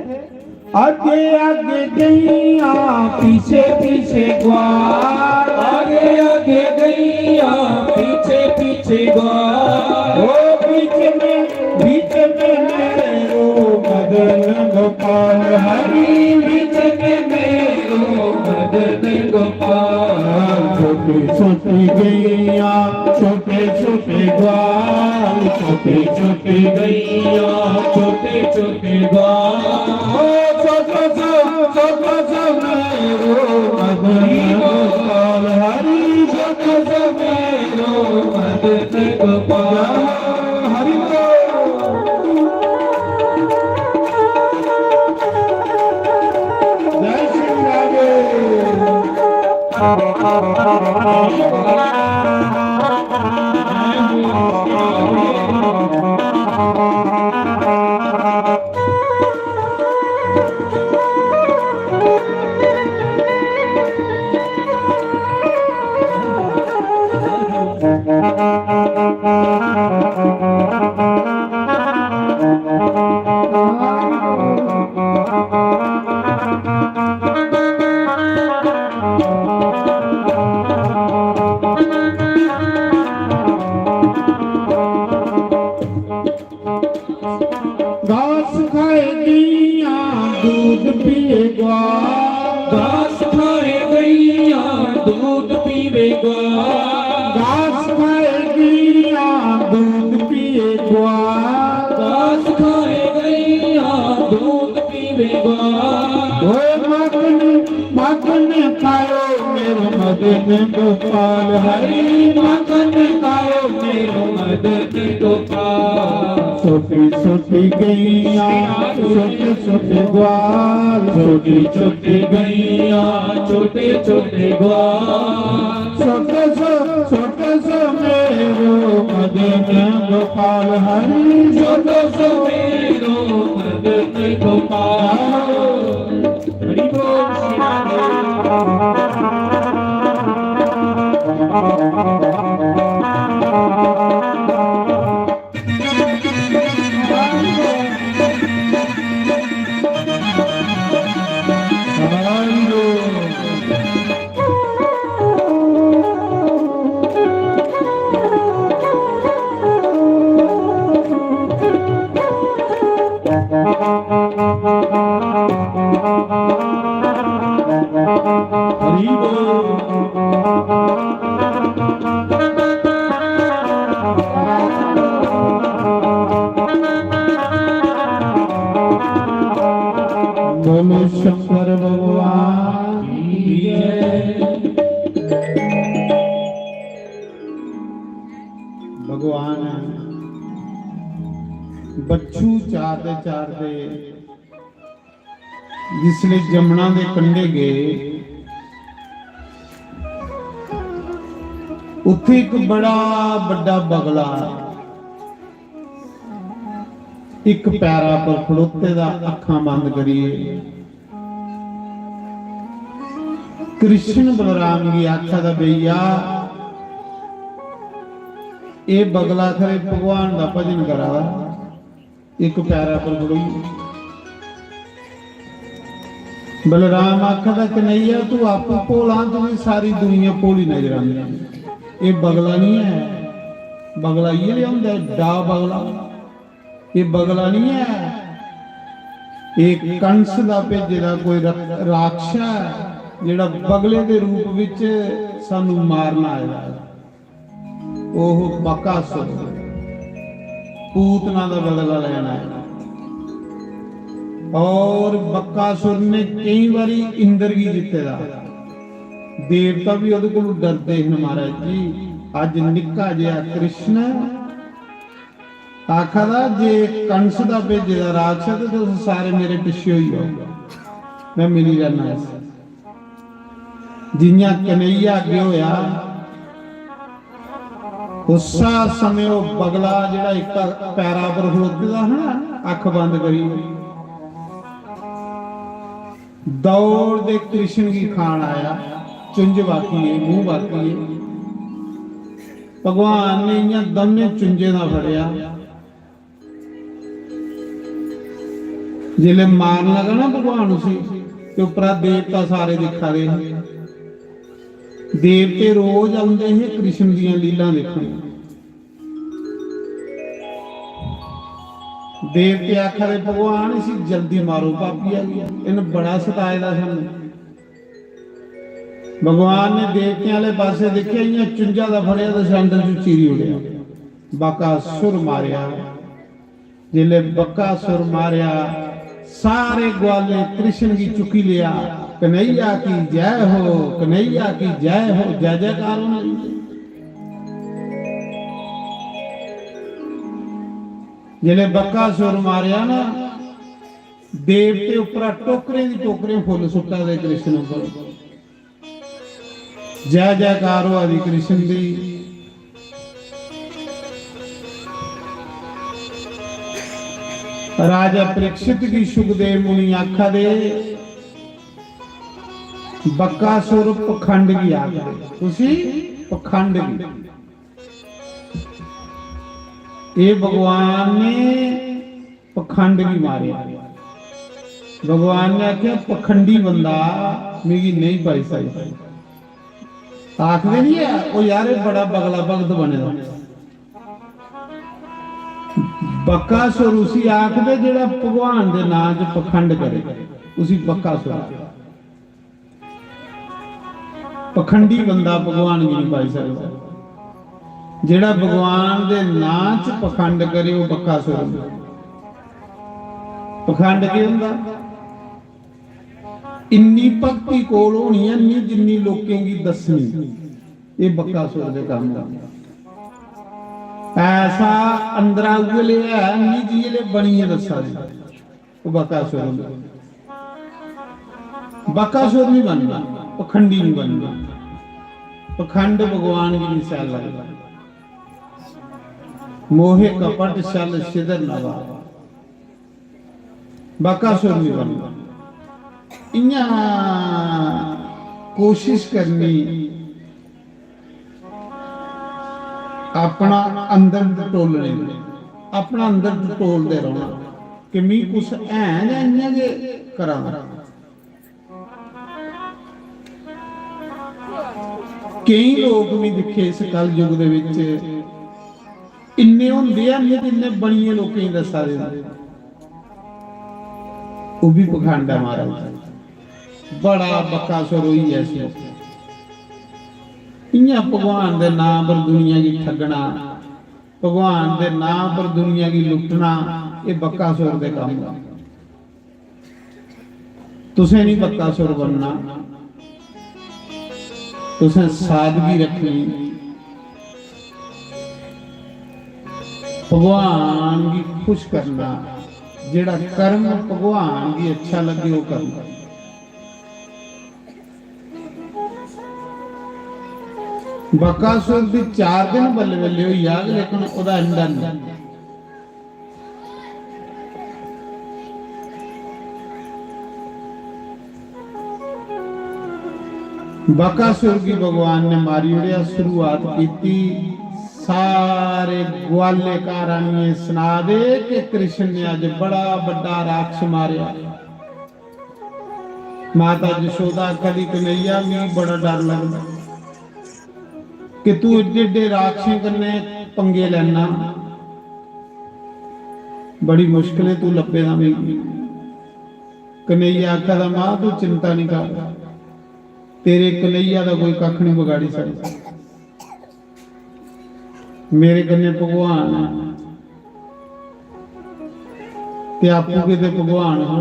आगे आगे गैयां, पीछे पीछे ग्वाल। आगे आगे गैयां, पीछे पीछे ग्वाल। ओ बीच में, बीच में मेरो मदन गोपाल। हरि, बीच में मेरो मदन गोपाल। छोटी छोटी गैयां, छोटे छोटे ग्वाल। छोटी छोटी गैयां, छोटे छोटे ग्वाल। ओ छोटो सो, छोटो सो मेरो मदन गोपाल। हरि, छोटो सो मेरो मदन गोपाल। हरि बोल। जय श्री राधे। घास खाए गइयां, दूध पिए ग्वाल। घास खाए गइयां, दूध पीवे ग्वाल। घास खाए गइयां, दूध पिए ग्वाल। घास खाए गइयां, दूध पीवे ग्वाल। ओए माखन, माखन खायो मेरो मदन गोपाल, हरी माखन खायो मेरो मदन गोपाल। छोटी छोटी गइयां, छोटे छोटे ग्वाल। छोटी छोटी गइयां, छोटे छोटे ग्वाल। छोटे सो, छोटे सो मेरो मदन गोपाल, हरी छोटे सो मेरो मदन गोपाल। हरि बोल श्री राधे। हरि बोल। बोलो शंकर भगवान की जय। भगवान बच्छु चारदे चारदे जिसले जमुना दे कंढे गए, उत्थे एक बड़ा बड्डा बगला इक पैरा पर खड़ोते दा, अक्खां बंद करिए। कृष्ण बलराम गी आखा दा, "भैया, एह् बगला खरे भगवान दा भजन करा दा, इक पैरा पर खड़ोई।" बलराम आखा दा, "कन्हैया, तू आपूं भोला, तुगी सारी दुनिया भोली नजर आंदी। एह् बगला निं ऐ, बगला इ'यै लेआ होंदा ऐ, डा बगला।" एह् बगला निं ऐ, एह् कंस दा भेजे दा कोई रा-, राक्षस ऐ, जेह्ड़ा बगले दे रूप विच सानू मारन आए दा ऐ। ओह बकासुर, पूतना दा बदला लैन आए दा। और बकासुर ने केई बारी इंद्र गी जित्ते दा। देवता भी ओहदे कोलू डरदे हन, "महाराज जी, अज्ज निक्का जेहा कृष्ण आखा दा, जे कंस दा भेजे दा राक्षस ऐ ते तुस सारे मेरे पिच्छे होई जाओ, में मिली लैना इस।" जियां कन्हैया अग्गे होया, उस्सा समें ओह बगला जेहड़ा इक पैरा पर खड़ोते दा हा ना, अख बंद करी, दौड़दे कृष्ण गी खान आया, चुंझ बाकी है, मूंह बाकी है। भगवान ने इयां दौनें चुंझें दा फड़ेआ। जिसलै मारन लगा ना भगवान उसी, ते उप्परा देवता सारे दिक्खा दे हे। देवते रोज औंदे हे कृष्ण दियां लीलां दिक्खन। देवते आखा दे, "भगवान, इसी जल्दी मारो, पापिया गी, इन्न बड़ा सताए दा सानू।" भगवान ने देवतें आह्ले पासै दिक्खेआ, इ'यां चुंझा दा फड़ेआ ते सैंडल च चीरी ओड़ेआ। बकासुर मारेआ। जिसलै बकासुर मारेआ, सारे ग्वालें कृष्ण गी चुक्की लेआ, "कन्हैया की जय हो, कन्हैया की जय हो", जय जयकार होने लगी। जिसलै बकासुर मारेआ ना, देवते उप्परा टोकरें दी टोकरें फुल्ल सुट्टा दे कृष्ण उप्पर। जय जयकार होआ दी कृष्ण दी। राजा परीक्षित गी शुकदेव मुनि आखा दे, बकासुर पखंड गी आखदे, उसी पखंड गी। एह् भगवान ने पखंड गी मारेआ। भगवान ने आखेआ, पखंडी बंदा मिगी नेईं पाई सकदा। आखदे नहीं ऐ, "ओ यार, एह् बड़ा बगला भगत बने दा।" बकासुर उसी आखदे, जेह्ड़ा भगवान दे नां च पखंड करे, उसी बकासुर आखदे। पखंडी बंदा भगवान गी नहीं पाई सकदा। जेह्ड़ा भगवान दे नां च पखंड करे, ओह् बकासुर होंदा। पखंड केह् होंदा? इन्नी भक्ति कोल होनी ऐ, इन्नी जिन्नी लोकें गी दस्सनी। एह् बकासुर दे कम्म दा। ऐसा अंदरा उ'ऐ लेआ ऐ, इन्नी जि'यै ले बनियै दस्सा दे। ओह् बकासुर होंदा। बकासुर नहीं बनना, पखंडी नहीं बनना। पखंड भगवान गी नहीं शैल लगदा। मोहे कपट छल छिदर नवा। बकासुर नहीं बनना। इ'यां कोशिश करनी अपना अंदर टटोलने दी, अपना अंदर टटोलदे रौह्ना कि मी कुछ है जां इ'यां गै करां। केईं लोक मी दिक्खे इस कलयुग दे बिच इन्ने होंदे ऐ, इन्ने जिन्ने बनियै लोकें गी दस्सा दे न। ओह् बी पखंड ऐ महाराज, बड़ा बकासुर होई गेआ इस लोकें। इ'यां भगवान दे नां पर दुनिया गी ठगना, भगवान दे नां पर दुनिया गी लुट्टना, एह् बकासुर दे कम्म न। तुसें नहीं बकासुर बनना, तुसें सादगी रखनी, भगवान गी खुश करना, जेह्ड़ा कर्म भगवान गी अच्छा लग्गे, ओह् करना। बकासुर दी चार दिन बल्ले बल्ले होई जाग, लेकिन ओह्दा अंडा नहीं। बकासुर गी भगवान ने मारी ओड़ेआ। शुरुआत कीती सारे ग्वाले घर आनियै सना दे कि कृष्ण ने अज्ज बड़ा बड्डा राक्षस मारेआ। माता जशोदा आखा दी, "कन्हैया, मिगी बड़ा डर लगदा कि तू एड्डे एड्डे राक्षसें कन्नै पंगे लैना, बड़ी मुश्कलें तू लब्भे दा मिगी।" कन्हैया आखा दा, "मां, तू चिंता नहीं कर, तेरे कन्हैया दा कोई कक्ख नहीं बगाड़ी सकदा।" मेरे कन्नै भगवान ऐ ते आपूं गै ते भगवान हो।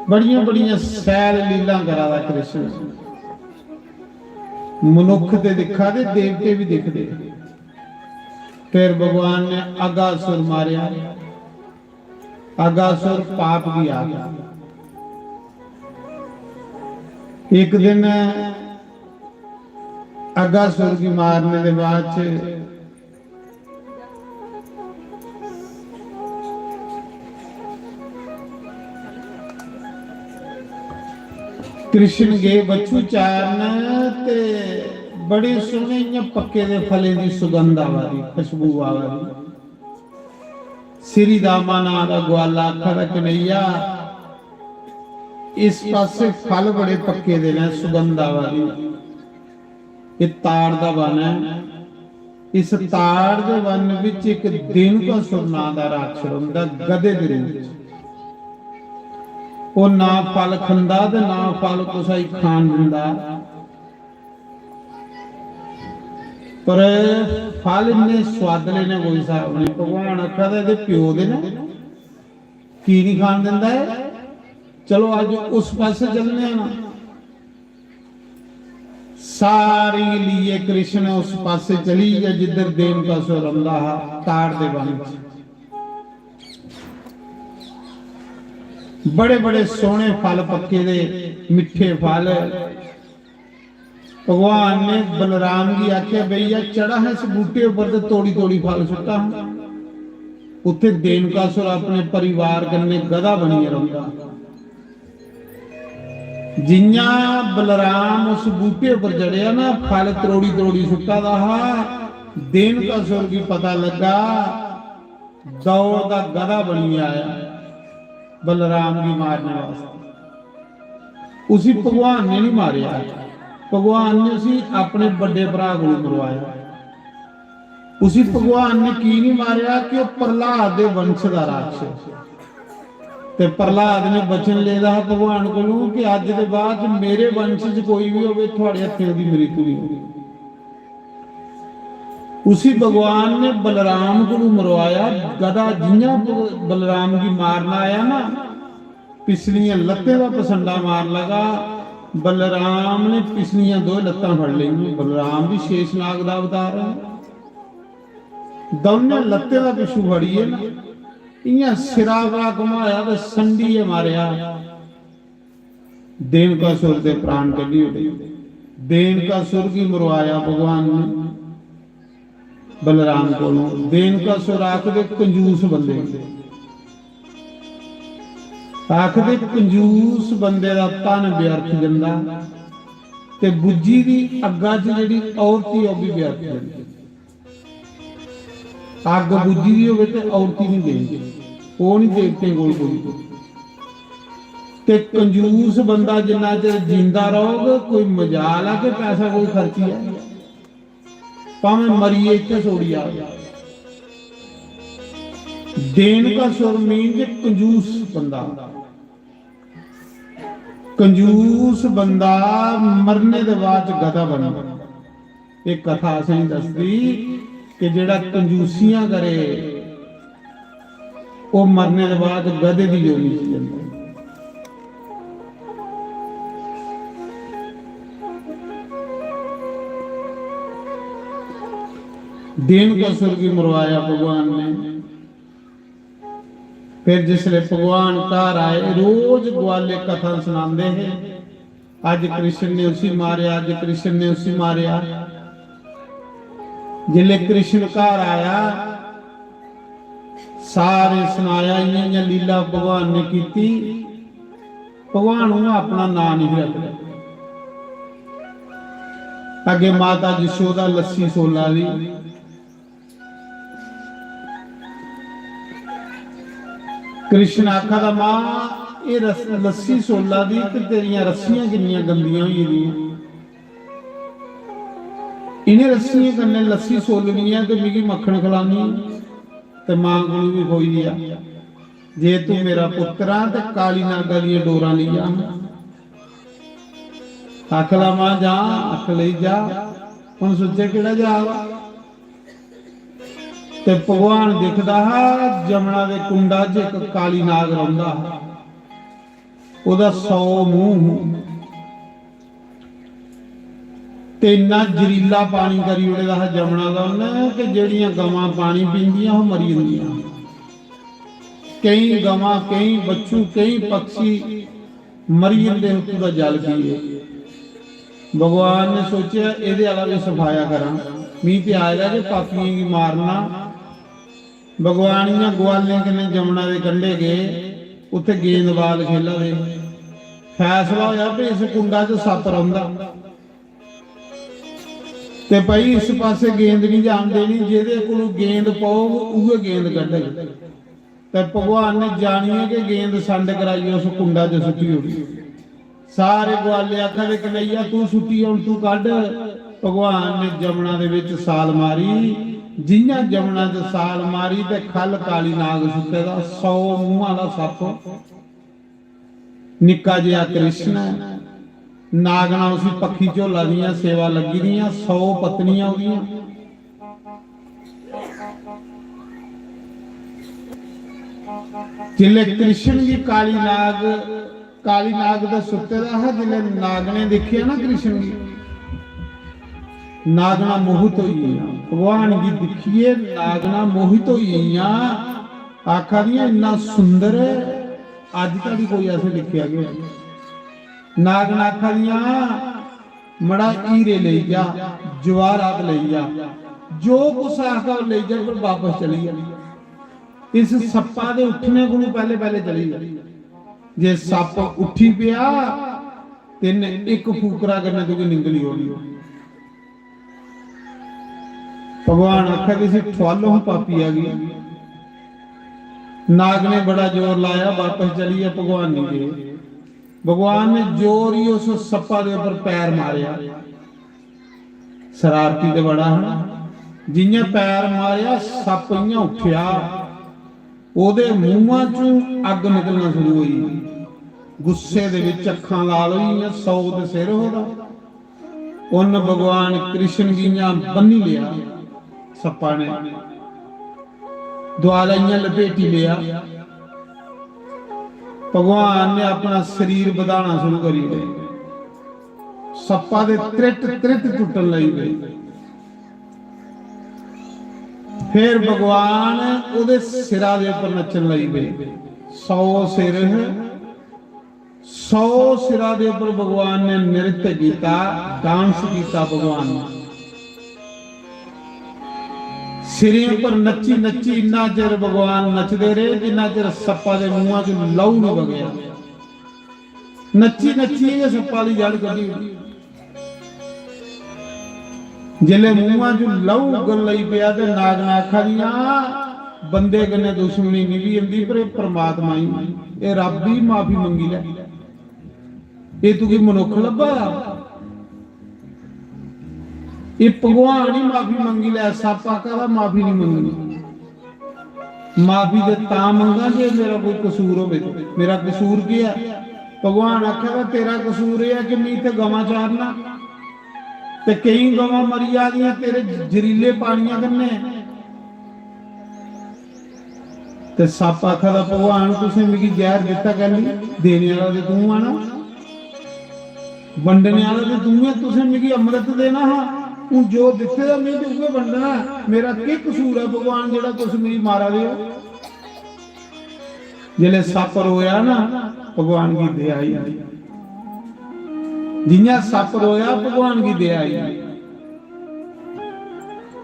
बड़ियां बड़ियां सैल लीलां करा दा कृष्ण। मनुक्ख ते दिक्खा दे, देवते बी दिखदे। फिर भगवान ने अगासुर मारेआ। अगासुर पाप गी आखदा। इक दिन अगासुर गी मारने दे बाद च कृष्ण गे बच्छु चारन ते बड़े सोह्ने इ'यां पक्के दे फलें दी सुगंध आवा दी, खुशबू आवा दी। श्री रामा नां दा ग्वाला आखा दा, "कन्हैया, इस पासे फल बड़े पक्के दे न, सुगंध आवा दी। एह् ताड़ दा वन ऐ। इस ताड़ दे वन विच इक देणुकासुर नां दा राक्षस रौंह्दा, गधे दे रूप च। ओह् ना फल खंदा ते ना फल कुसै गी खान दिंदा।" पर फल इन्ने सुआदले ने, कोई स्हाब नहीं। भगवान आखा दा, "एह्दे प्यो दे न, की नहीं खान दिंदा है? चलो, अज्ज उस पासे चलने आं ना।" सारी लेइयै कृष्ण उस पासे चली गया जिद्धर देवकासुर रौंदा हा, ताड़ दे वन च। बड़े बड़े सोहने फल पक्के दे, मिट्ठे फल। भगवान ने बलराम गी आखेआ, "भैया, चढ़ा हा इस बूटे उप्पर ते तोड़ी तोड़ी फल सुट्टा हा।" उत्थे देनकासुर अपने परिवार कन्नै गधा बनियै रौंह्दा। जि'यां बलराम उस बूह्टे उप्पर चढ़ेआ ना, फल त्रोड़ी त्रोड़ी सुट्टा दा हा, देनकासुर गी पता लग्गा, दौड़दा गधा बनियै आया बलराम गी मारने वास्तै। उसी भगवान ने नहीं मारेआ, भगवान ने उसी अपने बड्डे भ्राऽ कोलों मरवाया। उसी भगवान ने की नहीं मारेआ? कि ओह् प्रह्लाद दे वंश दा राक्षस। ते प्रह्लाद ने वचन लेदा हा भगवान कोलों कि अज्ज दे बाद च मेरे वंश च कोई बी होवे, थुआड़े हत्थें ओह्दी मृत्यु नहीं होगी। उसी भगवान ने बलराम कोलों मरवाया। गधा जि'यां ब-, बलराम गी मारना आया ना, पिछलियां लत्तें दा पसंडा मार लगा। बलराम ने पिछलियां दो लत्तां फड़ लेइयां। बलराम भी शेषनाग दा अवतार है। दौनें लत्तें दा पिच्छू फड़ियै ना, इ'यां सिरा परा घुमाया ते संडियै मारेआ। देनकासुर दे प्राण कड्ढी ओड़े। देनकासुर गी मरवाया भगवान ने बलराम कोलों। देनकासुर आखदे कंजूस बंदे, आखदे कंजूस बंदे दा धन व्यर्थ जंदा ते बुज्झी दी अग्गा च जेह्ड़ी औरती ओह् बी व्यर्थ जंदी। अग्ग बुज्झी दी होवे ते औरती नहीं देनी, ओह् नहीं देवतें कोल पुजदी। ते कंजूस बंदा जिन्ना चिर जींदा रौह्ग, कोई मजाल ऐ कि पैसा कोई खर्चियै? भामें मरियै इत्थै सोड़ी जाग। देनकासुर mean जे कंजूस बंदा। कंजूस बंदा मरने दे बाद च गधा बनदा। एह् कथा असेंगी दसदी कि जेह्ड़ा कंजूसियां करे, ओह् मरने दे बाद गधे दी योनि च जंदा। देनकासुर गी मरवाया भगवान ने। फिर जिसले भगवान घर आए, रोज ग्वाले कथा सुनांदे हे, "अज्ज कृष्ण ने उसी मारेआ, अज्ज कृष्ण ने उसी मारेआ।" जिसले कृष्ण घर आया, सारे सनाया, "इ'यां इ'यां लीला भगवान ने कीती।" भगवान उ'आं अपना नांऽ नहीं रखदे। अग्गे माता यशोदा लस्सी सोला दी, कृष्ण आखा दा, "मां, एह् रस-, लस्सी सोला दी ते तेरियां रस्सियां किन्नियां गंदियां होई गेदियां। इ'नें रस्सियें कन्नै लस्सी सोलनी ऐ ते मिगी मक्खन खलानी ऐ ते मां कोलू बी खोई गेआ। जे तू मेरा पुत्तर आ ते काली नागा दियां डोरां लेई आ।" आखला, "मां जा, आख लेई जा।" हुन सोचे केह्ड़ा जा दा? ते भगवान दिखदा हा, जमुना दे कुंडा च इक काली नाग रौंह्दा हा, ओह्दा सौ मूंह हा। ते इन्ना जरीला पानी करी ओड़े दा हा जमुना दा उन्नै कि जेह्ड़ियां गवां पानी पींदियां, ओह् मरी जंदियां। केईं गवां, केईं बच्छू, केईं पक्षी मरी जंदे हे उत्थूं दा जल पियै। भगवान ने सोचेआ, "एह्दे आह्ला बी सफाया करां, मी ते आए दा जे पापियें गी मारना।" भगवान इ'यां ग्वालें कन्नै जमुना दे कंढे गे, उत्थै गेंदबाल खेला दे। फैसला होएआ भई इस कुंडा च सप्प रौंह्दा, ते भाई इस पासै गेंद निं जान देनी, जेह्दे कोलू गेंद पौग उ'ऐ गेंद कड्ढग। ते भगवान ने जानियै गै गेंद संड कराइयै उस कुंडा च सुट्टी ओड़ी। सारे ग्वाले आखा दे, "कन्हैया, तू सुट्टी, हुन तू कड्ढ।" भगवान ने जमुना दे बिच साल मारी। जि'यां जमुना च साल मारी ते ख'ल्ल काली नाग सुत्ते दा, सौ मूंह आह्ला सप्प, निक्का जेहा कृष्ण ऐ। नागना उसी पक्खी झोला दियां सेवा लग्गी दियां, सौ पत्नियां ओह्दियां। जिसलै कृष्ण गी काली नाग, काली नाग दा सुत्ते दा हा, जिसलै नागने दिक्खेआ ना कृष्ण गी, नागना मोहित होई गेइयां। भगवान गी दिक्खियै नागना मोहित होई गेइयां, आखा दियां, "इन्ना सुंदर अज्ज धोड़ी कोई असें दिक्खेआ गै नेईं।" नागना आखा दियां, "मड़ा, हीरे लेई जा, जवाहरात लेई जा, जो कुछ आखदा ओह् लेई जा, पर बापस चली जा।" इस सप्पा दे उट्ठने कोलू पैह्ले पैह्ले चली जा। जे सप्प उट्ठी पेआ ते इन्ने इक फूकरा कन्नै तुगी निंगली ओड़नी। भगवान आखै कि इसी ठुआलो हां पापिया गी। नाग ने बड़ा जोर लाया, बापस चली गेआ, भगवान नहीं गए। भगवान ने जोर ही उस सप्पा दे उप्पर पैर मारेआ। शरारती ते बड़ा हा। जियां पैर मारेआ, सप्प इयां उट्ठेआ, ओह्दे मूंहा चों अग्ग निकलना शुरू होई। गुस्से दे विच अक्खां लाल होई गेइयां, सौ ते सिर ओह्दा। उन्न भगवान कृष्ण गी इयां बन्नी लेआ सप्पा ने, दोआला इयां लपेटी लेआ। भगवान ने अपना शरीर बधाना शुरू करी ओड़ेआ। सप्पा दे त्रिट त्रिट टुट्टन लगी पे। फिर भगवान ओह्दे सिरा दे उप्पर नच्चन लगी पे। सौ सिर, सौ सिरा दे उप्पर भगवान ने नृत्य किया, डांस किया भगवान ने। सिरें पर नच्ची नच्ची इन्ना चिर भगवान नचदे रेह्, जिन्ना चिर सप्पा दे मूंहा च लहू नहीं बगेआ। नच्ची नच्चियै गै सप्पा दी जड़ कड्ढी ओड़ी। जिसलै मूंहा च लहू उगन लगी पेआ ते नागना आखा दियां, "बंदे कन्नै दुश्मनी निभी जंदी, पर एह् परमात्मा ही, एह् रब्ब ही, माफी मंगी लै। एह् तुगी मनुक्ख लब्भा दा, एह् भगवान ही माफी मंगी लै।" सप्प आखा दा, "माफी नहीं मंगनी।" माफी ते तां मंगां जे मेरा कोई कसूर होवे। मेरा कसूर केह् ऐ? भगवान आखा दा, "तेरा कसूर एह् ऐ कि में इत्थै गवां चारना ते केईं गवां मरी जा दियां तेरे जरीले पानियां कन्नै।" ते सप्प आखा दा, "भगवान, तुसें मिगी जैह्र दित्ता कैल्ली? देने आह्ला ते तूं ऐ ना।" बंडने आह्ला ते तूं ऐ, तुसें मिगी अमृत देना हा। हून जो दित्ते दा में ते उ'ऐ बंडना ऐ। मेरा केह् कसूर ऐ भगवान, जेह्ड़ा तुस मिगी मारा दे ओ? जिसलै सप्प रोया ना, भगवान गी दया आई। जि'यां सप्प रोया, भगवान गी दया आई।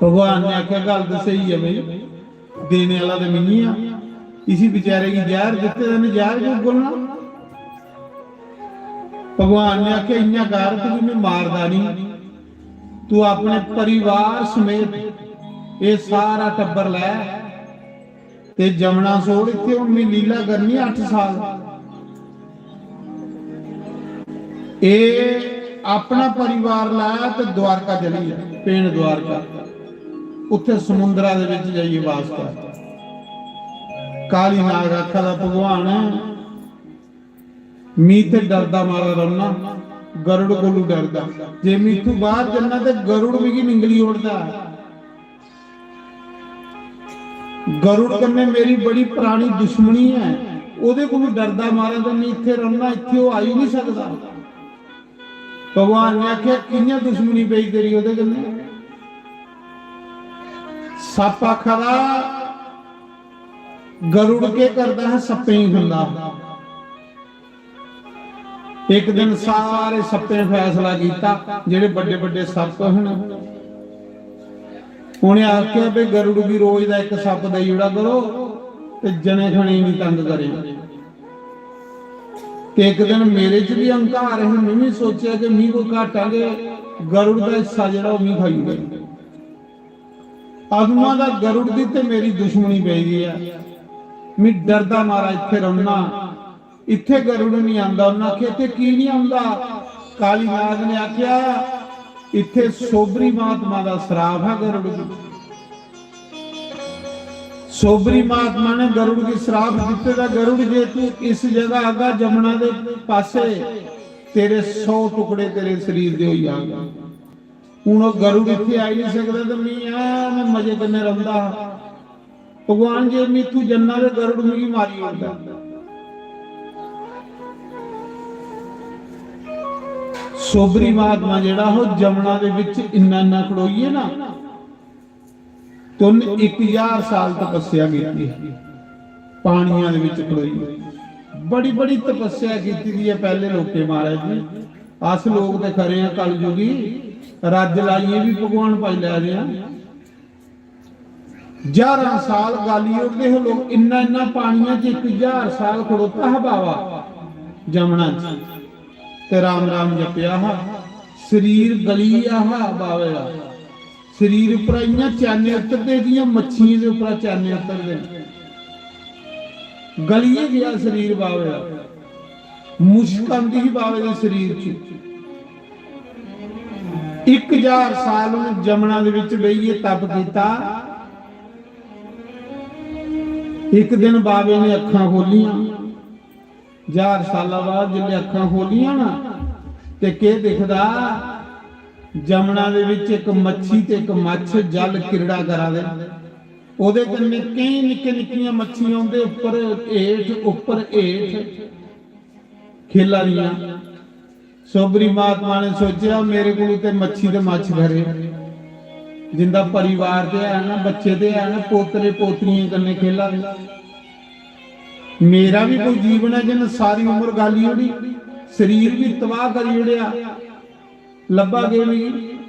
भगवान ने आखेआ, "गल्ल ते स्हेई ऐ भाई, देने आह्ला ते मिगी आं, इसी बेचारे गी जैह्र दित्ते दे न, जैह्र क्यों बोलना?" भगवान ने आखेआ, "इ'यां कर, तुगी में मारदा निं, तू अपने परिवार समेत एह् सारा टब्बर लै ते जमना सोड़ इत्थै, हून में लीला करनी अट्ठ साल।" एह् अपना परिवार लाया ते द्वारका चली जा, पेंड द्वारका, उत्थे समुंदरा दे विच जाइए वास कर। काली नाग आखा दा, "भगवान, मी ते डरदा मारा रौह्ना, गरुड़ कोलू डरदा। जे मी इत्थू बाहर जन्ना ते गरुड़ मिगी निंगली ओड़दा।" गरुड़ कन्नै मेरी बड़ी परानी दुश्मनी ऐ, ओह्दे कोलू डरदा मारा ते में इत्थै रौह्ना, इत्थै ओह् आई निं सकदा। भगवान ने आखेआ, "कि'यां दुश्मनी पेई तेरी ओह्दे कन्नै?" सप्प आखा दा, गरुड़ केह् करदा हा, सप्पें गी खंदा हा। इक दिन सारे सप्पें फैसला कीता, जेह्ड़े बड्डे बड्डे सप्प हन, उ'नें आखेआ, "भई गरुड़ गी रोज दा इक सप्प देई ओड़ा करो ते जने खने गी निं तंग करेओ।" ते इक दिन मेरे च बी अहंकार ही, में बी सोचेआ कि मी कोई घाटा गै, गरुड़ दा हिस्सा जेह्ड़ा ओह् मी खाई ओड़े। अदुआं दा गरुड़ दी ते मेरी दुश्मनी पेई दी ऐ। मी डरदा मारा इत्थै रौह्ना, इत्थै गरुड़ निं आंदा। उन्नै आखेआ, "इत्थै की निं औंदा?" काली नाग ने आखेआ, "इत्थै सोबरी महात्मा दा श्राप हा गरुड़ गी। सोबरी महात्मा ने गरुड़ गी श्राप दित्ते दा, गरुड़, जे तू इस जगह आगा जमुना दे पासे, तेरे सौ टुकड़े तेरे शरीर दे होई जाङन।" हून ओह् गरुड़ इत्थै आई निं सकदा ते मी ऐ, में मजे कन्नै रौंह्दा हा। भगवान, जे में इत्थूं जन्ना ते गरुड़ मिगी मारी ओड़दा। सोबरी महात्मा जेह्ड़ा हा, ओह् जमुना दे बिच इन्ना इन्ना खड़ोइयै ना, ते उन्न इक ज्हार साल तपस्या कीती, पानियां दे बिच खड़ोइयै। बड़ी बड़ी तपस्या कीती दी ऐ पैह्ले लोकें, महाराज जी। अस लोक ते खरे आं कलयुगी, रज्ज लाइयै बी भगवान पाई लै दे आं। ज्हारां साल गाली ओड़दे हे लोक, इन्ना इन्ना पानिया च इक ज्हार साल खड़ोता हा बाबा जमुना च ते राम राम जपेआ हा। शरीर गली गेआ हा बाबे दा, शरीर उप्परा इ'यां चैने उतरदे जि'यां मच्छियें दे उप्परा चैने उतरदे न। गलियै गेआ शरीर बाबे दा, मुश्क आंदी ही बाबे दे शरीर च। इक ज्हार साल उ'नें जमुना दे बिच बेहियै तप कीता। इक दिन बाबे ने अक्खां खोलियां, ज्हार साला बाद जिसलै अक्खां खोलियां ना, ते केह् दिखदा? जमुना दे बिच इक मच्छी ते इक मच्छ जल किरड़ा करा दे। ओह्दे कन्नै केईं निक्के निक्कियां मच्छियां उं'दे उप्पर हेठ, उप्पर हेठ खेला दियां। सोबरी महात्मा ने सोचेआ, "मेरे कोल ते मच्छी ते मच्छ खरे, जिंदा परिवार ते है ना, बच्चे ते है ना, पोतरे पोतरियें कन्नै खेला दे। मेरा बी कोई जीवन ऐ जिन्न सारी उम्र गाली ओड़ी, शरीर बी तबाह करी ओड़ेआ।" लब्भा केह् मिगी?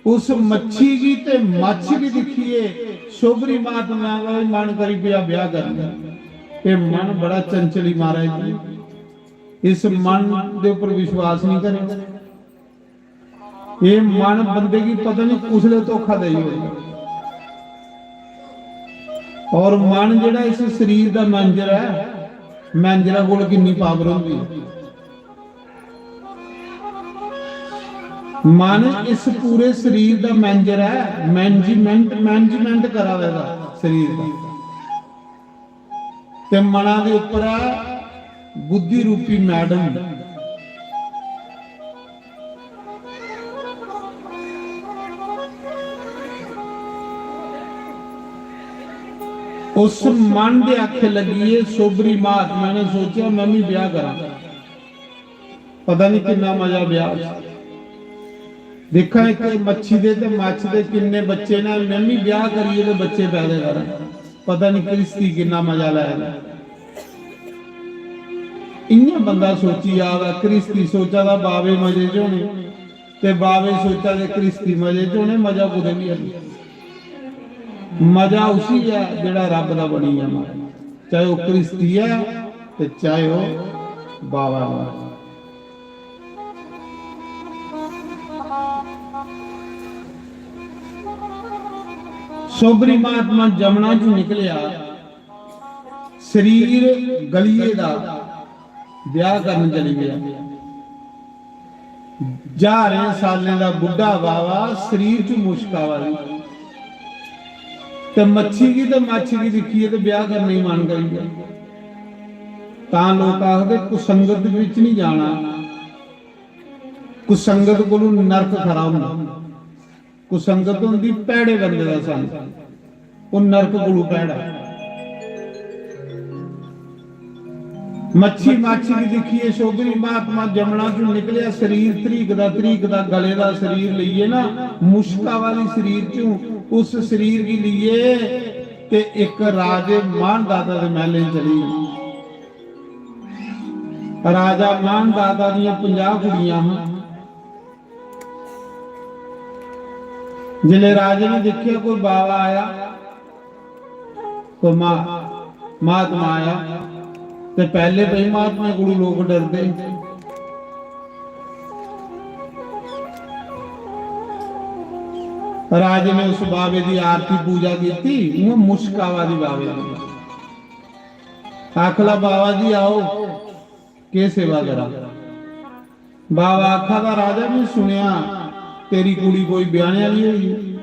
उस मच्छी गी ते मच्छ गी दिक्खियै सोबरी महात्मा दा मन करी पेआ ब्याह करने दा। एह् मन बड़ा चंचल ई महाराज जी, इस मन दे उप्पर विश्वास नहीं करें। एह् मन बंदे गी पता नहीं कुसलै धोखा देई ओड़दा। और मन जेह्ड़ा इस शरीर दा मैनेजर ऐ, मैनेजरा कोल किन्नी पावर होंदी ऐ। मन इस पूरे शरीर दा मैनेजर ऐ, मैनेजमेंट, मैनेजमेंट करा दा एह्दा शरीर दा। ते मना दे उप्पर ऐ बुद्धि रूपी मैडम। उस मन दे आखे लगियै सोबरी महात्मा ने सोचेआ, "मैं भी ब्याह करां।" पता नहीं किन्ना मजा ब्याह च। दिक्खां इक मच्छी दे ते मच्छ दे किन्ने बच्चे न, मैं भी ब्याह करियै ते बच्चे पैदा करां। पता नहीं घ्रिस्ती किन्ना मजा लै दे। इ'यां बंदा सोची जा दा, घ्रिस्ती सोचा दा बावे मजे च होने, ते बावे सोचा दे घ्रिस्ती मजे च होने, मजा कुतै बी है नहीं। मजा उसी ऐ जेह्ड़ा रब दा बनी जा, महाराज। चाहे ओह् घ्रिस्ती ऐ ते चाहे ओह् बावा ऐ। सोबरी महात्मा जमुना च निकलेआ, शरीर गलिये दा, ब्याह करन चली पेआ। ज्हारें सालें दा बुड्ढा बावा, शरीर च मुश्क आवा दी, ते मच्छी गी ते मच्छ गी दिक्खियै ते ब्याह करने गी मन करी गेआ। तां लोक आखदे, "कुसंगत बिच नहीं जाना, कुसंगत कोलू नरक खरा होंदा।" कुसंगत होंदी भैड़े बंदे दा संग, ओह् नरक कोलू भैड़ा। मच्छी माछी गी दिक्खियै सोगरी महात्मा जमना चों निकलेआ, शरीर धरीकदा धरीकदा गले दा शरीर लेइयै ना, मुश्क आवा दी शरीर चों, उस शरीर गी लेइयै ते इक राजे मानदाता दे मैहलें चली गेआ। राजा मानदाता दियां पंजाह कुड़ियां हां। जिसलै राजे ने दिक्खेआ कोई बावा आया, कोई मा-, महात्मा आया, ते पैहले भई महात्मा कोलू लोक डरदे। राजे ने उस बावे दी आरती पूजा कीती, उ'आं मुश्क आवा दी बावे दी। आखला, "बावा जी आओ, केह् सेवा करां?" बावा आखा दा, "राजा, में सुनेआ तेरी कुड़ी कोई ब्याहने आह्ली होई।"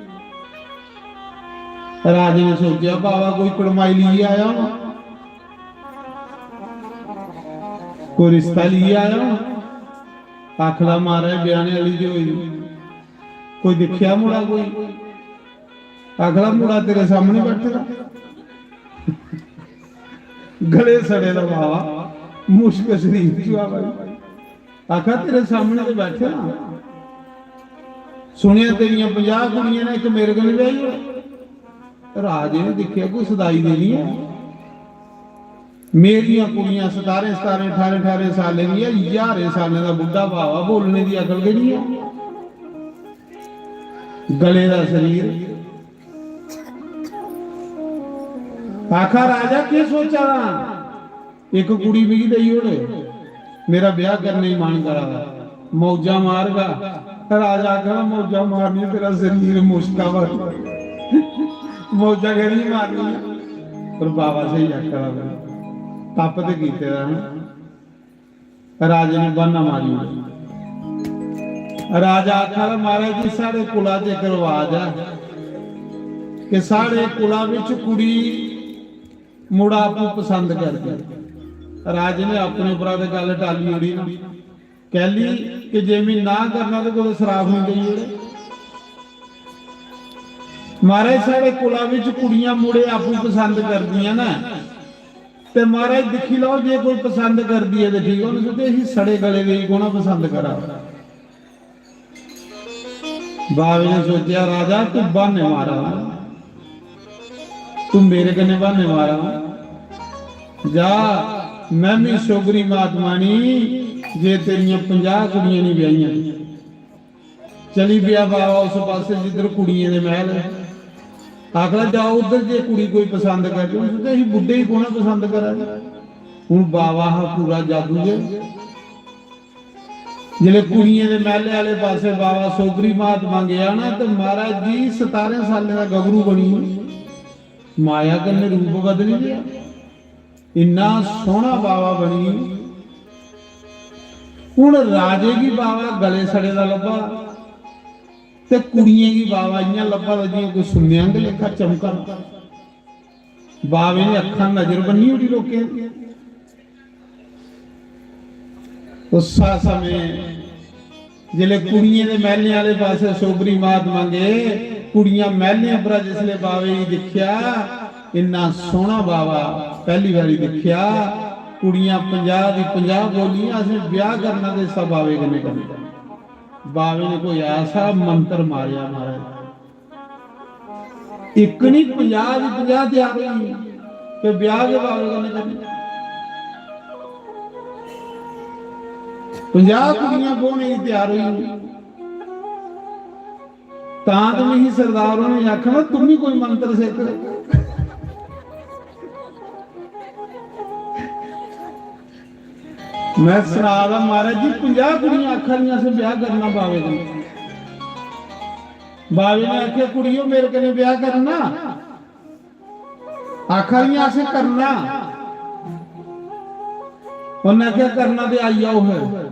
राजे ने सोचेआ, "बावा कोई कड़माई लेइयै आया होना, कोई रिश्ता लेइयै आया होना।" आखला, "महाराज, ब्याहने आह्ली ते होई, कोई दिक्खेआ मुड़ा कोई?" आखला, "मुड़ा तेरे सामने बैठे दा।" गले सड़े दा बावा, मुश्क शरीर च आवा दी। आखा, "तेरे सामने ते बैठे ना, सुनेआ तेरियां पंजाह कुड़ियां ने, इक मेरे कन्नै ब्याही ओड़।" राजे ने दिक्खेआ, कोई सदाई दे नहीं है। मेरियां कुड़ियां सतारें सतारें, ठारें ठारें सालें दी है, ज्हारें सालें दा बुड्ढा बावा, बोलने दी अकल गै नहीं है। गले दा शरीर, आखा, "राजा, केह् सोचा दा? इक कुड़ी मिगी देई ओड़, मेरा ब्याह करने गी मन करा दा।" मौजा मारगा। राजा आखा, "मौजा मारनी, तेरा शरीर मुश्का भर, मौजा करी मारनी।" पर बाबा स्हेई आखा दा, तप ते कीते दा ना। राजे ने ब्हाना मारी ओड़ेआ। राजा आखा दा, "महाराज जी, साढ़े कुला च इक रवाज ऐ कि साढ़े कुला बिच कुड़ी मुड़ा आपूं पसंद करदी।" राजे ने अपने उप्परा ते गल्ल टाली ओड़ी ना। कैली कि जे मी ना करना ते कुतै सराफ निं देई ओड़े। "महाराज, साढ़े कुला बिच कुड़ियां मुड़े आपूं पसंद करदियां न, ते महाराज दिक्खी लैओ, जे कोई पसंद करदी ऐ ते ठीक।" उ'नें सोचेआ, "इसी सड़े गले दे गी कौन पसंद करा?" बावे ने सोचेआ, "राजा, तू ब्हाने मारा, तू मेरे कन्नै ब्हाने मारा, जा, में बी सोगरी महात्मा नी जे तेरियां पंजाह् कुड़ियां निं ब्याहियां।" चली पेआ बावा उस पासै जिद्धर कुड़ियें दे मैह्ल। आखदा, "जाओ उद्धर, जे कुड़ी कोई पसंद करदी।" उ'नें सोचेआ, "इसी बुड्ढे गी कौन पसंद करै?" हून बावा हा पूरा जादू गै। जिसलै कुड़ियें दे मैह्ले आह्ले पासै बावा सोगरी महात्मा गेआ ना, ते महाराज जी सतारें सालें दा गभरू बनी, माया कन्नै रूप बदली गेआ। इन्ना सोह्ना बावा बनी। हून राजे गी बावा गले सड़े दा लब्भा, ते कुड़ियें गी बावा इ'यां लब्भा दा जि'यां कोई सुन्ने आंह्गर लेखा चमका। बावे ने अक्खां नजर बन्नी ओड़ी लोकें दी। उस्सै समें जिसलै कुड़ियें दे मैह्लें आह्ले पासै सोगरी महात्मा गे, कुड़ियां मैह्लें उप्परा जिसलै बावे गी दिक्खेआ, इन्ना सोह्ना बावा पैह्ली बारी दिक्खेआ। कुड़ियां पंजाह् दी पंजाह् बोलियां, "असें ब्याह् करना ते इस्सै बावे कन्नै करना।" बावे ने कोई ऐसा मंत्र मारेआ महाराज, इक निं, पंजाह् दी पंजाह् त्यार होई गेई ते ब्याह् गै बावे कन्नै करना। पंजाह् कुड़ियां ब्होने गी त्यार होई गेई। तां ते मिगी सरदार होरें आखना, "तूं बी कोई मंत्र सिक्ख।" में सना दा, "महाराज जी, पंजाह् कुड़ियां आखा दियां असें ब्याह् करना बावे कन्नै।" बावे ने आखेआ, "कुड़ियो, मेरे कन्नै ब्याह् करना?" आखा दियां, "असें करना।" उन्नै आखेआ, "करना ते आई जाओ फिर।"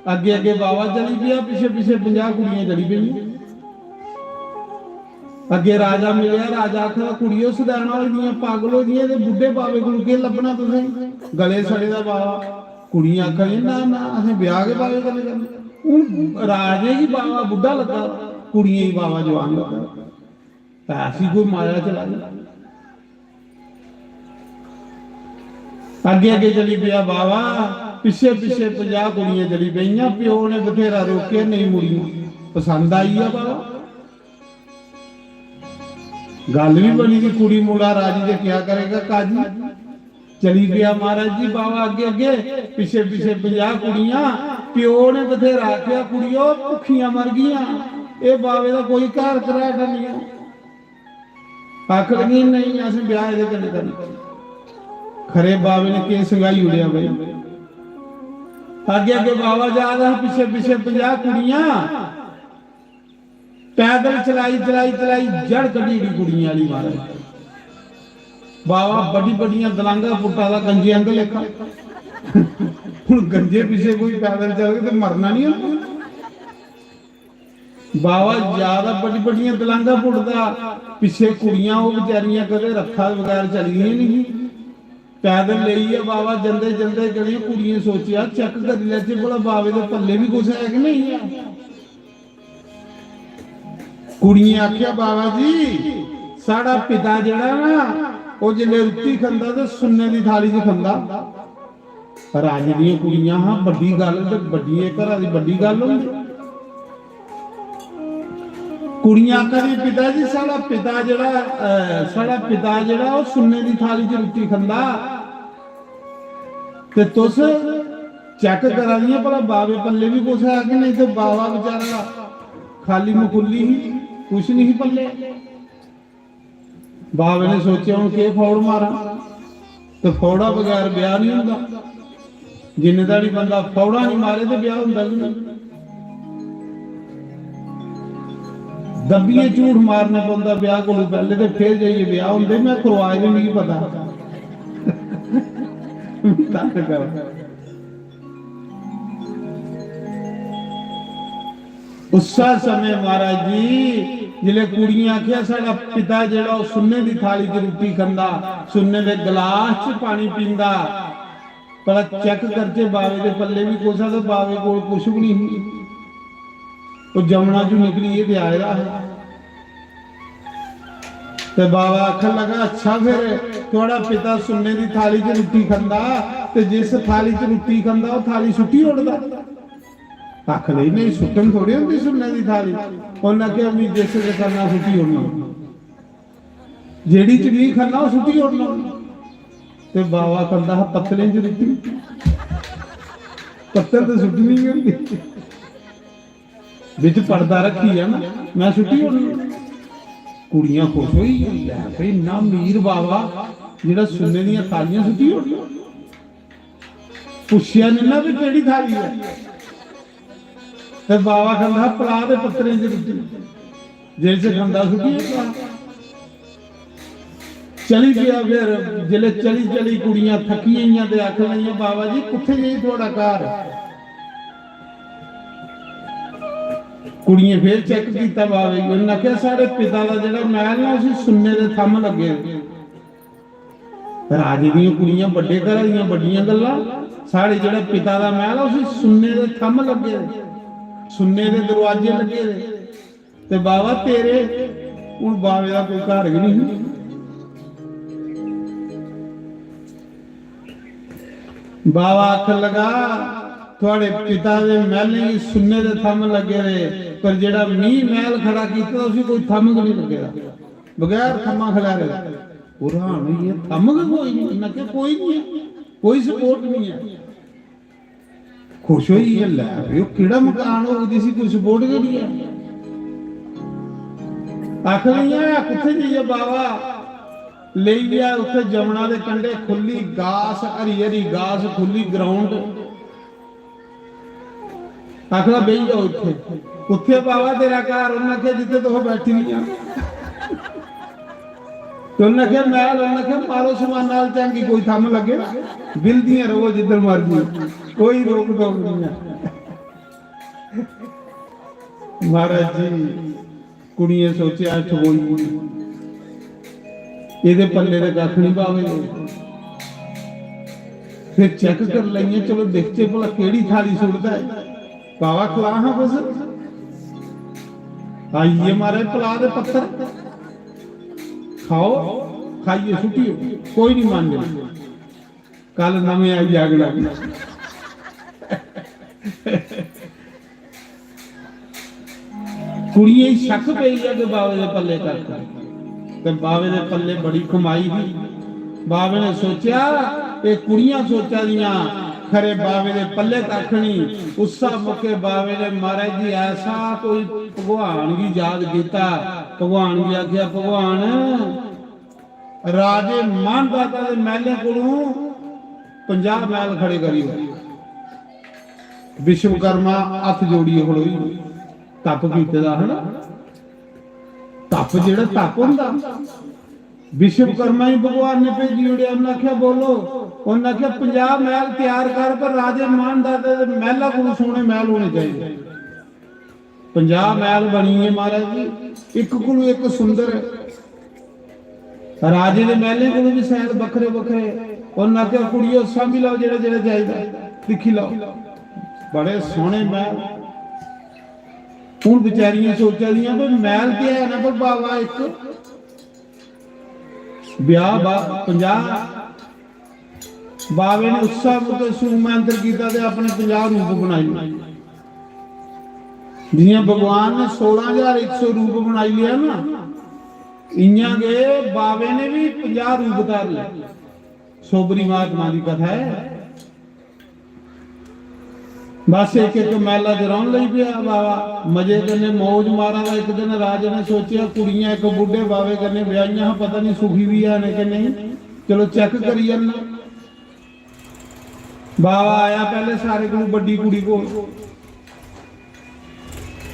अग्गें अग्गें बावा चली पेआ, पिच्छे पिच्छे पंजाह् कुड़ियां चली पेइयां। अग्गें राजा मिलेआ, राजा आखदा, "कुड़ियो, सदैना होई दियां, पागल होई दियां, ते बुड्ढे बावे कोल केह् लब्भना तुसें? गले सड़े दा बावा।" कुड़ियां आखा दियां, "ना, ना, असें ब्याह् गै बावे कन्नै करना।" हून राजे गी बावा बुड्ढा लग्गा, कुड़ियें गी बावा जवान लग्गा। ऐसी कोई माया चलाई। अग्गें अग्गें चली पेआ बावा, पिच्छे पिच्छे पंजाह् कुड़ियां चली पेइयां। प्यो ने बथेरा रोकेआ, नेईं मुड़ियां। पसंद आई गेआ बावा। गल्ल बी बनी दी, कुड़ी मुड़ा राजी ते क्या करेगा काजी। चली पेआ महाराज जी बावा अग्गे अग्गे, पिच्छे पिच्छे पंजाह् कुड़ियां। प्यो ने बथेरा आखेआ, "कुड़ियो, भुक्खियां मरगियां, एह् बावे दा कोई घर घराट निं ऐ।" आखन लगी, "नेईं, असें ब्याह् एह्दे कन्नै करना।" खरे बावे ने केह् संघाई ओड़ेआ भाई। अग्गे अग्गे बावा जा दा हा, पिच्छे पिच्छे पंजाह् कुड़ियां। पैदल चलाई, चलाई, चलाई जड़ कड्ढी ओड़ी कुड़ियें आह्ली महाराज। बावा बड्डी बड्डियां दलांगा पुट्टा दा गंजे आंह्गर लेखा। हुन गंजे पिच्छे कोई पैदल चलग ते मरना निं उन्नै। बावा जा दा बड्डी बड्डियां दलांगा पुट्टदा, पिच्छे कुड़ियां ओह् बचैरियां कदें रत्था दे बगैर चली दियां निं ही। पैदल लेइयै बावा जंदे जंदे कदें कुड़ियें सोचेआ, "चैक करी लैचे भला बावे दे पल्ले बी कुछ है कि नेईं ऐ।" कुड़ियें आखेआ, "बाबा जी, साढ़ा पिता जेह्ड़ा ना, ओह् जिसलै रुट्टी खंदा ते सुन्ने दी थाली च खंदा।" राजे दियां कुड़ियां हां, बड्डी गल्ल ते बड्डियें घरा दी बड्डी गल्ल होंदी। कुड़ियां आखा दियां, "पिता जी, साढ़ा पिता जेह्ड़ा, अ, साढ़ा पिता जेह्ड़ा, ओह् सुन्ने दी थाली च रुट्टी खंदा, ते तुस चैक करा दियां भला बावे पल्ले बी कुछ है कि नेईं?" ते बावा बेचारा खाली मखुल्ली ही, कुछ नहीं ही पल्ले। बाबे ने सोचेआ, "हून केह् फौड़ मारां?" ते फौड़ा बगैर ब्याह नहीं होंदा। जिन्ने धड़ी बंदा फौड़ा नहीं मारे ते ब्याह होंदा गै नहीं। दब्बियै झूठ मारना पौंदा ब्याह कोलों पैह्ले, ते फिर जाइयै ब्याह होंदे। मैं करवाए दे, मिगी पता। तां कर। उस्सै समें महाराज जी, जिसलै कुड़ियें आखेआ, "साढ़ा पिता जेह्ड़ा, ओह् सुन्ने दी थाली च रुट्टी खंदा, सुन्ने दे गलास च पानी पींदा, भला चेक करचै बावे दे पल्ले बी कुसै दे।" बावे कोल कुछ बी नहीं ही, ओह् जमुना चों निकलियै ते आए दा हा। ते बावा आखन लगा, "अच्छा, फिर थुआढ़ा पिता सुन्ने दी थाली च रुट्टी खंदा, ते जिस थाली च रुट्टी खंदा, ओह् थाली सुट्टी ओड़दा?" आखन लगी, "नहीं, सुट्टन थोड़ी होंदी सुन्ने दी थाली।" उन्नै आखेआ, "मी जिस दे करना, सुट्टी ओड़ना, जेह्ड़ी च मी खन्ना, ओह् सुट्टी ओड़ना।" ते बावा खंदा हा पत्तलें च रुट्टी, पत्तल ते सुट्टनी गै होंदी। बिच पर्दा रक्खियै ना, मैं सुट्टी ओड़नी। कुड़ियां खुश होई, "लै भाई, इन्ना अमीर बावा, जेह्ड़ा सुन्ने दियां थालियां सुट्टी ओड़नी।" पुच्छेआ निं ना भी केह्ड़ी थाली ऐ। ते बावा खंदा हा पलाऽ दे पत्तरें च रुट्टी, जेह्दे च खंदा सुट्टी ओड़दा। चली पेआ। फिर जिसलै चली चली कुड़ियां थक्की गेइयां ते आखन लगियां, "बाबा जी, कुत्थै जाई थुआढ़ा घर?" कुड़ियें फिर चेक कीता बाबे गी, उन्नै आखेआ, "साढ़े पिता दा जेह्ड़ा मैह्ल ना, उसी सुन्ने दे थम्म लग्गे दे।" राजे दियां कुड़ियां, बड्डे घरै दियां बड्डियां गल्लां, साढ़े जेह्ड़ा पिता दा मैह्ल ऐ, उसी सुन्ने दे थम्म लग्गे दे, सुन्ने दे दरोआजे लग्गे दे। ते बाबा तेरे, हून बावे दा कोई घर गै नहीं। बाबा आखन लगा, "थुआड़े पिता दे मैह्लें गी सुन्ने दे थम्म लग्गे दे, पर जेह्ड़ा मी मैह्ल खड़ा कीते दा, उसी कोई थम्म गै नहीं लग्गे दा, बगैर थम्मा खलारे दा।" ओह् हैरान होई गे, "थम्म गै कोई नहीं?" उन्नै आखेआ, "कोई नहीं ऐ, कोई सपोर्ट नहीं ऐ।" खुश होई गे, "लै भाई, ओह् केह्ड़ा मकान होग जिसी कोई सपोर्ट गै नहीं ऐ?" आखन लगियां, "कुत्थै जाइयै बाबा लेई गेआ?" उत्थै जमुना दे कंढे खु'ल्ली घास, हरी हरी घास, खु'ल्ली ग्राउंड। आखदा, "बेही जाओ इत्थै।" "कुत्थै बाबा तेरा घर?" उन्नै आखेआ, "जित्थै तुस बैठी दियां।" ते उन्नै आखेआ, "मैह्ल।" उन्नै आखेआ, "मारो समाना आह्ल झांकी, कोई थम्म लग्गे, बिलदियां र'वो जिद्धर मर्जी, कोई रोक टोक नहीं है।" महाराज जी, कुड़ियें सोचेआ, "ठगोई गेई, एह्दे पल्ले ते कक्ख निं बावे दे।" फिर चेक करी लैइयां, "चलो दिखचै भला केह्ड़ी थाली सुट्टदा ऐ।" बावा खलाऽ हां कुछ। आई गे महाराज पलाऽ दे पत्तर, "खाओ, खाइयै सुट्टियो, कोई निं मनदा।" कल नमें आई जागन। कुड़िये गी शक पेई गेआ कि बावे दे पल्ले कक्ख निं। ते बावे दे पल्ले बड़ी कमाई ही। बावे ने सोचेआ, "एह् कुड़ियां सोचा दियां, खरे बावे दे पल्ले कक्ख निं।" उस्सा मौके बावे ने महाराज जी ऐसा कोई भगवान गी याद कीता, भगवान गी आखेआ, "भगवान, राजे मानदाता दे मैह्लें कोलूं पंजाह् मैह्ल खड़े करी ओड़।" विश्वकर्मा हत्थ जोड़ियै खड़ोई, तप कीते दा हा ना, तप जेह्ड़ा तप होंदा, विश्वकर्मा गी भगवान ने भेजी ओड़ेआ। उन्नै आखेआ, "बोलो।" उन्नै आखेआ, "पंजाह् मैह्ल त्यार कर, पर राजे मानदाता दे मैह्ला कोलूं सोह्ने मैह्ल होने चाहिदे।" पंजाह् मैह्ल बनी गे महाराज जी, इक कोलूं इक सुंदर। राजे दे मैह्लें कोलूं बी शैल बक्खरे बक्खरे। उन्नै आखेआ, "कुड़ियो, सांभी लैओ जेह्ड़ा जेह्ड़ा चाहिदा, दिक्खी लैओ।" बड़े सोह्ने मैह्ल। हून बेचारियां सोचा दियां, "भाई, मैह्ल ते है ना, पर बावा इक ब्याह् बा-, पंजाह्।" बावे ने उस्सै मौके सूं मंत्र कीता ते अपने पंजाह् रूप बनाई ले। जियां भगवान ने सोलां ज्हार इक सौ रूप बनाई लेआ ना, इयां गै बावे ने बी पंजाह् रूप धारी ले। सोबरी महात्मा दी कथा ऐ। बस इक इक मैह्ला च रौह्न लगी पेआ बाबा, मजे कन्नै मौज मारा दा। इक दिन राजे ने सोचेआ, कुड़ियां इक बुड्ढे बाबे कन्नै ब्याहियां हां, पता निं सुखी बी हैन कि नेईं, चलो चैक करी आन्ना। बाबा आया पैह्ले सारे कोलू बड्डी कुड़ी कोल,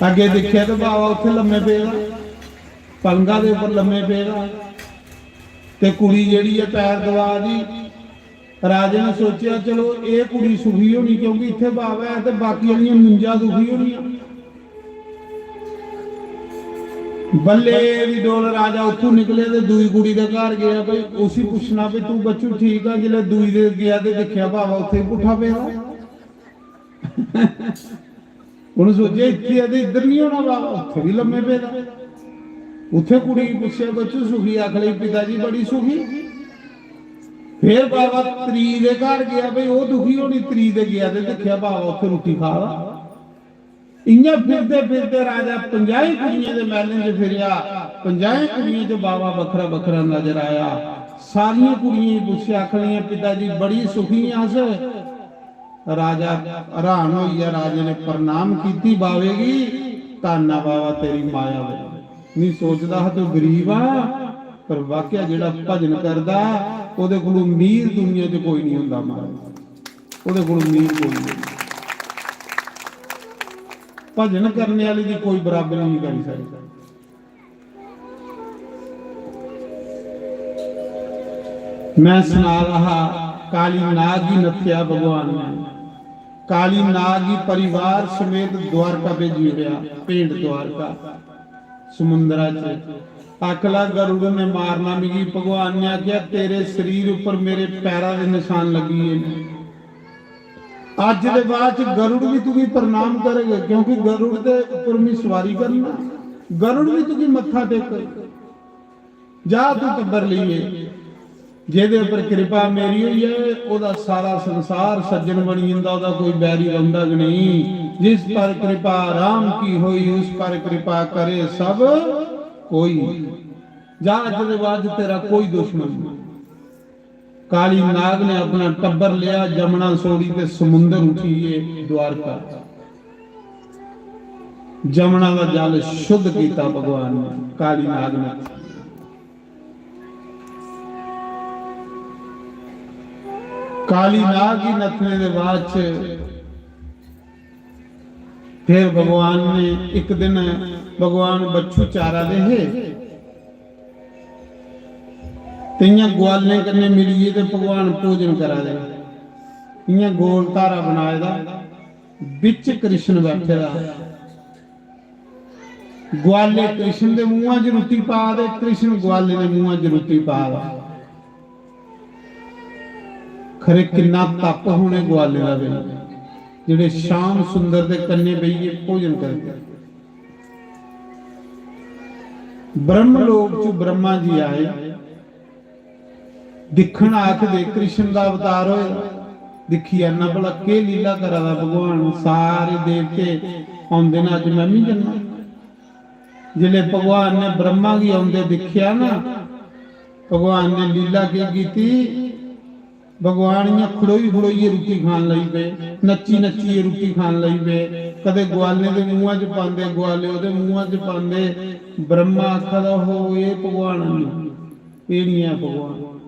अग्गें दिक्खेआ ते बाबा उत्थै लम्मे पेदा, पलंगा दे उप्पर लम्मे पेदा, ते कुड़ी जेह्ड़ी ऐ पैर दबा दी। राजे ने सोचेआ, चलो एह् कुड़ी सुखी होनी, क्योंकि इत्थै बाबा ऐ ते बाकी आह्लियां मुंजा दुखी होनियां। बल्ले दी डोल राजा उत्थूं निकले ते दूई कुड़ी दे घर गेआ, भाई उसी पुच्छना, भाई तू बच्चू ठीक आ? जिसलै दूई दे गेआ ते दिक्खेआ बाबा उत्थै ही पुट्ठा पेदा। उ'नें सोचेआ, इत्थै ऐ ते इद्धर निं होना बाबा, उत्थै बी लम्मे पेदा। उत्थै कुड़ी गी पुच्छेआ, बच्चू सुखी? आखन लगी, पिता जी बड़ी सुखी। फिर बाबा त्री दे घर गेआ, भाई ओह् दुखी होनी, त्री दे गेआ ते दिक्खेआ बाबा उत्थै रुट्टी खा दा। इ'यां फिरदे फिरदे राजा पंजाहें कुड़ियें दे मैह्लें च फिरेआ, पंजाहें कुड़ियें च बाबा बक्खरा बक्खरा नजर आया। सारियें कुड़ियें गी पुच्छेआ, आखन लगियां, पिता जी बड़ी सुखी आं अस। राजा हैरान होई गेआ, राजे ने प्रणाम कीती बावे गी, "धन्न ऐ बावा तेरी माया बड़ी।" मी सोचदा हा तूं गरीब आ, पर वाकया जेह्ड़ा भजन करदा, ओह्दे कोलू मीर दुनिया च कोई निं होंदा महाराज, ओह्दे कोलू मीर कोई निं। भजन करने आह्ले दी कोई बराबरी निं करी सकदा। मैं सना दा हा, काली नाग गी नत्थेआ भगवान ने। काली नाग गी परिवार समेत द्वारका भेजी ओड़ेआ, भेंट द्वारका, समुंदरा च। आखला गरुड़ ने मारना मिगी। भगवान ने आखेआ, "तेरे शरीर उप्पर मेरे पैरा दे निशान लग्गी गे न।" अज्ज दे बाद च गरुड़ भी तुगी प्रणाम करग, क्योंकि गरुड़ दे उप्पर मी सवारी करना, गरुड़ भी तुगी मत्था टेकग। जा तू टब्बर लेइयै, जेह्दे उप्पर कृपा मेरी होई जाए, ओह्दा सारा संसार सज्जन बनी जंदा, ओह्दा कोई बैरी रौंह्दा गै नेईं। जिस पर कृपा राम की होई, उस पर कृपा करे सब कोई। जा, अज्ज दे बाद च तेरा कोई दुश्मन नहीं। काली नाग ने अपना टब्बर लिया, जमुना छोड़ी ते समुंदर उठी गे द्वारका। जमुना दा जल शुद्ध कीता भगवान ने, काली नाग ने। काली नाग गी नत्थने दे बाद च फिर भगवान ने, इक दिन भगवान बच्छु चारा दे हे, ते इ'यां ग्वालें कन्नै मिलियै ते भगवान भोजन करा दे, इ'यां गोल धारा बनाए दा, बिच कृष्ण बैठे दा। ग्वाले कृष्ण दे मुंहा च रुट्टी पा दे, कृष्ण ग्वालें दे मुंहा च रुट्टी पा दा। खरे किन्ना तप होने ग्वालें दा बी, जेह्ड़े श्याम सुंदर दे कन्नै बेहियै भोजन करदे। ब्रह्म लोक च ब्रह्मा जी आए, दिक्खन आखदे कृष्ण दा अवतार होए। दिक्खी आना भला केह् लीला करा दा भगवान। सारे देवते औंदे न, अज्ज मैं बी जन्ना। जिसलै भगवान ने ब्रह्मा गी औंदे दिक्खेआ ना, भगवान ने लीला केह् कीती? भगवान इ'यां खड़ोई खड़ोइयै रुट्टी खान लगी पे, नच्ची नच्चियै रुट्टी खान लगी पे। कदे ग्वालें दे मुंहा च पांदे, ग्वाले ओह्दे मुंहा च पांदे। ब्रह्मा आखा दा, "हो, एह् भगवान निं, एह् निं ऐ भगवान।"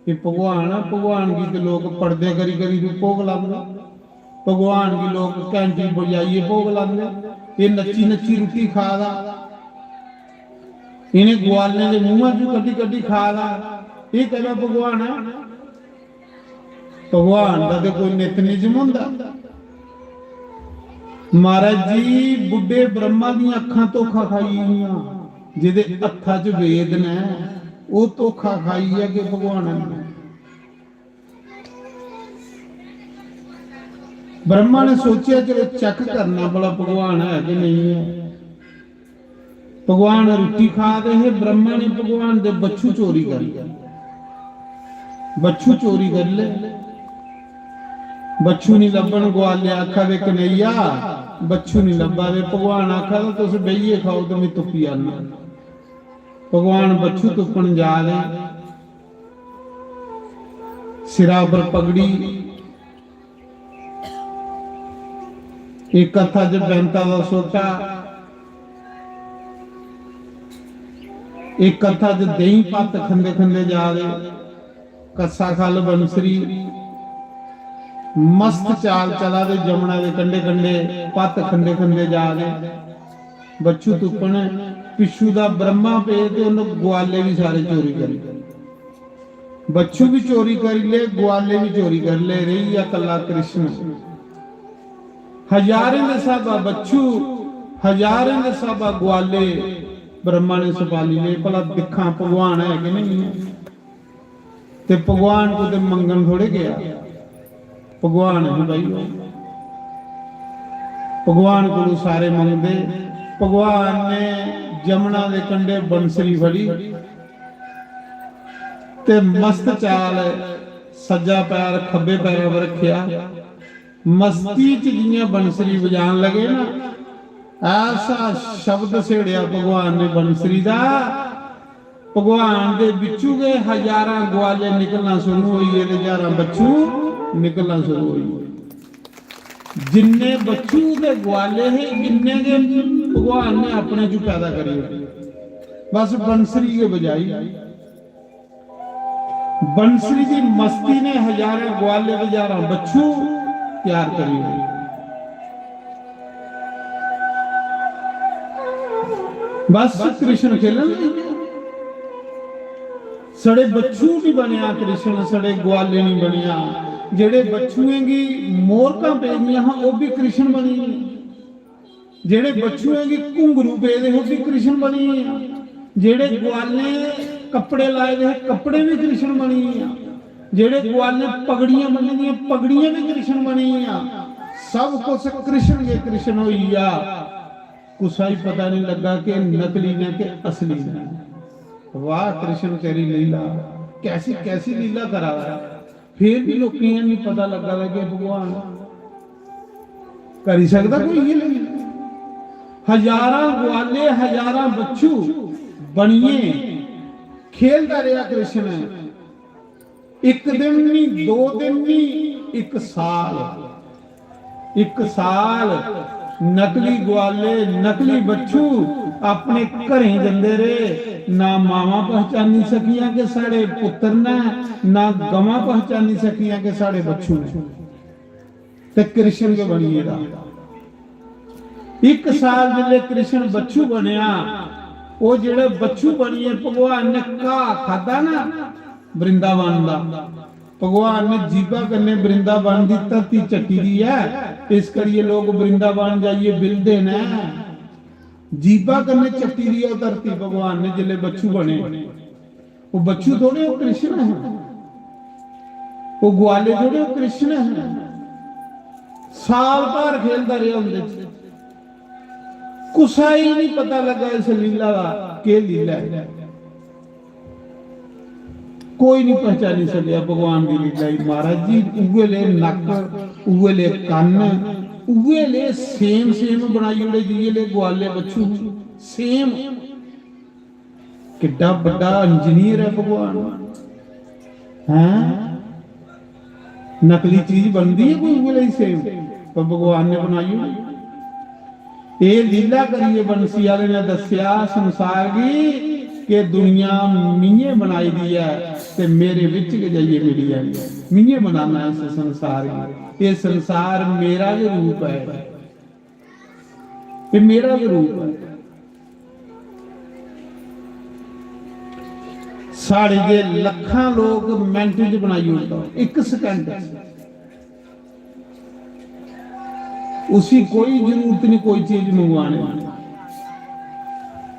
एह् भगवान ऐ, भगवान गी ते लोक पड़दे करी करी रूपो गलांदे, भगवान गी लोक घैंटी बजाइयै भोग लांदे। एह् नच्ची नच्ची रुट्टी खा दा, इ'नें ग्वालें दे मुंहां चों कड्ढी कड्ढी खा दा, एह् कैह्दा भगवान ऐ? भगवान दा ते कोई नित निजम होंदा। महाराज जी, बुड्ढे ब्रह्मा दियां अक्खां धोखा खाई गेइयां, जेह्दे हत्था च वेद न, ओह् धोखा खाइयै गै भगवान ने। ब्रह्मा ने सोचेआ, "चलो चेक करना भला भगवान है कि नेईं है।" भगवान रुट्टी खा दे हे, ब्रह्मा ने भगवान दे बच्छु चोरी करी, बच्छु चोरी करी ले। बच्छु निं लब्भन, ग्वाले आखा दे, "कन्हैया, बच्छु निं लब्भा दे।" भगवान आखा दा, "तुस बेहियै खाओ ते में तुप्पी आना।" भगवान बच्छु तुप्पन जा दे, सिरा पर पगड़ी, एक हत्था च बैंता दा सोटा, एक हत्था च देहीं भत्त खंदे खंदे जा दे। कस्सा खल बंसरी मस्त चाल चला दे, जमुना दे कंढे कंढे भत्त खंदे खंदे जा दे। बच्छु तुप्पन पिच्छू दा ब्रह्मा पे ते उन्न ग्वाले बी सारे चोरी करी ले। बच्छु बी चोरी करी ले, ग्वाले बी चोरी करी ले, रेही गेआ कल्ला कृष्ण। हजारें दे स्हाबा बच्छु, हजारें दे स्हाबा ग्वाले ब्रह्मा ने सपाली ले। भला दिक्खां भगवान है कि नहीं है? ते भगवान कुतै मंगन थोड़े गेआ, भगवान है भाई ओह्। भगवान कोलू सारे मंगदे। भगवान ने जमुना दे कंढे बंसरी फड़ी ते मस्त चाल सज्जा पैर खब्बे पैरा पर रखेआ। मस्ती च जियां बंसरी बजान लगे ना, ऐसा शब्द सेड़ेआ भगवान ने बंसरी दा, भगवान दे बिच्चू गै हजारां ग्वाले निकलना शुरू होई गे ते हजारां बच्चू निकलना शुरू होई गे। जिन्ने बच्चू ते ग्वाले हे, इन्ने गै भगवान ने अपने च पैदा करी ओड़े। बस बंसरी गै बजाई। बंसरी दी मस्ती ने हजारां ग्वाले, हजारां बच्चू त्यार करी ओड़े। बस कृष्ण खेलन लगे। सड़े बच्चू नहीं बनेआ कृष्ण, सड़े ग्वाले नहीं बनेआ। जेड़े बच्चुएं गी मोरकां पेदियां हां, ओह् भी कृष्ण बनी गे। जेड़े बच्चुएं गी घुंघरू पेदे हे, ओह् भी कृष्ण बनी गे। जेड़े ग्वालें कपड़े लाए दे हे, कपड़े भी कृष्ण बनी गे। जेड़े ग्वालें पगड़ियां बन्नी दियां, पगड़ियां भी कृष्ण बनी गेइयां। सब कुछ कृष्ण गै कृष्ण होई गेआ। कुसा गी पता नहीं लग्गा कि नकली ने कि असली ने। वाह कृष्ण तेरी लीला, कैसी कैसी लीला करा दा है। फिर भी लोकें गी नहीं पता लग्गा दा कि भगवान करी सकदा कोई इ'यै लीला। हजारां ग्वाले, हजारां बच्चू बनिए खेलदा रेहा कृष्ण। इक दिन नहीं, दो दिन नहीं, इक साल, इक साल नकली ग्वाले, नकली बच्चू अपने घरें जंदे रेह्। ना मावां पहचानी सकियां कि साढ़े पुत्तर न, ना गवां पहचानी सकियां कि साढ़े बच्चू न। ते कृष्ण गै बनी गेदा। इक साल जिसलै कृष्ण बच्चू बनेआ, ओह् जेह्ड़े बच्चू बनियै भगवान ने घाऽ खाद्धा ना वृंदावन दा, भगवान ने जीभा कन्नै वृंदावन दी धरती चट्टी दी ऐ, इस करियै लोक वृंदावन जाइयै बिलदे न। जीभा कन्नै चट्टी दी ऐ ओह् धरती भगवान ने जिसलै बच्चू बने। ओह् बच्चू थोड़े, ओह् कृष्ण है। ओह् ग्वाले थोड़े, ओह् कृष्ण है। साल भर खेलदा रेहा उं'दे च। कुसै गी नहीं पता लग्गा इस लीला दा केह् लीला है। कोई नहीं पहचानी सकेआ भगवान दी लीला गी। महाराज जी, उ'ऐ ले नक्क, उ'ऐ ले कन्न, उ'ऐ ले सेम, सेम बनाई ओड़े जि'यै ले ग्वाले बच्चू, सेम। किड्डा बड्डा इंजीनियर है भगवान, हैं? नकली चीज बनदी है कोई उ'ऐ लेई सेम, पर भगवान ने बनाई होई। एह् लीला करियै बंसी आह्ले ने दस्सेआ संसार गी कि दुनिया मियें बनाई दी ऐ ते मेरे बिच गै जाइयै मिली जानी ऐ। मियें बनाना इस संसार गी। एह् संसार मेरा गै रूप ऐ। एह् मेरा गै रूप ऐ। साढ़े जे लक्खां लोक मिंट च बनाई ओड़दा, इक सकैंड च। उसी कोई जरूरत नहीं कोई चीज मंगवाने दी।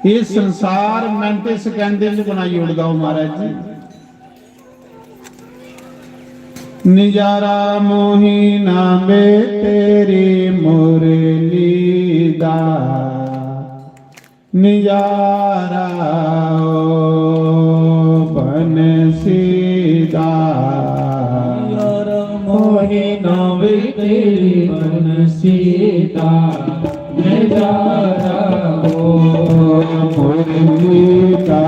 एह् संसार मिंट सकैंड च बनाई ओड़दा ओह् महाराज जी। नजारा मोही ना बे तेरी मुरली दा, नजारा ओ बंसी दा। नजारा मोही ना बे तेरी बंसी दा, नजारा ओ मुरली दा।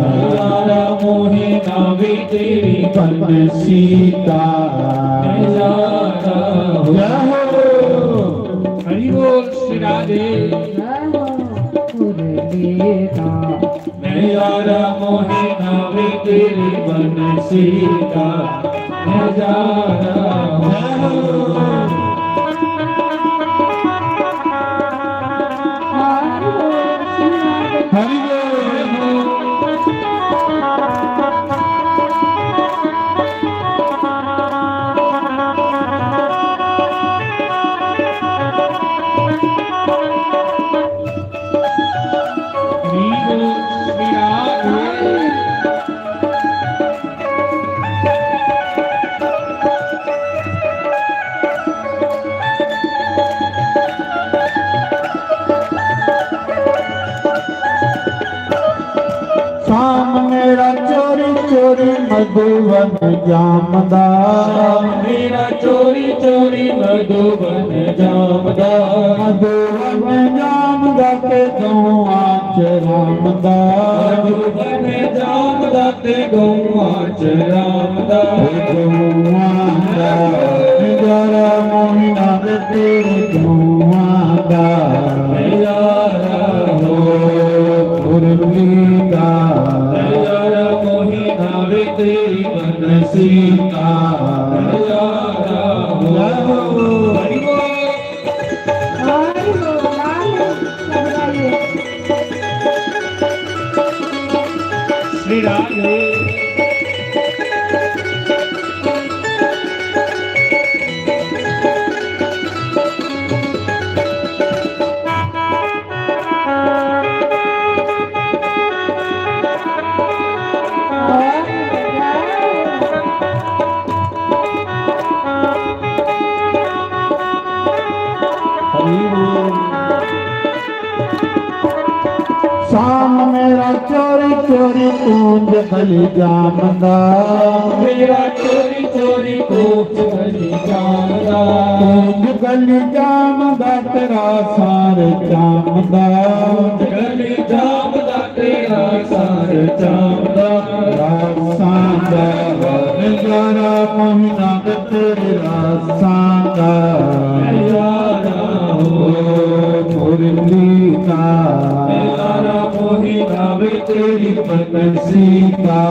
नजारा मोही ना बे तेरी बंसी दा। नजारा ओ जय हो। रे। जय हो मुरली दा। मैं यारा मोहे नावे तेरी बंसी का नजारा हूँ। हरि बोल। श्याम मेरा चोरी चोरी मधुबन जामदा। श्याम मेरा चोरी चोरी मधुबन जामदा। मधुबन जामदा ते गौआं च रामदा। मधुबन जामदा ते गौआं च रामदा। गौआं दा नजारा मोहिना वे तेरे गौआं दा। नजारा हो मुरली दा। नजारा मोहिना वे तेरी बंसी का। नजारा हो। हरि बोल। श्री राधे। श्याम मेरा चोरी चोरी कूंज गली जामदा। मेरा चोरी चोरी कूंज गली जामदा। कूंज गली जामदा तेरा सार जामदा। कूंज गली जामदा तेरा सार जामदा। रासां दा नजारा मोहिना वे तेरे रासां दा। नजारा हो मुरली का। नजारा मोहिना वे तेरी बंसी का।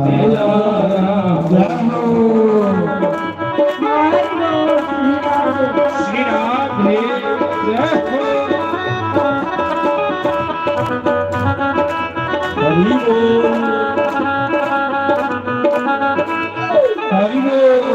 नजारा हो। श्री राधे। जय हो। हरि बोल। हरि बोल।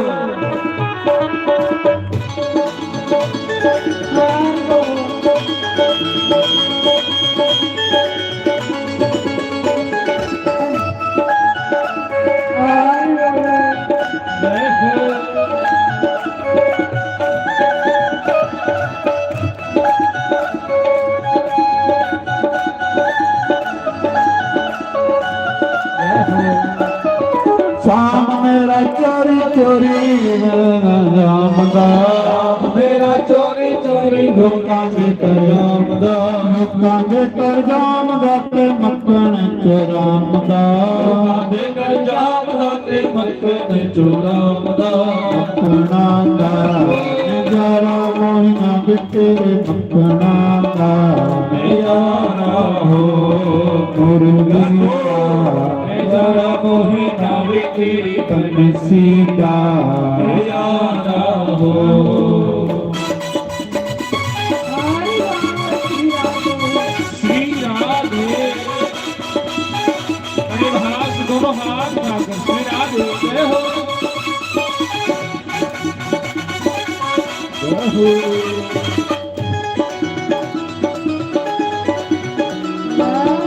श्याम मेरा चोरी चोरी राम दा। श्याम मेरा चोरी चोरी लोकां दे कर जामदा। लोकां दे कर जामदा ते मक्खन चोरामदा। लोकां दे कर जामदा ते मक्खन चोरामदा। मक्खना दा नजारा मोहिना वे तेरे मक्खना दा। नजारा हो मुरली का। नजारा मोहिना वे तेरी बंसी का। नजारा हो। श्री राधे। अरे महाराज, दोनों हाथ उठाकर श्री राधे जय हो। जय हो।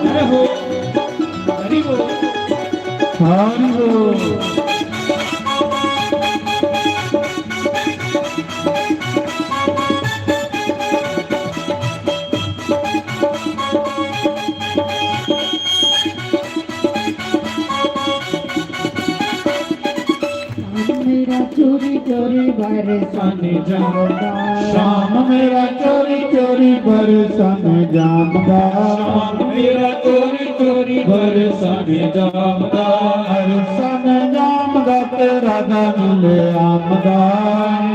जय हो। हरि बोल। हरि बोल। मेरा चोरी चोरी बरसन जामदा। श्याम मेरा चोरी चोरी बरसन जामदा। श्याम मेरा चोरी चोरी बरसन जामदा। बरसन जामदा ते राधा मिले आमदा।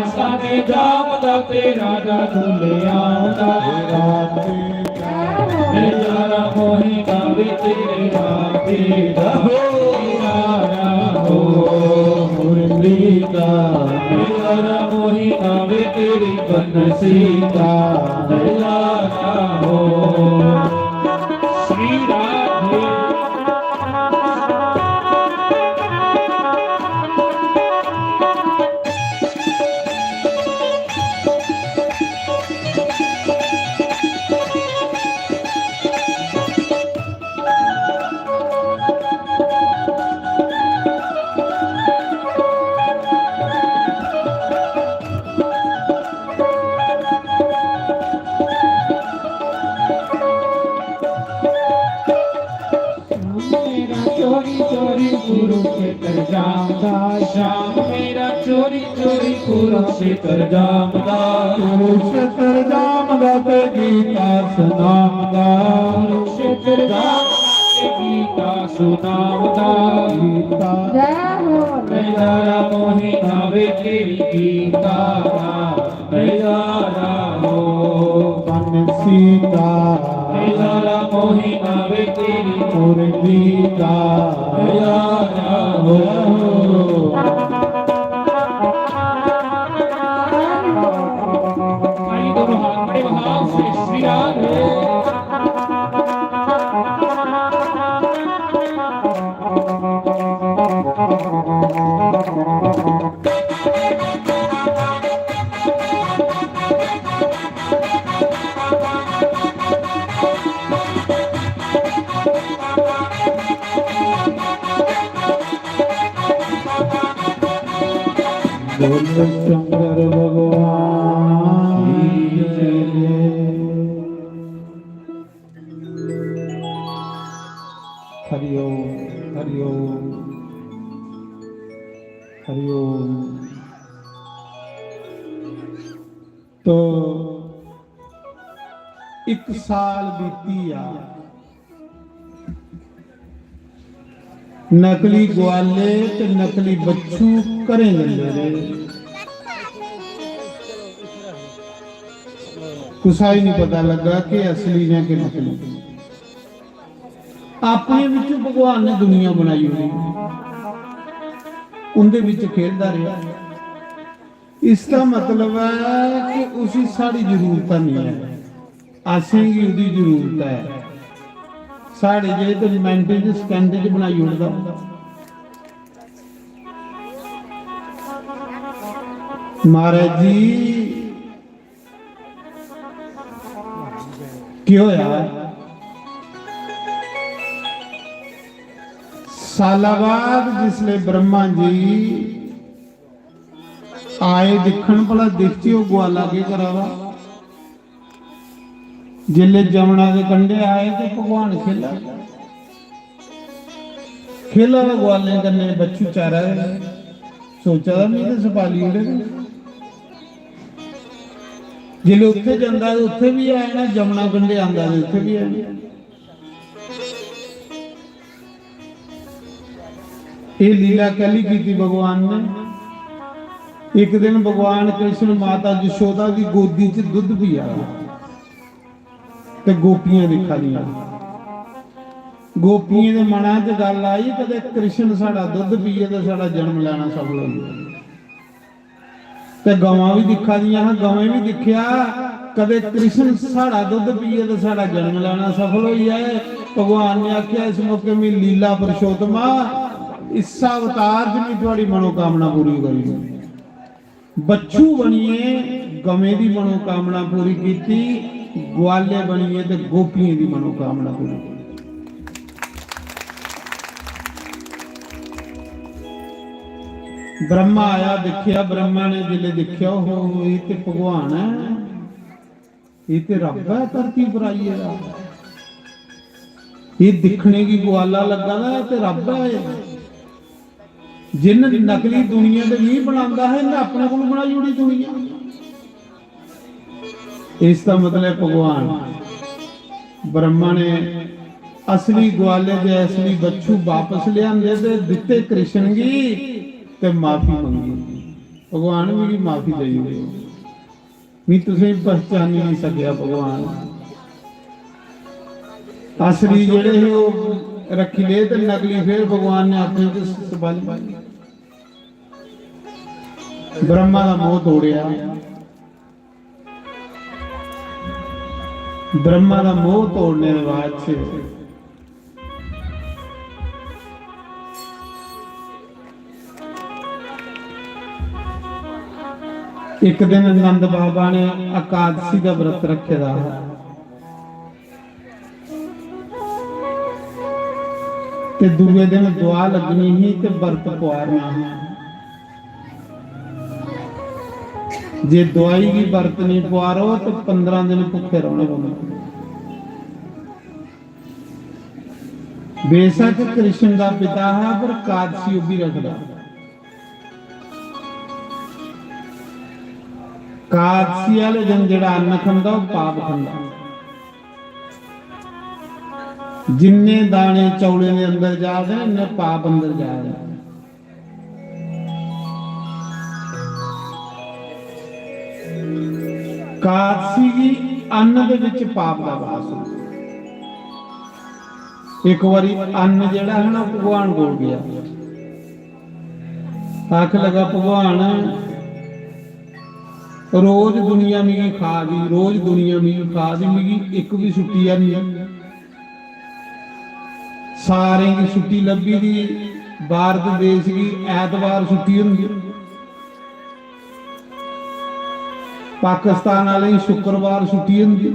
साने जामदा ते राधा मिले आमदा। राधे। नजारा मोहिना वे तेरे राधे दा। नजारा हो मुरली का। नजारा मोहिना वे तेरी बंसी का। नजारा हो। श्री राधे। मेरा चोरी चोरी कुरुक्षेत्र जामदा, श्याम मेरा चोरी चोरी कुरुक्षेत्र जामदा। कुरुक्षेत्र जामदा ते गीता सुनामदा। कुरुक्षेत्र जामदा ते गीता सुनामदा। गीता। जय हो। नजारा मोहिना वे तेरी गीता। नजारा हो। बंसी का। नजारा मोहिना वे तेरी मुरली का। नजारा हो। भाई दोनों हाथ बड़े भाव से श्री राधे। बोलो शंकर भगवान की जय। हरि ओम, हरि ओम, हरि ओम। तो एक साल बीती आ, नकली ग्वाले ते नकली बच्चू घरें जंदे रेह्। कुसा गी नहीं पता लग्गा कि असली ने कि नकली। अपने बिच भगवान ने दुनिया बनाई ओड़ी, उंदे बिच खेलदा रेहा। इसदा मतलब ऐ कि उसी साढ़ी जरूरत नहीं है, असेंगी ओह्दी जरूरत ऐ। साढ़े जेह् ते मिंट च, सैकंड च बनाई ओड़दा। महाराज जी, केह् होया? साला बाद जिसले ब्रह्मा जी आए दिक्खन, भला दिखचै ओह् ग्वाला केह् करा दा। जिसले जमुना दे कंढे आए ते भगवान खेला, खेला दा ग्वालें कन्नै, बच्चू चारा दे। सोचा दा, "में ते सपाली ओड़े दे।" जिसले उत्थे जंदा ते उत्थे बी आए ना, जमुना कंढे आंदा ते उत्थे बी आए ना। एह् लीला कैली कीती भगवान ने? इक दिन भगवान कृष्ण माता जशोदा दी गोदी च दुद्ध पिया दा ते गोपियां दिक्खा दियां। गोपियें दे मना च गल्ल आई, "कदे कृष्ण साढ़ा दुद्ध पीए ते साढ़ा जन्म लैना सफल होई जाए।" ते गवां भी दिक्खा दियां हां, गवें भी दिक्खेआ, "कदे कृष्ण साढ़ा दुद्ध पीए ते साढ़ा जन्म लैना सफल होई जाए।" भगवान ने आखेआ, "इस मौके में लीला पुरुषोत्तमा, इस अवतार च में थुआड़ी मनोकामना पूरी करी ओड़नी।" बच्चू बनिए गवें दी मनोकामना पूरी कीती, ग्वाले बनिए ते गोपियें दी मनोकामना पूरी कीती। ब्रह्मा आया, दिक्खेआ, ब्रह्मा ने जिसले दिक्खेआ, "ओहो, एह् ते भगवान ऐ, एह् ते रब्ब ऐ धरती पर आई गेदा, एह् दिक्खने गी ग्वाला लग्गा दा ऐ ते रब्ब ऐ एह्।" जिन नकली दुनिया ते नहीं बनांदा है, इन्हें अपने कोल बनाई ओड़ी दुनिया। इसदा मतलब भगवान ब्रह्मा ने असली ग्वाले दे असली बच्चू वापस लिआंदे ते दित्ते कृष्ण गी। ते माफी मंगी, "भगवान, मिगी माफी देई ओड़ो, में तुसेंगी पहचानी नहीं सकेआ भगवान।" असली जेह्ड़े हे ओह् रक्खी ले ते नकली फिर भगवान ने अपने च सबाली। ब्रह्मा दा मोह तोड़ेआ। ब्रह्मा दा मोह तोड़ने दे बाद च इक दिन नंद बाबा ने एकादशी दा व्रत रक्खे दा हा। ते दूए दिन दुआ लग्गनी ही ते बर्त पुआरना हा। जे दुआई गी बर्त नेईं पुआरो ते पंदरां दिन भुक्खे रौह्ने पौंदे। बेशक कृष्ण दा पिता हा, पर कादसी ओह् बी रखदा। कादसी आह्ले दिन जेह्ड़ा अन्न खंदा, ओह् पाप खंदा। जिन्ने दाने चौलें दे अंदर जा दे, इन्ने पाप अंदर जा दे। कादसी गी अन्न दे विच पाप दा वास होंदा। इक बारी अन्न जेह्ड़ा है ना, भगवान कोल गेआ, आखन लगा, "भगवान, रोज दुनिया मिगी खा दी, रोज दुनिया मिगी खा दी, मिगी इक बी छुट्टी है नहीं।" सारें गी छुट्टी लब्भी दी। भारत देश गी ऐतवार छुट्टी होंदी, पाकिस्तान आह्लें गी शुक्रवार छुट्टी होंदी,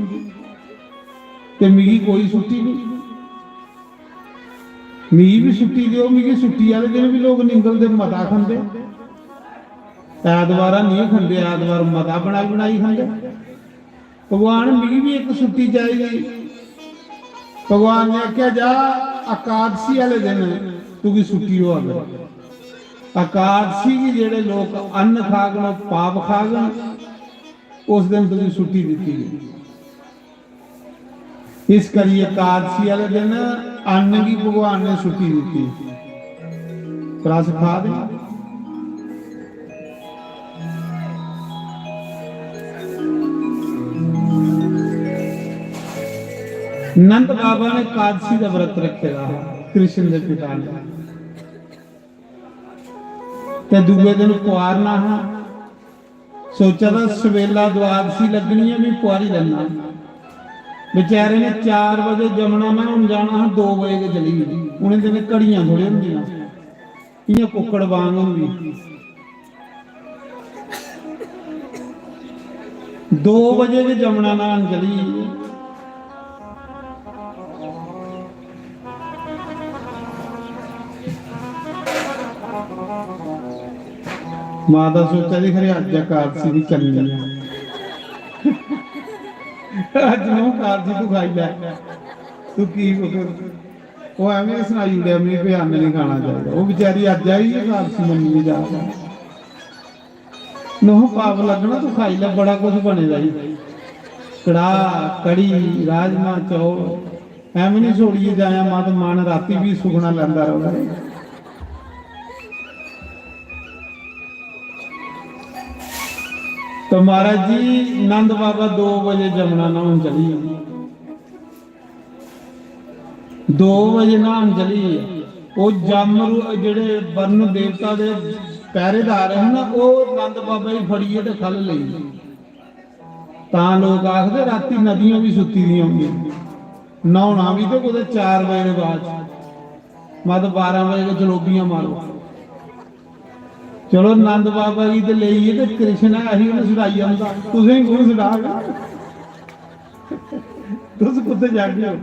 ते मिगी कोई छुट्टी नहीं। मिगी बी छुट्टी देओ, मिगी छुट्टी आह्ले दिन बी लोक निंगलदे, मता खंदे। ऐतवार नेईं खंदे, ऐतवार मता बनाई बनाई खंदे। भगवान, मिगी बी इक छुट्टी चाहिदी। भगवान ने आखेआ, "जा, एकादशी आह्ले दिन तुगी छुट्टी होआ करग। एकादशी गी जेह्ड़े लोक अन्न खागन, ओह् पाप खागन, उस दिन तुगी छुट्टी दित्ती गेई।" इस करियै एकादशी आह्ले दिन अन्न गी भगवान ने छुट्टी दित्ती, पर अस खा दे। नंद बाबा ने एकादशी दा व्रत रक्खे दा हा, कृष्ण दे पिता ने, ते दूए दिन पुआरना हा। सोचा दा सवेला द्वादशी लग्गनी ऐ, में पुआरी लैना। बेचारे ने चार बजे जमुना न्हान जाना हा, दो बजे गै चली गेई। उ'नें दिनें घड़ियां थोड़े होंदियां, इ'यां कुक्कड़ बांग होंदी। दो बजे गै जमुना न्हान चली गेई। माता सोचा दी, "खरे अज्ज एकादशी दी चलनी ऐ।" अज्ज नूं एकादशी तू खाई लै, तू की फिकर? ओह् एवें गै सनाई ओड़ेआ, "मिगी पे अन्न निं खाना चाहिदा।" ओह् बेचारी अज्ज आई एकादशी मन्नियै जा दी। नोह पाप लग्गना, तू खाई लै, बड़ा कुछ बने दा ई। कड़ाह, कढ़ी, राजमा, चौल, एवें निं छोड़ियै जायां, मत मन रातीं बी सुखना लैंदा र'वै। तो महाराज जी, नंद बाबा दो बजे जमुना न्हान चली गे। दो बजे न्हान चली गे। ओह् जामरू, जेह्ड़े वरुण देवता दे पैह्रेदार हे ना, ओह् नंद बाबा गी फड़ियै ते ख'ल्ल लेई गे। तां लोक आखदे, रातीं नदियां बी सुत्ती दियां होंदियां। न्हौना बी ते कुतै चार बजे दे बाद, मत बारां बजे गै जलोबियां मारो। चलो, नंद बाबा गी ते लेई गे, ते कृष्ण ऐ ही, उ'नें छुड़ाई आंदा। तुसें गी कु'न छुड़ाग? तुस कुत्थै जागे ओ?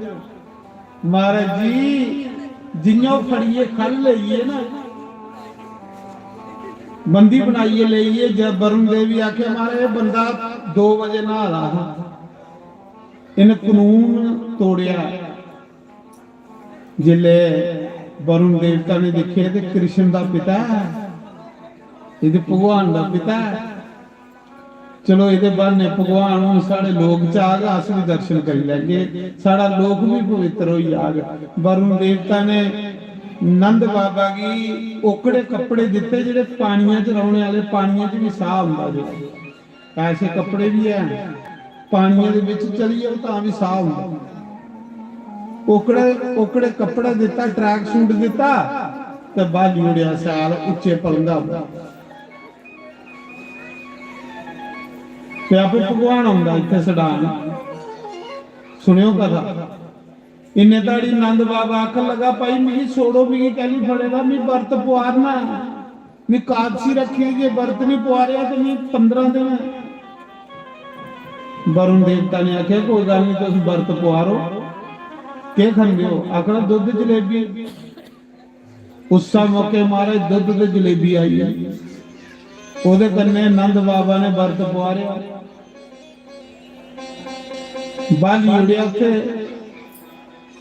महाराज जी, जि'यां ओह् फड़ियै ख'ल्ल लेई गे ना, बंदी बनाइयै लेई गे, जद वरुण देव गी आखेआ, "महाराज, एह् बंदा दो बजे न्हा दा हा, इ'न्न कनून तोड़ेआ।" जिसलै वरुण देवता ने दिक्खेआ ते कृष्ण दा पिता ऐ, एह् ते भगवान दा पिता ऐ। चलो, एह्दे ब्हाने भगवान हून साढ़े लोक च आग, अस बी दर्शन करी लैगे, साढ़ा लोक बी पवित्र होई जाग। वरुण देवता ने नंद बाबा गी ओकड़े कपड़े दित्ते जेह्ड़े पानियै च रौह्ने आह्ले, पानियै च बी साह् होंदा जेह्ड़ा। ऐसे कपड़े बी हैन, पानियै दे बिच चली जाओ तां बी साह् होंदा। ओकड़े, ओकड़े कपड़े दित्ता, ट्रैक सूट दित्ता ते बाली ओड़ेआ सैल उच्चे पलंगा पर। ते आपे भगवान औंदा इत्थै सडान। सुनेओ कथा। इन्ने धड़ी नंद बाबा आखन लगा, "भाई, मिगी छोड़ो, मिगी कैली फड़े दा? मी बर्त पुआरना, मी कादसी रक्खी दी, जे बर्त नहीं पुआरेआ ते मी पंदरां दिन।" वरुण देवता ने आखेआ, "कोई गल्ल नहीं, तुस बर्त पुआरो, केह् खंदे हो?" आखना, "दुद्ध जलेबी।" उस्सै मौके महाराज दुद्ध ते जलेबी आई। ओह्दे कन्नै नंद बाबा ने बर्त पुआरेआ, बाली ओड़ेआ उत्थे।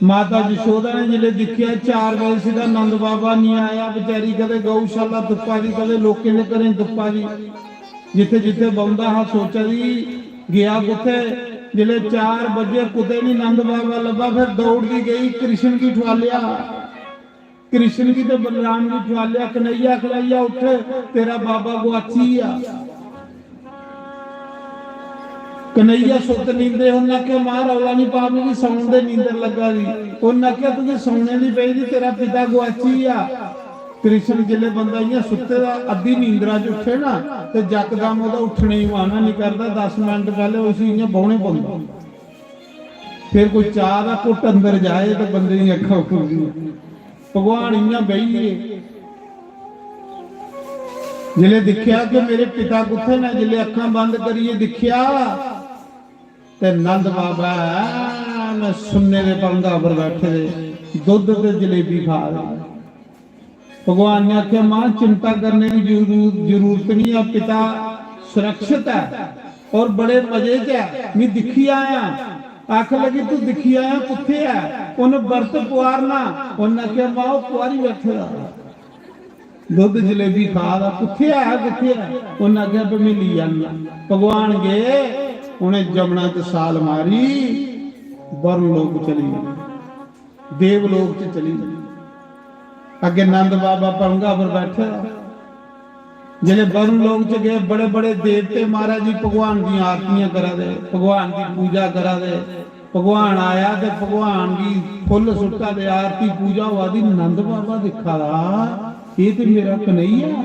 माता जशोदा ने जिसलै दिक्खेआ, चार बजे सिद्धा नंद बाबा नहीं आया, बेचारी कदें गौशाला तुप्पा दी, कदें लोकें दे घरें तुप्पा दी, जित्थे जित्थे बौंह्दा हा सोचा दी गेआ कुत्थे। जिसलै चार बजे कुतै नहीं नंद बाबा लब्भा, फिर दौड़दी गई कृष्ण गी ठुआलेआ। कृष्ण गी ते बलराम गी ठुआलेआ, "कन्हैया, कन्हैया उठ, तेरा बाबा गुआची आ।" कन्हैया सुत नींदे, उन्नै आखेआ, "मां, रौला नहीं पा, मिगी सौन दे, नींदर लग्गा दी।" उन्नै आखेआ, "तुगी सौने दी पेई दी, तेरा पिता गुआची आ।" कृष्ण जिसलै बंदा इ'यां सुत्ते दा अद्धी नींदरा च उट्ठे ना, ते जकदम ओह्दा उट्ठने गी मन नहीं करदा, दस मिंट पैह्ले उसी इ'यां बौह्ने पौंदा। फिर कोई चाह् दा घुट्ट अंदर जाए ते बंदे दी अक्खां खुलदियां। भगवान इ'यां बेही गे। जिसलै दिक्खेआ कि मेरे पिता कुत्थै न, जिसलै अक्खां बंद करियै दिक्खेआ ते नंद बाबा ने सुन्ने दे पलंगा पर बैठे दे, दुद्ध ते जलेबी खा दे। भगवान ने आखेआ, "मां, चिंता करने दी जरूर-, जरूरत नहीं ऐ, पिता सुरक्षित ऐ और बड़े मजे च ऐ। मैं दिक्खी आया।" आखन लगी, "तू दिक्खी आया, कुत्थे ऐ?" उन्हें बर्त पुआरना, उन्हें आखेआ, "मां, ओह् पुआरी बैठे दा, दुद्ध जलेबी खा दा, कुत्थे ऐ, कुत्थे ऐ?" उन्हें आखेआ, "भी मैं लेई आना।" भगवान गए, उन्हें जमुना च साल मारी, वरुण लोक चली गे। देवलोक च चली गई। अग्गे नंद बाबा पलंगा पर बैठे दा। जिसलै वरुण लोक च गए, बड़े बड़े देवते महाराज जी भगवान दी आरतियां करा दे, भगवान दी पूजा करा दे। भगवान आया ते भगवान गी फुल्ल सुट्टा दे, आरती पूजा होआ दी। नंद बाबा दिक्खा दा, "एह् ते मेरा कन्हैया।"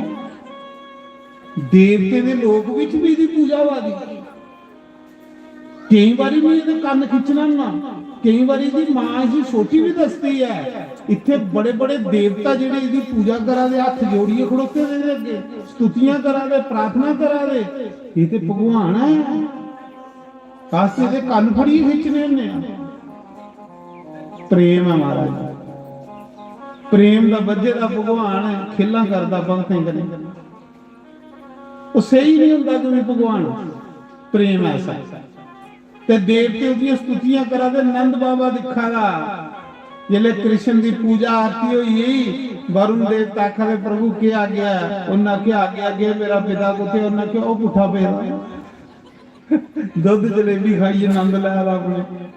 देवते दे लोक बिच भी एह्दी पूजा होआ दी। केई बारी मैं एह्दे कन्न खिच्चना होन्ना, केई बारी एह्दी मां इसी छोटी बी दसदी ऐ। इत्थे बड़े बड़े देवता जेह्ड़े एह्दी पूजा करा दे, हत्थ जोड़ियै खड़ोते दे एह्दे अग्गे, स्तुतियां करा दे, प्रार्थना करा दे। एह् ते भगवान ऐ, अस ते एह्दे कन्न फड़ियै खिच्चने होन्ने आं। प्रेम ऐ महाराज, प्रेम दा बज्झे दा भगवान ऐ, खेलां करदा भगतें कन्नै। ओह् सेही नहीं होंदा कि मैं भगवान, प्रेम ऐसा। ते देवते ओह्दियां स्तुतियां करा दे, नंद बाबा दिक्खा दा। जिसलै कृष्ण दी पूजा आरती होई गेई, वरुण देवता आखा दे, "प्रभु, केह् आ गया?" उन्नै आखेआ, "आ गया, आ गया, मेरा पिता कुत्थै?" उन्नै आखेआ, "ओह् पुट्ठा पेदा, दुद्ध जलेबी खाइयै नंद लै दा अपने।"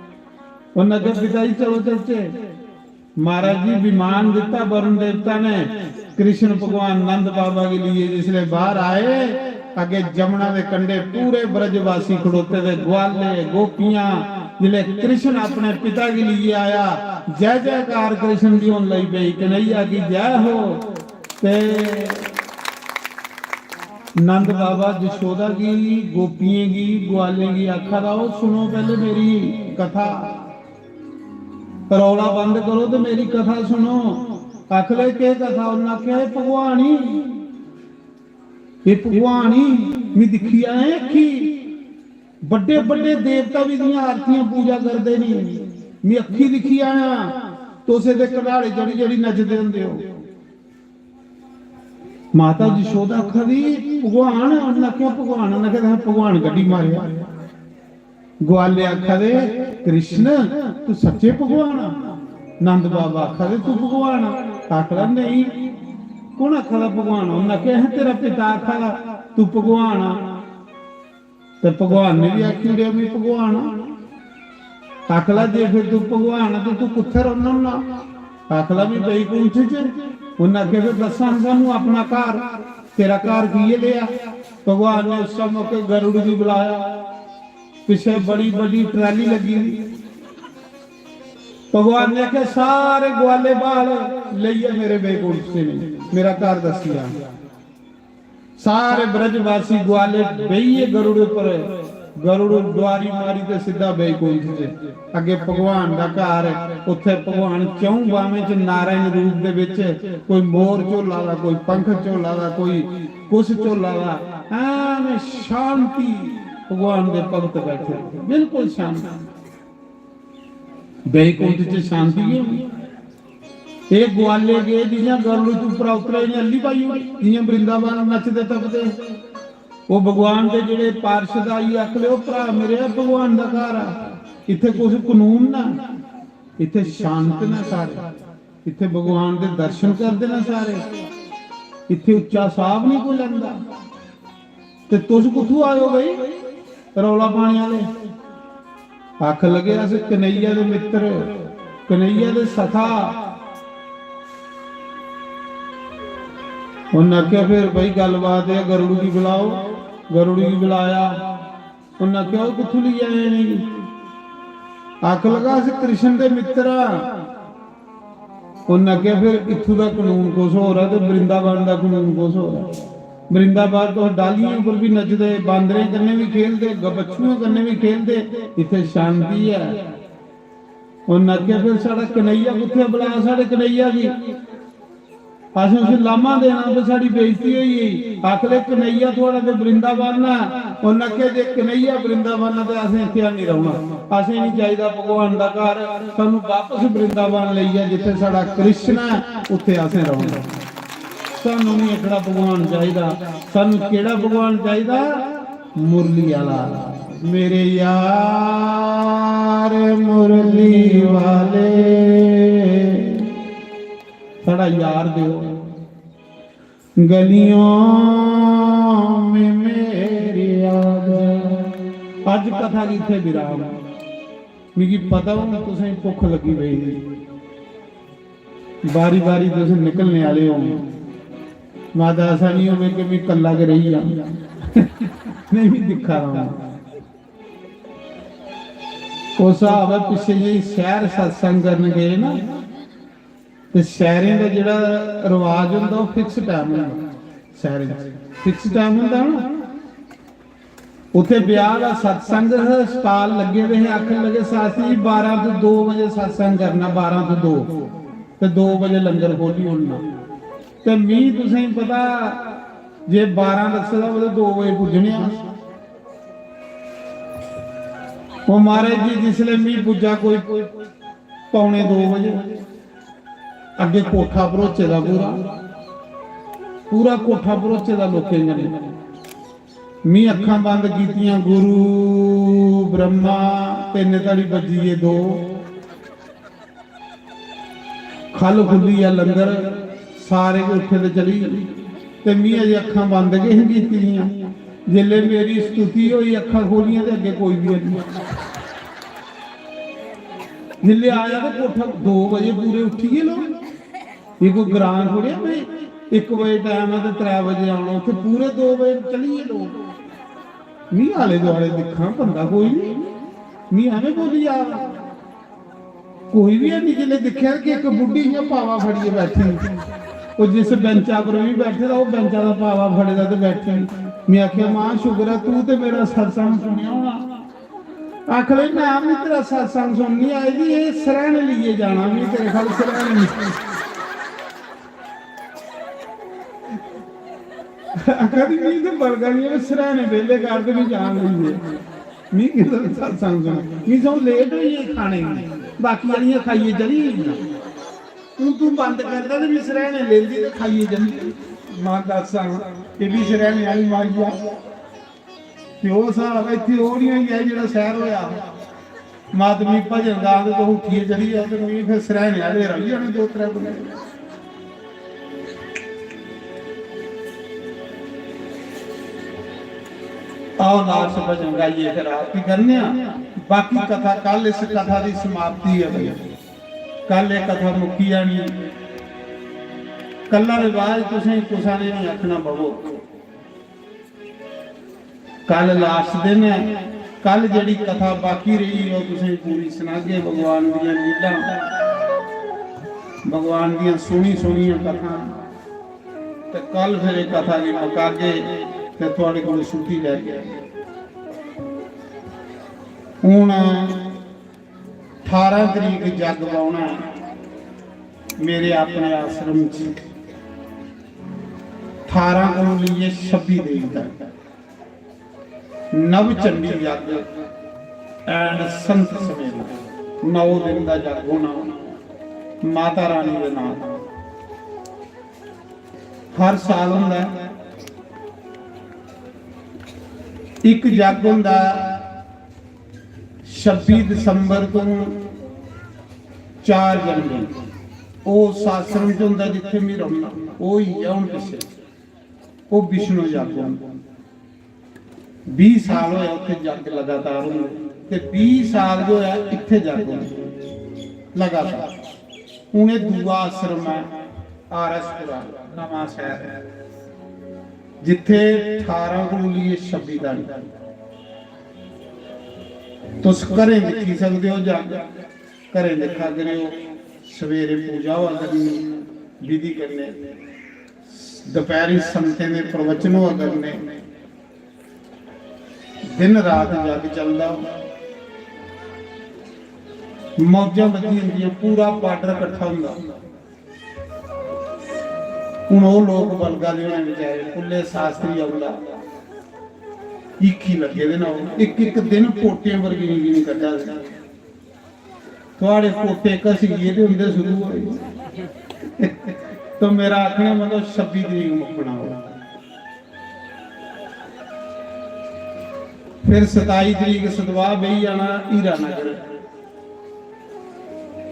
उन्नै आखेआ, "पिता जी, चलो चलचे।" महाराज जी, विमान दिता वरुण देवता ने। कृष्ण भगवान नंद बाबा गी लिए जिसले बाहर आए, अगे जमुना दे कंडे पूरे ब्रजवासी खड़ोते दे, ग्वाले, गोपियां। जिसले कृष्ण अपने पिता गी लिए आया, जय जयकार कृष्ण दी होन लगी पई, "कन्हैया की जय हो।" ते नंद बाबा जशोदा गी, गोपियें गी, ग्वालें गी आखा दा, "ओ सुनो पहले मेरी कथा।" रौला बंद करो ते मेरी कथा सुनो। आखले, "केह् कथा?" उन्नै आखेआ, "एह् भगवान ही, एह् भगवान ही, मैं दिक्खी आए अक्खी। बड्डे बड्डे देवता भी दियां आरतियां पूजा करदे नी, मैं अक्खी दिक्खी आया। तुस एह्दे कनाड़े चढ़ी चढ़ी नचदे होंदे हो।" माता जशोदा आखा दी, "भगवान?" उन्नै आखेआ, "भगवान।" उन्नै आखेआ, "तुसें भगवान कड्ढी मारेआ।" ग्वाले आखा दे, "कृष्ण, तू सच्चे भगवान आ?" नंद बाबा आखा दे, "तू भगवान आ?" आखदा, "नेईं।" "कु'न आखा दा भगवान आ?" उन्नै आखेआ, "अहें, तेरा पिता आखा दा तू भगवान आ।" ते भगवान ने भी आखी ओड़ेआ, "मैं भगवान आं।" आखला, "जे फिर तू भगवान ऐ, ते तू कुत्थै रौह्ना होन्ना?" आखला भी बैकुंठ च। उन्नै आखेआ, "फिर दस्सां सानू अपना घर, तेरा घर किए लेआ?" भगवान ने उस मौके गरुड़ गी बुलाया, पिच्छे बड़ी बड़ी ट्राली लगी दी। भगवान ने आखेआ, "सारे ग्वाले बाल लेइयै मेरे बैकुंठ च ने, मेरा घर दस्सिया।" सारे ब्रजवासी ग्वाले बेहियै गरुड़ उप्पर, गरुड़ डुआरी मारी ते सिद्धा बैकुंठ च। अग्गे भगवान दा घर, उत्थे भगवान चौं बावें च नारायण रूप दे विच, कोई मोर झोला दा, कोई पंख झोला दा, कोई कुछ झोला दा, ऐवें शांति। भगवान दे भक्त बैठे, बिल्कुल शांति। बैकुंठ च शांति होनी। एह् ग्वाले गे जियां गरुड़ च उप्परा उतरे, इ'यां अल्ली पाई ओड़ी, जियां वृंदावन नचदे टपदे। ओह् भगवान दे जेह्ड़े पार्षद आई आखले, "ओ भ्रा मेरे, भगवान दा घर आ, इत्थे कुछ कानून ना, इत्थे शांत ना सारे, इत्थे भगवान दे दर्शन करदे ना सारे, इत्थे उच्चा साह बी नहीं कोई लैंदा।" ते तुस कुत्थू आए हो भाई, रौला पाने आह्ले? आखन लगे, "अस कन्हैया दे मित्र, कन्हैया दे सखा।" उन्नै आखेआ, "फिर भाई गल्लबात है, गरुड़ गी बुलाओ।" गरुड़ गी बुलाया। उन्नै आखेआ, "ओह् कुत्थू लेई आए इ'नेंगी?" आखन लगा, "अस कृष्ण दे मित्र आं।" उन्नै आखेआ, "फिर इत्थूं दा कानून कुछ होर ऐ ते वृंदावन दा कानून कुछ होर ऐ। वृंदावन तुस डालियें उप्पर बी नचदे, बांदरें कन्नै बी खेलदे, गबच्छुएं कन्नै बी खेलदे, इत्थै शांति ऐ।" उन्नै आखेआ, "फिर साढ़ा कन्हैया कुत्थै? बुला साढ़े कन्हैया गी, असें उसी लामा देना, ते साढ़ी बेइज्जती होई गेई।" आखले, "कन्हैया थुआढ़ा ते वृंदावन ऐ।" उन्नै आखेआ, "जे कन्हैया वृंदावन ऐ ते असें इत्थै निं रौह्ना, असें निं चाहिदा भगवान दा घर, सानूं बापस वृंदावन लेई जा जित्थै साढ़ा कृष्ण ऐ, उत्थै असें रौह्ना। सानूं निं एह्कड़ा भगवान चाहिदा, सानूं केह्ड़ा भगवान चाहिदा? मुरली आह्ला, मेरे यार मुरली वाले, साढ़ा यार देओ।" गलियों में मेरी आजा। अज्ज कथा गी इत्थै विराम। मिगी पता हून तुसें भुक्ख लग्गी पेई दी। बारी बारी तुस निकलने आह्ले हो। माता ऐसा नहीं होवे कि मैं कल्ला गै रेही जां। नहीं, मैं दिक्खा दा हूं। उस स्हाब ऐ, पिच्छे जेही शैह्र सत्संग करन गे ना, ते शैह्रें दा जेह्ड़ा रवाज होंदा, ओह् fix time होंदा। शैह्रें च fix time होंदा ना। उत्थै ब्याह् दा सत्संग हा, stall लग्गे दे हे, आखन लगे, "शास्त्री जी, बारां तो दो बजे सत्संग करना, बारां तो दो, ते दो बजे लंगर खोह्ल्ली ओड़ना।" ते मी, तुसेंगी पता, जे बारां दस्से दा होऐ ते दो बजे पुज्जने आं। ओह् महाराज जी, जिसलै मी पुज्जा कोई पौने दो बजे, अग्गें कोठा भरोचे दा पूरा, पूरा कोठा भरोचे दा लोकें कन्नै। मी अक्खां बंद कीतियां, गुरु ब्रह्मा, तिन्न धड़ी बज्जी गे दो, खल खुल्ली आ लंगर, सारे गै उट्ठे ते चली गे। ते मी अजें अक्खां बंद गै ही कीती दियां। जेल्लै मेरी स्तुति होई, अक्खां खोह्लियां ते अग्गें कोई बी हैनी। जेल्लै आया ते कोठा दो बजे पूरे उट्ठी गे लोक। एह् कोई ग्रां थोड़े ऐ भाई, इक बजे टैम ऐ ते त्रै बजे औना, उत्थै पूरे दो बजे चली गे लोक। मी आले दुआले दिक्खां, बंदा कोई निं, मी एवें बोली जा दा। कोई बी हैनी। जिसलै दिक्खेआ कि इक बुड्ढी इ'यां पावा फड़ियै बैठी, ओह् जिस बैंचा पर बी बैठे दा, ओह् बैंचा दा पावा फड़े दा ते बैठी। में आखेआ, "मां, शुक्र ऐ तूं ते मेरा सत्संग सुनेआ होना।" आखन लगी, "में बी तेरा सत्संग सुननी आई दी, एह् सरैह्ने लेइयै जाना, में तेरे खल सरैह्ने।" आखा दी, "मी ते बलगा निं ऐ, सरैह्ने बेह्ले कर ते मी जान देइयै। मी किधर सत्संग सुन, मी सगुआं लेट होई गे खाने गी, बाकी आह्लियां खाइयै चली गेइयां। हून तूं बंद करदा ते मी सरैह्ने लेंदी ते खाइयै जंदी।" मां दस्स हां, एह् बी सरैह्ने आह्ली माई ऐ। ते ओह् स्हाब इत्थै ओह् निं होई गेआ जेह्ड़ा शैह्र होएआ। माता मी भजन गा ते तुस उट्ठियै चली जाओ ते मी फिर सरैह्ने आह्ले रेही जाने दो त्रै बंदे। आओ, लास्ट भजन गाइयै फिर आरती करने आं। बाकी कथा कल, इस कथा दी समाप्ति ऐ भाई। कल एह् कथा मुक्की जानी। कल्ला दे बाद तुसें कुसै ने निं आखना बवो। कल लास्ट दिन ऐ। कल जेह्ड़ी कथा बाकी रेही, ओह् तुसें पूरी सनागे। भगवान दियां लीलां, भगवान दियां सोह्नी सोह्नियां कथां। ते कल फिर एह् कथा गी मकागे ते थुआढ़े कोल छुट्टी लैगे। हून ठारां तरीक जग बौह्ना ऐ मेरे अपने आश्रम च। ठारां कोला लेइयै छब्बी तरीक तक नव चंडी जग and संत सम्मेलन, नौ दिन दा जग होना माता रानी दे नाम। हर साल होंदा ऐ। इक जग होंदा ऐ छब्बी दिसंबर तों चार जनवरी। ओह् उस आश्रम च होंदा जित्थै में रौह्ना। ओह् होई गेआ हून पिच्छे, ओह् विष्णु जग होंदा। बीह् साल होए उत्थे जग लगातार होंदे ते बीह् साल जो है इत्थे जग होंदे लगातार। हून एह् दूआ आश्रम ऐ आर एस पुरा, नमां शैह्र, जित्थे ठारां कोला लेइयै छब्बी तारीख। तुस घरें दिक्खी सकदे ओ जग, घरें दिक्खा करेओ। सवेरे पूजा होआ करनी विधि कन्नै, दपैह्रीं संतें दे प्रवचन होआ करने, दिन रात जग चलदा। मौजां बज्जी जंदियां, पूरा बार्डर कट्ठा होंदा। हून ओह् लोक बलगा दे होने बेचारे, पुल्ले शास्त्री औंदा, हीखी लग्गे दे न ओह्, इक इक दिन पोटें पर गिनी गिनी कड्ढा दे। थुआढ़े पोटे घसियै ते उं'दे शुरू होए। तो मेरा आखने दा मतलब छब्बी तरीक मुक्कना होग। फिर सताई तरीक सतवाह् बेही जाना हीरानगर,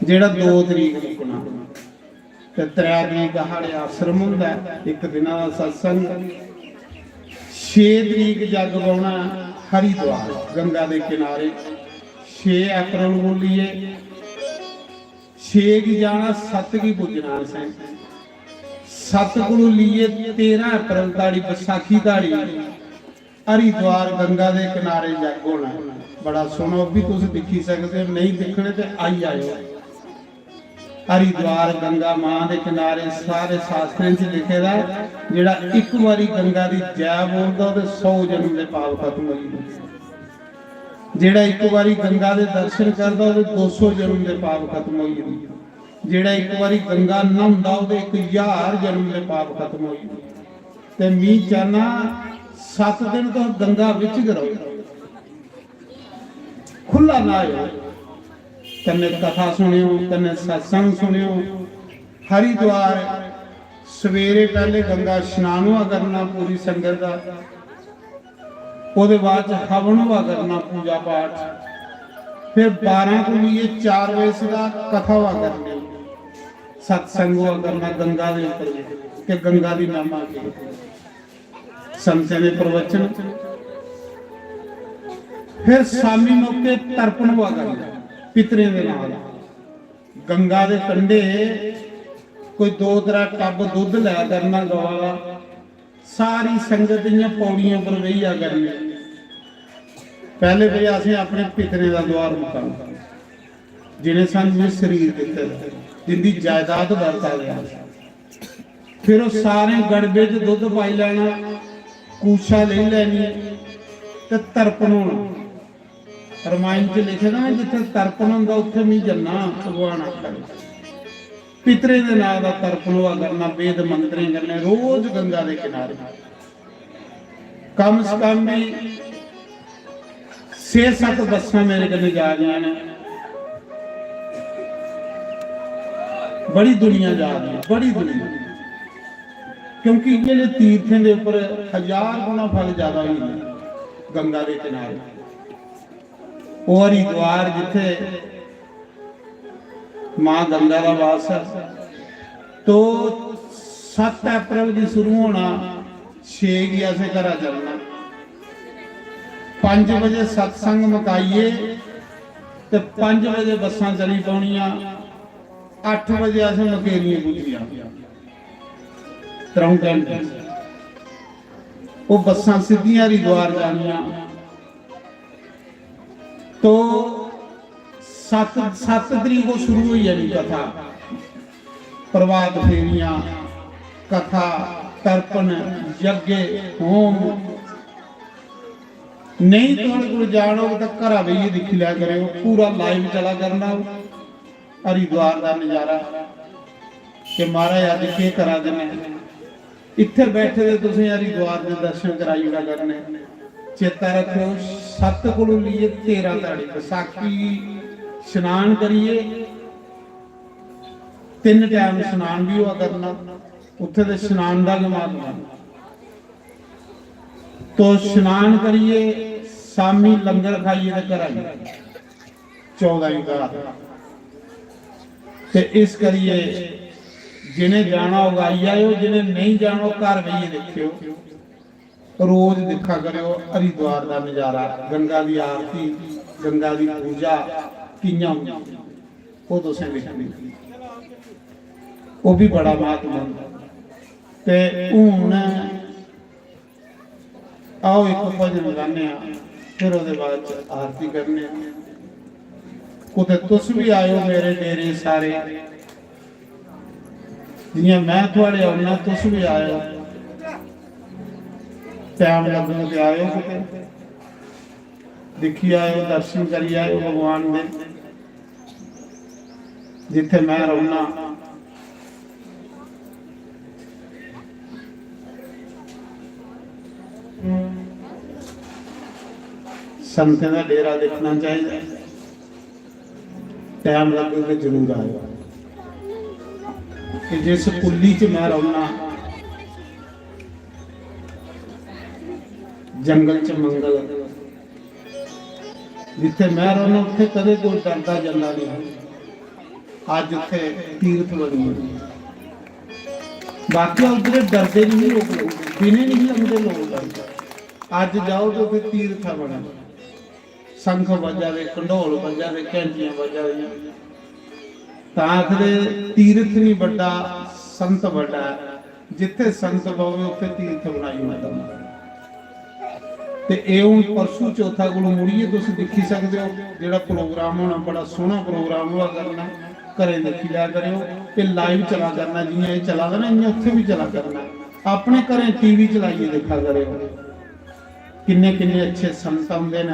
जेह्ड़ा दो तरीक मुक्कना। ते त्रै तरीक साढ़े आश्रम होंदा ऐ, इक दिना दा सत्संग। छे तरीक जग बौह्ना हरिद्वार गंगा दे किनारे। छे अप्रैल कोला लेइयै छे गी जाना, सत्त गी पुज्जना असें। सत्त कोला लेइयै तेरां अप्रैल धोड़ी, बसाखी धोड़ी हरिद्वार गंगा दे किनारे जग होना ऐ। बड़ा सोह्ना, ओह् बी तुस दिक्खी सकदे ओ, नेईं दिक्खने ते आई जाएओ। हरिद्वार गंगा मां दे किनारे सारे शास्त्रें च लिखे दा ऐ, जेह्ड़ा इक बारी गंगा दी जय बोलदा ओह्दे सौ जन्म दे पाप खत्म होई जंदे। जेह्ड़ा इक बारी गंगा दे दर्शन करदा ओह्दे दो सौ जन्म दे पाप खत्म होई जंदे। जेह्ड़ा इक बारी गंगा न्हौंदा ओह्दे इक ज्हार जन्म दे पाप खत्म होई जंदे। ते मी चाहना सत्त दिन तुस गंगा बिच गै रहो, खु'ल्ला न्हाएओ, कन्नै कथा सुनेओ, कन्नै सत्संग सुनेओ। हरिद्वार सवेरे पैह्ले गंगा स्नान होआ करना पूरी संगत दा, ओह्दे बाद च हवन होआ करना, पूजा पाठ, फिर बारां कोला लेइयै चार बजे सुधा कथा होआ करनी, सत्संग होआ करना गंगा दे उप्पर, कि गंगा दी महिमा केह्, संतें दे प्रवचन। फिर शामी मौके तर्पण होआ करना पितरें दे नाल। गंगा दे कंढे कोई दो त्रै टब दुद्ध लै करना गवा दा, सारी संगत इ'यां पौड़ियें पर बेही जा करनी। पैह्ले भई असें अपने पितरें दा दुआर मुकाना, जिनें सानूं एह् शरीर दित्ते दा, जिंदी जायदाद बरता दे अस। फिर ओह् सारें गड़बे च दुद्ध पाई लैना, कूछा लेई लैनी ते तर्पण होना। रमायण च लिखे दा ना, जित्थै तर्पण होंदा उत्थै मी जन्ना, भगवान आखदा। पितरें दे नांऽ दा तर्पण होआ करना, वेद मंत्रें कन्नै रोज गंगा दे किनारे। कम से कम भी छे सत्त बस्सां मेरे कन्नै जा रहियां न। बड़ी दुनिया जा रही है, बड़ी दुनिया, क्योंकि इ'यै जेह् तीर्थें दे उप्पर हजार गुना फल ज्यादा होई जंदा गंगा दे किनारे। ओह् हरिद्वार जित्थै मां गंगा दा वास ऐ। तो सत्त अप्रैल गी शुरू होना, छे गी असें घरा चलना। पंज बजे सत्संग मकाइयै ते पंज बजे बस्सां चली पौनियां। अट्ठ बजे अस मकेरियां पुज्जी जाना, त्र'ऊं घैंटे। ओह् बस्सां सिद्धियां हरिद्वार जानियां। तो सत्त सत्त तरीक को शुरू होई जानी कथा, प्रभात फेरियां, कथा, तर्पण, यज्ञ, होम। नेईं थुआढ़े कोल जान होग तां घरा बेहियै दिक्खी लै करेओ, पूरा live चला करना। हरिद्वार दा नजारा कि महाराज अज्ज केह् करा दे न। इत्थै बैठे दे तुसें हरिद्वार दे दर्शन कराई ओड़ा करने। चेता रक्खेओ, सत्त कोलू लेइयै तेरां धोड़ी बसाखी गी स्नान करियै, तिन्न टैम स्नान बी होआ करना, उत्थै ते स्नान दा गै महात्मा। तो स्नान करियै शामी लंगर खाइयै ते घरा आई चौदां गी घर। ते इस करियै जि'नें जाना होग आई जाएओ, जि'नें नेईं जाना होग घर बेहियै दिक्खेओ। रोज दिक्खा करेओ हरिद्वार दा नजारा, गंगा दी आरती, गंगा दी पूजा कि'यां होंदी, ओह् तुसें दिक्खनी। ओह् बी बड़ा म्हत्तवपूर्ण। ते हून आओ इक भजन गाने आं, फिर ओह्दे बाद च आरती करने आं। कुतै तुस बी आएओ मेरे डेरे सारे, जि'यां में थुआढ़े औन्ना तुस बी आएओ। टैम लग्गग ते आएओ कुतै, दिक्खी आएओ, दर्शन करी आएओ भगवान दे। जित्थै में रौह्ना, संतें दा डेरा दिक्खना चाहिदा। टैम लग्गे ते जरूर आएओ। कि जिस कुल्ली च में रौह्ना, जंगल च मंगल, जित्थै में रौह्ना उत्थै कदें कोई डरदा जंदा नेईं। अज्ज उत्थै तीर्थ बनी गे। बाकी उद्धर डरदे नेईं लोक, दिनें नेईं लंघदे लोक डरदे। अज्ज जाओ ते उत्थै तीर्थ बने, शंख बज्जा दे, घंडोल बज्जा दे, घैंटियां बज्जा दियां। तां आखदे तीर्थ निं बड्डा, संत बड्डा ऐ। जित्थै संत बवे उत्थै तीर्थ बनाई ओड़दा महाराज। ते एह् हून परसू चौथा कोल मुड़ियै तुस दिक्खी सकदे ओ, जेह्ड़ा प्रोग्राम होना, बड़ा सोह्ना प्रोग्राम होआ करना। घरें दिक्खी लै करेओ, एह् live चला करना, जि'यां एह् चला दा ना, इ'यां उत्थै बी चला करना। अपने घरें टीवी चलाइयै दिक्खा करेओ, किन्ने किन्ने अच्छे संत औंदे न,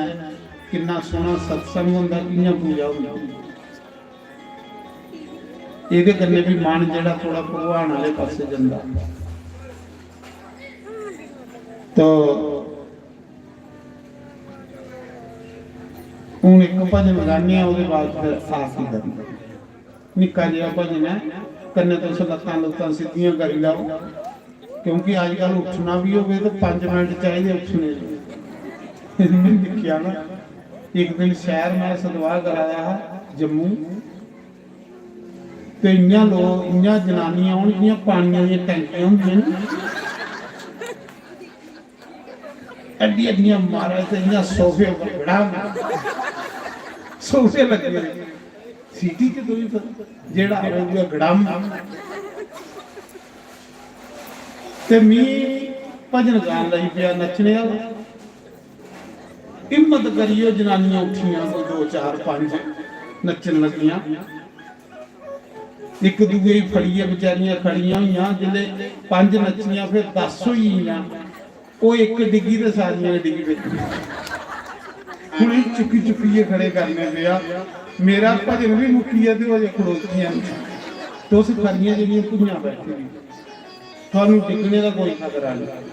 किन्ना सोह्ना सत्संग होंदा, कि'यां पूजा होंदी। एह्दे कन्नै बी मन जेह्ड़ा थोह्ड़ा भगवान आह्ले पासै जंदा। तो हून इक भजन गाने आं, ओह्दे बाद फिर आरती करनी। निक्का जेहा भजन ऐ, कन्नै तुस लत्तां लुत्तां सिद्धियां करी लैओ, क्योंकि अजकल उट्ठना बी होवे ते पंज मिंट चाहिदे उट्ठने गी। में दिक्खेआ ना, इक दिन शैह्र में सतवाह् करा दा हा जम्मू, ते इ'यां लोक, इ'यां जनानियां होन जि'यां पानियां दियां टैंकियां होंदियां न, एड्डी एड्डियां महाराज, ते इ'यां सोफे उप्पर गड़ाम, सोफे लग्गे दे। सिटी च तुई फिर जेह्ड़ा आवे उ'ऐ गड़ाम। ते मी भजन गान लगी पेआ, नच्चने आह्ला। हिम्मत करियै जनानियां उट्ठियां, कोई दो चार पंज नच्चन लगियां। इक दूए गी फड़ियै बेचारियां खड़ियां होइयां। जिसलै पंज नच्चियां, फिर दस होई गेइयां। ओह् इक डिग्गी ते सारियां डिग्गी पेइयां। उ'नेंगी चुक्की चुक्कियै खड़े करने पेआ। मेरा भजन बी मुक्की गेआ ते ओह् अजें खड़ोतियां न। तुस खरियां जेह्ड़ियां भुञां बैठी दियां, थुहानू डिग्गने दा कोई खतरा नेईं।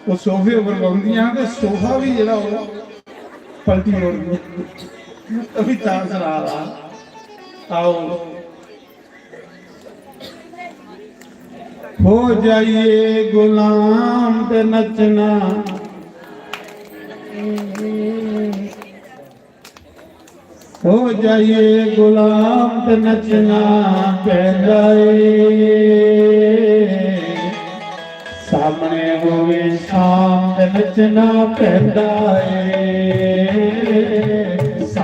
ओह् सोफे उप्पर बौंह्दियां ते सोफा बी जेह्ड़ा ओह् पलटी ओड़दियां। ओह् बी तां सना दा, आओ। हो जाइए गुलाम ते नच्चना, हो जाइए गुलाम ते नच्चना पैंदा ਏ। सामने होवे शाम ते नच्चना पैंदा ਏ।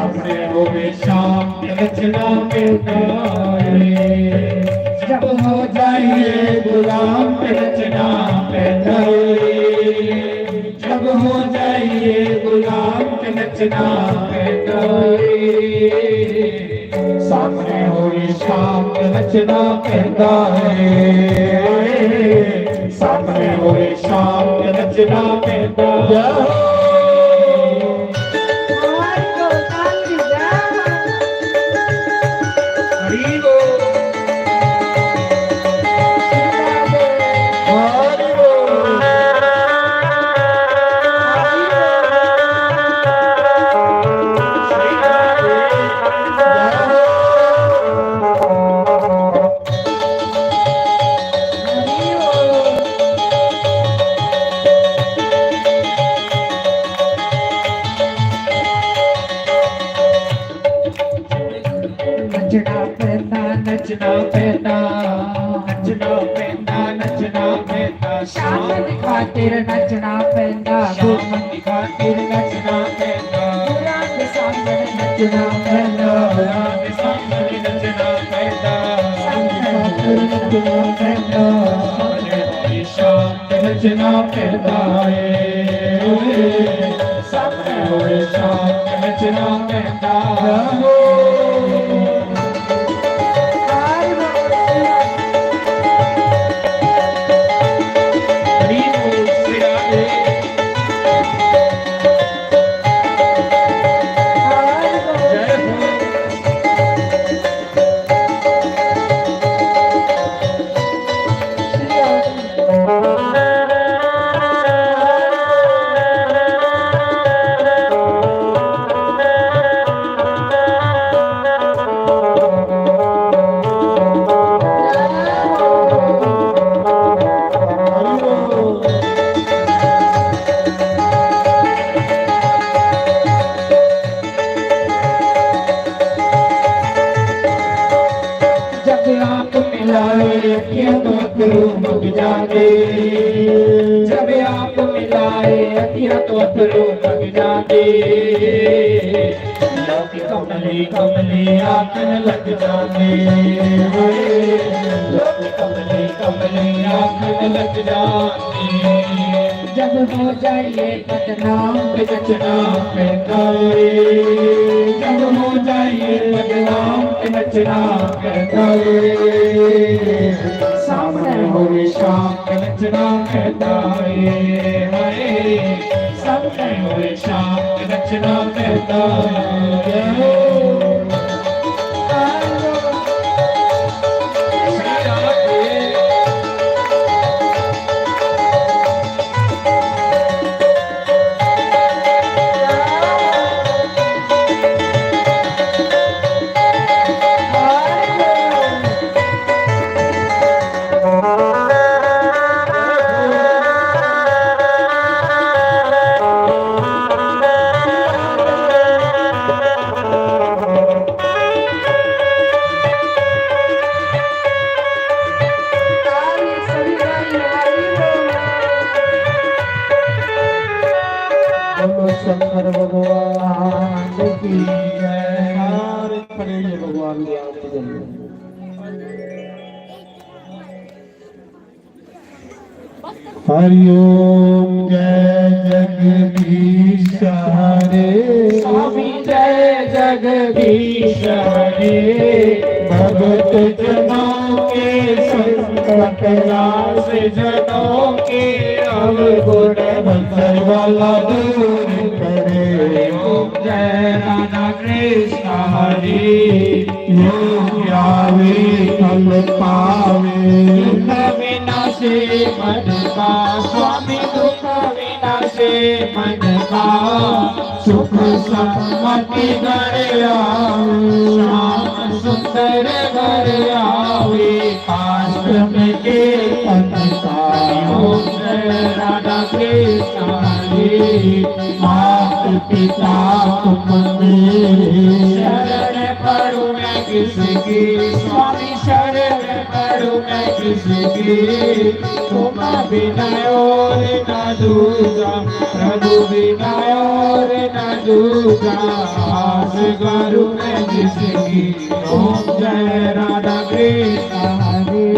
में होवे शाम ते नचना पैंदा रे। जब हो जाइए गुलाम ते नचना पैंदा रे। जब हो जाइए गुलाम ते नचना पैंदा रे। सामने होवे शाम ते नचना पैंदा रे। सामने होवे शाम ते नचना पैंदा रे। हरि बोल। हरि बोल। नचना पैंदा, नचना पैंदा, नचना पैंदा, नचना पैंदा। शाम दी खातिर नचना पैंदा, शाम दी खातिर नचना पैंदा। बुरां दे सामने नचना पैंदा, बुरां दे सामने नचना पैंदा। शाम दी खातिर नचना पैंदा। शाम दी शाम नचना पैंदा रे। सामने होवे शाम नचना पैंदा। हरि बोल श्री राधे। जय हो। जब आप मिलाए अखियां तो अथरू मुक जाते, जब आप मिलाए अखियां तो अथरू मुक जाते। लोग कमली कमली आखन लग जाते, लोग कमली कमली आखन लग जाते। जब हो जाइए बदनाम ते नचना पैंदा रे, जब हो जाइए बदनाम ते नचना पैंदा रे। सामने होवे शाम ते नचना पैंदा रे, हाय। सामने होवे शाम ते नचना पैंदा रे। बोलो शंकर भगवान की जय। सारे पड़े भगवान की आरती करिए। हरि ओम। जय जगदीश हरे। स्वामी जय जगदीश हरे। भगत जनों के संकट नाश, जनों के अवगुण भंग, वाला दूर करे। हरि ओम। जय राधा कृष्ण हरे। जो ध्यावे फल पावे। दुख विनाशे मन का स्वामी, दुख विनाशे मन का। सुख समति घर आवे। श्याम सुंदर घर आवे। आश्रम के पथ का। ओम जय राधा कृष्ण हरे। मात पिता तुम मेरे। शरण पड़ूं मैं किसकी, स्वामी शरण पड़ूं। मैं किसकी, तुम बिना और न दूजा, प्रभु बिना और न दूजा। आस करूं मैं जिसकी, ओम जय राधा कृष्ण हरे।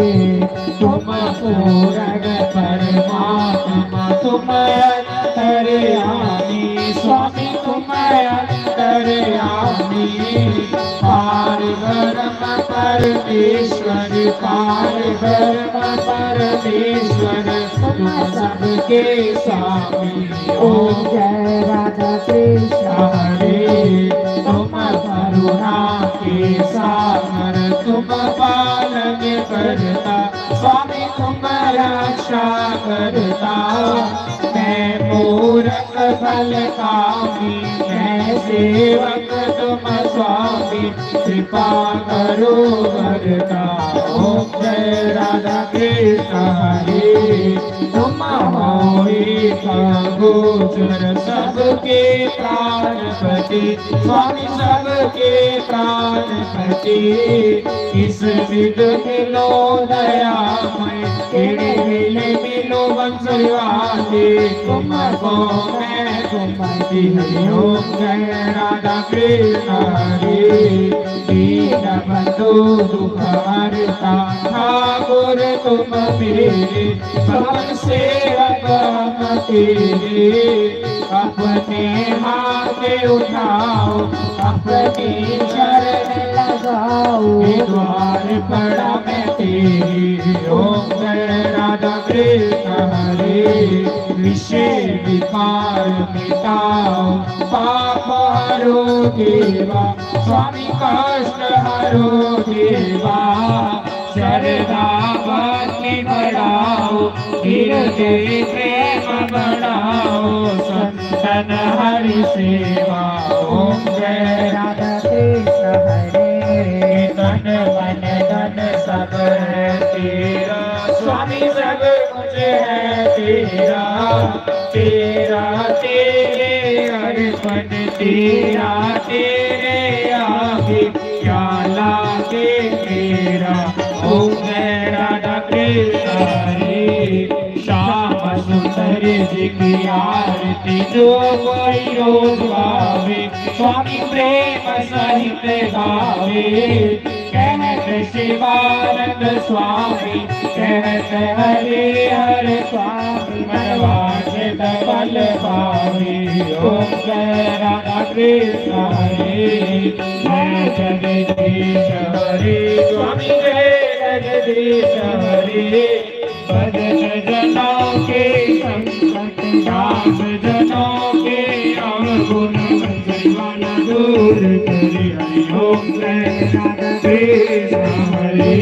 तुम पूर्ण परमात्मा, तुम अंतर्यामी, स्वामी तुम अंतर्यामी। पार ब्रह्म परमेश्वर, पार ब्रह्म परमेश्वर, तुम सबके स्वामी। ओम जय राधा कृष्ण हरे। तुम करुणा के सागर, तुम पालन करता, स्वामी तुम रक्षा करता। मैं मूरख भलकामी, मैं सेवक तुम स्वामी, कृपा करो करता। ओम जय राधा कृष्ण हरे। तुम हो एक गोचर, सबके प्राणपति, स्वामी सबके प्राणपति। किस विध मिलो दयामय, केड़े वेले मिलो बंसरी वाले। तुमको मैं तुमकी हरि। ओम जय राधा कृष्ण हरे। दीन बंधु दुख हरता, ठाकुर तुम मेरे, पवन सेवक हम तेरे। अपने हाथ उठाओ, अपनी शरण लगाओ, ये द्वार पड़ा मैं तेरे। ओम जय राधा कृष्ण हरे। विषय विकार मिटाओ, पाप हरो देवा, स्वामी कष्ट हरो देवा। श्रद्धा भक्ति बढ़ाओ, हृदय प्रेम बढ़ाओ, संतन हरि सेवा। ओम जय राधा कृष्ण हरे। तन मन धन सब है तेरा, स्वामी सब कुछ है तेरा। तेरा तेरे अर्पण, तेरा तेरे आगे, क्या लागे मेरा। ओम जय राधा कृष्ण हरे। श्याम सुंदर जी की आरती जो कोई रोज गावे, स्वामी प्रेम सहित गावे। कहत शिवानंद स्वामी, कहत हरे हर स्वामी, मनवाज धवल पावे। ओम जय राधा कृष्ण हरे, जय जगदीश हरे, स्वामी जय जगदीश हरे। भजन जनों के संकट, दास जनों के अवगुण, जीवन दूर करे। हरि ओम जय राधा कृष्ण हरे।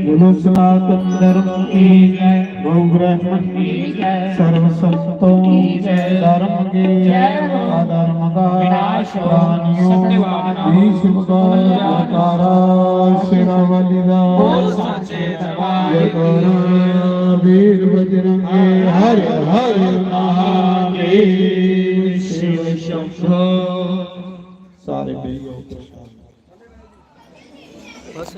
बोलो सनातन धर्म की जय, गौ ब्राह्मण की जय, सर्व संतों की जय, धर्म के जय हो, अधर्म का विनाश हो, प्राणियों सत्यवान हो, विश्व का सत्यवान हो, तारा शेरावाली का बोल साचे दरबार की। जयकारा वीर बजरंगी, हर हर महादेव शिव शंभो। सारे मिल गए। बस।